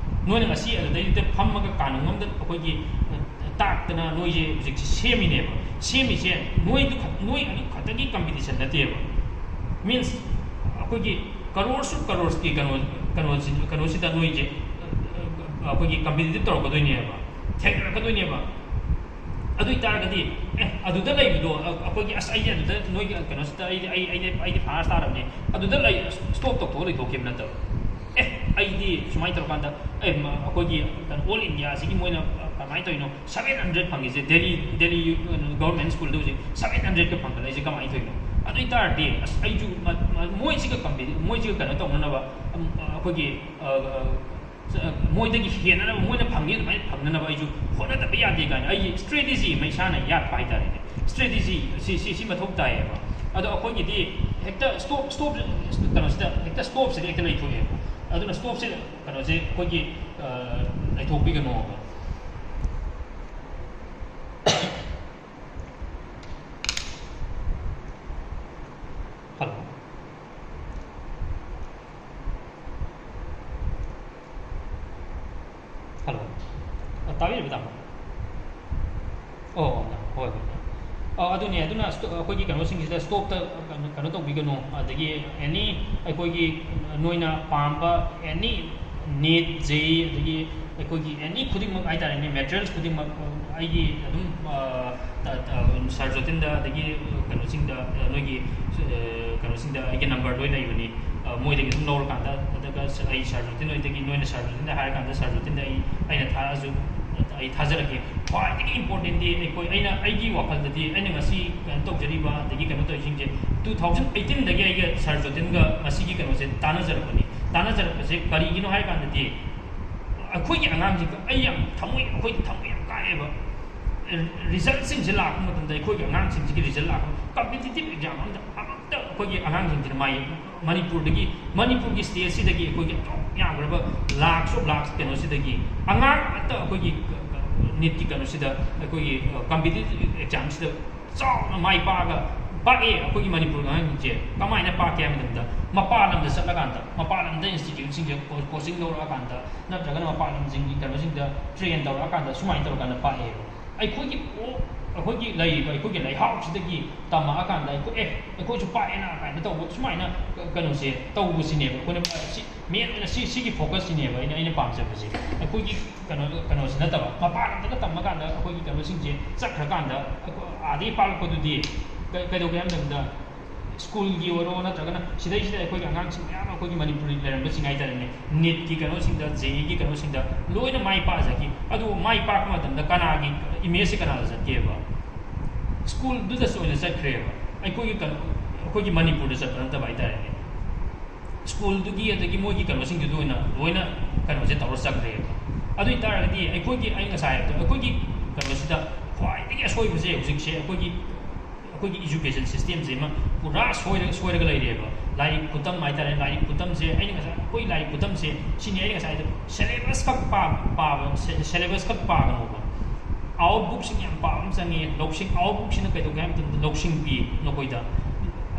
ꯅꯣꯏꯅ ꯉꯁꯤ ꯑꯗꯨꯗꯩꯗꯨꯗ ꯐꯝꯃꯒ ꯀꯥꯅꯨꯡ ꯑꯃꯗ ꯑꯩꯈꯣꯏꯒꯤ, ꯑ, ꯇꯥꯛꯇꯅ ꯅꯣꯏꯁꯦ ꯍꯧꯖꯤꯛꯁꯦ ꯁꯦꯝꯃꯤꯅꯦꯕ꯫ ꯁꯦꯝꯃꯤꯁꯦ ꯅꯣꯏꯗꯨ ꯈꯛ-, ꯅꯣꯏ ꯑꯗꯨ ꯈꯛꯇꯒꯤ ꯀꯝꯄꯤꯇꯤꯁꯟ ꯅꯠꯇꯦꯕ꯫ ꯃꯤꯟꯁ, ꯑꯩꯈꯣꯏꯒꯤ ꯀꯔꯣꯔꯁ ꯑꯣꯐ ꯀꯔꯣꯔꯁꯀꯤ ꯀꯩꯅꯣ, ꯀꯩꯅꯣꯁꯤ-, ꯀꯩꯅꯣꯁꯤꯗ ꯅꯣꯏꯁꯦ, ꯑ, ꯑ, ꯑꯩꯈꯣꯏꯒꯤ ꯀꯝꯄꯤꯇꯤꯇꯤꯞ ꯇꯧꯔꯛꯀꯗꯣꯏꯅꯦꯕ, ꯊꯦꯡꯅꯔꯛꯀꯗꯣꯏꯅꯦꯕ꯫ ꯑꯗꯨ ꯑꯣꯏꯇꯥꯔꯒꯗꯤ, ꯑꯦ, ꯑꯗꯨꯗ ꯂꯩꯕꯗꯣ, ꯑ-, ꯑꯩꯈꯣꯏꯒꯤ, "ꯑꯁ, ꯑꯩꯗꯤ ꯑꯗꯨꯗ ꯅꯣꯏꯒꯤ ꯀꯩꯅꯣꯁꯤꯗ ꯑꯩꯗꯤ, ꯑꯩ, ꯑꯩꯗꯤ, ꯑꯩꯗꯤ ꯐꯥꯔꯁ ꯇꯥꯔꯕꯅꯦ", ꯑꯗꯨꯗ ꯂꯩ, ꯁ꯭ꯇꯣꯞ ꯇꯧꯊꯣꯛꯑ ꯂꯩꯊꯣꯛꯈꯤꯕ ꯅꯠꯇꯕ꯫ "ꯑꯦ, ꯑꯩꯗꯤ ꯁꯨꯃꯥꯏꯅ ꯇꯧꯔꯀꯥꯟꯗ, ꯑꯦ, ꯃ-, ꯑꯩꯈꯣꯏꯒꯤ ꯀꯩꯅꯣ, ꯑꯣꯜ ꯏꯟꯗꯤꯌꯥꯁꯤꯒꯤ ꯃꯣꯏꯅ ꯀꯃꯥꯏꯅ ꯇꯧꯔꯤꯅꯣ, ꯁꯚꯦꯟ ꯍꯟꯗ꯭ꯔꯦꯗ ꯐꯪꯉꯤꯁꯦ, ꯗꯦꯜꯂꯤ, ꯗꯦꯜꯂꯤ, ꯀꯩꯅꯣ, ꯒꯚꯔꯟꯃꯦꯟꯠ ꯁ꯭ꯀꯨꯜꯗ ꯍꯧꯖꯤꯛ ꯁꯚꯦꯟ ꯍꯟꯗ꯭ꯔꯦꯗꯀ ꯐꯪꯒꯠꯂꯛꯏꯁꯦ ꯀꯃꯥꯏꯅ ꯇꯧꯔꯤꯅꯣ?" ꯑꯗꯨ ꯑꯣꯏꯇꯥꯔꯗꯤ, ꯑꯁ, ꯑꯩꯁꯨ ꯃ-, ꯃ-, ꯃꯣꯏꯁꯤꯒ ꯀꯝꯄꯤ-, ꯃꯣꯏꯁꯤꯒ ꯀꯩꯅꯣ ꯇꯧꯅꯅꯕ, ꯑꯝ, ꯑꯩꯈꯣꯏꯒꯤ, ꯑ, ꯑ, ꯆ-, ꯃꯣꯏꯗꯒꯤ ꯍꯦꯟꯅꯅꯕ, ꯃꯣꯏꯅ ꯐꯪꯉꯤ ꯑꯗꯨꯃꯥꯏꯅ ꯐꯪꯅꯅꯕ ꯑꯩꯁꯨ ꯍꯣꯠꯅꯗꯕ ꯌꯥꯗꯦ ꯀꯥꯏꯅ ꯑꯩꯒꯤ ꯁ꯭ꯇ꯭ꯔꯦꯇꯦꯖꯤ ꯑꯃ ꯏꯁꯥꯅ ꯌꯥꯠꯄ ꯍꯥꯏꯇꯥꯔꯦꯅꯦ꯫ ꯁ꯭ꯇ꯭ꯔꯦꯇꯦꯖꯤ ꯁꯤ, ꯁꯤ, ꯁꯤ ꯃꯊꯧ ꯇꯥꯏꯌꯦꯕ꯫ ꯑꯗꯣ ꯑꯩꯈꯣꯏꯒꯤꯗꯤ ꯍꯦꯛꯇ ꯁ꯭ꯇꯣꯞ, ꯁ꯭ꯇꯣꯞ, ꯀꯩꯅꯣꯁꯤꯗ ꯍꯦꯛꯇ ꯁ꯭ꯇꯣꯞꯁꯤꯗ ꯍꯦꯛꯇ ꯂꯩꯊꯣꯛꯑꯦꯕ꯫ ꯑꯗꯨꯅ ꯁ꯭ꯇꯣꯞꯁꯦ, ꯀꯩꯅꯣꯁꯦ ꯑꯩꯈꯣꯏꯒꯤ, ꯑ, ꯂꯩꯊꯣꯛꯄꯤꯒꯅꯣꯕ꯫ ꯍꯜꯂꯣ꯫ ꯍꯜꯂꯣ꯫ ꯑ, ꯇꯥꯕꯤꯔꯤꯕ, ꯇꯥꯃꯣ? ꯑꯣ, ꯑꯣ, ꯍꯣꯏ, ꯍꯣꯏ, ꯍꯣꯏ꯫ ꯑ, ꯑꯗꯨꯅꯦ, ꯑꯗꯨꯅ ꯁ꯭ꯇꯣ-, ꯑꯩꯈꯣꯏꯒꯤ ꯀꯩꯅꯣꯁꯤꯡꯁꯤꯗ ꯁ꯭ꯇꯣꯞꯇ ꯀꯩꯅꯣ, ꯀꯩꯅꯣ ꯇꯧꯕꯤꯒꯅꯨ, ꯑꯗꯒꯤ ꯑꯦꯅꯤ ꯑꯩꯈꯣꯏꯒꯤ ꯅꯣꯏꯅ ꯄꯥꯝꯕ ꯑꯦꯅꯤ ꯅꯤꯠ, ꯖꯦ ꯏ, ꯑꯗꯒꯤ ꯑꯩꯈꯣꯏꯒꯤ ꯑꯦꯅꯤ ꯈꯨꯗꯤꯡꯃꯛ ꯍꯥꯏꯇꯥꯔꯦꯅꯦ, ꯃꯦꯇꯔꯤꯌꯦꯜꯁ ꯈꯨꯗꯤꯡꯃꯛ, ꯑ, ꯑꯩꯒꯤ ꯑꯗꯨꯝ, ꯑ, ꯇ-, ꯇ-, ꯁꯥꯔ ꯖꯣꯇꯤꯟꯗ, ꯑꯗꯒꯤ, ꯑ, ꯀꯩꯅꯣꯁꯤꯡꯗ, ꯑ, ꯅꯣꯏꯒꯤ, ꯑ, ꯀꯩꯅꯣꯁꯤꯡꯗ ꯑꯩꯒꯤ ꯅꯝꯕꯔ ꯂꯣꯏ ꯂꯩꯕꯅꯤ꯫ ꯑ, ꯃꯣꯏꯗꯒꯤ ꯑꯗꯨꯝ ꯂꯧꯔꯀꯥꯟꯗ, ꯑꯗꯨꯒ ꯁ-, ꯑꯩ ꯁꯥꯔ ꯖꯣꯇꯤꯟ ꯍꯣꯏꯗꯒꯤ, ꯅꯣꯏꯅ ꯁꯥꯔ ꯖꯣꯇꯤꯟꯗ ꯍꯥꯏꯔꯀꯥꯟꯗ ꯁꯥꯔ ꯖꯣꯇꯤꯟꯗ ꯑꯩ, ꯑꯩꯅ ꯊꯥꯔꯛꯑꯁꯨ ꯑꯩ ꯊꯥꯖꯔꯛꯀꯦ꯫ ꯈ꯭ꯋꯥꯏꯗꯒꯤ ꯏꯝꯄꯣꯔꯇꯦꯟꯗꯤ ꯑꯩꯈꯣꯏ, ꯑꯩꯅ, ꯑꯩꯒꯤ ꯋꯥꯈꯜꯗꯗꯤ ꯑꯩꯅ ꯉꯁꯤ ꯀꯩꯅꯣ ꯇꯧꯖꯔꯤꯕ ꯑꯗꯒꯤ ꯀꯩꯅꯣ ꯇꯧꯔꯤꯁꯤꯡꯁꯦ, ꯇꯨ ꯊꯥꯎꯖꯟ ꯑꯩꯠꯇꯤꯟꯗꯒꯤ ꯑꯩꯒ ꯁꯥꯔ ꯖꯣꯇꯤꯟꯒ ꯃꯁꯤꯒꯤ ꯀꯩꯅꯣꯁꯦ ꯇꯥꯟꯅꯖꯔꯛꯄꯅꯤ꯫ ꯇꯥꯟꯅꯖꯔꯛꯄꯁꯦ ꯀꯔꯤꯒꯤꯅꯣ ꯍꯥꯏꯔ ꯀꯥꯟꯗꯗꯤ, ꯑꯩꯈꯣꯏꯒꯤ ꯑꯉꯥꯡꯁꯤꯡꯗ ꯑꯩ ꯌꯥꯝ ꯊꯃꯣꯏ, ꯑꯩꯈꯣꯏ ꯊꯃꯣꯏ ꯌꯥꯝ ꯀꯥꯏꯑꯦꯕ꯫ ꯔꯤꯖꯜꯠꯁꯤꯡꯁꯦ ꯂꯥꯛꯄ ꯃꯇꯝꯗ, ꯑꯩꯈꯣꯏꯒꯤ ꯑꯉꯥꯡꯁꯤꯡꯁꯤꯒꯤ ꯔꯤꯖꯜꯠ ꯂꯥꯛꯄ, ꯀꯝꯄꯤꯇꯤꯇꯤꯞ ꯑꯦꯛꯖꯥꯝ ꯑꯝꯗ ꯑꯃꯠꯇ ꯑꯩꯈꯣꯏꯒꯤ ꯑꯉꯥꯡꯁꯤꯡꯁꯤꯅ ꯃꯥꯏ, ꯃꯅꯤꯄꯨꯔꯗꯒꯤ, ꯃꯅꯤꯄꯨꯔꯒꯤ ꯁ꯭ꯇꯦꯠꯁꯤꯗꯒꯤ ꯑꯩꯈꯣꯏꯒꯤ ꯑꯗꯨꯛ ꯌꯥꯝꯈ꯭ꯔꯕ lakhs of lakhs ꯀꯩꯅꯣꯁꯤꯗꯒꯤ ꯑꯉꯥꯡ ꯑꯃꯠꯇ ꯑꯩꯈꯣꯏꯒꯤ ꯅꯤꯠꯀꯤ ꯀꯩꯅꯣꯁꯤꯗ, ꯑꯩꯈꯣꯏꯒꯤ ꯀꯝꯄꯤꯇꯤꯇꯤꯞ ꯑꯦꯛꯖꯥꯝꯁꯤꯗ ꯆꯥꯎꯅ ꯃꯥꯏ ꯄꯥꯛꯑꯒ ꯄꯥꯛꯑꯦ꯫ ꯑꯩꯈꯣꯏꯒꯤ ꯃꯅꯤꯄꯨꯔꯒꯤ ꯑꯉꯥꯡꯁꯤꯡꯁꯦ ꯀꯃꯥꯏꯅ ꯄꯥꯛꯀꯦ ꯍꯥꯏꯕ ꯃꯇꯝꯗ, ꯃꯄꯥꯟ ꯂꯝꯗ ꯆꯠꯂꯀꯥꯟꯗ, ꯃꯄꯥꯟ ꯂꯝꯗ ꯏꯟꯁꯇꯤꯇ꯭ꯌꯨꯠꯁꯤꯡꯁꯦ ꯀꯣ-, ꯀꯣꯆꯤꯡ ꯂꯧꯔꯛꯑꯀꯥꯟꯗ, ꯅꯠꯇ꯭ꯔꯒꯅ ꯃꯄꯥꯟ ꯂꯝꯁꯤꯡꯒꯤ ꯀꯩꯅꯣꯁꯤꯡꯗ ꯇ꯭ꯔꯦꯟ ꯇꯧꯔꯛꯑꯀꯥꯟꯗ ꯁꯨꯃꯥꯏꯅ ꯇꯧꯔꯀꯥꯟꯗ ꯄꯥꯛꯑꯦꯕ꯫ ꯑꯩꯈꯣꯏꯒꯤ ꯄꯣ-, ꯑꯩꯈꯣꯏꯒꯤ ꯂꯩꯔꯤꯕ ꯑꯩꯈꯣꯏꯒꯤ ꯂꯩꯍꯥꯎꯁꯤꯗꯒꯤ ꯇꯝꯃꯛꯑꯀꯥꯟꯗ ꯑꯩꯈꯣꯏ, "ꯑꯦ, ꯑꯩꯈꯣꯏꯁꯨ ꯄꯥꯛꯑꯦꯅ" ꯀꯥꯏꯅ ꯇꯧꯕ ꯁꯨꯃꯥꯏꯅ ꯀꯩꯅꯣꯁꯦ ꯇꯧꯕꯁꯤꯅꯦꯕ ꯑꯩꯈꯣꯏꯅ ꯁꯤ, ꯃꯦꯟ ꯑꯣꯏꯅ ꯁꯤ, ꯁꯤꯒꯤ ꯐꯣꯀꯁꯁꯤꯅꯦꯕ ꯑꯩꯅ, ꯑꯩꯅ ꯄꯥꯝꯖꯕꯁꯦ꯫ ꯑꯩꯈꯣꯏꯒꯤ ꯀꯩꯅꯣ, ꯀꯩꯅꯣꯁꯤ ꯅꯠꯇꯕ, ꯃꯄꯥꯟ ꯂꯝꯗꯒ ꯇꯝꯃꯀꯥꯟꯗ ꯑꯩꯈꯣꯏꯒꯤ ꯀꯩꯅꯣꯁꯤꯡꯁꯦ ꯆꯠꯈ꯭ꯔꯀꯥꯟꯗ ꯑꯩꯈꯣꯏ ꯑꯥꯗꯒꯤ ꯄꯥꯛꯂꯛꯄꯗꯨꯗꯤ ꯀ-, ꯀꯩꯗꯧꯒꯦ ꯍꯥꯏꯕ ꯃꯇꯝꯗ, ꯁ꯭ꯀꯨꯜꯒꯤ ꯑꯣꯏꯔꯣ, ꯅꯠꯇ꯭ꯔꯒꯅ ꯁꯤꯗꯩꯁꯤꯗ ꯑꯩꯈꯣꯏꯒꯤ ꯑꯉꯥꯡꯁꯤꯡ ꯃꯌꯥꯝ ꯑꯃ, ꯑꯩꯈꯣꯏꯒꯤ ꯃꯅꯤꯄꯨꯔꯗ ꯂꯩꯔꯝꯕꯁꯤꯡ ꯍꯥꯏꯇꯥꯔꯦꯅꯦ, ꯅꯤꯠꯀꯤ ꯀꯩꯅꯣꯁꯤꯡꯗ, ꯖꯦ ꯏꯒꯤ ꯀꯩꯅꯣꯁꯤꯡꯗ ꯂꯣꯏꯅ ꯃꯥꯏ ꯄꯥꯛꯆꯈꯤ꯫ ꯑꯗꯨꯕꯨ ꯃꯥꯏ ꯄꯥꯛꯄ ꯃꯇꯝꯗ ꯀꯅꯥꯒꯤ ꯏꯃꯦꯖꯁꯦ ꯀꯅꯥꯗ ꯆꯠꯀꯦꯕ? ꯁ꯭ꯀꯨꯜꯗꯨꯗꯁꯨ ꯑꯣꯏꯅ ꯆꯠꯈ꯭ꯔꯦꯕ꯫ ꯑꯩꯈꯣꯏꯒꯤ ꯀꯩꯅꯣ, ꯑꯩꯈꯣꯏꯒꯤ ꯃꯅꯤꯄꯨꯔꯗ ꯆꯠꯄ ꯅꯠꯇꯕ ꯍꯥꯏꯇꯥꯔꯦꯅꯦ꯫ ꯁ꯭ꯀꯨꯜꯗꯨꯒꯤ ꯑꯗꯒꯤ ꯃꯣꯏꯒꯤ ꯀꯩꯅꯣꯁꯤꯡꯗꯨꯗ ꯑꯣꯏꯅ ꯂꯣꯏꯅ ꯀꯩꯅꯣꯁꯦ ꯇꯧꯔ ꯆꯠꯈ꯭ꯔꯦꯕ꯫ ꯑꯗꯨ ꯑꯣꯏ ꯇꯥꯔꯒꯗꯤ ꯑꯩꯈꯣꯏꯒꯤ, ꯑꯩ ꯉꯁꯥꯏ ꯍꯥꯏꯕꯗꯣ, ꯑꯩꯈꯣꯏꯒꯤ ꯀꯩꯅꯣꯁꯤꯗ ꯈ꯭ꯋꯥꯏꯗꯒꯤ ꯑꯁꯣꯏꯕꯁꯦ ꯍꯧꯖꯤꯛꯁꯦ ꯑꯩꯈꯣꯏꯒꯤ, ꯑꯩꯈꯣꯏꯒꯤ education systemꯁꯦ ꯑꯃ ꯄꯨꯔꯥ ꯁꯣꯏꯔ-, ꯁꯣꯏꯔꯒ ꯂꯩꯔꯦꯕ꯫ ꯂꯥꯏꯔꯤꯛ ꯈꯨꯇꯝ ꯍꯥꯏꯇꯥꯔꯦ, ꯂꯥꯏꯔꯤꯛ ꯈꯨꯇꯝꯁꯦ ꯑꯩꯅ ꯉꯁꯥꯏ, ꯑꯩꯈꯣꯏ ꯂꯥꯏꯔꯤꯛ ꯈꯨꯇꯝꯁꯦ ꯁꯤꯅꯤ ꯑꯩꯅ ꯉꯁꯥꯏꯗꯣ syllabus ꯈꯛ ꯄꯥ-, ꯄꯥꯕ, ꯁꯦ-, syllabus ꯈꯛ ꯄꯥꯒꯅꯣꯕ꯫ Out bookꯁꯤꯡ ꯌꯥꯝ ꯄꯥꯕ ꯑꯃ ꯆꯪꯉꯦ꯫ ꯂꯧꯁꯤꯡ, out bookꯁꯤꯅ ꯀꯩꯗꯧꯒꯦ ꯍꯥꯏꯕ ꯃꯇꯝꯗ ꯂꯧꯁꯤꯡ ꯄꯤ ꯅꯈꯣꯏꯗ꯫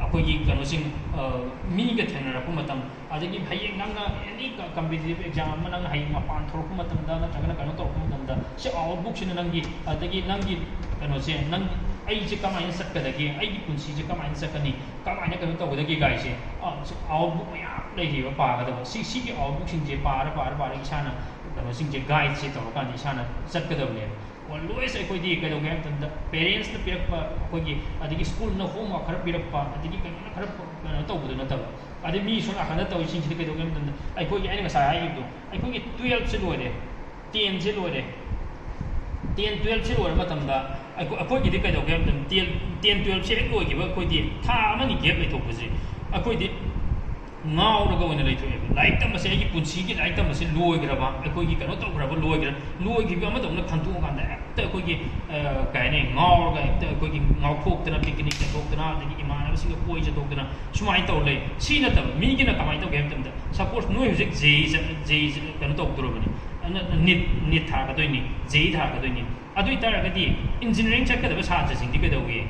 ꯑꯩꯈꯣꯏꯒꯤ ꯀꯩꯅꯣꯁꯤꯡ, ꯑ, ꯃꯤꯒ ꯊꯦꯡꯅꯔꯛꯄ ꯃꯇꯝ, ꯑꯗꯒꯤ ꯍꯌꯦꯡ ꯅꯪꯅ any ꯀ-, competitive exam ꯑꯃ ꯅꯪ ꯍꯌꯦꯡ ꯃꯄꯥꯟ ꯊꯣꯛꯂꯛꯄ ꯃꯇꯝꯗ ꯅꯠꯇ꯭ꯔꯒꯅ ꯀꯩꯅꯣ ꯇꯧꯔꯛꯄ ꯃꯇꯝꯗ ꯁꯤ out bookꯁꯤꯅ ꯅꯪꯒꯤ, ꯑꯗꯒꯤ ꯅꯪꯒꯤ ꯀꯩꯅꯣꯁꯦ, ꯅꯪ, "ꯑꯩꯁꯦ ꯀꯃꯥꯏꯅ ꯆꯠꯀꯗꯒꯦ? ꯑꯩꯒꯤ ꯄꯨꯟꯁꯤꯁꯦ ꯀꯃꯥꯏꯅ ꯆꯠꯀꯅꯤ? ꯀꯃꯥꯏꯅ ꯀꯩꯅꯣ ꯇꯧꯒꯗꯒꯦ?" ꯀꯥꯏꯁꯦ, ꯑ, ꯁꯤ out book ꯃꯌꯥꯝ ꯂꯩꯔꯤꯕ ꯄꯥꯒꯗꯕ ꯁꯤ ꯁꯤꯒꯤ ꯑꯥꯎꯠꯕꯨꯛꯁꯤꯡꯁꯦ ꯄꯥꯔ ꯄꯥꯔ ꯄꯥꯔ ꯏꯁꯥꯅ ꯀꯩꯅꯣꯁꯤꯡꯁꯦ ꯒꯥꯏꯗꯁꯦ ꯇꯧꯔꯀꯥꯟꯗ ꯏꯁꯥꯅ ꯆꯠꯀꯗꯕꯅꯦꯕ꯫ ꯑꯣꯜꯋꯦꯁ ꯑꯩꯈꯣꯏꯗꯤ ꯀꯩꯗꯧꯒꯦ ꯍꯥꯏꯕ ꯃꯇꯝꯗ ꯄꯦꯔꯦꯟꯁꯅ ꯄꯤꯔꯛꯄ ꯑꯩꯈꯣꯏꯒꯤ ꯑꯗꯒꯤ ꯁ꯭ꯀꯨꯜꯅ ꯍꯣꯝꯋꯥꯔꯛ ꯈꯔ ꯄꯤꯔꯛꯄ ꯑꯗꯒꯤ ꯀꯩꯅꯣꯅ ꯈꯔ ꯀꯩꯅꯣ ꯇꯧꯕꯗꯨ ꯅꯠꯇꯕ꯫ ꯑꯗꯩ ꯃꯤ ꯁꯣꯝ ꯅꯥꯀꯟꯗ ꯇꯧꯔꯤꯁꯤꯡꯁꯤꯗꯤ ꯀꯩꯗꯧꯒꯦ ꯍꯥꯏꯕ ꯃꯇꯝꯗ ꯑꯩꯈꯣꯏꯒꯤ ꯑꯩꯅ ꯉꯁꯥꯏ ꯍꯥꯏꯈꯤꯕꯗꯣ ꯑꯩꯈꯣꯏꯒꯤ ꯇꯨꯌꯦꯜꯞꯁꯦ ꯂꯣꯏꯔꯦ, ꯇꯦꯟꯁꯦ ꯂꯣꯏꯔꯦ꯫ ꯇꯦꯟ ꯇꯨꯌꯦꯜꯞꯁꯦ ꯂꯣꯏꯔ ꯃꯇꯝꯗ ꯑꯩꯈꯣꯏ ꯑꯩꯈꯣꯏꯒꯤꯗꯤ ꯀꯩꯗꯧꯒꯦ ꯍꯥꯏꯕ ꯃꯇꯝꯗ ꯇꯦꯟ ꯇꯦꯟ ꯇꯨꯌꯦꯜꯞꯁꯦ ꯍꯦꯛ ꯂꯣꯏꯈꯤꯕ ꯑꯩꯈꯣꯏꯗꯤ ꯊꯥ ꯑꯃꯅꯤ ꯒꯦꯞ ꯂꯩꯊꯣꯛꯄꯁꯦ ꯑꯩꯈꯣꯏꯗꯤ ꯉꯥꯎꯔꯒ ꯑꯣꯏꯅ ꯂꯩꯊꯣꯛꯑꯦꯕ꯫ ꯂꯥꯏꯔꯤꯛ ꯇꯝꯕꯁꯦ ꯑꯩꯒꯤ ꯄꯨꯟꯁꯤꯒꯤ ꯂꯥꯏꯔꯤꯛ ꯇꯝꯕꯁꯦ ꯂꯣꯏꯈ꯭ꯔꯕ, ꯑꯩꯈꯣꯏꯒꯤ ꯀꯩꯅꯣ ꯇꯧꯈ꯭ꯔꯕ ꯂꯣꯏꯈ꯭ꯔꯦ꯫ ꯂꯣꯏꯈꯤꯕ ꯑꯃꯗꯧꯅ ꯈꯟꯇꯣꯛꯑꯀꯥꯟꯗ ꯍꯦꯛꯇ ꯑꯩꯈꯣꯏꯒꯤ ꯀꯩ ꯍꯥꯏꯅꯤ ꯉꯥꯎꯔꯒ ꯍꯦꯛꯇ ꯑꯩꯈꯣꯏꯒꯤ ꯉꯥꯎꯊꯣꯛꯇꯅ ꯄꯤꯛꯅꯤꯛ ꯆꯠꯊꯣꯛꯇꯅ ꯑꯗꯒꯤ ꯏꯃꯥꯟꯅꯕꯁꯤꯡꯒ ꯀꯣꯏ ꯆꯠꯊꯣꯛꯇꯅ ꯁꯨꯃꯥꯏꯅ ꯇꯧꯔ ꯂꯩ꯫ ꯁꯤ ꯅꯠꯇꯕ ꯃꯤꯒꯤꯅ ꯀꯃꯥꯏꯅ ꯇꯧꯒꯦ ꯍꯥꯏꯕ ꯃꯇꯝꯗ ꯁꯄꯣꯁ ꯅꯣꯏ ꯍꯧꯖꯤꯛ ꯖꯦ ꯏ ꯖꯦ ꯏ ꯀꯩꯅꯣ ꯇꯧꯗꯣꯔꯕꯅꯤ, ꯅꯤꯠ ꯅꯤꯠ ꯊꯥꯔꯛꯀꯗꯣꯏꯅꯤ, ꯖꯦ ꯏ ꯊꯥꯔꯛꯀꯗꯣꯏꯅꯤ꯫ ꯑꯗꯨ ꯑꯣꯏꯇꯥꯔꯒꯗꯤ ꯏꯟꯖꯤꯅꯤꯌꯥꯔꯤꯡ ꯆꯠꯀꯗꯕ ꯁꯥꯇ꯭ꯔꯁꯤꯡꯗꯤ ꯀꯩꯗꯧꯒꯦ?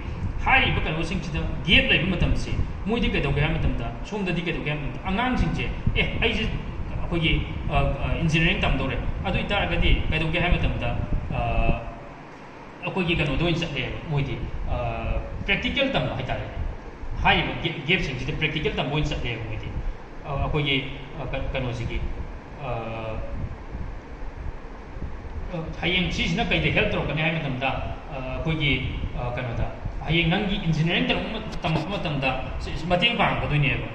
ꯍꯥꯏꯔꯤꯕ ꯀꯩꯅꯣꯁꯤꯡꯁꯤꯗ ꯒꯦꯞ ꯂꯩꯕ ꯃꯇꯝꯁꯦ ꯃꯣꯏꯗꯤ ꯀꯩꯗꯧꯒꯦ ꯍꯥꯏꯕ ꯃꯇꯝꯗ ꯁꯣꯝꯗꯗꯤ ꯀꯩꯗꯧꯒꯦ ꯍꯥꯏꯕ ꯃꯇꯝꯗ ꯑꯉꯥꯡꯁꯤꯡꯁꯦ ꯑꯦ ꯑꯩꯁꯦ ꯑꯩꯈꯣꯏꯒꯤ ꯏꯟꯖꯤꯅꯤꯌꯥꯔꯤꯡ ꯇꯝꯗꯧꯔꯦ꯫ ꯑꯗꯨ ꯑꯣꯏꯇꯥꯔꯒꯗꯤ ꯀꯩꯗꯧꯒꯦ ꯍꯥꯏꯕ ꯃꯇꯝꯗ ꯑꯩꯈꯣꯏꯒꯤ ꯀꯩꯅꯣꯗ ꯑꯣꯏꯅ ꯆꯠꯂꯦꯕ ꯃꯣꯏꯗꯤ꯫ ꯄ꯭ꯔꯦꯛꯇꯤꯀꯦꯜ ꯇꯝꯕ ꯍꯥꯏꯇꯥꯔꯦ꯫ ꯍꯥꯏꯔꯤꯕ ꯒꯦꯞꯁꯤꯡꯁꯤꯗ ꯄ꯭ꯔꯦꯛꯇꯤꯀꯦꯜ ꯇꯝꯕ ꯑꯣꯏꯅ ꯆꯠꯂꯦꯕ ꯃꯣꯏꯗꯤ꯫ ꯑꯩꯈꯣꯏꯒꯤ ꯀꯩꯅꯣꯁꯤꯒꯤ ꯍꯌꯦꯡ ꯁꯤꯁꯤꯅ ꯀꯩꯗ ꯍꯦꯜꯞ ꯇꯧꯔꯛꯀꯅꯤ ꯍꯥꯏꯕ ꯃꯇꯝꯗ ꯑꯩꯈꯣꯏꯒꯤ ꯀꯩꯅꯣꯗ ꯍꯌꯦꯡ ꯅꯪꯒꯤ ꯏꯟꯖꯤꯅꯤꯌꯥꯔꯤꯡ ꯇꯝꯃꯛꯄ ꯃꯇꯝꯗ ꯃꯇꯦꯡ ꯄꯥꯡꯉꯛꯀꯗꯣꯏꯅꯦꯕ꯫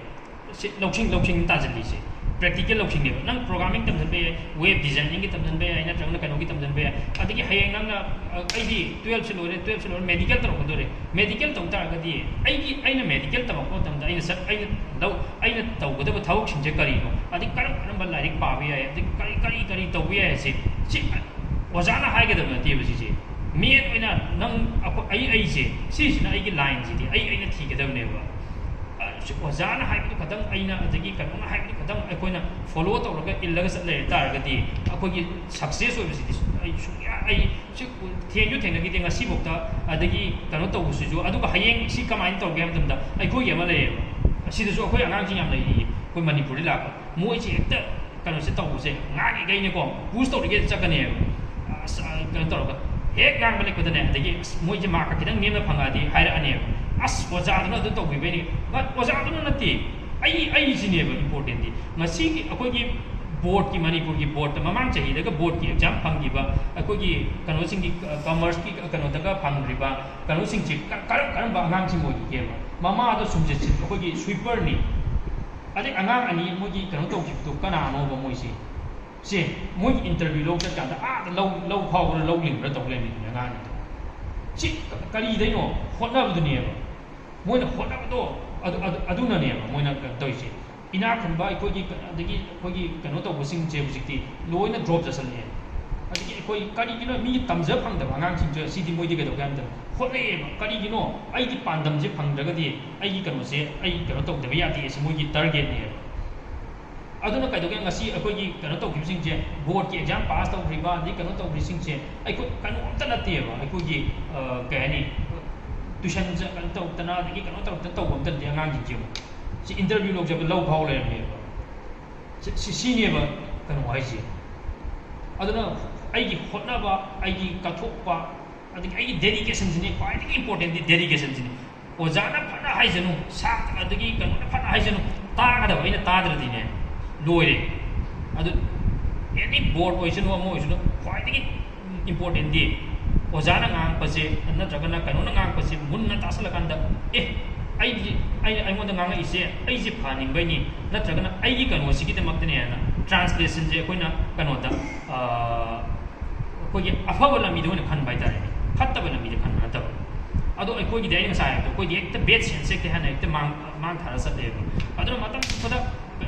ꯁꯤ ꯂꯧꯁꯤꯡ ꯂꯧꯁꯤꯡ ꯇꯥꯁꯤꯜꯂꯤꯁꯦ ꯄ꯭ꯔꯦꯛꯇꯤꯀꯦꯜ ꯂꯧꯁꯤꯡꯅꯦꯕ꯫ ꯅꯪ ꯄ꯭ꯔꯣꯒ꯭ꯔꯥꯃꯤꯡ ꯇꯝꯁꯤꯟꯕ ꯌꯥꯏ, ꯋꯦꯕ ꯗꯤꯖꯥꯏꯅꯤꯡꯒꯤ ꯇꯝꯁꯤꯟꯕ ꯌꯥꯏ, ꯅꯠꯇ꯭ꯔꯒꯅ ꯀꯩꯅꯣꯒꯤ ꯇꯝꯁꯤꯟꯕ ꯌꯥꯏ꯫ ꯑꯗꯒꯤ ꯍꯌꯦꯡ ꯅꯪꯅ ꯑꯩꯗꯤ ꯇꯨꯌꯦꯜꯞꯁꯦ ꯂꯣꯏꯔꯦ, ꯇꯨꯌꯦꯜꯞꯁꯦ ꯂꯣꯏꯔꯦ ꯃꯦꯗꯤꯀꯦꯜ ꯇꯧꯔꯛꯀꯗꯣꯔꯦ꯫ ꯃꯦꯗꯤꯀꯦꯜ ꯇꯧ ꯇꯥꯔꯒꯗꯤ ꯑꯩꯒꯤ ꯑꯩꯅ ꯃꯦꯗꯤꯀꯦꯜ ꯇꯝꯃꯛꯄ ꯃꯇꯝꯗ ꯑꯩꯅ ꯆꯠ ꯑꯩꯅ ꯂꯧ ꯑꯩꯅ ꯇꯧꯒꯗꯕ ꯊꯕꯛꯁꯤꯡꯁꯦ ꯀꯔꯤꯅꯣ, ꯑꯗꯩ ꯀꯔꯝ ꯀꯔꯝꯕ ꯂꯥꯏꯔꯤꯛ ꯄꯥꯕ ꯌꯥꯏ, ꯑꯗꯩ ꯀꯔꯤ ꯀꯔꯤ ꯀꯔꯤ ꯇꯧꯕ ꯌꯥꯏ ꯍꯥꯏꯁꯦ ꯁꯤ ꯑꯣꯖꯥꯅ ꯍꯥꯏꯒꯗꯕ ꯅꯠꯇꯦꯕ꯫ ꯁꯤꯁꯦ ꯃꯦꯟ ꯑꯣꯏꯅ ꯅꯪ ꯑꯩꯈꯣꯏ ꯑꯩ ꯑꯩꯁꯦ ꯁꯤꯁꯤꯅ ꯑꯩꯒꯤ ꯂꯥꯏꯟꯁꯤꯗꯤ ꯑꯩ ꯑꯩꯅ ꯊꯤꯒꯗꯕꯅꯦꯕ꯫ ꯑꯣꯖꯥꯅ ꯍꯥꯏꯕꯗꯨ ꯈꯛꯇꯪ ꯑꯩꯅ ꯑꯗꯒꯤ ꯀꯩꯅꯣꯅ ꯍꯥꯏꯕꯗꯨ ꯈꯛꯇꯪ ꯑꯩꯈꯣꯏꯅ ꯐꯣꯂꯣ ꯇꯧꯔꯒ ꯏꯜꯂꯒ ꯆꯠ ꯂꯩ ꯇꯥꯔꯒꯗꯤ ꯑꯩꯈꯣꯏꯒꯤ ꯁꯛꯁꯦꯁ ꯑꯣꯏꯕꯁꯤꯗꯤ ꯑꯩ ꯁꯨꯡꯌꯥ ꯑꯩ ꯁꯤ ꯊꯦꯡꯁꯨ ꯊꯦꯡꯅꯈꯤꯗꯦ ꯉꯁꯤꯐꯥꯎꯗ꯫ ꯑꯗꯒꯤ ꯀꯩꯅꯣ ꯇꯧꯕꯁꯤꯁꯨ ꯑꯗꯨꯒ ꯍꯌꯦꯡ ꯁꯤ ꯀꯃꯥꯏꯅ ꯇꯧꯒꯦ ꯍꯥꯏꯕ ꯃꯇꯝꯗ ꯑꯩꯈꯣꯏꯒꯤ ꯑꯃ ꯂꯩꯌꯦꯕ꯫ ꯑꯁꯤꯗꯁꯨ ꯑꯩꯈꯣꯏ ꯑꯉꯥꯡꯁꯤꯡ ꯌꯥꯝ ꯂꯩꯔꯤꯌꯦ ꯑꯩꯈꯣꯏ ꯃꯅꯤꯄꯨꯔꯗ ꯂꯥꯛꯄ꯫ ꯃꯣꯏꯁꯦ ꯍꯦꯛꯇ ꯀꯩꯅꯣꯁꯦ ꯇꯧꯕꯁꯦ ꯉꯥꯡꯉꯤꯈꯩꯅꯦꯀꯣ ꯄꯨꯁ ꯇꯧꯔꯤꯈꯩ ꯆꯠꯀꯅꯦꯕ꯫ ꯑꯁ ꯀꯩꯅꯣ ꯇꯧꯔꯒ ꯍꯦꯛ ꯉꯥꯡꯕ ꯂꯦꯞꯄꯗꯅꯦ ꯑꯗꯒꯤ ꯑꯁ ꯃꯣꯏꯁꯦ ꯃꯥꯔꯛꯀ ꯈꯤꯇꯪ ꯅꯦꯝꯅ ꯐꯪꯉꯛꯑꯗꯤ ꯍꯥꯏꯔꯛꯑꯅꯦꯕ꯫ ꯑꯁ ꯑꯣꯖꯥꯗꯨꯅ ꯑꯗꯨ ꯇꯧꯕꯤꯕꯩꯅꯤ꯫ ꯕꯠ ꯑꯣꯖꯥꯗꯨꯅ ꯅꯠꯇꯦ꯫ ꯑꯩ ꯑꯩꯁꯤꯅꯦꯕ ꯏꯝꯄꯣꯔꯇꯦꯟꯗꯤ꯫ ꯉꯁꯤꯒꯤ ꯑꯩꯈꯣꯏꯒꯤ ꯕꯣꯔꯗꯀꯤ, ꯃꯅꯤꯄꯨꯔꯒꯤ ꯕꯣꯔꯗꯇ ꯃꯃꯥꯡ ꯆꯍꯤꯗꯒ ꯕꯣꯔꯗꯀꯤ ꯑꯦꯛꯖꯥꯝ ꯐꯪꯈꯤꯕ ꯑꯩꯈꯣꯏꯒꯤ ꯀꯩꯅꯣꯁꯤꯡꯒꯤ, ꯀꯃꯔꯁꯀꯤ ꯀꯩꯅꯣꯗꯒ ꯐꯪꯈ꯭ꯔꯤꯕ ꯀꯩꯅꯣꯁꯤꯡꯁꯦ ꯀ- ꯀꯔꯝ ꯀꯔꯝꯕ ꯑꯉꯥꯡꯁꯤꯡ ꯑꯣꯏꯈꯤꯒꯦꯕ? ꯃꯃꯥꯗꯣ ꯁꯨꯝꯖꯤꯠꯁꯤꯠ ꯑꯩꯈꯣꯏꯒꯤ ꯁ꯭ꯋꯤꯄꯔꯅꯤ, ꯑꯗꯩ ꯑꯉꯥꯡ ꯑꯅꯤ ꯃꯣꯏꯒꯤ ꯀꯩꯅꯣ ꯇꯧꯈꯤꯕꯗꯣ ꯀꯅꯥꯅꯣꯕ ꯃꯣꯏꯁꯦ? ꯁꯦ, ꯃꯣꯏꯒꯤ ꯏꯟꯇꯔꯚ꯭ꯌꯨ ꯂꯧ ꯆꯠꯀꯥꯟꯗ ꯑꯥꯗ ꯂꯧ ꯂꯧ ꯈꯥꯎꯕ꯭ꯔꯥ ꯂꯧ ꯂꯤꯡꯕ꯭ꯔꯥ ꯇꯧ ꯂꯩꯔꯝꯃꯤꯗꯨꯅꯦ ꯑꯉꯥꯡꯁꯤꯡꯗꯣ꯫ ꯁꯤ ꯀ- ꯀꯔꯤꯗꯩꯅꯣ? ꯍꯣꯠꯅꯕꯗꯨꯅꯦꯕ꯫ ꯃꯣꯏꯅ ꯍꯣꯠꯅꯕꯗꯣ ꯑꯗꯨ ꯑꯗꯨ ꯑꯗꯨꯅꯅꯦꯕ ꯃꯣꯏꯅ ꯀꯩꯅꯣ ꯇꯧꯔꯤꯁꯦ꯫ ꯏꯅꯥꯛ ꯈꯨꯟꯕ ꯑꯩꯈꯣꯏꯒꯤ ꯀ- ꯑꯗꯒꯤ ꯑꯩꯈꯣꯏꯒꯤ ꯀꯩꯅꯣ ꯇꯧꯕꯁꯤꯡꯁꯦ ꯍꯧꯖꯤꯛꯇꯤ ꯂꯣꯏꯅ ꯗ꯭ꯔꯣꯞ ꯆꯠꯁꯜꯂꯛꯑꯦ꯫ ꯑꯗꯒꯤ ꯑꯩꯈꯣꯏ ꯀꯔꯤꯒꯤꯅꯣ ꯃꯤꯒꯤ ꯇꯝꯖ ꯐꯪꯗꯕ ꯑꯉꯥꯡꯁꯤꯡꯁꯦ ꯁꯤꯗꯤ ꯃꯣꯏꯗꯤ ꯀꯩꯗꯧꯒꯦ ꯍꯥꯏꯕ ꯃꯇꯝꯗ ꯍꯣꯠꯅꯩꯌꯦꯕ꯫ ꯀꯔꯤꯒꯤꯅꯣ? ꯑꯩꯒꯤ ꯄꯥꯟꯗꯝꯁꯦ ꯐꯪꯗ꯭ꯔꯒꯗꯤ ꯑꯩꯒꯤ ꯀꯩꯅꯣꯁꯦ ꯑꯩ ꯀꯩꯅꯣ ꯇꯧꯗꯕ ꯌꯥꯗꯦ, ꯑꯁꯤ ꯃꯣꯏꯒꯤ ꯇꯥꯔꯒꯦꯠꯅꯦꯕ꯫ ꯑꯗꯨꯅ ꯀꯩꯗꯧꯒꯦ? ꯉꯁꯤ ꯑꯩꯈꯣꯏꯒꯤ ꯀꯩꯅꯣ ꯇꯧꯈꯤꯕꯁꯤꯡꯁꯦ, ꯕꯣꯔꯗꯀꯤ ꯑꯦꯛꯖꯥꯝ ꯄꯥꯁ ꯇꯧꯈ꯭ꯔꯤꯕ ꯑꯗꯩ ꯀꯩꯅꯣ ꯇꯧꯈ꯭ꯔꯤꯁꯤꯡꯁꯦ ꯑꯩꯈꯣꯏ ꯀꯩꯅꯣ ꯑꯝꯇ ꯅꯠꯇꯦꯕ꯫ ꯑꯩꯈꯣꯏꯒꯤ ꯑ, ꯀꯩ ꯍꯥꯏꯅꯤ, ꯇ꯭ꯌꯨꯁꯟ ꯀꯩꯅꯣ ꯇꯧꯗꯅ ꯑꯗꯒꯤ ꯀꯩꯅꯣ ꯇꯧꯗꯅ ꯇꯧꯕ ꯑꯝꯇ ꯅꯠꯇꯦ ꯑꯉꯥꯡꯁꯤꯡꯁꯦ꯫ ꯑꯃꯨꯛ ꯁꯤ ꯏꯟꯇꯔꯚ꯭ꯌꯨ ꯂꯧꯖꯕ ꯂꯧ ꯐꯥꯎ ꯂꯩꯔꯝꯃꯦꯕ꯫ ꯁꯤ ꯁꯤ- ꯁꯤꯅꯦꯕ ꯀꯩꯅꯣ ꯍꯥꯏꯁꯦ꯫ ꯑꯗꯨꯅ ꯑꯩꯒꯤ ꯍꯣꯠꯅꯕ, ꯑꯩꯒꯤ ꯀꯠꯊꯣꯛꯄ, ꯑꯗꯒꯤ ꯑꯩꯒꯤ ꯗꯦꯗꯤꯀꯦꯁꯟꯁꯤꯅꯦ ꯈ꯭ꯋꯥꯏꯗꯒꯤ ꯏꯝꯄꯣꯔꯇꯦꯟꯗꯤ꯫ ꯗꯦꯗꯤꯀꯦꯁꯟꯁꯤꯅꯦ꯫ ꯑꯣꯖꯥꯅ ꯐꯅ ꯍꯥꯏꯁꯅꯨ, ꯁꯥꯇ꯭ꯔ ꯑꯗꯒꯤ ꯀꯩꯅꯣꯅ ꯐꯅ ꯍꯥꯏꯁꯅꯨ, ꯇꯥꯒꯗꯕ ꯑꯩꯅ ꯇꯥꯗ꯭ꯔꯗꯤꯅꯦ ꯂꯣꯏꯔꯦ꯫ ꯑꯗꯨ ꯑꯦꯅꯤ ꯕꯣꯔꯗ ꯑꯣꯏꯁꯅꯨ, ꯑꯃ ꯑꯣꯏꯁꯅꯨ, ꯈ꯭ꯋꯥꯏꯗꯒꯤ ꯏꯝꯄꯣꯔꯇꯦꯟꯗꯤ ꯑꯣꯖꯥꯅ ꯉꯥꯡꯉꯛꯄꯁꯦ ꯅꯠꯇ꯭ꯔꯒꯅ ꯀꯩꯅꯣꯅ ꯉꯥꯡꯉꯛꯄꯁꯦ ꯃꯨꯟꯅ ꯇꯥꯁꯜꯂꯀꯥꯟꯗ, "ꯑꯦ, ꯑꯩꯗꯤ ꯑꯩꯅ ꯑꯩꯉꯣꯟꯗ ꯉꯥꯡꯉꯛꯏꯁꯦ ꯑꯩꯁꯦ ꯐꯍꯟꯅꯤꯡꯕꯩꯅꯤ ꯅꯠꯇ꯭ꯔꯒꯅ ꯑꯩꯒꯤ ꯀꯩꯅꯣꯁꯤꯒꯤꯗꯃꯛꯇꯅꯦ" ꯍꯥꯏꯅ ꯇ꯭ꯔꯥꯟꯁꯂꯦꯁꯟꯁꯦ ꯑꯩꯈꯣꯏꯅ ꯀꯩꯅꯣꯗ, ꯑ, ꯑꯩꯈꯣꯏꯒꯤ ꯑꯐꯕ ꯂꯝꯕꯤꯗ ꯑꯣꯏꯅ ꯈꯟꯕ ꯍꯥꯏꯇꯥꯔꯦꯅꯦ, ꯐꯠꯇꯕ ꯂꯝꯕꯤꯗ ꯈꯟꯕ ꯅꯠꯇꯕ꯫ ꯑꯗꯣ ꯑꯩꯈꯣꯏꯒꯤꯗꯤ, ꯑꯩꯅ ꯉꯁꯥꯏ ꯍꯥꯏꯕꯗꯣ, ꯑꯩꯈꯣꯏꯗꯤ ꯍꯦꯛꯇ ꯕꯦꯠ ꯁꯦꯟꯁ ꯍꯦꯛꯇ ꯍꯦꯟꯅ ꯍꯦꯛꯇ ꯃꯥꯡ ꯃꯥꯡ ꯊꯥꯔ ꯆꯠꯂꯦꯕ꯫ ꯑꯗꯨꯅ ꯃꯇꯝ ꯆꯨꯞꯄꯗ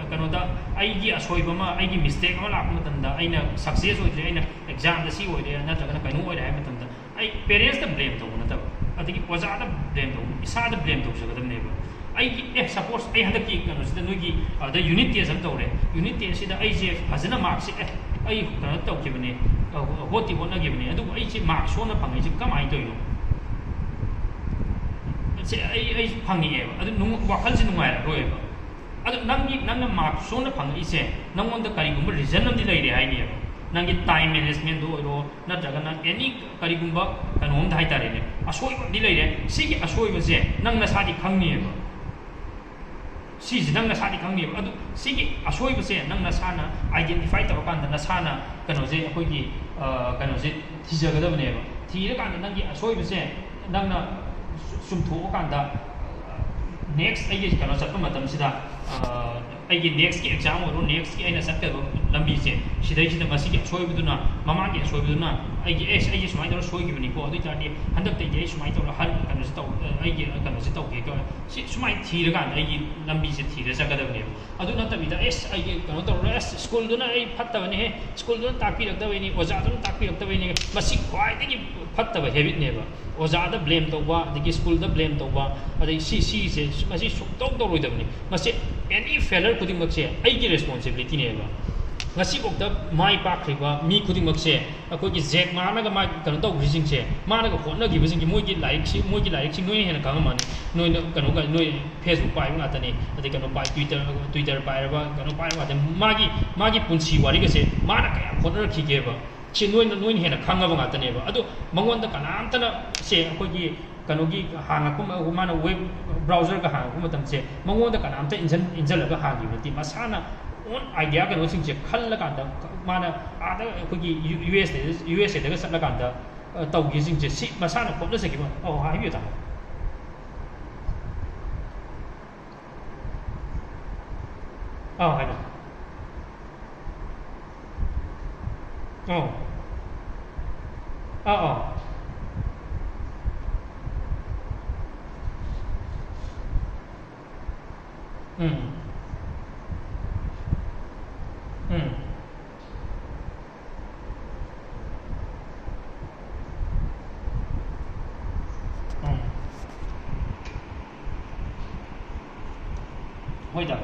ꯀꯩꯅꯣꯗ ꯑꯩꯒꯤ ꯑꯁꯣꯏꯕ ꯑꯃ, ꯑꯩꯒꯤ ꯃꯤꯁꯇꯦꯛ ꯑꯃ ꯂꯥꯛꯄ ꯃꯇꯝꯗ ꯑꯩꯅ ꯁꯛꯁꯦꯁ ꯑꯣꯏꯗ꯭ꯔꯦ, ꯑꯩꯅ ꯑꯦꯛꯖꯥꯝꯗ ꯁꯤ ꯑꯣꯏꯔꯦ ꯅꯠꯇ꯭ꯔꯒꯅ ꯀꯩꯅꯣ ꯑꯣꯏꯔꯦ ꯍꯥꯏꯕ ꯃꯇꯝꯗ ꯑꯩ ꯄꯦꯔꯦꯟꯁꯇ ꯕ꯭ꯂꯦꯝ ꯇꯧꯕ ꯅꯠꯇꯕ, ꯑꯗꯒꯤ ꯑꯣꯖꯥꯗ ꯕ꯭ꯂꯦꯝ ꯇꯧꯕ, ꯏꯁꯥꯗ ꯕ꯭ꯂꯦꯝ ꯇꯧꯖꯒꯗꯕꯅꯦꯕ꯫ ꯑꯩꯒꯤ, ꯑꯦ, ꯁꯄꯣꯁ ꯑꯩ ꯍꯟꯗꯛꯀꯤ ꯀꯩꯅꯣꯁꯤꯗ ꯅꯣꯏꯒꯤ ꯑꯗ ꯌꯨꯅꯤꯠ ꯇꯦꯁ ꯑꯃ ꯇꯧꯔꯦ, ꯌꯨꯅꯤꯠ ꯇꯦꯁꯁꯤꯗ ꯑꯩꯁꯦ ꯐꯖꯅ ꯃꯥꯔꯛꯁꯦ, ꯑꯦ, ꯑꯩ ꯀꯩꯅꯣ ꯇꯧꯈꯤꯕꯅꯦ, ꯑ, ꯍꯣꯠꯇꯤ ꯍꯣꯠꯅꯈꯤꯕꯅꯦ, ꯑꯗꯨꯕꯨ ꯑꯩꯁꯦ ꯃꯥꯔꯛ ꯁꯣꯟꯅ ꯐꯪꯉꯛꯏꯁꯦ ꯀꯃꯥꯏꯅ ꯇꯧꯔꯤꯅꯣ? ꯁꯦ ꯑꯩ ꯑꯩ ꯐꯪꯉꯛꯑꯦꯕ꯫ ꯑꯗꯨ ꯅꯨꯡ- ꯋꯥꯈꯜꯁꯦ ꯅꯨꯡꯉꯥꯏꯔꯛꯑꯔꯣꯏꯕ꯫ ꯑꯗꯨ ꯅꯪꯒꯤ, ꯅꯪꯅ ꯃꯥꯔꯛ ꯁꯣꯟꯅ ꯐꯪꯉꯛꯏꯁꯦ ꯅꯪꯉꯣꯟꯗ ꯀꯔꯤꯒꯨꯝꯕ ꯔꯤꯖꯟ ꯑꯃꯗꯤ ꯂꯩꯔꯦ ꯍꯥꯏꯅꯦꯕ꯫ ꯅꯪꯒꯤ ꯇꯥꯏꯝ ꯃꯦꯅꯦꯖꯃꯦꯟꯗ ꯑꯣꯏꯔꯣ, ꯅꯠꯇ꯭ꯔꯒꯅ ꯑꯦꯅꯤ ꯀꯔꯤꯒꯨꯝꯕ ꯀꯩꯅꯣꯝꯗ ꯍꯥꯏꯇꯥꯔꯦꯅꯦ, ꯑꯁꯣꯏꯕ ꯑꯃꯗꯤ ꯂꯩꯔꯦ꯫ ꯁꯤꯒꯤ ꯑꯁꯣꯏꯕꯁꯦ ꯅꯪ ꯅꯁꯥꯗꯤ ꯈꯪꯅꯤꯕ꯫ ꯁꯤꯁꯦ ꯅꯪ ꯅꯁꯥꯗꯤ ꯈꯪꯅꯦꯕ꯫ ꯑꯗꯨ ꯁꯤꯒꯤ ꯑꯁꯣꯏꯕꯁꯦ ꯅꯪ ꯅꯁꯥꯅ identify ꯇꯧꯔꯀꯥꯟꯗ ꯅꯁꯥꯅ ꯀꯩꯅꯣꯁꯦ, ꯑꯩꯈꯣꯏꯒꯤ, ꯑ, ꯀꯩꯅꯣꯁꯦ ꯊꯤꯖꯒꯗꯕꯅꯦꯕ꯫ ꯊꯤꯔꯀꯥꯟꯗ ꯅꯪꯒꯤ ꯑꯁꯣꯏꯕꯁꯦ ꯅꯪꯅ ꯆꯨꯝꯊꯣꯛꯑꯀꯥꯟꯗ, next ꯑꯩꯒꯤ ꯀꯩꯅꯣ ꯆꯠꯄ ꯃꯇꯝꯁꯤꯗ, ꯑ, ꯑꯩꯒꯤ next ꯀꯤ exam ꯑꯣꯏꯔꯣ, next ꯀꯤ ꯑꯩꯅ ꯆꯠꯀꯗꯕ ꯂꯝꯕꯤꯁꯦ, ꯁꯤꯗꯩꯁꯤꯗ ꯃꯁꯤꯒꯤ ꯑꯁꯣꯏꯕꯗꯨꯅ, ꯃꯃꯥꯡꯒꯤ ꯑꯁꯣꯏꯕꯗꯨꯅ ꯑꯩꯒꯤ, "ꯑꯦꯁ, ꯑꯩꯁꯦ ꯁꯨꯃꯥꯏꯅ ꯇꯧꯔ ꯁꯣꯏꯈꯤꯕꯅꯤꯀꯣ, ꯑꯗꯨ ꯑꯣꯏ ꯇꯥꯔꯗꯤ ꯍꯟꯗꯛꯇꯩꯗꯤ ꯑꯩ ꯁꯨꯃꯥꯏꯅ ꯇꯧꯔ ꯍꯟ-, ꯀꯩꯅꯣꯁꯦ ꯇꯧ-, ꯑꯩꯒꯤ ꯀꯩꯅꯣꯁꯦ ꯇꯧꯒꯦ" ꯀꯣ꯫ ꯁꯤ ꯁꯨꯃꯥꯏꯅ ꯊꯤꯔꯀꯥꯟꯗ ꯑꯩꯒꯤ ꯂꯝꯕꯤꯁꯦ ꯊꯤꯔ ꯆꯠꯀꯗꯕꯅꯦꯕ꯫ ꯑꯗꯨ ꯅꯠꯇꯕꯤꯗ, "ꯑꯦꯁ, ꯑꯩꯒꯤ ꯀꯩꯅꯣ ꯇꯧꯔꯔꯣꯏ, ꯑꯁ, ꯁ꯭ꯀꯨꯜꯗꯨꯅ ꯑꯩ ꯐꯠꯇꯕꯅꯤꯍꯦ, ꯁ꯭ꯀꯨꯜꯗꯨꯅ ꯇꯥꯛꯄꯤꯔꯛꯇꯕꯩꯅꯤ, ꯑꯣꯖꯥꯗꯨꯅ ꯇꯥꯛꯄꯤꯔꯛꯇꯕꯩꯅꯤ", ꯃꯁꯤ ꯈ꯭ꯋꯥꯏꯗꯒꯤ ꯐꯠꯇꯕ habit ꯅꯦꯕ꯫ ꯑꯣꯖꯥꯗ blame ꯇꯧꯕ, ꯑꯗꯒꯤ ꯁ꯭ꯀꯨꯜꯗ blame ꯇꯧꯕ, ꯑꯗꯩ ꯁꯤ, ꯁꯤꯁꯦ, ꯃꯁꯤ ꯁꯨꯡꯇꯧ ꯇꯧꯔꯣꯏꯗꯕꯅꯤ꯫ ꯃꯁꯤ any failure ꯈꯨꯗꯤꯡꯃꯛꯁꯦ ꯑꯩꯒꯤ responsibility ꯅꯦꯕ꯫ ꯉꯁꯤꯐꯥꯎꯗ ꯃꯥꯏ ꯄꯥꯛꯈ꯭ꯔꯤꯕ ꯃꯤ ꯈꯨꯗꯤꯡꯃꯛꯁꯦ, ꯑꯩꯈꯣꯏꯒꯤ ꯖꯦꯛ ꯃꯥꯅꯒ ꯃꯥ ꯀꯩꯅꯣ ꯇꯧꯈ꯭ꯔꯤꯁꯤꯡꯁꯦ, ꯃꯥꯅꯒ ꯍꯣꯠꯅꯈꯤꯕꯁꯤꯡꯒꯤ ꯃꯣꯏꯒꯤ ꯂꯥꯏꯔꯤꯛꯁꯤ, ꯃꯣꯏꯒꯤ ꯂꯥꯏꯔꯤꯛꯁꯤ ꯅꯣꯏꯅ ꯍꯦꯟꯅ ꯈꯪꯉꯝꯃꯅꯤ꯫ ꯅꯣꯏꯅ ꯀꯩꯅꯣꯒ, ꯅꯣꯏ Facebook ꯄꯥꯏꯕ ꯉꯥꯛꯇꯅꯤ, ꯑꯗꯩ ꯀꯩꯅꯣ ꯄꯥꯏ, Twitter, Twitter ꯄꯥꯏꯔꯕ, ꯀꯩꯅꯣ ꯄꯥꯏꯕ ꯉꯥꯛꯇꯅꯤ꯫ ꯃꯥꯒꯤ, ꯃꯥꯒꯤ ꯄꯨꯟꯁꯤ ꯋꯥꯔꯤꯒꯁꯦ ꯃꯥꯅ ꯀꯌꯥꯝ ꯍꯣꯠꯅꯔꯛꯈꯤꯒꯦꯕ꯫ ꯁꯤ ꯅꯣꯏꯅ, ꯅꯣꯏꯅ ꯍꯦꯟꯅ ꯈꯪꯉꯕ ꯉꯥꯛꯇꯅꯦꯕ꯫ ꯑꯗꯣ ꯃꯉꯣꯟꯗ ꯀꯅꯥꯝꯇꯅ, ꯁꯦ ꯑꯩꯈꯣꯏꯒꯤ ꯀꯩꯅꯣꯒꯤ ꯍꯥꯡꯉꯛꯄ ꯃ-, ꯃꯥꯅ web browser ꯒ ꯍꯥꯡꯉꯛꯄ ꯃꯇꯝꯁꯦ ꯃꯉꯣꯟꯗ ꯀꯅꯥꯝꯇ ꯏꯟꯖꯟ-, ꯏꯟꯖꯜꯂꯒ ꯍꯥꯡꯈꯤꯕ ꯅꯠꯇꯦ꯫ ꯃꯁꯥꯅ own idea ꯀꯩꯅꯣꯁꯤꯡꯁꯦ ꯈꯜꯂꯀꯥꯟꯗ ꯃꯥꯅ ꯑꯥꯗ ꯑꯩꯈꯣꯏꯒꯤ ꯌꯨ-, ꯌꯨ ꯑꯦꯁ ꯑꯦꯗ, ꯌꯨ ꯑꯦꯁ ꯑꯦꯗꯒ ꯆꯠꯂꯀꯥꯟꯗ, ꯑ, ꯇꯧꯈꯤꯕꯁꯤꯡꯁꯦ ꯁꯤ ꯃꯁꯥꯅ ꯍꯣꯠꯅꯖꯈꯤꯕ꯫ ꯑꯧ, ꯍꯥꯏꯕꯤꯌꯨ ꯇꯥꯃꯣ꯫ ꯑꯧ, ꯍꯥꯏꯕꯤꯌꯨ꯫ ꯑꯧ꯫ ꯑꯧ, ꯑꯧ꯫ ꯎꯝ꯫ ꯎꯝ꯫ ꯎꯝ꯫ ꯍꯣꯏꯗ꯫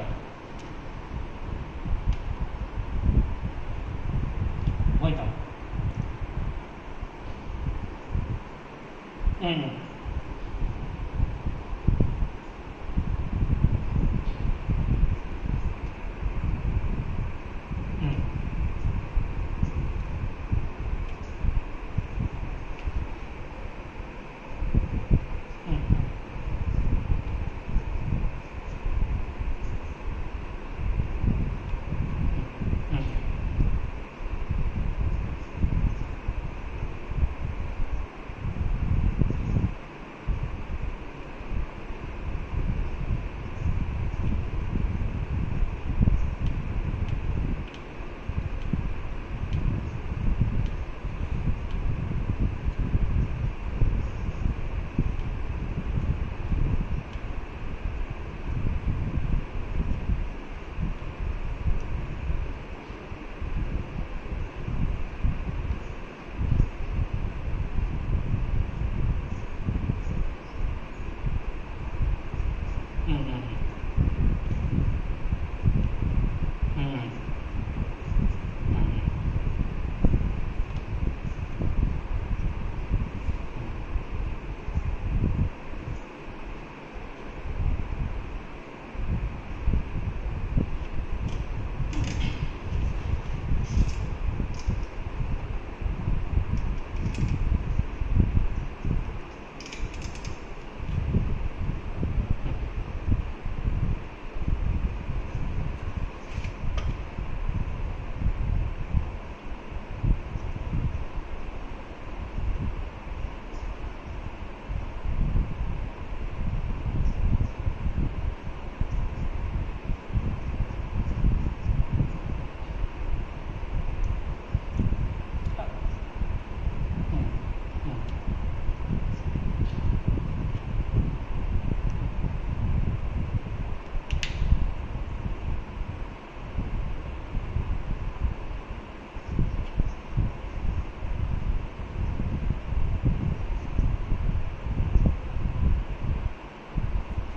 ꯍꯣꯏꯗ꯫ ꯎꯝ꯫ ꯎꯝ꯫ ꯎꯝ꯫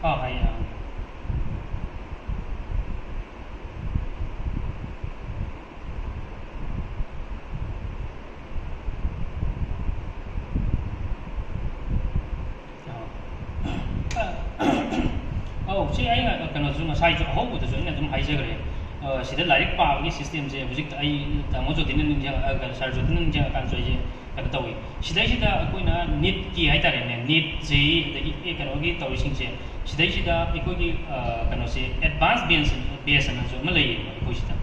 ꯑꯥ, ꯍꯥꯏꯌꯦ, ꯑꯥ꯫ ꯑꯧ, ꯁꯤ ꯑꯩꯅ ꯀꯩꯅꯣꯁꯨ ꯉꯁꯥꯏꯁꯨ ꯑꯍꯧꯕꯗꯁꯨ ꯑꯩꯅ ꯑꯗꯨꯝ ꯍꯥꯏꯖꯈ꯭ꯔꯦ꯫ ꯑ, ꯁꯤꯗ ꯂꯥꯏꯔꯤꯛ ꯄꯥꯕꯒꯤ system ꯁꯦ ꯍꯧꯖꯤꯛ ꯑꯩ ꯇꯥꯃꯣ ꯖꯣꯇꯤꯟꯅ ꯅꯤꯡꯁꯤꯡꯉꯛꯑꯒ, ꯁꯥꯔ ꯖꯣꯇꯤꯟꯅ ꯅꯤꯡꯁꯤꯡꯉꯛꯑꯀꯥꯟꯗꯁꯨ ꯑꯩꯁꯦ ꯀꯩꯅꯣ ꯇꯧꯏ꯫ ꯁꯤꯗꯩꯁꯤꯗ ꯑꯩꯈꯣꯏꯅ NEET ꯀꯤ ꯍꯥꯏꯇꯥꯔꯦꯅꯦ, NEET, JEE, ꯑꯗꯒꯤ, ꯑꯦ, ꯀꯩꯅꯣꯒꯤ ꯇꯧꯔꯤꯁꯤꯡꯁꯦ, ꯁꯤꯗꯩꯁꯤꯗ ꯑꯩꯈꯣꯏꯒꯤ, ꯑ, ꯀꯩꯅꯣꯁꯦ, advance batch, batch ꯑꯅꯁꯨ ꯑꯃ ꯂꯩꯌꯦꯕ ꯑꯩꯈꯣꯏꯁꯤꯗ꯫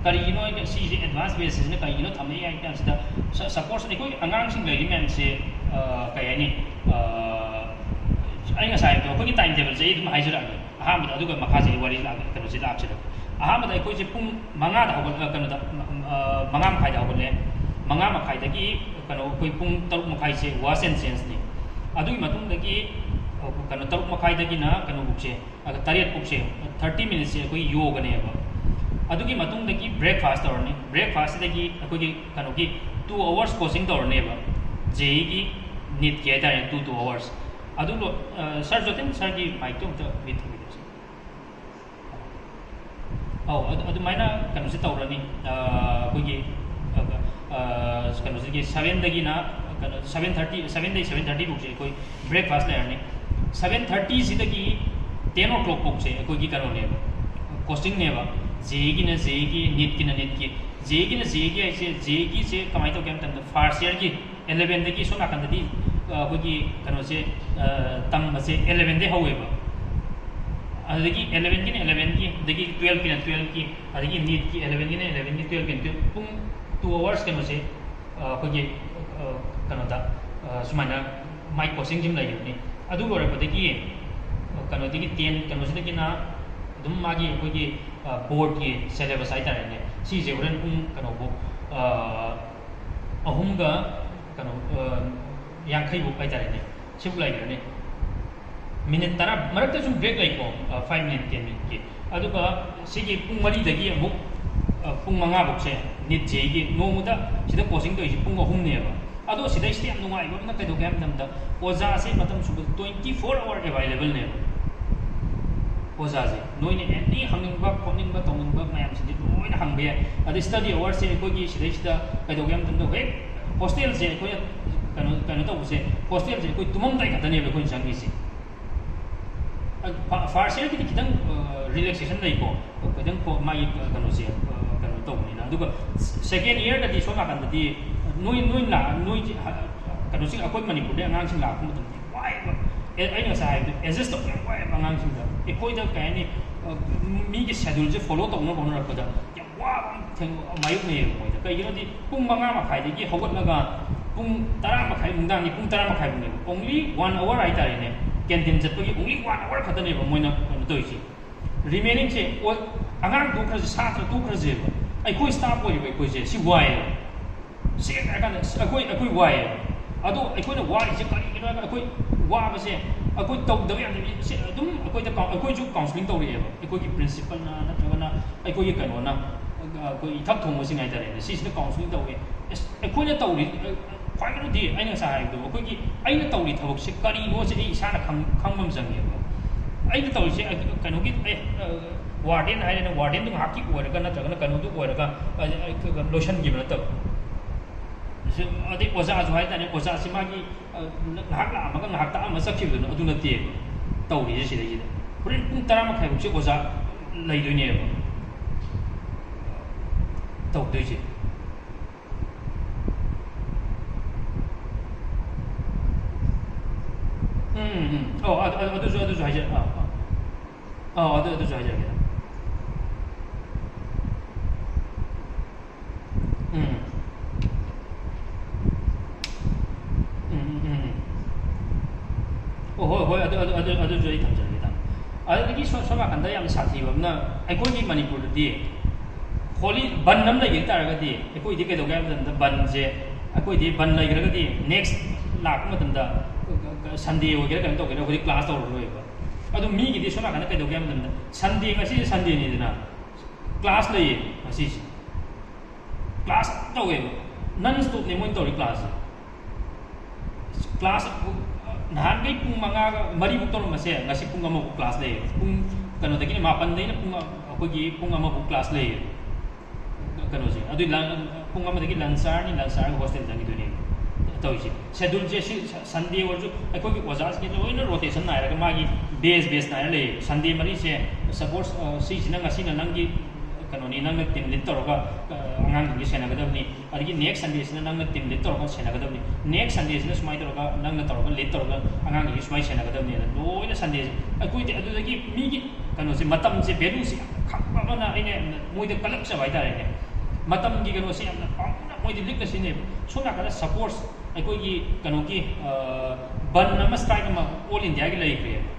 ꯀꯔꯤꯒꯤꯅꯣ ꯍꯥꯏꯗꯤ ꯁꯤꯁꯦ advance batch ꯁꯤꯅ ꯀꯔꯤꯒꯤꯅꯣ ꯊꯝꯃꯛꯏ ꯍꯥꯏ ꯀꯥꯟꯁꯤꯗ, ꯁ-, suppose ꯑꯩꯈꯣꯏ ꯑꯉꯥꯡꯁꯤꯡ ꯂꯩꯔꯤ ꯃꯌꯥꯝꯁꯦ, ꯑ, ꯀꯩ ꯍꯥꯏꯅꯤ, ꯑ, ꯑꯩ ꯉꯁꯥꯏ ꯍꯥꯏꯕꯗꯣ, ꯑꯩꯈꯣꯏꯒꯤ time table ꯁꯦ ꯑꯩ ꯑꯗꯨꯝ ꯍꯥꯏꯖꯔꯛꯑꯒꯦ꯫ ꯑꯍꯥꯟꯕꯗ, ꯑꯗꯨꯒ ꯃꯈꯥꯁꯦ ꯑꯩ ꯋꯥꯔꯤ ꯂꯥꯛ-, ꯀꯩꯅꯣꯁꯦ ꯂꯥꯛꯁꯤꯗ꯫ ꯑꯍꯥꯟꯕꯗ ꯑꯩꯈꯣꯏꯁꯦ ꯄꯨꯡ ꯃꯉꯥꯗ ꯍꯧꯒꯠ-, ꯑ, ꯀꯩꯅꯣꯗ, ꯃ-, ꯑ, ꯃꯉꯥ ꯃꯈꯥꯏꯗ ꯍꯧꯒꯠꯂꯦ꯫ ꯃꯉꯥ ꯃꯈꯥꯏꯗꯒꯤ ꯀꯩꯅꯣ, ꯑꯩꯈꯣꯏ ꯄꯨꯡ ꯇꯔꯨꯛ ꯃꯈꯥꯏꯁꯦ wash and change ꯅꯤ꯫ ꯑꯗꯨꯒꯤ ꯃꯇꯨꯡꯗꯒꯤ, ꯑ, ꯀꯩꯅꯣ, ꯇꯔꯨꯛ ꯃꯈꯥꯏꯗꯒꯤꯅ ꯀꯩꯅꯣꯕꯨꯛꯁꯦ, ꯑ, ꯇꯔꯦꯠ ꯐꯥꯎꯁꯦ, thirty minutes ꯁꯦ ꯑꯩꯈꯣꯏ ꯌꯣꯒꯅꯦꯕ꯫ ꯑꯗꯨꯒꯤ ꯃꯇꯨꯡꯗꯒꯤ breakfast ꯇꯧꯔꯅꯤ꯫ Breakfast ꯁꯤꯗꯒꯤ ꯑꯩꯈꯣꯏꯒꯤ ꯀꯩꯅꯣꯒꯤ two hours coaching ꯇꯧꯔꯅꯦꯕ, JEE ꯒꯤ, NEET ꯀꯤ ꯍꯥꯏꯇꯥꯔꯦ, two, two hours꯫ ꯑꯗꯨ ꯂꯣ-, ꯑ, ꯁꯥꯔ ꯖꯣꯇꯤꯟ ꯁꯥꯔꯒꯤ mic ꯇꯣ ꯑꯝꯇ mute ꯊꯝꯕꯤꯔꯛꯑꯣ꯫ ꯑꯧ, ꯑꯗꯨ, ꯑꯗꯨꯃꯥꯏꯅ ꯀꯩꯅꯣꯁꯦ ꯇꯧꯔꯅꯤ꯫ ꯑ, ꯑꯩꯈꯣꯏꯒꯤ, ꯑ, ꯑ, ꯀꯩꯅꯣꯁꯤꯒꯤ seven ꯗꯒꯤꯅ, ꯀꯩꯅꯣ, seven thirty, seven ꯗꯒꯤ seven thirty ꯐꯥꯎꯁꯦ ꯑꯩꯈꯣꯏ breakfast ꯂꯩꯔꯅꯤ꯫ Seven thirty ꯁꯤꯗꯒꯤ ten o'clock ꯐꯥꯎꯁꯦ ꯑꯩꯈꯣꯏꯒꯤ ꯀꯩꯅꯣꯅꯦꯕ, coaching ꯅꯦꯕ꯫ JEE ꯒꯤꯅ JEE ꯒꯤ, NEET ꯀꯤꯅ NEET ꯀꯤ꯫ JEE ꯒꯤꯅ JEE ꯒꯤ ꯍꯥꯏꯁꯦ, JEE ꯒꯤꯁꯦ ꯀꯃꯥꯏꯅ ꯇꯧꯒꯦ ꯍꯥꯏꯕ ꯃꯇꯝꯗ, first year ꯒꯤ eleven ꯗꯒꯤ ꯁꯣꯝ ꯅꯥꯀꯟꯗꯗꯤ, ꯑ, ꯑꯩꯈꯣꯏꯒꯤ ꯀꯩꯅꯣꯁꯦ, ꯑ, ꯇꯝꯕꯁꯦ eleven ꯗꯒꯤ ꯍꯧꯋꯦꯕ꯫ ꯑꯗꯨꯗꯒꯤ eleven ꯒꯤꯅ eleven ꯒꯤ, ꯑꯗꯒꯤ twelve ꯀꯤꯅ twelve ꯀꯤ, ꯑꯗꯒꯤ NEET ꯀꯤ eleven ꯒꯤꯅ eleven ꯒꯤ, twelve ꯀꯤꯅ twelve, ꯄꯨꯡ two hours ꯀꯩꯅꯣꯁꯦ, ꯑ, ꯑꯩꯈꯣꯏꯒꯤ, ꯑ, ꯀꯩꯅꯣꯗ, ꯑ, ꯁꯨꯃꯥꯏꯅ ꯃꯥꯏ coaching ꯁꯤꯃ ꯂꯩꯒꯅꯤ꯫ ꯑꯗꯨ ꯂꯣꯏꯔꯛꯄꯗꯒꯤ, ꯑ, ꯀꯩꯅꯣꯗꯒꯤ ten ꯀꯩꯅꯣꯁꯤꯗꯒꯤꯅ ꯑꯗꯨꯝ ꯃꯥꯒꯤ ꯑꯩꯈꯣꯏꯒꯤ, ꯑ, board ꯀꯤ syllabus ꯍꯥꯏꯇꯥꯔꯦꯅꯦ, ꯁꯤꯁꯦ ꯍꯣꯔꯦꯟ ꯄꯨꯡ ꯀꯩꯅꯣꯐꯥꯎ, ꯑ, ꯑꯍꯨꯝꯒ ꯀꯩꯅꯣ, ꯑ, ꯌꯥꯡꯈꯩ ꯐꯥꯎ ꯍꯥꯏꯇꯥꯔꯦꯅꯦ, ꯁꯤꯕꯨ ꯂꯩꯈ꯭ꯔꯅꯤ꯫ Minute ꯇꯔꯥ, ꯃꯔꯛꯇ ꯁꯨꯝ break ꯂꯩꯀꯣ, ꯑ, five minute, ten minute ꯀꯤ꯫ ꯑꯗꯨꯒ ꯁꯤꯒꯤ ꯄꯨꯡ ꯃꯔꯤꯗꯒꯤ ꯑꯃꯨꯛ, ꯑ, ꯄꯨꯡ ꯃꯉꯥ ꯐꯥꯎꯁꯦ NEET JEE ꯒꯤ ꯅꯣꯡꯃꯗ ꯁꯤꯗ coaching ꯇꯧꯔꯤꯁꯦ ꯄꯨꯡ ꯑꯍꯨꯝꯅꯦꯕ꯫ ꯑꯗꯣ ꯁꯤꯗꯩꯁꯤꯗ ꯌꯥꯝ ꯅꯨꯡꯉꯥꯏꯕ ꯑꯃꯅ ꯀꯩꯗꯧꯒꯦ ꯍꯥꯏꯕ ꯃꯇꯝꯗ, ꯑꯣꯖꯥꯁꯦ ꯃꯇꯝ ꯁꯨꯕ twenty four hour available ꯅꯦꯕ꯫ ꯑꯣꯖꯥꯁꯦ ꯅꯣꯏꯅ ꯑꯦꯅꯤ ꯍꯪꯅꯤꯡꯕ ꯈꯣꯠꯅꯤꯡꯕ ꯇꯧꯅꯤꯡꯕ ꯃꯌꯥꯝꯁꯤꯡꯁꯦ ꯂꯣꯏꯅ ꯍꯪꯕ ꯌꯥꯏ꯫ ꯑꯗꯩ ꯁ꯭ꯇꯗꯤ ꯑꯋꯥꯔꯁꯦ ꯑꯩꯈꯣꯏꯒꯤ ꯁꯤꯗꯩꯁꯤꯗ ꯀꯩꯗꯧꯒꯦ ꯍꯥꯏꯕ ꯃꯇꯝꯗ ꯍꯦꯛ ꯍꯣꯁꯇꯦꯜꯁꯦ ꯑꯩꯈꯣꯏꯅ ꯀꯩꯅꯣ ꯀꯩꯅꯣ ꯇꯧꯕꯁꯦ, ꯍꯣꯁꯇꯦꯜꯁꯦ ꯑꯩꯈꯣꯏ ꯇꯨꯝꯃꯝꯗꯥꯏ ꯈꯛꯇꯅꯦꯕ ꯑꯩꯈꯣꯏꯅ ꯆꯪꯉꯤꯁꯦ꯫ ꯐꯥꯔꯁ ꯌꯔꯒꯤꯗꯤ ꯈꯤꯇꯪ ꯔꯤꯂꯦꯛꯁꯦꯁꯟ ꯂꯩꯀꯣ, ꯈꯤꯇꯪ ꯀꯣ- ꯃꯥꯒꯤ ꯀꯩꯅꯣꯁꯦ ꯀꯩꯅꯣ ꯇꯧꯕꯅꯤꯅ꯫ ꯑꯗꯨꯒ ꯁꯦꯀꯦꯟ ꯌꯔꯗꯗꯤ ꯁꯣꯝ ꯅꯥꯀꯟꯗꯗꯤ ꯅꯣꯏ ꯅꯣꯏ ꯂꯥꯛ ꯅꯣꯏ ꯀꯩꯅꯣꯁꯤꯡ ꯑꯩꯈꯣꯏ ꯃꯅꯤꯄꯨꯔꯗ ꯑꯉꯥꯡꯁꯤꯡ ꯂꯥꯛꯄ ꯃꯇꯝꯗ ꯌꯥꯝ ꯋꯥꯏꯑꯦꯕ꯫ ꯑꯦ- ꯑꯩꯅ ꯉꯁꯥꯏ ꯍꯥꯏꯕꯗꯣ ꯑꯦꯗꯖꯁ ꯇꯧꯕ ꯌꯥꯝ ꯋꯥꯏꯑꯦꯕ ꯑꯉꯥꯡꯁꯤꯡꯗ꯫ ꯑꯩꯈꯣꯏꯗ ꯀꯩ ꯍꯥꯏꯅꯤ, ꯃꯤꯒꯤ ꯁꯦꯗꯨꯜꯁꯦ ꯐꯣꯂꯣ ꯇꯧꯅꯕ ꯍꯣꯠꯅꯔꯛꯄꯗ ꯌꯥꯝ ꯋꯥꯕ ꯑꯃ ꯊꯦꯡ- ꯃꯥꯌꯣꯛꯅꯩꯌꯦꯕ ꯃꯣꯏꯗ꯫ ꯀꯩꯒꯤꯅꯣꯗꯤ ꯄꯨꯡ ꯃꯉꯥ ꯃꯈꯥꯏꯗꯒꯤ ꯍꯧꯒꯠꯂꯒ ꯄꯨꯡ ꯇꯔꯥ ꯃꯈꯥꯏ, ꯅꯨꯡꯗꯥꯡꯒꯤ ꯄꯨꯡ ꯇꯔꯥ ꯃꯈꯥꯏ ꯐꯥꯎꯅꯦꯕ꯫ Only one hour ꯍꯥꯏꯇꯥꯔꯦꯅꯦ, ꯀꯦꯟꯇꯤꯟ ꯆꯠꯄꯒꯤ only one hour ꯈꯛꯇꯅꯦꯕ ꯃꯣꯏꯅ ꯀꯩꯅꯣ ꯇꯧꯔꯤꯁꯦ꯫ ꯔꯤꯃꯦꯅꯤꯡꯁꯦ ꯑꯉꯥꯡ ꯇꯣꯛꯈ꯭ꯔꯁꯦ, ꯁꯥꯇ꯭ꯔ ꯇꯣꯛꯈ꯭ꯔꯁꯦꯕ, ꯑꯩꯈꯣꯏ ꯁ꯭ꯇꯥꯐ ꯑꯣꯏꯔꯤꯕ ꯑꯩꯈꯣꯏꯁꯦ ꯁꯤ ꯋꯥꯏꯑꯦꯕ꯫ ꯁꯦꯡꯅ ꯍꯥꯏꯔꯀꯥꯟꯗ ꯑꯩꯈꯣꯏ ꯑꯩꯈꯣꯏ ꯋꯥꯏꯑꯦꯕ꯫ ꯑꯗꯣ ꯑꯩꯈꯣꯏꯅ ꯋꯥꯔꯤꯁꯦ ꯀꯔꯤꯒꯤꯅꯣ ꯍꯥꯏꯔꯒ ꯑꯩꯈꯣꯏ ꯋꯥꯕꯁꯦ ꯑꯩꯈꯣꯏ ꯇꯧꯗꯕ ꯌꯥꯗꯕ ꯁꯦ ꯑꯗꯨꯝ ꯑꯩꯈꯣꯏꯗ ꯀꯥꯎ- ꯑꯩꯈꯣꯏꯁꯨ ꯀꯥꯎꯟꯁꯤꯂꯤꯡ ꯇꯧꯔꯛꯑꯦꯕ꯫ ꯑꯩꯈꯣꯏꯒꯤ ꯄ꯭ꯔꯤꯟꯁꯤꯄꯜꯅ ꯅꯠꯇ꯭ꯔꯒꯅ ꯑꯩꯈꯣꯏꯒꯤ ꯀꯩꯅꯣꯅ, ꯑꯩꯈꯣꯏ ꯏꯊꯛ ꯊꯣꯡꯕꯁꯤꯡ ꯍꯥꯏꯇꯥꯔꯦꯅꯦ, ꯁꯤꯁꯤꯅ ꯀꯥꯎꯟꯁꯤꯂꯤꯡ ꯇꯧꯋꯦ꯫ ꯑꯁ, ꯑꯩꯈꯣꯏꯅ ꯇꯧꯔꯤ, ꯈ꯭ꯋꯥꯏ ꯃꯔꯨꯗꯤ ꯑꯩꯅ ꯉꯁꯥꯏ ꯍꯥꯏꯕꯗꯣ, ꯑꯩꯈꯣꯏꯒꯤ ꯑꯩꯅ ꯇꯧꯔꯤ ꯊꯕꯛꯁꯦ ꯀꯔꯤꯅꯣꯁꯦ ꯑꯩ ꯏꯁꯥꯅ ꯈꯪ- ꯈꯪꯕ ꯑꯃ ꯆꯪꯉꯦꯕ꯫ ꯑꯩꯅ ꯇꯧꯔꯤꯁꯦ ꯑꯩ ꯀꯩꯅꯣꯒꯤ ꯑꯦ, ꯋꯥꯔꯗꯦꯟ ꯍꯥꯏꯔꯦꯅ, ꯋꯥꯔꯗꯦꯟꯗꯣ ꯉꯥꯏꯍꯥꯛꯀꯤ ꯑꯣꯏꯔꯒ ꯅꯠꯇ꯭ꯔꯒꯅ ꯀꯩꯅꯣꯗꯨ ꯑꯣꯏꯔꯒ, ꯑ, ꯂꯣꯏꯁꯤꯟꯈꯤꯕ ꯅꯠꯇꯕ꯫ ꯑꯗꯩ ꯑꯣꯖꯥꯁꯨ ꯍꯥꯏꯇꯥꯔꯦ, ꯑꯣꯖꯥꯁꯤ ꯃꯥꯒꯤ, ꯑ, ꯉꯥꯏꯍꯥꯛ ꯂꯥꯛꯑꯝꯃꯒ ꯉꯥꯏꯍꯥꯛ ꯇꯥꯛꯑꯝꯃ ꯆꯠꯈꯤꯕꯗꯨꯅ ꯑꯗꯨ ꯅꯠꯇꯦꯕ ꯇꯧꯔꯤꯁꯦ ꯁꯤꯗꯩꯁꯤꯗ꯫ ꯍꯣꯔꯦꯟ ꯄꯨꯡ ꯇꯔꯥ ꯃꯈꯥꯏ ꯐꯥꯎꯁꯦ ꯑꯣꯖꯥ ꯂꯩꯗꯣꯏꯅꯦꯕ ꯇꯧꯗꯣꯏꯁꯦ꯫ ꯎꯝ, ꯎꯝ, ꯎꯝ꯫ ꯑꯧ, ꯑꯗꯨ, ꯑꯗꯨ, ꯑꯗꯨꯁꯨ, ꯑꯗꯨꯁꯨ ꯍꯥꯏꯖ-, ꯑꯥ, ꯑꯥ꯫ ꯑꯧ, ꯑꯗꯨ, ꯑꯗꯨꯁꯨ ꯍꯥꯏꯖꯔꯛꯀꯦ꯫ ꯎꯝ꯫ ꯎꯝ, ꯎꯝ, ꯎꯝ꯫ ꯑꯣ, ꯍꯣꯏ, ꯍꯣꯏ, ꯑꯗꯨ, ꯑꯗꯨ, ꯑꯗꯨ, ꯑꯗꯨꯁꯨ ꯑꯩ ꯊꯝꯖꯔꯒꯦ, ꯇꯥꯃꯣ꯫ ꯑꯗꯨꯗꯒꯤ ꯁꯣ-, ꯁꯣꯝ ꯅꯥꯀꯟꯗ ꯌꯥꯝꯅ ꯁꯥꯊꯤꯕ ꯑꯃꯅ, ꯑꯩꯈꯣꯏꯒꯤ ꯃꯅꯤꯄꯨꯔꯗꯗꯤ ꯍꯣꯂꯤ ꯕꯟ ꯑꯃ ꯂꯩꯒꯦ ꯇꯥꯔꯒꯗꯤ, ꯑꯩꯈꯣꯏꯗꯤ ꯀꯩꯗꯧꯒꯦ ꯍꯥꯏꯕ ꯃꯇꯝꯗ, ꯕꯟꯁꯦ, ꯑꯩꯈꯣꯏꯗꯤ ꯕꯟ ꯂꯩꯈ꯭ꯔꯒꯗꯤ next ꯂꯥꯛꯄ ꯃꯇꯝꯗ, ꯁꯟꯗꯦ ꯑꯣꯏꯒꯦꯔꯥ ꯀꯩꯅꯣ ꯇꯧꯒꯦꯔꯥ, ꯑꯩꯈꯣꯏꯗꯤ ꯀ꯭ꯂꯥꯁ ꯇꯧꯔꯔꯣꯏꯕ꯫ ꯑꯗꯨ ꯃꯤꯒꯤꯗꯤ ꯁꯣꯝ ꯅꯥꯀꯟꯗ ꯀꯩꯗꯧꯒꯦ ꯍꯥꯏꯕ ꯃꯇꯝꯗ, ꯁꯟꯗꯦ, ꯉꯁꯤꯁꯦ ꯁꯟꯗꯦꯅꯤꯗꯅ, ꯀ꯭ꯂꯥꯁ ꯂꯩꯌꯦ ꯉꯁꯤꯁꯦ꯫ ꯀ꯭ꯂꯥꯁ ꯑꯗꯨꯝ ꯇꯧꯋꯦꯕ, ꯅꯟ ꯁ꯭ꯇꯣꯞꯅꯦ ꯃꯣꯏꯅ ꯇꯧꯔꯤ ꯀ꯭ꯂꯥꯁꯁꯦ꯫ ꯀ꯭ꯂꯥꯁ ꯅꯍꯥꯟꯈꯩ ꯄꯨꯡ ꯃꯉꯥꯒ ꯃꯔꯤꯐꯥꯎ ꯇꯧꯔꯝꯕꯁꯦ, ꯉꯁꯤ ꯄꯨꯡ ꯑꯃꯐꯥꯎ ꯀ꯭ꯂꯥꯁ ꯂꯩꯌꯦꯕ꯫ ꯄꯨꯡ ꯀꯩꯅꯣꯗꯒꯤꯅ ꯃꯥꯄꯟꯗꯩꯅ ꯄꯨꯡ ꯑ-, ꯑꯩꯈꯣꯏꯒꯤ ꯄꯨꯡ ꯑꯃꯐꯥꯎ class ꯂꯩꯌꯦ꯫ ꯀꯩꯅꯣꯁꯦ ꯑꯗꯨ ꯂ-, ꯄꯨꯡ ꯑꯃꯗꯒꯤ lunch ꯆꯥꯔꯅꯤ, lunch ꯆꯥꯔꯒ hostel ꯆꯪꯈꯤꯗꯣꯏꯅꯦꯕ ꯇꯧꯔꯤꯁꯦ꯫ Schedule ꯁꯦ ꯁꯤ Sunday ꯑꯣꯏꯔꯁꯨ ꯑꯩꯈꯣꯏꯒꯤ ꯑꯣꯖꯥꯁꯤꯡꯁꯦ ꯂꯣꯏꯅ rotation ꯅꯥꯏꯔꯒ ꯃꯥꯒꯤ batch batch ꯅꯥꯏꯔ ꯂꯩꯌꯦꯕ꯫ Sunday ꯃꯔꯤꯁꯦ suppose, ꯑ, ꯁꯤꯁꯤꯅ ꯉꯁꯤꯅ ꯅꯪꯒꯤ ꯀꯩꯅꯣꯅꯤ, ꯅꯪꯅ team lead ꯇꯧꯔꯒ, ꯑ, ꯑꯉꯥꯡꯁꯤꯡꯁꯦ ꯁꯦꯟꯅꯒꯗꯕꯅꯤ꯫ ꯑꯗꯒꯤ next Sunday ꯁꯤꯅ ꯅꯪꯅ team lead ꯇꯧꯔꯒ ꯁꯦꯟꯅꯒꯗꯕꯅꯤ, next Sunday ꯁꯤꯅ ꯁꯨꯃꯥꯏꯅ ꯇꯧꯔꯒ ꯅꯪꯅ ꯇꯧꯔꯒ lead ꯇꯧꯔꯒ ꯑꯉꯥꯡꯁꯤꯡꯁꯤ ꯁꯨꯃꯥꯏꯅ ꯁꯦꯟꯅꯒꯗꯕꯅꯤ꯫ ꯑꯗ ꯂꯣꯏꯅ Sunday ꯁꯦ ꯑꯩꯈꯣꯏꯗꯤ ꯑꯗꯨꯗꯒꯤ ꯃꯤꯒꯤ ꯀꯩꯅꯣꯁꯦ, ꯃꯇꯝꯁꯦ value ꯁꯦ ꯌꯥꯝꯅ ꯈꯪꯕ ꯑꯃꯅ ꯑꯩꯅ ꯌꯥꯝꯅ ꯃꯣꯏꯗ ꯀꯜꯂꯛꯆꯕ ꯍꯥꯏꯇꯥꯔꯦꯅꯦ꯫ ꯃꯇꯝꯒꯤ ꯀꯩꯅꯣꯁꯦ ꯌꯥꯝꯅ ꯄꯥꯝꯅ ꯃꯣꯏꯗꯤ ꯂꯤꯛꯅ ꯁꯤꯖꯤꯟꯅꯩꯕ꯫ ꯁꯣꯝ ꯅꯥꯀꯟꯗ suppose ꯑꯩꯈꯣꯏꯒꯤ ꯀꯩꯅꯣꯒꯤ, ꯑ, ꯕꯟ ꯑꯃ, strike ꯑꯃ all India ꯒꯤ ꯂꯩꯈ꯭ꯔꯦꯕ꯫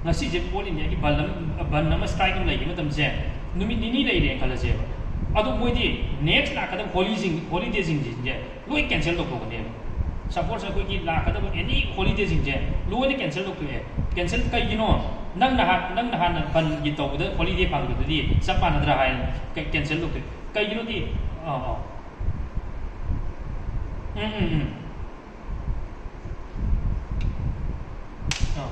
ꯉꯁꯤꯁꯦ all India ꯒꯤ ꯕꯟ ꯑꯃ, ꯕꯟ ꯑꯃ, strike ꯑꯃ ꯂꯩꯈꯤꯕ ꯃꯇꯝꯁꯦ ꯅꯨꯃꯤꯠ ꯅꯤꯅꯤ ꯂꯩꯔꯦꯅ ꯈꯜꯂꯁꯦꯕ꯫ ꯑꯗꯣ ꯃꯣꯏꯗꯤ next ꯂꯥꯛꯀꯗꯕ holiday ꯁꯤꯡ, holiday ꯁꯤꯡꯁꯦ ꯂꯣꯏ cancel ꯇꯧꯊꯣꯛꯀꯅꯦꯕ꯫ Suppose ꯑꯩꯈꯣꯏꯒꯤ ꯂꯥꯛꯀꯗꯕ any holiday ꯁꯤꯡꯁꯦ ꯂꯣꯏꯅ cancel ꯇꯧꯊꯣꯛꯑꯦ꯫ Cancel ꯀꯩꯒꯤꯅꯣ? ꯅꯪꯅ ꯍꯥꯟ-, ꯅꯪꯅ ꯍꯥꯟꯅ ꯕꯟꯒꯤ ꯇꯧꯕꯗ holiday ꯐꯪꯕꯗꯨꯗꯤ ꯆꯞ ꯃꯥꯟꯅꯗ꯭ꯔꯥ ꯍꯥꯏꯅ ꯀ-, cancel ꯇꯧꯊꯣꯛꯑꯦ꯫ ꯀꯩꯒꯤꯅꯣꯗꯤ, ꯑꯥ, ꯑꯥ꯫ ꯎꯝ, ꯎꯝ, ꯎꯝ꯫ ꯑꯥ꯫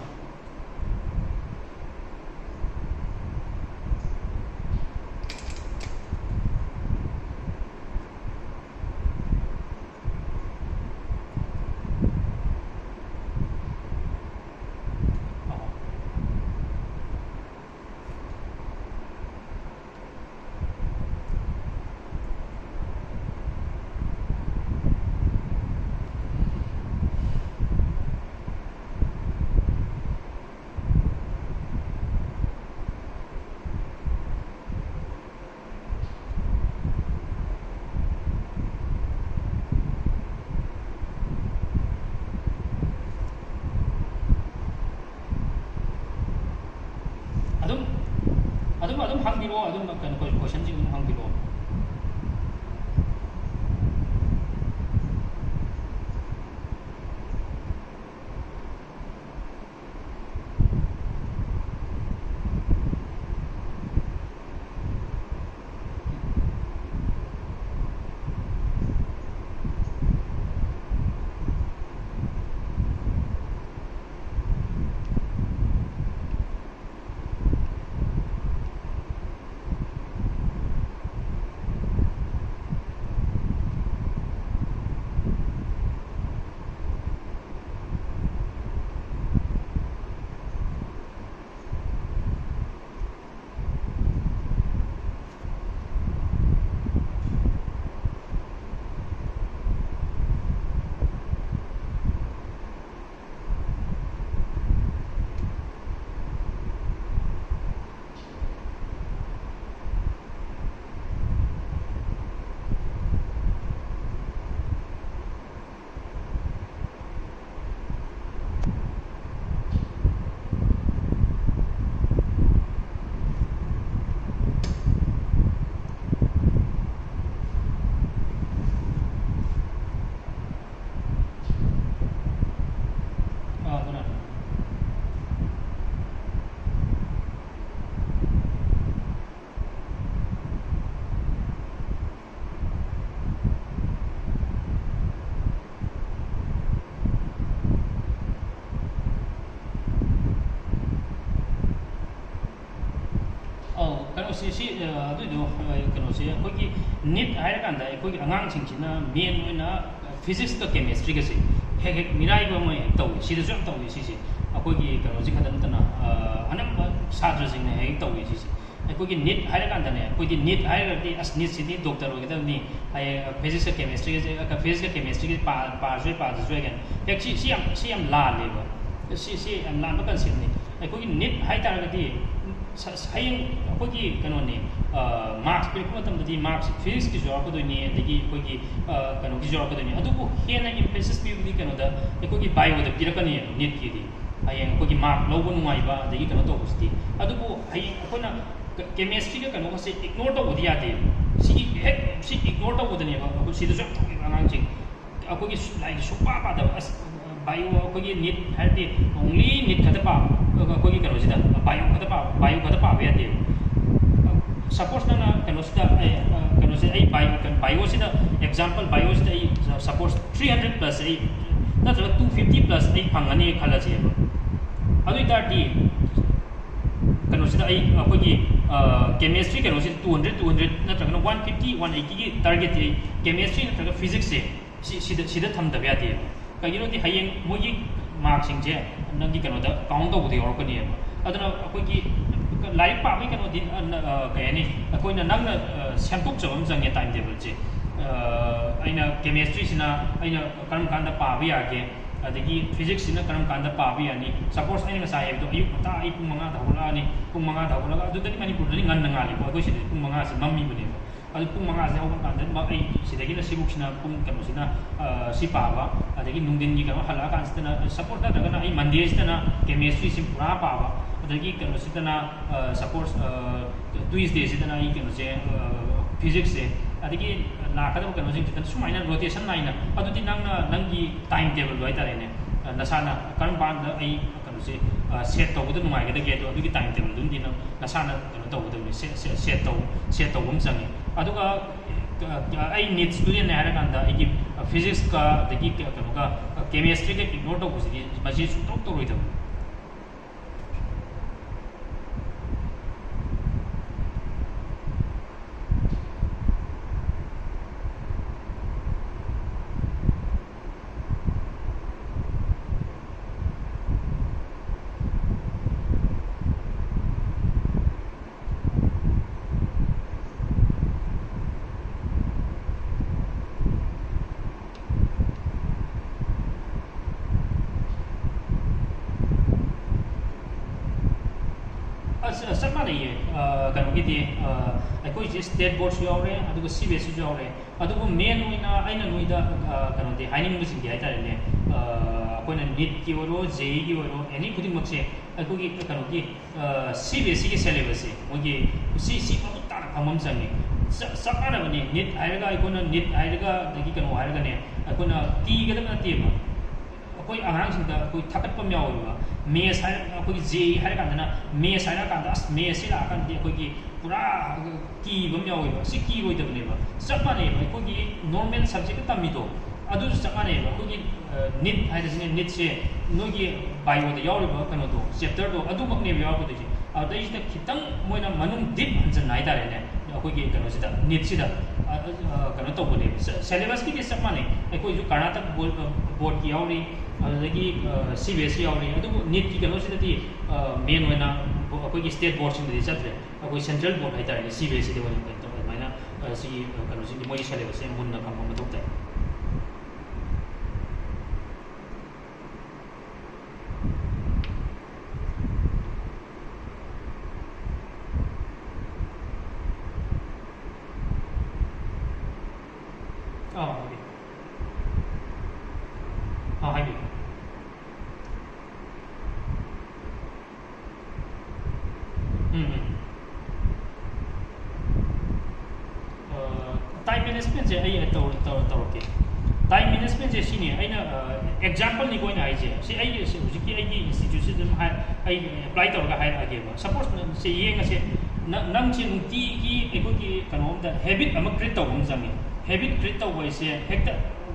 ꯑꯥ꯫ ꯑꯗꯨꯝ, ꯑꯗꯨꯝ, ꯑꯗꯨꯝ ꯍꯪꯕꯤꯔꯛꯑꯣ, ꯑꯗꯨꯝ ꯀꯩꯅꯣ, question ꯁꯤꯡ ꯑꯗꯨꯝ ꯍꯪꯕꯤꯔꯛꯑꯣ꯫ ꯁꯤ ꯁꯤ ꯑ, ꯑꯗꯨꯏꯗꯣ ꯑ, ꯀꯩꯅꯣꯁꯦ ꯑꯩꯈꯣꯏꯒꯤ ꯅꯤꯠ ꯍꯥꯏꯔꯀꯥꯟꯗ ꯑꯩꯈꯣꯏꯒꯤ ꯑꯉꯥꯡꯁꯤꯡꯁꯤꯅ ꯃꯦꯟ ꯑꯣꯏꯅ ꯐꯤꯖꯤꯛꯁꯀ ꯀꯦꯃꯦꯁꯇ꯭ꯔꯤꯒꯁꯦ ꯍꯦꯛ ꯍꯦꯛ ꯃꯤꯔꯥꯏꯕ ꯑꯃ ꯍꯦꯛ ꯇꯧꯏ꯫ ꯁꯤꯗꯁꯨ ꯌꯥꯝ ꯇꯧꯏ ꯁꯤꯁꯦ꯫ ꯑꯩꯈꯣꯏꯒꯤ ꯀꯩꯅꯣꯁꯤ ꯈꯛꯇ ꯅꯠꯇꯅ ꯑ, ꯑꯅꯝꯕ ꯁꯥꯇ꯭ꯔꯁꯤꯡꯅ ꯍꯦꯛ ꯍꯦꯛ ꯇꯧꯏ ꯁꯤꯁꯦ꯫ ꯑꯩꯈꯣꯏꯒꯤ ꯅꯤꯠ ꯍꯥꯏꯔꯀꯥꯟꯗꯅꯦ, ꯑꯩꯈꯣꯏꯗꯤ ꯅꯤꯠ ꯍꯥꯏꯔꯒꯗꯤ ꯑꯁ ꯅꯤꯠꯁꯤꯗꯤ ꯗꯣꯛꯇꯔ ꯑꯣꯏꯒꯗꯕꯅꯤ, ꯍꯌꯦꯡ ꯐꯤꯖꯤꯛꯁꯀ ꯀꯦꯃꯦꯁꯇ꯭ꯔꯤꯒꯁꯦ, ꯐꯤꯖꯤꯛꯁꯀ ꯀꯦꯃꯦꯁꯇ꯭ꯔꯤꯒꯁꯦ ꯄꯥ- ꯄꯥꯔꯁꯨ ꯌꯥꯏ ꯄꯥꯗ꯭ꯔꯁꯨ ꯌꯥꯏ ꯀꯥꯏꯅ꯫ ꯍꯦꯛ ꯁꯤ ꯁꯤ ꯌꯥꯝ ꯁꯤ ꯌꯥꯝ ꯂꯥꯜꯂꯦꯕ꯫ ꯁꯤ ꯁꯤ ꯌꯥꯝ ꯂꯥꯟꯕ ꯀꯟꯁꯦꯞꯅꯤ꯫ ꯑꯩꯈꯣꯏꯒꯤ ꯅꯤꯠ ꯍꯥꯏꯇꯥꯔꯒꯗꯤ ꯁ- ꯍꯌꯦꯡ ꯑꯩꯈꯣꯏꯒꯤ ꯀꯩꯅꯣꯅꯤ, ꯃꯥꯔꯛꯁ ꯄꯤꯔꯛꯄ ꯃꯇꯝꯗꯗꯤ ꯃꯥꯔꯛꯁ ꯐꯤꯖꯤꯛꯁꯀꯤꯁꯨ ꯌꯥꯎꯔꯛꯀꯗꯣꯏꯅꯤ, ꯑꯗꯒꯤ ꯑꯩꯈꯣꯏꯒꯤ ꯑ, ꯀꯩꯅꯣꯒꯤꯁꯨ ꯌꯥꯎꯔꯛꯀꯗꯣꯏꯅꯤ꯫ ꯑꯗꯨꯕꯨ ꯍꯦꯟꯅ ꯏꯝꯐꯦꯁꯤꯁ ꯄꯤꯕꯗꯤ ꯀꯩꯅꯣꯗ ꯑꯩꯈꯣꯏꯒꯤ ꯕꯥꯏꯑꯣꯗ ꯄꯤꯔꯛꯀꯅꯤ ꯅꯤꯠꯀꯤꯗꯤ꯫ ꯍꯌꯦꯡ ꯑꯩꯈꯣꯏꯒꯤ ꯃꯥꯔꯛ ꯂꯧꯕ ꯅꯨꯡꯉꯥꯏꯕ ꯑꯗꯒꯤ ꯀꯩꯅꯣ ꯇꯧꯕꯁꯤꯗꯤ꯫ ꯑꯗꯨꯕꯨ ꯍꯌꯦꯡ ꯑꯩꯈꯣꯏꯅ ꯀꯦꯃꯦꯁꯇ꯭ꯔꯤꯒ ꯀꯩꯅꯣꯒꯁꯦ ꯏꯒꯅꯣꯔ ꯇꯧꯕꯗꯤ ꯌꯥꯗꯦ꯫ ꯁꯤꯒꯤ ꯍꯦꯛ ꯁꯤ ꯏꯒꯅꯣꯔ ꯇꯧꯕꯗꯅꯦꯕ ꯑꯩꯈꯣꯏ ꯁꯤꯗꯁꯨ ꯌꯥꯝ ꯇꯧꯋꯦꯕ ꯑꯉꯥꯡꯁꯤꯡ꯫ ꯑꯩꯈꯣꯏꯒꯤ ꯁꯨ- ꯂꯥꯏꯔꯤꯛ ꯁꯨꯡꯄꯥ ꯄꯥꯗꯕ, ꯑꯁ ꯕꯥꯏꯑꯣ ꯑꯩꯈꯣꯏꯒꯤ ꯅꯤꯠ ꯍꯥꯏꯔꯗꯤ ꯑꯣꯡꯂꯤ ꯅꯤꯠ ꯈꯛꯇ ꯄꯥꯕ, ꯑꯩꯈꯣꯏꯒꯤ ꯀꯩꯅꯣꯁꯤꯗ ꯕꯥꯏꯑꯣ ꯈꯛꯇ ꯄꯥꯕ, ꯕꯥꯏꯑꯣ ꯈꯛꯇ ꯄꯥꯕ ꯌꯥꯗꯦꯕ꯫ ꯁꯄꯣꯁ ꯅꯪꯅ ꯀꯩꯅꯣꯁꯤꯗ ꯑꯩ, ꯑ, ꯀꯩꯅꯣꯁꯦ ꯑꯩ ꯕꯥꯏꯑꯣ ꯕꯥꯏꯑꯣꯁꯤꯗ ꯑꯦꯛꯖꯥꯝꯄꯜ ꯕꯥꯏꯑꯣꯁꯤꯗ ꯑꯩ ꯁꯄꯣꯁ ꯊ꯭ꯔꯤ ꯍꯟꯗ꯭ꯔꯦꯠ ꯄ꯭ꯂꯁ ꯑꯩ ꯅꯠꯇ꯭ꯔꯒ ꯇꯨ ꯐꯤꯐꯇꯤ ꯄ꯭ꯂꯁ ꯑꯩ ꯐꯪꯒꯅꯤ ꯈꯜꯂꯁꯦꯕ꯫ ꯑꯗꯨ ꯑꯣꯏ ꯇꯥꯔꯗꯤ ꯀꯩꯅꯣꯁꯤꯗ ꯑꯩ ꯑꯩꯈꯣꯏꯒꯤ ꯀꯦꯃꯦꯁꯇ꯭ꯔꯤ ꯀꯩꯅꯣꯁꯤꯗ ꯇꯨ ꯍꯟꯗ꯭ꯔꯦꯠ ꯇꯨ ꯍꯟꯗ꯭ꯔꯦꯠ ꯅꯠꯇ꯭ꯔꯒꯅ ꯋꯥꯟ ꯐꯤꯐꯇꯤ ꯋꯥꯟ ꯑꯩꯠꯇꯤꯒꯤ ꯇꯥꯔꯒꯦꯠꯇꯤ ꯑꯩ ꯀꯦꯃꯦꯁꯇ꯭ꯔꯤ ꯅꯠꯇ꯭ꯔꯒ ꯐꯤꯖꯤꯛꯁꯁꯦ ꯁꯤ ꯁꯤꯗ ꯁꯤꯗ ꯊꯝꯗꯕ ꯌꯥꯗꯦꯕ꯫ ꯀꯩꯒꯤꯅꯣꯗꯤ ꯍꯌꯦꯡ ꯃꯣꯏꯒꯤ ꯃꯥꯔꯛꯁꯤꯡꯁꯦ ꯅꯪꯒꯤ ꯀꯩꯅꯣꯗ ꯀꯥꯎꯟ ꯇꯧꯕꯗ ꯌꯥꯎꯔꯛꯀꯅꯤꯕ꯫ ꯑꯗꯨꯅ ꯑꯩꯈꯣꯏꯒꯤ ꯂꯥꯏꯔꯤꯛ ꯄꯥꯕꯒꯤ ꯀꯩꯅꯣꯗꯤ ꯑ, ꯅ- ꯑ, ꯀꯩ ꯍꯥꯏꯅꯤ, ꯑꯩꯈꯣꯏꯅ ꯅꯪꯅ ꯑ, ꯁꯦꯝꯗꯣꯛꯆꯕ ꯑꯃ ꯆꯪꯉꯦ ꯇꯥꯏꯝ ꯇꯦꯕꯜꯁꯦ꯫ ꯑ, ꯑꯩꯅ ꯀꯦꯃꯦꯁꯇ꯭ꯔꯤꯁꯤꯅ ꯑꯩꯅ ꯀꯔꯝ ꯀꯥꯟꯗ ꯄꯥꯕ ꯌꯥꯒꯦ, ꯑꯗꯒꯤ ꯐꯤꯖꯤꯛꯁꯁꯤꯅ ꯀꯔꯝ ꯀꯥꯟꯗ ꯄꯥꯕ ꯌꯥꯅꯤ꯫ ꯁꯄꯣꯁ ꯑꯩꯅ ꯉꯁꯥꯏ ꯍꯥꯏꯕꯗꯣ ꯑꯌꯨꯛ ꯉꯟꯇꯥ ꯑꯩ ꯄꯨꯡ ꯃꯉꯥꯗ ꯍꯧꯒꯠꯂꯛꯑꯅꯤ, ꯄꯨꯡ ꯃꯉꯥꯗ ꯍꯧꯒꯠꯂꯒ ꯑꯗꯨꯗꯗꯤ ꯃꯅꯤꯄꯨꯔꯗꯗꯤ ꯉꯟꯅ ꯉꯥꯜꯂꯤꯀꯣ, ꯑꯩꯈꯣꯏ ꯁꯤꯗꯗꯤ ꯄꯨꯡ ꯃꯉꯥꯁꯦ ꯃꯝꯃꯤꯕꯅꯦꯕ꯫ ꯑꯗꯨ ꯄꯨꯡ ꯃꯉꯥꯁꯦ ꯍꯧꯒꯠꯂꯀꯥꯟꯗ ꯃ- ꯑꯩ ꯁꯤꯗꯒꯤꯅ ꯁꯤꯕꯨꯛꯁꯤꯅ ꯄꯨꯡ ꯀꯩꯅꯣꯁꯤꯅ ꯑ, ꯁꯤ ꯄꯥꯕ, ꯑꯗꯒꯤ ꯅꯨꯡꯊꯤꯟꯒꯤ ꯀꯩꯅꯣ ꯍꯜꯂꯛꯑꯀꯥꯟꯁꯤꯗꯅ ꯁꯄꯣꯁ ꯅꯠꯇ꯭ꯔꯒꯅ ꯑꯩ ꯃꯟꯗꯦꯁꯤꯗꯅ ꯀꯦꯃꯦꯁꯇ꯭ꯔꯤꯁꯤ ꯄꯨꯔꯥ ꯄꯥꯕ, ꯑꯗꯒꯤ ꯀꯩꯅꯣꯁꯤꯗꯅ ꯁꯄꯣꯁ ꯇꯨꯏꯁꯗꯦꯁꯤꯗꯅ ꯑꯩ ꯀꯩꯅꯣꯁꯦ ꯐꯤꯖꯤꯛꯁꯁꯦ, ꯑꯗꯒꯤ ꯂꯥꯛꯀꯗꯕ ꯀꯩꯅꯣꯁꯤꯡꯁꯤꯗ ꯁꯨꯃꯥꯏꯅ ꯔꯣꯇꯦꯁꯟ ꯅꯥꯏꯅ꯫ ꯑꯗꯨꯗꯤ ꯅꯪꯅ ꯅꯪꯒꯤ ꯇꯥꯏꯝ ꯇꯦꯕꯜꯗꯣ ꯍꯥꯏꯇꯥꯔꯦꯅꯦ, ꯑ, ꯅꯁꯥꯅ ꯀꯔꯝ ꯀꯥꯟꯗ ꯑꯩ ꯀꯩꯅꯣꯁꯦ ꯁꯦꯠ ꯇꯧꯕꯗ ꯅꯨꯡꯉꯥꯏꯒꯗꯒꯦ, ꯑꯗꯣ ꯑꯗꯨꯒꯤ ꯇꯥꯏꯝ ꯇꯦꯕꯜꯗꯨꯝꯗꯤ ꯅꯪ ꯅꯁꯥꯅ ꯀꯩꯅꯣ ꯇꯧꯒꯗꯕꯅꯤ, ꯁꯦꯠ ꯇꯧ ꯁꯦꯠ ꯇꯧꯕ ꯑꯃ ꯆꯪꯉꯤ꯫ ꯑꯗꯨꯒ ꯑ, ꯑꯩ ꯅꯤꯠ ꯁ꯭ꯇꯨꯗꯦꯟꯠꯅꯦ ꯍꯥꯏꯔꯀꯥꯟꯗ ꯑꯩꯒꯤ ꯐꯤꯖꯤꯛꯁꯀ ꯑꯗꯒꯤ ꯀ- ꯀꯩꯅꯣꯒ ꯀꯦꯃꯦꯁꯇ꯭ꯔꯤꯒ ꯏꯒꯅꯣꯔ ꯇꯧꯕꯁꯤꯗꯤ ꯃꯁꯤ ꯁꯨꯡꯇꯧ ꯇꯧꯔꯣꯏꯗꯕꯅꯤ꯫ ꯑꯁ, ꯑꯁ, ꯆꯞ ꯃꯥꯟꯅꯩꯌꯦ꯫ ꯑ, ꯀꯩꯅꯣꯒꯤꯗꯤ, ꯑ, ꯑꯩꯈꯣꯏꯁꯦ state boardꯁꯨ ꯌꯥꯎꯔꯦ, ꯑꯗꯨꯒ C B S Eꯁꯨ ꯌꯥꯎꯔꯦ꯫ ꯑꯗꯨꯕꯨ main ꯑꯣꯏꯅ ꯑꯩꯅ ꯅꯣꯏꯗ, ꯑ, ꯀꯩꯅꯣꯗꯤ ꯍꯥꯏꯅꯤꯡꯕꯁꯤꯡꯗꯤ ꯍꯥꯏꯇꯥꯔꯦꯅꯦ, ꯑ, ꯑꯩꯈꯣꯏꯅ NEETꯀꯤ ꯑꯣꯏꯔꯣ, JEEꯒꯤ ꯑꯣꯏꯔꯣ, any ꯈꯨꯗꯤꯡꯃꯛꯁꯦ ꯑꯩꯈꯣꯏꯒꯤ ꯀꯩꯅꯣꯒꯤ, ꯑ, C B S Eꯒꯤ syllabusꯁꯦ ꯃꯣꯏꯒꯤ ꯁꯤ, ꯁꯤ ꯃꯃꯨꯠ ꯇꯥꯅ ꯈꯪꯕ ꯑꯃ ꯆꯪꯉꯤ꯫ ꯆꯞ, ꯆꯞ ꯃꯥꯟꯅꯕꯅꯤ꯫ NEET ꯍꯥꯏꯔꯒ, ꯑꯩꯈꯣꯏꯅ NEET ꯍꯥꯏꯔꯒ, ꯑꯗꯒꯤ ꯀꯩꯅꯣ ꯍꯥꯏꯔꯒꯅꯦ, ꯑꯩꯈꯣꯏꯅ ꯀꯤꯒꯗꯕ ꯅꯠꯇꯦꯕ꯫ ꯑꯩꯈꯣꯏ ꯑꯉꯥꯡꯁꯤꯡꯗ ꯑꯩꯈꯣꯏ ꯊꯥꯒꯠꯄ ꯑꯃ ꯌꯥꯎꯋꯦꯕ꯫ Maths ꯍꯥꯏꯔ, ꯑꯩꯈꯣꯏꯒꯤ JEE ꯍꯥꯏꯔꯀꯥꯟꯗꯅ, Maths ꯍꯥꯏꯔꯀꯥꯟꯗ, ꯑꯁ, Mathsꯁꯤ ꯂꯥꯛꯑꯀꯥꯟꯗꯗꯤ ꯑꯩꯈꯣꯏꯒꯤ ꯄꯨꯔꯥ ꯀꯤꯕ ꯑꯃ ꯌꯥꯎꯋꯦꯕ꯫ ꯁꯤ ꯀꯤꯔꯣꯏꯗꯕꯅꯦꯕ꯫ ꯆꯞ ꯃꯥꯟꯅꯩꯕ꯫ ꯑꯩꯈꯣꯏꯒꯤ normal subjectꯇ ꯇꯝꯃꯤꯗꯣ, ꯑꯗꯨꯁꯨ ꯆꯞ ꯃꯥꯟꯅꯩꯕ꯫ ꯑꯩꯈꯣꯏꯒꯤ, ꯑ, NEET ꯍꯥꯏꯔꯤꯁꯤꯅꯦ, NEETꯁꯦ ꯅꯣꯏꯒꯤ bioꯗ ꯌꯥꯎꯔꯤꯕ ꯀꯩꯅꯣꯗꯣ, chapterꯗꯣ, ꯑꯗꯨꯃꯛꯅꯦꯕ ꯌꯥꯎꯔꯛꯀꯗꯣꯏꯁꯦ꯫ ꯑꯗꯩꯁꯤꯗ ꯈꯤꯇꯪ ꯃꯣꯏꯅ ꯃꯅꯨꯡ deep ꯍꯟꯖꯟꯅ ꯍꯥꯏꯇꯥꯔꯦꯅꯦ, ꯑꯩꯈꯣꯏꯒꯤ ꯀꯩꯅꯣꯁꯤꯗ, NEETꯁꯤꯗ, ꯑ, ꯑ, ꯀꯩꯅꯣ ꯇꯧꯕꯅꯦꯕ꯫ ꯁ-, syllabusꯀꯤꯗꯤ ꯆꯞ ꯃꯥꯟꯅꯩ꯫ ꯑꯩꯈꯣꯏꯁꯨ ꯀꯔꯅꯥꯇꯛ board, ꯑ, boardꯀꯤ ꯌꯥꯎꯔꯤ, ꯑꯗꯨꯗꯒꯤ, ꯑ, C B S E ꯌꯥꯎꯔꯤ꯫ ꯑꯗꯨꯕꯨ NEETꯀꯤ ꯀꯩꯅꯣꯁꯤꯗꯗꯤ, ꯑ, main ꯑꯣꯏꯅ ꯑꯩꯈꯣꯏꯒꯤ state boardꯁꯤꯡꯗꯗꯤ ꯆꯠꯇ꯭ꯔꯦ꯫ ꯑꯩꯈꯣꯏ central board ꯍꯥꯏꯇꯥꯔꯦꯅꯦ, C B S Eꯗ ꯑꯣꯏꯅ ꯀꯩꯅꯣ ꯇꯧꯋꯦ꯫ ꯑꯗꯨꯃꯥꯏꯅ, ꯑ, ꯁꯤꯒꯤ, ꯑ, ꯀꯩꯅꯣꯁꯤꯡꯁꯦ, ꯃꯣꯏꯒꯤ syllabusꯁꯦ ꯃꯨꯟꯅ ꯈꯪꯕ ꯃꯊꯧ ꯇꯥꯏ꯫ ꯑꯥ, ꯍꯥꯏꯕꯤꯌꯨ꯫ ꯑꯥ, ꯍꯥꯏꯕꯤꯌꯨ꯫ ꯎꯝ, ꯎꯝ꯫ ꯑ, time managementꯁꯦ ꯑꯩ ꯇꯧ-, ꯇꯧ-, ꯇꯧꯔꯛꯀꯦ꯫ Time managementꯁꯦ ꯁꯤꯅꯤ꯫ ꯑꯩꯅ, ꯑ, exampleꯅꯤꯀꯣ ꯑꯩꯅ ꯍꯥꯏꯁꯦ꯫ ꯁꯤ ꯑꯩꯒꯤ, ꯁꯤ ꯍꯧꯖꯤꯛꯀꯤ ꯑꯩꯒꯤ instituteꯁꯤꯗ ꯑꯗꯨꯝ ꯍꯥꯏ-, ꯑꯩ apply ꯇꯧꯔꯒ ꯍꯥꯏꯔꯛꯑꯒꯦꯕ꯫ Suppose ꯅꯪ ꯁꯤ ꯌꯦꯡꯉꯁꯦ, ꯅ-, ꯅꯪꯁꯦ ꯅꯨꯡꯇꯤꯒꯤ ꯑꯩꯈꯣꯏꯒꯤ ꯀꯩꯅꯣ ꯑꯝꯗ habit ꯑꯃ create ꯇꯧꯕ ꯑꯃ ꯆꯪꯉꯦ꯫ Habit create ꯇꯧꯕ ꯍꯥꯏꯁꯦ ꯍꯦꯛꯇ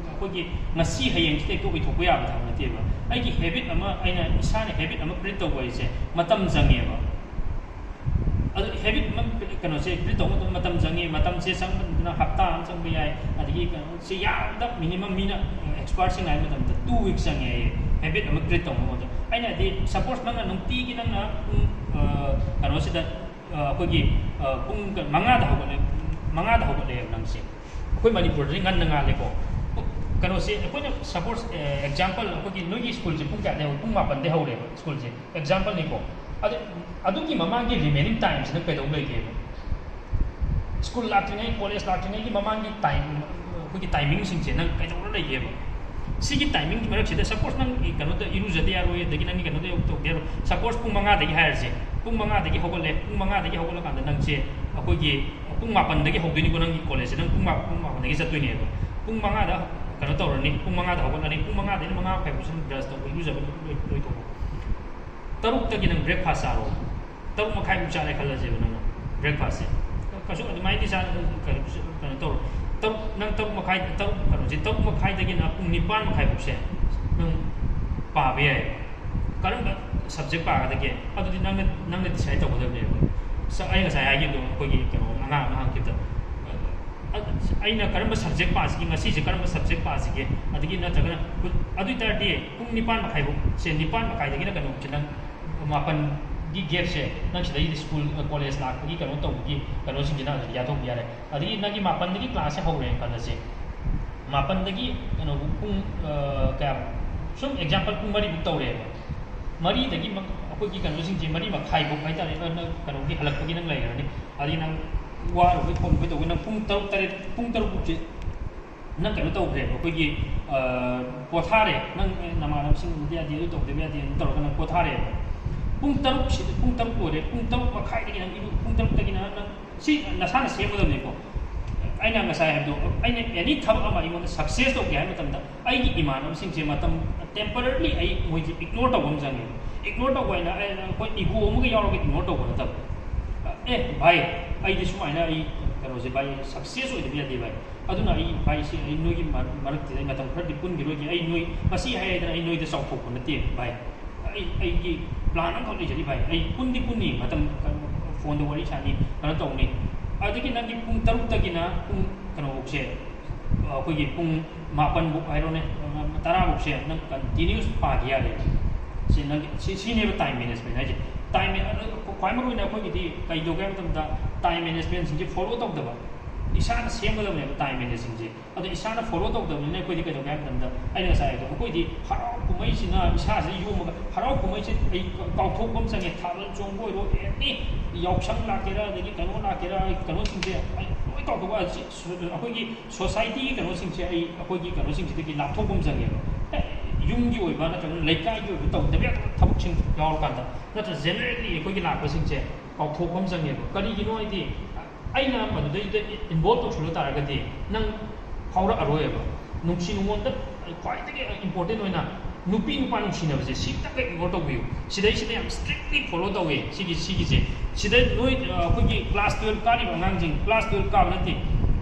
ꯑꯩꯈꯣꯏꯒꯤ ꯉꯁꯤ ꯍꯌꯦꯡꯁꯤꯗ ꯍꯦꯛꯇ ꯑꯣꯏꯊꯣꯛꯄ ꯌꯥꯕ ꯊꯕꯛ ꯅꯠꯇꯦꯕ꯫ ꯑꯩꯒꯤ habit ꯑꯃ, ꯑꯩꯅ ꯏꯁꯥꯅ habit ꯑꯃ create ꯇꯧꯕ ꯍꯥꯏꯁꯦ ꯃꯇꯝ ꯆꯪꯉꯦꯕ꯫ ꯑꯗꯨ habit ꯑꯃ, ꯀꯩꯅꯣꯁꯦ create ꯇꯧꯕ ꯃꯇꯝꯗ ꯃꯇꯝ ꯆꯪꯉꯤ꯫ ꯃꯇꯝꯁꯦ ꯆꯪꯕꯗꯨꯅ ꯍꯞꯇꯥ ꯑꯃ ꯆꯪꯕ ꯌꯥꯏ, ꯑꯗꯒꯤ ꯀꯩꯅꯣꯁꯦ ꯌꯥꯝꯕꯗ minimum ꯃꯤꯅ, expertꯁꯤꯡꯅ ꯍꯥꯏꯕ ꯃꯇꯝꯗ two weeks ꯆꯪꯉꯦ ꯍꯥꯏꯌꯦ habit ꯑꯃ create ꯇꯧꯕ ꯃꯇꯝꯗ꯫ ꯑꯩꯅ ꯍꯥꯏꯗꯤ, suppose ꯅꯪꯅ ꯅꯨꯡꯇꯤꯒꯤ ꯅꯪꯅ ꯄꯨꯡ, ꯑ, ꯀꯩꯅꯣꯁꯤꯗ, ꯑ, ꯑꯩꯈꯣꯏꯒꯤ, ꯑ, ꯄꯨꯡ ꯀ-, ꯃꯉꯥꯗ ꯍꯧꯒꯠꯂꯦ, ꯃꯉꯥꯗ ꯍꯧꯒꯠꯂꯦꯕ ꯅꯪꯁꯦ꯫ ꯑꯩꯈꯣꯏ ꯃꯅꯤꯄꯨꯔꯗꯗꯤ ꯉꯟꯅ ꯉꯥꯜꯂꯦꯀꯣ꯫ ꯀꯩꯅꯣꯁꯦ ꯑꯩꯈꯣꯏꯅ suppose, ꯑ, example ꯑꯩꯈꯣꯏꯒꯤ ꯅꯣꯏꯒꯤ schoolꯁꯦ ꯄꯨꯡ ꯀꯌꯥꯗꯩ ꯍꯧ-, ꯄꯨꯡ ꯃꯥꯄꯟꯗꯩ ꯍꯧꯔꯦꯕ schoolꯁꯦ꯫ Exampleꯅꯤꯀꯣ꯫ ꯑꯗꯨ ꯑꯗꯨꯒꯤ ꯃꯃꯥꯡꯒꯤ remaining time ꯁꯤ ꯅꯪ ꯀꯩꯗꯧ ꯂꯩꯒꯦꯕ? ꯁ꯭ꯀꯨꯜ ꯂꯥꯛꯇ꯭ꯔꯤꯉꯩ, ꯀꯣꯂꯦꯖ ꯂꯥꯛꯇ꯭ꯔꯤꯉꯩꯒꯤ ꯃꯃꯥꯡꯒꯤ time, ꯑꯩꯈꯣꯏꯒꯤ timing ꯁꯤꯡꯁꯦ ꯅꯪ ꯀꯩꯗꯧꯔ ꯂꯩꯒꯦꯕ? ꯁꯤꯒꯤ timing ꯒꯤ ꯃꯔꯛꯁꯤꯗ, suppose, ꯅꯪꯒꯤ ꯀꯩꯅꯣꯗ ꯏꯔꯨꯖꯗ ꯌꯥꯔꯣꯏ, ꯑꯗꯒꯤ ꯅꯪꯒꯤ ꯀꯩꯅꯣꯗ ꯇꯧꯗ ꯌꯥꯔꯣꯏ꯫ Suppose ꯄꯨꯡ ꯃꯉꯥꯗꯒꯤ ꯍꯥꯏꯔꯁꯦ, ꯄꯨꯡ ꯃꯉꯥꯗꯒꯤ ꯍꯧꯒꯠꯂꯦ, ꯄꯨꯡ ꯃꯉꯥꯗꯒꯤ ꯍꯧꯒꯠꯂꯀꯥꯟꯗ ꯅꯪꯁꯦ ꯑꯩꯈꯣꯏꯒꯤ ꯄꯨꯡ ꯃꯥꯄꯟꯗꯒꯤ ꯍꯧꯗꯣꯏꯅꯤꯀꯣ ꯅꯪꯒꯤ ꯀꯣꯂꯦꯖꯁꯦ, ꯅꯪ ꯄꯨꯡ ꯃꯥ-, ꯄꯨꯡ ꯃꯥꯄꯟꯗꯒꯤ ꯆꯠꯇꯣꯏꯅꯦꯕ꯫ ꯄꯨꯡ ꯃꯉꯥꯗ ꯀꯩꯅꯣ ꯇꯧꯔꯅꯤ, ꯄꯨꯡ ꯃꯉꯥꯗ ꯍꯧꯒꯠꯂꯅꯤ, ꯄꯨꯡ ꯃꯉꯥꯗꯩꯅ ꯃꯉꯥ ꯃꯈꯥꯏ ꯐꯥꯎꯁꯦ ꯅꯪ brush ꯇꯧꯕ, ꯏꯔꯨꯖꯕ ꯂꯣꯏ, ꯂꯣꯏꯊꯣꯛꯑꯣ꯫ ꯇꯔꯨꯛꯇꯒꯤ ꯅꯪ breakfast ꯆꯥꯔꯣ꯫ ꯇꯔꯨꯛ ꯃꯈꯥꯏꯃꯨꯛ ꯆꯥꯔꯦ ꯈꯜꯂꯁꯦꯕ ꯅꯪꯅ breakfast ꯁꯦ꯫ ꯀꯩꯁꯨ ꯑꯗꯨꯃꯥꯏꯅꯗꯤ ꯆꯥ-, ꯀꯩꯅꯣ, ꯀꯩꯅꯣ ꯇꯧꯔꯣ꯫ ꯇꯔꯨꯛ, ꯅꯪ ꯇꯔꯨꯛ ꯃꯈꯥꯏ, ꯇꯔꯨꯛ, ꯀꯩꯅꯣꯁꯦ, ꯇꯔꯨꯛ ꯃꯈꯥꯏꯗꯒꯤꯅ ꯄꯨꯡ ꯅꯤꯄꯥꯟ ꯃꯈꯥꯏ ꯐꯥꯎꯁꯦ ꯅꯪ ꯄꯥꯕ ꯌꯥꯏ꯫ ꯀꯔꯝꯕ subject ꯄꯥꯒꯗꯒꯦ? ꯑꯗꯨꯗꯤ ꯅꯪꯅ, ꯅꯪꯅ decide ꯇꯧꯒꯗꯕꯅꯦꯕ꯫ ꯁ-, ꯑꯩ ꯉꯁꯥꯏ ꯍꯥꯏꯈꯤꯕꯗꯣ, ꯑꯩꯈꯣꯏꯒꯤ ꯀꯩꯅꯣ, ꯑꯉꯥꯡ ꯑꯃ ꯍꯪꯈꯤꯕꯗꯣ, ꯑ-, ꯑꯩꯅ ꯀꯔꯝꯕ subject ꯄꯥꯁꯤꯒꯦ, ꯉꯁꯤꯁꯦ ꯀꯔꯝꯕ subject ꯄꯥꯁꯤꯒꯦ, ꯑꯗꯒꯤ ꯅꯠꯇ꯭ꯔꯒꯅ, ꯑꯗꯨ ꯑꯣꯏ ꯇꯥꯔꯗꯤ ꯄꯨꯡ ꯅꯤꯄꯥꯟ ꯃꯈꯥꯏꯐꯥꯎ ꯁꯦ, ꯅꯤꯄꯥꯟ ꯃꯈꯥꯏꯗꯒꯤꯅ ꯀꯩꯅꯣꯁꯦ ꯅꯪ ꯃꯥꯄꯟꯒꯤ gap ꯁꯦ ꯅꯪ ꯁꯤꯗꯩꯗꯤ ꯁ꯭ꯀꯨꯜ, ꯀꯣꯂꯦꯖ ꯂꯥꯛꯄꯒꯤ ꯀꯩꯅꯣ ꯇꯧꯕꯒꯤ ꯀꯩꯅꯣꯁꯤꯡꯁꯤꯅ ꯑꯗꯨꯗ ꯌꯥꯊꯣꯛꯄ ꯌꯥꯔꯦ꯫ ꯑꯗꯒꯤ ꯅꯪꯒꯤ ꯃꯥꯄꯟꯗꯒꯤ class ꯁꯦ ꯍꯧꯔꯦꯅ ꯈꯜꯂꯁꯦ, ꯃꯥꯄꯟꯗꯒꯤ ꯀꯩꯅꯣ ꯄꯨꯡ, ꯑ, ꯀꯌꯥ, ꯁꯨꯝ example ꯄꯨꯡ ꯃꯔꯤꯃꯨꯛ ꯇꯧꯔꯦꯕ꯫ ꯃꯔꯤꯗꯒꯤ ꯃ-, ꯑꯩꯈꯣꯏꯒꯤ ꯀꯩꯅꯣꯁꯤꯡꯁꯦ ꯃꯔꯤ ꯃꯈꯥꯏꯐꯥꯎ ꯍꯥꯏꯇꯥꯔꯦ, ꯅꯪ ꯀꯩꯅꯣꯒꯤ ꯍꯜꯂꯛꯄꯒꯤ ꯅꯪ ꯂꯩꯔꯅꯤ꯫ ꯑꯗꯒꯤ ꯅꯪ ꯋꯥꯔꯨꯕꯩ ꯈꯣꯠꯂꯨꯕꯩ ꯇꯧꯕꯩ ꯅꯪ ꯄꯨꯡ ꯇꯔꯨꯛ, ꯇꯔꯦꯠ, ꯄꯨꯡ ꯇꯔꯨꯛ ꯐꯥꯎꯁꯦ ꯅꯪ ꯀꯩꯅꯣ ꯇꯧꯈ꯭ꯔꯦꯕ, ꯑꯩꯈꯣꯏꯒꯤ, ꯑ, ꯄꯣꯊꯥꯔꯦ꯫ ꯅꯪ, ꯑꯦ, ꯅꯃꯥꯟꯅꯕꯁꯤꯡ ꯎꯅꯗ ꯌꯥꯗꯦ, ꯑꯗꯨ ꯇꯧꯗꯕ ꯌꯥꯗꯦ, ꯑꯗꯨ ꯇꯧꯔꯒ ꯅꯪ ꯄꯣꯊꯥꯔꯦꯕ꯫ ꯄꯨꯡ ꯇꯔꯨꯛꯁꯤꯗ, ꯄꯨꯡ ꯇꯔꯨꯛ ꯂꯣꯏꯔꯦ, ꯄꯨꯡ ꯇꯔꯨꯛ ꯃꯈꯥꯏꯗꯒꯤ ꯅꯪ ꯏꯔꯨ-, ꯄꯨꯡ ꯇꯔꯨꯛꯇꯒꯤꯅ ꯅꯪ ꯁꯤ ꯅꯁꯥꯅ ꯁꯦꯝꯒꯗꯕꯅꯤꯀꯣ꯫ ꯑꯩꯅ ꯉꯁꯥꯏ ꯍꯥꯏꯕꯗꯣ, ꯑꯩꯅ any ꯊꯕꯛ ꯑꯃ ꯑꯩꯉꯣꯟꯗ success ꯇꯧꯒꯦ ꯍꯥꯏꯕ ꯃꯇꯝꯗ, ꯑꯩꯒꯤ ꯏꯃꯥꯟꯅꯕꯁꯤꯡꯁꯦ ꯃꯇꯝ temporarily ꯑꯩ ꯃꯣꯏꯁꯦ ignore ꯇꯧꯕ ꯑꯃ ꯆꯪꯉꯦ꯫ Ignore ꯇꯧꯕ ꯍꯥꯏꯅ ꯑꯩ, ꯑꯩꯈꯣꯏ ego ꯑꯃꯒ ꯌꯥꯎꯔꯒ ignore ꯇꯧꯕ ꯅꯠꯇꯕ꯫ "ꯑꯦ ꯚꯥꯏ, ꯑꯩꯗꯤ ꯁꯨꯃꯥꯏꯅ ꯑꯩ ꯀꯩꯅꯣꯁꯦ ꯚꯥꯏ, success ꯑꯣꯏꯗꯕ ꯌꯥꯗꯦ ꯚꯥꯏ꯫ ꯑꯗꯨꯅ ꯑꯩ ꯚꯥꯏꯁꯦ, ꯑꯩ ꯅꯣꯏꯒꯤ ꯃꯔꯛꯇꯨꯗ ꯑꯩ ꯃꯇꯝ ꯈꯔꯗꯤ ꯄꯨꯟꯈꯤꯔꯣꯏꯒꯦ꯫ ꯑꯩ ꯅꯣꯏ ꯃꯁꯤ ꯍꯥꯏ ꯍꯥꯏꯗꯅ ꯑꯩ ꯅꯣꯏꯗ ꯆꯥꯎꯊꯣꯛꯄ ꯅꯠꯇꯦ ꯚꯥꯏ꯫ ꯑꯩ, ꯑꯩꯒꯤ plan ꯑꯃꯈꯛ ꯂꯩꯖꯔꯤ ꯚꯥꯏ꯫ ꯑꯩ ꯄꯨꯟꯗꯤ ꯄꯨꯟꯅꯤ, ꯃꯇꯝ ꯀꯩꯅꯣ, phone ꯗ ꯋꯥꯔꯤ ꯁꯥꯅꯤ, ꯀꯩꯅꯣ ꯇꯧꯅꯤ꯫ ꯑꯗꯒꯤ ꯅꯪꯒꯤ ꯄꯨꯡ ꯇꯔꯨꯛꯇꯒꯤꯅ ꯄꯨꯡ ꯀꯩꯅꯣꯐꯧꯁꯦ, ꯑꯩꯈꯣꯏꯒꯤ ꯄꯨꯡ ꯃꯥꯄꯟꯐꯧ ꯍꯥꯏꯔꯣꯅꯦ, ꯇꯔꯥꯐꯧꯁꯦ ꯅꯪ continuous ꯄꯥꯒꯦ ꯌꯥꯔꯦ꯫ ꯁꯤ ꯅꯪꯒꯤ, ꯁꯤ, ꯁꯤꯅꯦꯕ time management ꯍꯥꯏꯁꯦ꯫ Time man-, ꯑꯗ ꯈ꯭ꯋꯥꯏ ꯃꯔꯨ ꯑꯣꯏꯅ ꯑꯩꯈꯣꯏꯒꯤꯗꯤ ꯀꯩꯗꯧꯒꯦ ꯍꯥꯏꯕ ꯃꯇꯝꯗ, time management ꯁꯤꯡꯁꯦ follow ꯇꯧꯗꯕ꯫ ꯏꯁꯥꯅ ꯁꯦꯝꯒꯗꯕꯅꯦꯕ ꯇꯥꯏꯝ ꯃꯦꯅꯦꯖꯁꯤꯡꯁꯦ꯫ ꯑꯗꯣ ꯏꯁꯥꯅ ꯐꯣꯂꯣ ꯇꯧꯗꯕꯅꯤꯅ ꯑꯩꯈꯣꯏꯗꯤ ꯀꯩꯗꯧꯒꯦ ꯍꯥꯏꯕ ꯃꯇꯝꯗ, ꯑꯩꯅ ꯉꯁꯥꯏ ꯍꯥꯏꯕꯗꯣ, ꯑꯩꯈꯣꯏꯗꯤ ꯍꯔꯥꯎ ꯀꯨꯝꯍꯩꯁꯤꯅ ꯏꯁꯥꯁꯤꯗ ꯌꯣꯝꯃꯒ, ꯍꯔꯥꯎ ꯀꯨꯝꯍꯩꯁꯦ ꯑꯩ ꯀꯥꯎꯊꯣꯛꯄ ꯑꯃ ꯆꯪꯉꯦ꯫ ꯊꯥꯕꯜ ꯆꯣꯡꯕ ꯑꯣꯏꯔꯣ, ꯑꯦꯅꯤ ꯌꯥꯎꯁꯪ ꯂꯥꯛꯀꯦꯔꯥ, ꯑꯗꯒꯤ ꯀꯩꯅꯣ ꯂꯥꯛꯀꯦꯔꯥ, ꯀꯩꯅꯣꯁꯤꯡꯁꯦ ꯑꯩ ꯂꯣꯏ ꯀꯥꯎꯊꯣꯛꯄ꯫ ꯑꯁꯤ ꯑꯩꯈꯣꯏꯒꯤ ꯁꯣꯁꯥꯏꯇꯤꯒꯤ ꯀꯩꯅꯣꯁꯤꯡꯁꯦ ꯑꯩ ꯑꯩꯈꯣꯏꯒꯤ ꯀꯩꯅꯣꯁꯤꯡꯁꯤꯗꯒꯤ ꯂꯥꯞꯊꯣꯛꯄ ꯑꯃ ꯆꯪꯉꯦꯕ꯫ ꯑꯦ, ꯌꯨꯝꯒꯤ ꯑꯣꯏꯕ ꯅꯠꯇ꯭ꯔꯒꯅ ꯂꯩꯀꯥꯏꯒꯤ ꯑꯣꯏꯕ ꯇꯧꯗꯕ ꯌꯥꯗꯕ ꯊꯕꯛꯁꯤꯡ ꯌꯥꯎꯔꯀꯥꯟꯗ, ꯅꯠꯇ꯭ꯔ ꯖꯦꯅꯔꯦꯜꯂꯤ ꯑꯩꯈꯣꯏꯒꯤ ꯂꯥꯛꯄꯁꯤꯡꯁꯦ ꯀꯥꯎꯊꯣꯛꯄ ꯑꯃ ꯆꯪꯉꯦꯕ꯫ ꯀꯔꯤꯒꯤꯅꯣ ꯍꯥꯏꯗꯤ, ꯑꯩꯅ ꯃꯗꯨꯗꯩꯗꯨꯗ ꯏꯟꯚꯣꯜꯕ ꯇꯧꯁꯤꯜꯂꯨ ꯇꯥꯔꯒꯗꯤ ꯅꯪ ꯐꯥꯎꯔꯛꯑꯔꯣꯏꯕ꯫ ꯅꯨꯡꯁꯤ ꯅꯨꯡꯉꯣꯟꯗ ꯈ꯭ꯋꯥꯏꯗꯒꯤ ꯏꯝꯄꯣꯔꯇꯦꯟ ꯑꯣꯏꯅ ꯅꯨꯄꯤ ꯅꯨꯄꯥ ꯅꯨꯡꯁꯤꯅꯕꯁꯦ ꯁꯤꯇꯪꯒ ꯏꯒꯅꯣꯔ ꯇꯧꯕꯤꯌꯨ꯫ ꯁꯤꯗꯩꯁꯤꯗ ꯌꯥꯝ ꯁ꯭ꯇꯔꯤꯛꯂꯤ ꯐꯣꯂꯣ ꯇꯧꯋꯦ ꯁꯤꯒꯤ, ꯁꯤꯒꯤꯁꯦ꯫ ꯁꯤꯗ ꯅꯣꯏ, ꯑ, ꯑꯩꯈꯣꯏꯒꯤ ꯀ꯭ꯂꯥꯁ ꯇꯨꯌꯦꯜꯞ ꯀꯥꯔꯤꯕ ꯑꯉꯥꯡꯁꯤꯡ, ꯀ꯭ꯂꯥꯁ ꯇꯨꯌꯦꯜꯞ ꯀꯥꯕ ꯅꯠꯇꯦ,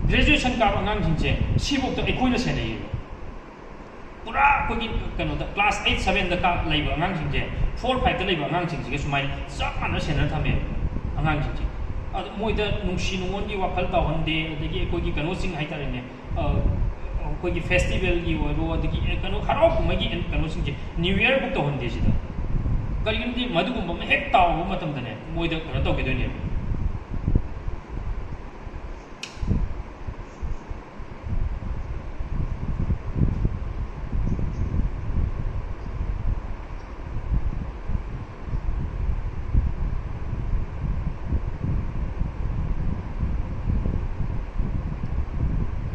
ꯒ꯭ꯔꯦꯖꯨꯑꯦꯁꯟ ꯀꯥꯕ ꯑꯉꯥꯡꯁꯤꯡꯁꯦ ꯁꯤꯐꯧꯗ ꯑꯩꯈꯣꯏꯅ ꯁꯦꯟꯅꯩꯌꯦꯕ꯫ ꯄꯨꯔꯥ ꯑꯩꯈꯣꯏꯒꯤ ꯀꯩꯅꯣꯗ, ꯀ꯭ꯂꯥꯁ ꯑꯩꯠ ꯁꯚꯦꯟꯗ ꯀꯥ-, ꯂꯩꯕ ꯑꯉꯥꯡꯁꯤꯡꯁꯦ, ꯐꯣꯔ ꯐꯥꯏꯚꯇ ꯂꯩꯕ ꯑꯉꯥꯡꯁꯤꯡꯁꯤꯒ ꯁꯨꯃꯥꯏꯅ ꯆꯞ ꯃꯥꯟꯅ ꯁꯦꯟꯅꯔ ꯊꯝꯃꯦꯕ ꯑꯉꯥꯡꯁꯤꯡꯁꯦ꯫ ꯑꯗꯨ ꯃꯣꯏꯗ ꯅꯨꯡꯁꯤ ꯅꯨꯡꯉꯣꯟꯒꯤ ꯋꯥꯈꯜ ꯇꯧꯍꯟꯗꯦ, ꯑꯗꯒꯤ ꯑꯩꯈꯣꯏꯒꯤ ꯀꯩꯅꯣꯁꯤꯡ ꯍꯥꯏꯇꯥꯔꯦꯅꯦ, ꯑ, ꯑꯩꯈꯣꯏꯒꯤ ꯐꯦꯁꯇꯤꯚꯦꯜꯒꯤ ꯑꯣꯏꯔꯣ, ꯑꯗꯒꯤ ꯀꯩꯅꯣ, ꯍꯔꯥꯎ ꯀꯨꯝꯍꯩꯒꯤ ꯀꯩꯅꯣꯁꯤꯡꯁꯦ ꯅ꯭ꯌꯨ ꯌꯔꯕꯨꯛ ꯇꯧꯍꯟꯗꯦ ꯁꯤꯗ꯫ ꯀꯔꯤꯒꯤꯅꯣꯗꯤ ꯃꯗꯨꯒꯨꯝꯕ ꯑꯃ ꯍꯦꯛ ꯇꯥꯎꯕ ꯃꯇꯝꯗꯅꯦ, ꯃꯣꯏꯗ ꯀꯩꯅꯣ ꯇꯧꯈꯤꯗꯣꯏꯅꯦꯕ꯫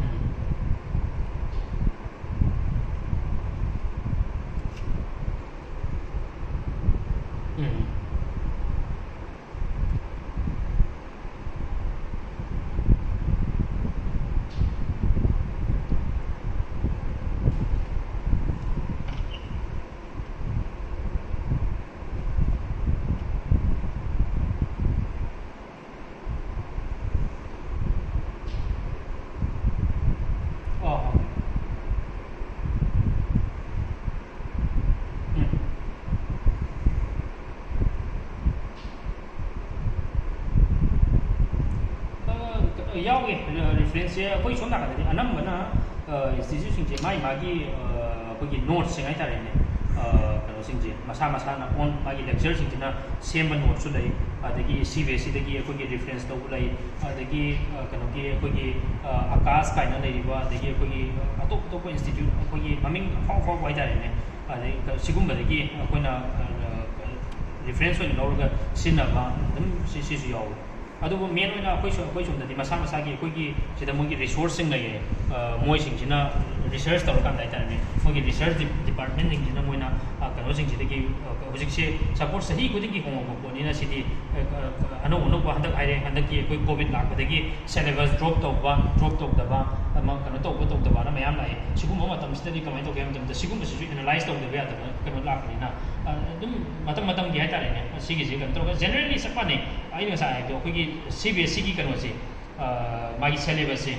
ꯎꯝ꯫ ꯎꯝ꯫ ꯑꯣ ꯍꯣ꯫ ꯎꯝ꯫ ꯑ, ꯌꯥꯎꯋꯦ꯫ ꯔꯦ-, ꯔꯤꯐꯔꯦꯟꯁꯁꯦ ꯑꯩꯈꯣꯏ ꯁꯣꯝ ꯅꯥꯀꯟꯗꯗꯤ ꯑꯅꯝꯕꯅ, ꯑ, ꯏꯟꯁꯇꯤꯇ꯭ꯌꯨꯠꯁꯤꯡꯁꯦ ꯃꯥꯒꯤ, ꯃꯥꯒꯤ, ꯑ, ꯑꯩꯈꯣꯏꯒꯤ ꯅꯣꯠꯁꯤꯡ ꯍꯥꯏꯇꯥꯔꯦꯅꯦ, ꯑ, ꯀꯩꯅꯣ ꯁꯤꯡꯁꯦ ꯃꯁꯥ ꯃꯁꯥꯅ ꯑꯣꯟ ꯃꯥꯒꯤ ꯂꯦꯛꯆꯔꯁꯤꯡꯁꯤꯅ ꯁꯦꯝꯕ ꯅꯣꯠꯁꯨ ꯂꯩ꯫ ꯑꯗꯒꯤ ꯁꯤ ꯕꯤ ꯑꯦꯁ ꯁꯤꯗꯒꯤ ꯑꯩꯈꯣꯏꯒꯤ ꯔꯤꯐꯔꯦꯟꯁ ꯂꯧꯕ ꯂꯩ꯫ ꯑꯗꯒꯤ ꯀꯩꯅꯣꯒꯤ ꯑꯩꯈꯣꯏꯒꯤ ꯑꯀꯥꯁ ꯀꯥꯏꯅ ꯂꯩꯔꯤꯕ, ꯑꯗꯒꯤ ꯑꯩꯈꯣꯏꯒꯤ ꯑꯇꯣꯞ ꯑꯇꯣꯞꯄ ꯏꯟꯁꯇꯤꯇ꯭ꯌꯨꯠ, ꯑꯩꯈꯣꯏꯒꯤ ꯃꯃꯤꯡ ꯑꯐꯥꯎ ꯑꯐꯥꯎꯕ ꯍꯥꯏꯇꯥꯔꯦꯅꯦ, ꯑꯗꯩ ꯁꯤꯒꯨꯝꯕꯗꯒꯤ ꯑꯩꯈꯣꯏꯅ ꯔꯤꯐꯔꯦꯟꯁ ꯑꯣꯏꯅ ꯂꯧꯔꯒ ꯁꯤꯖꯤꯟꯅꯕ ꯑꯗꯨꯝ ꯁꯤ ꯁꯤꯁꯨ ꯌꯥꯎꯋꯦ꯫ ꯑꯗꯨꯕꯨ ꯃꯦꯟ ꯑꯣꯏꯅ ꯑꯩꯈꯣꯏꯁꯨ ꯑꯩꯈꯣꯏ ꯁꯣꯝꯗꯗꯤ ꯃꯁꯥ ꯃꯁꯥꯒꯤ ꯑꯩꯈꯣꯏꯒꯤ ꯁꯤꯗ ꯃꯣꯏꯒꯤ ꯔꯤꯁꯣꯔꯁꯁꯤꯡ ꯂꯩꯌꯦ꯫ ꯃꯣꯏꯁꯤꯡꯁꯤꯅ ꯔꯤꯁꯔꯁ ꯇꯧꯔꯀꯥꯟꯗ ꯍꯥꯏꯇꯥꯔꯦꯅꯦ, ꯃꯣꯏꯒꯤ ꯔꯤꯁꯔꯁ ꯗꯤꯄꯥꯔꯠꯃꯦꯟꯁꯤꯡꯁꯤꯅ ꯃꯣꯏꯅ ꯀꯩꯅꯣꯁꯤꯡꯁꯤꯗꯒꯤ ꯍꯧꯖꯤꯛꯁꯦ ꯁꯄꯣꯁ ꯆꯍꯤ ꯈꯨꯗꯤꯡꯒꯤ ꯍꯣꯡꯉꯛꯄ ꯄꯣꯠꯅꯤꯅ ꯁꯤꯗꯤ ꯑꯅꯧ ꯑꯅꯧꯕ ꯍꯟꯗꯛ ꯍꯥꯏꯔꯦ, ꯍꯟꯗꯛꯀꯤ ꯑꯩꯈꯣꯏ ꯀꯣꯚꯤꯗ ꯂꯥꯛꯄꯗꯒꯤ ꯁꯦꯂꯦꯕꯁ ꯗ꯭ꯔꯣꯞ ꯇꯧꯕ, ꯗ꯭ꯔꯣꯞ ꯇꯧꯗꯕ, ꯑꯃ ꯀꯩꯅꯣ ꯇꯧꯕ ꯇꯧꯗꯕꯅ ꯃꯌꯥꯝ ꯂꯥꯛꯑꯦ꯫ ꯁꯤꯒꯨꯝꯕ ꯃꯇꯝꯁꯤꯗꯗꯤ ꯀꯃꯥꯏꯅ ꯇꯧꯒꯦ ꯍꯥꯏꯕ ꯃꯇꯝꯗ ꯁꯤꯒꯨꯝꯕꯁꯤꯁꯨ ꯑꯦꯅꯥꯂꯥꯏꯁ ꯇꯧꯗꯕ ꯌꯥꯗꯕ ꯀꯩꯅꯣ ꯂꯥꯛꯄꯅꯤꯅ ꯑꯗꯨꯝ ꯃꯇꯝ ꯃꯇꯝꯒꯤ ꯍꯥꯏꯇꯥꯔꯦꯅꯦ꯫ ꯁꯤꯒꯤꯁꯦ ꯀꯩꯅꯣ ꯇꯧꯔꯒ ꯖꯦꯅꯔꯦꯜꯂꯤ ꯆꯞ ꯃꯥꯟꯅꯩ꯫ ꯑꯩꯅ ꯉꯁꯥꯏ ꯍꯥꯏꯕꯗꯣ ꯑꯩꯈꯣꯏꯒꯤ ꯁꯤ ꯕꯤ ꯑꯦꯁ ꯁꯤꯒꯤ ꯀꯩꯅꯣꯁꯦ, ꯃꯥꯒꯤ ꯁꯦꯂꯦꯕꯁꯁꯦ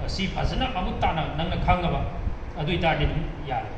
ꯁꯤ ꯐꯖꯅ ꯃꯃꯨꯠ ꯇꯥꯅ ꯅꯪꯅ ꯈꯪꯉꯕ ꯑꯗꯨ ꯑꯣꯏꯇꯥꯔꯗꯤ ꯑꯗꯨꯝ ꯌꯥꯔꯦ꯫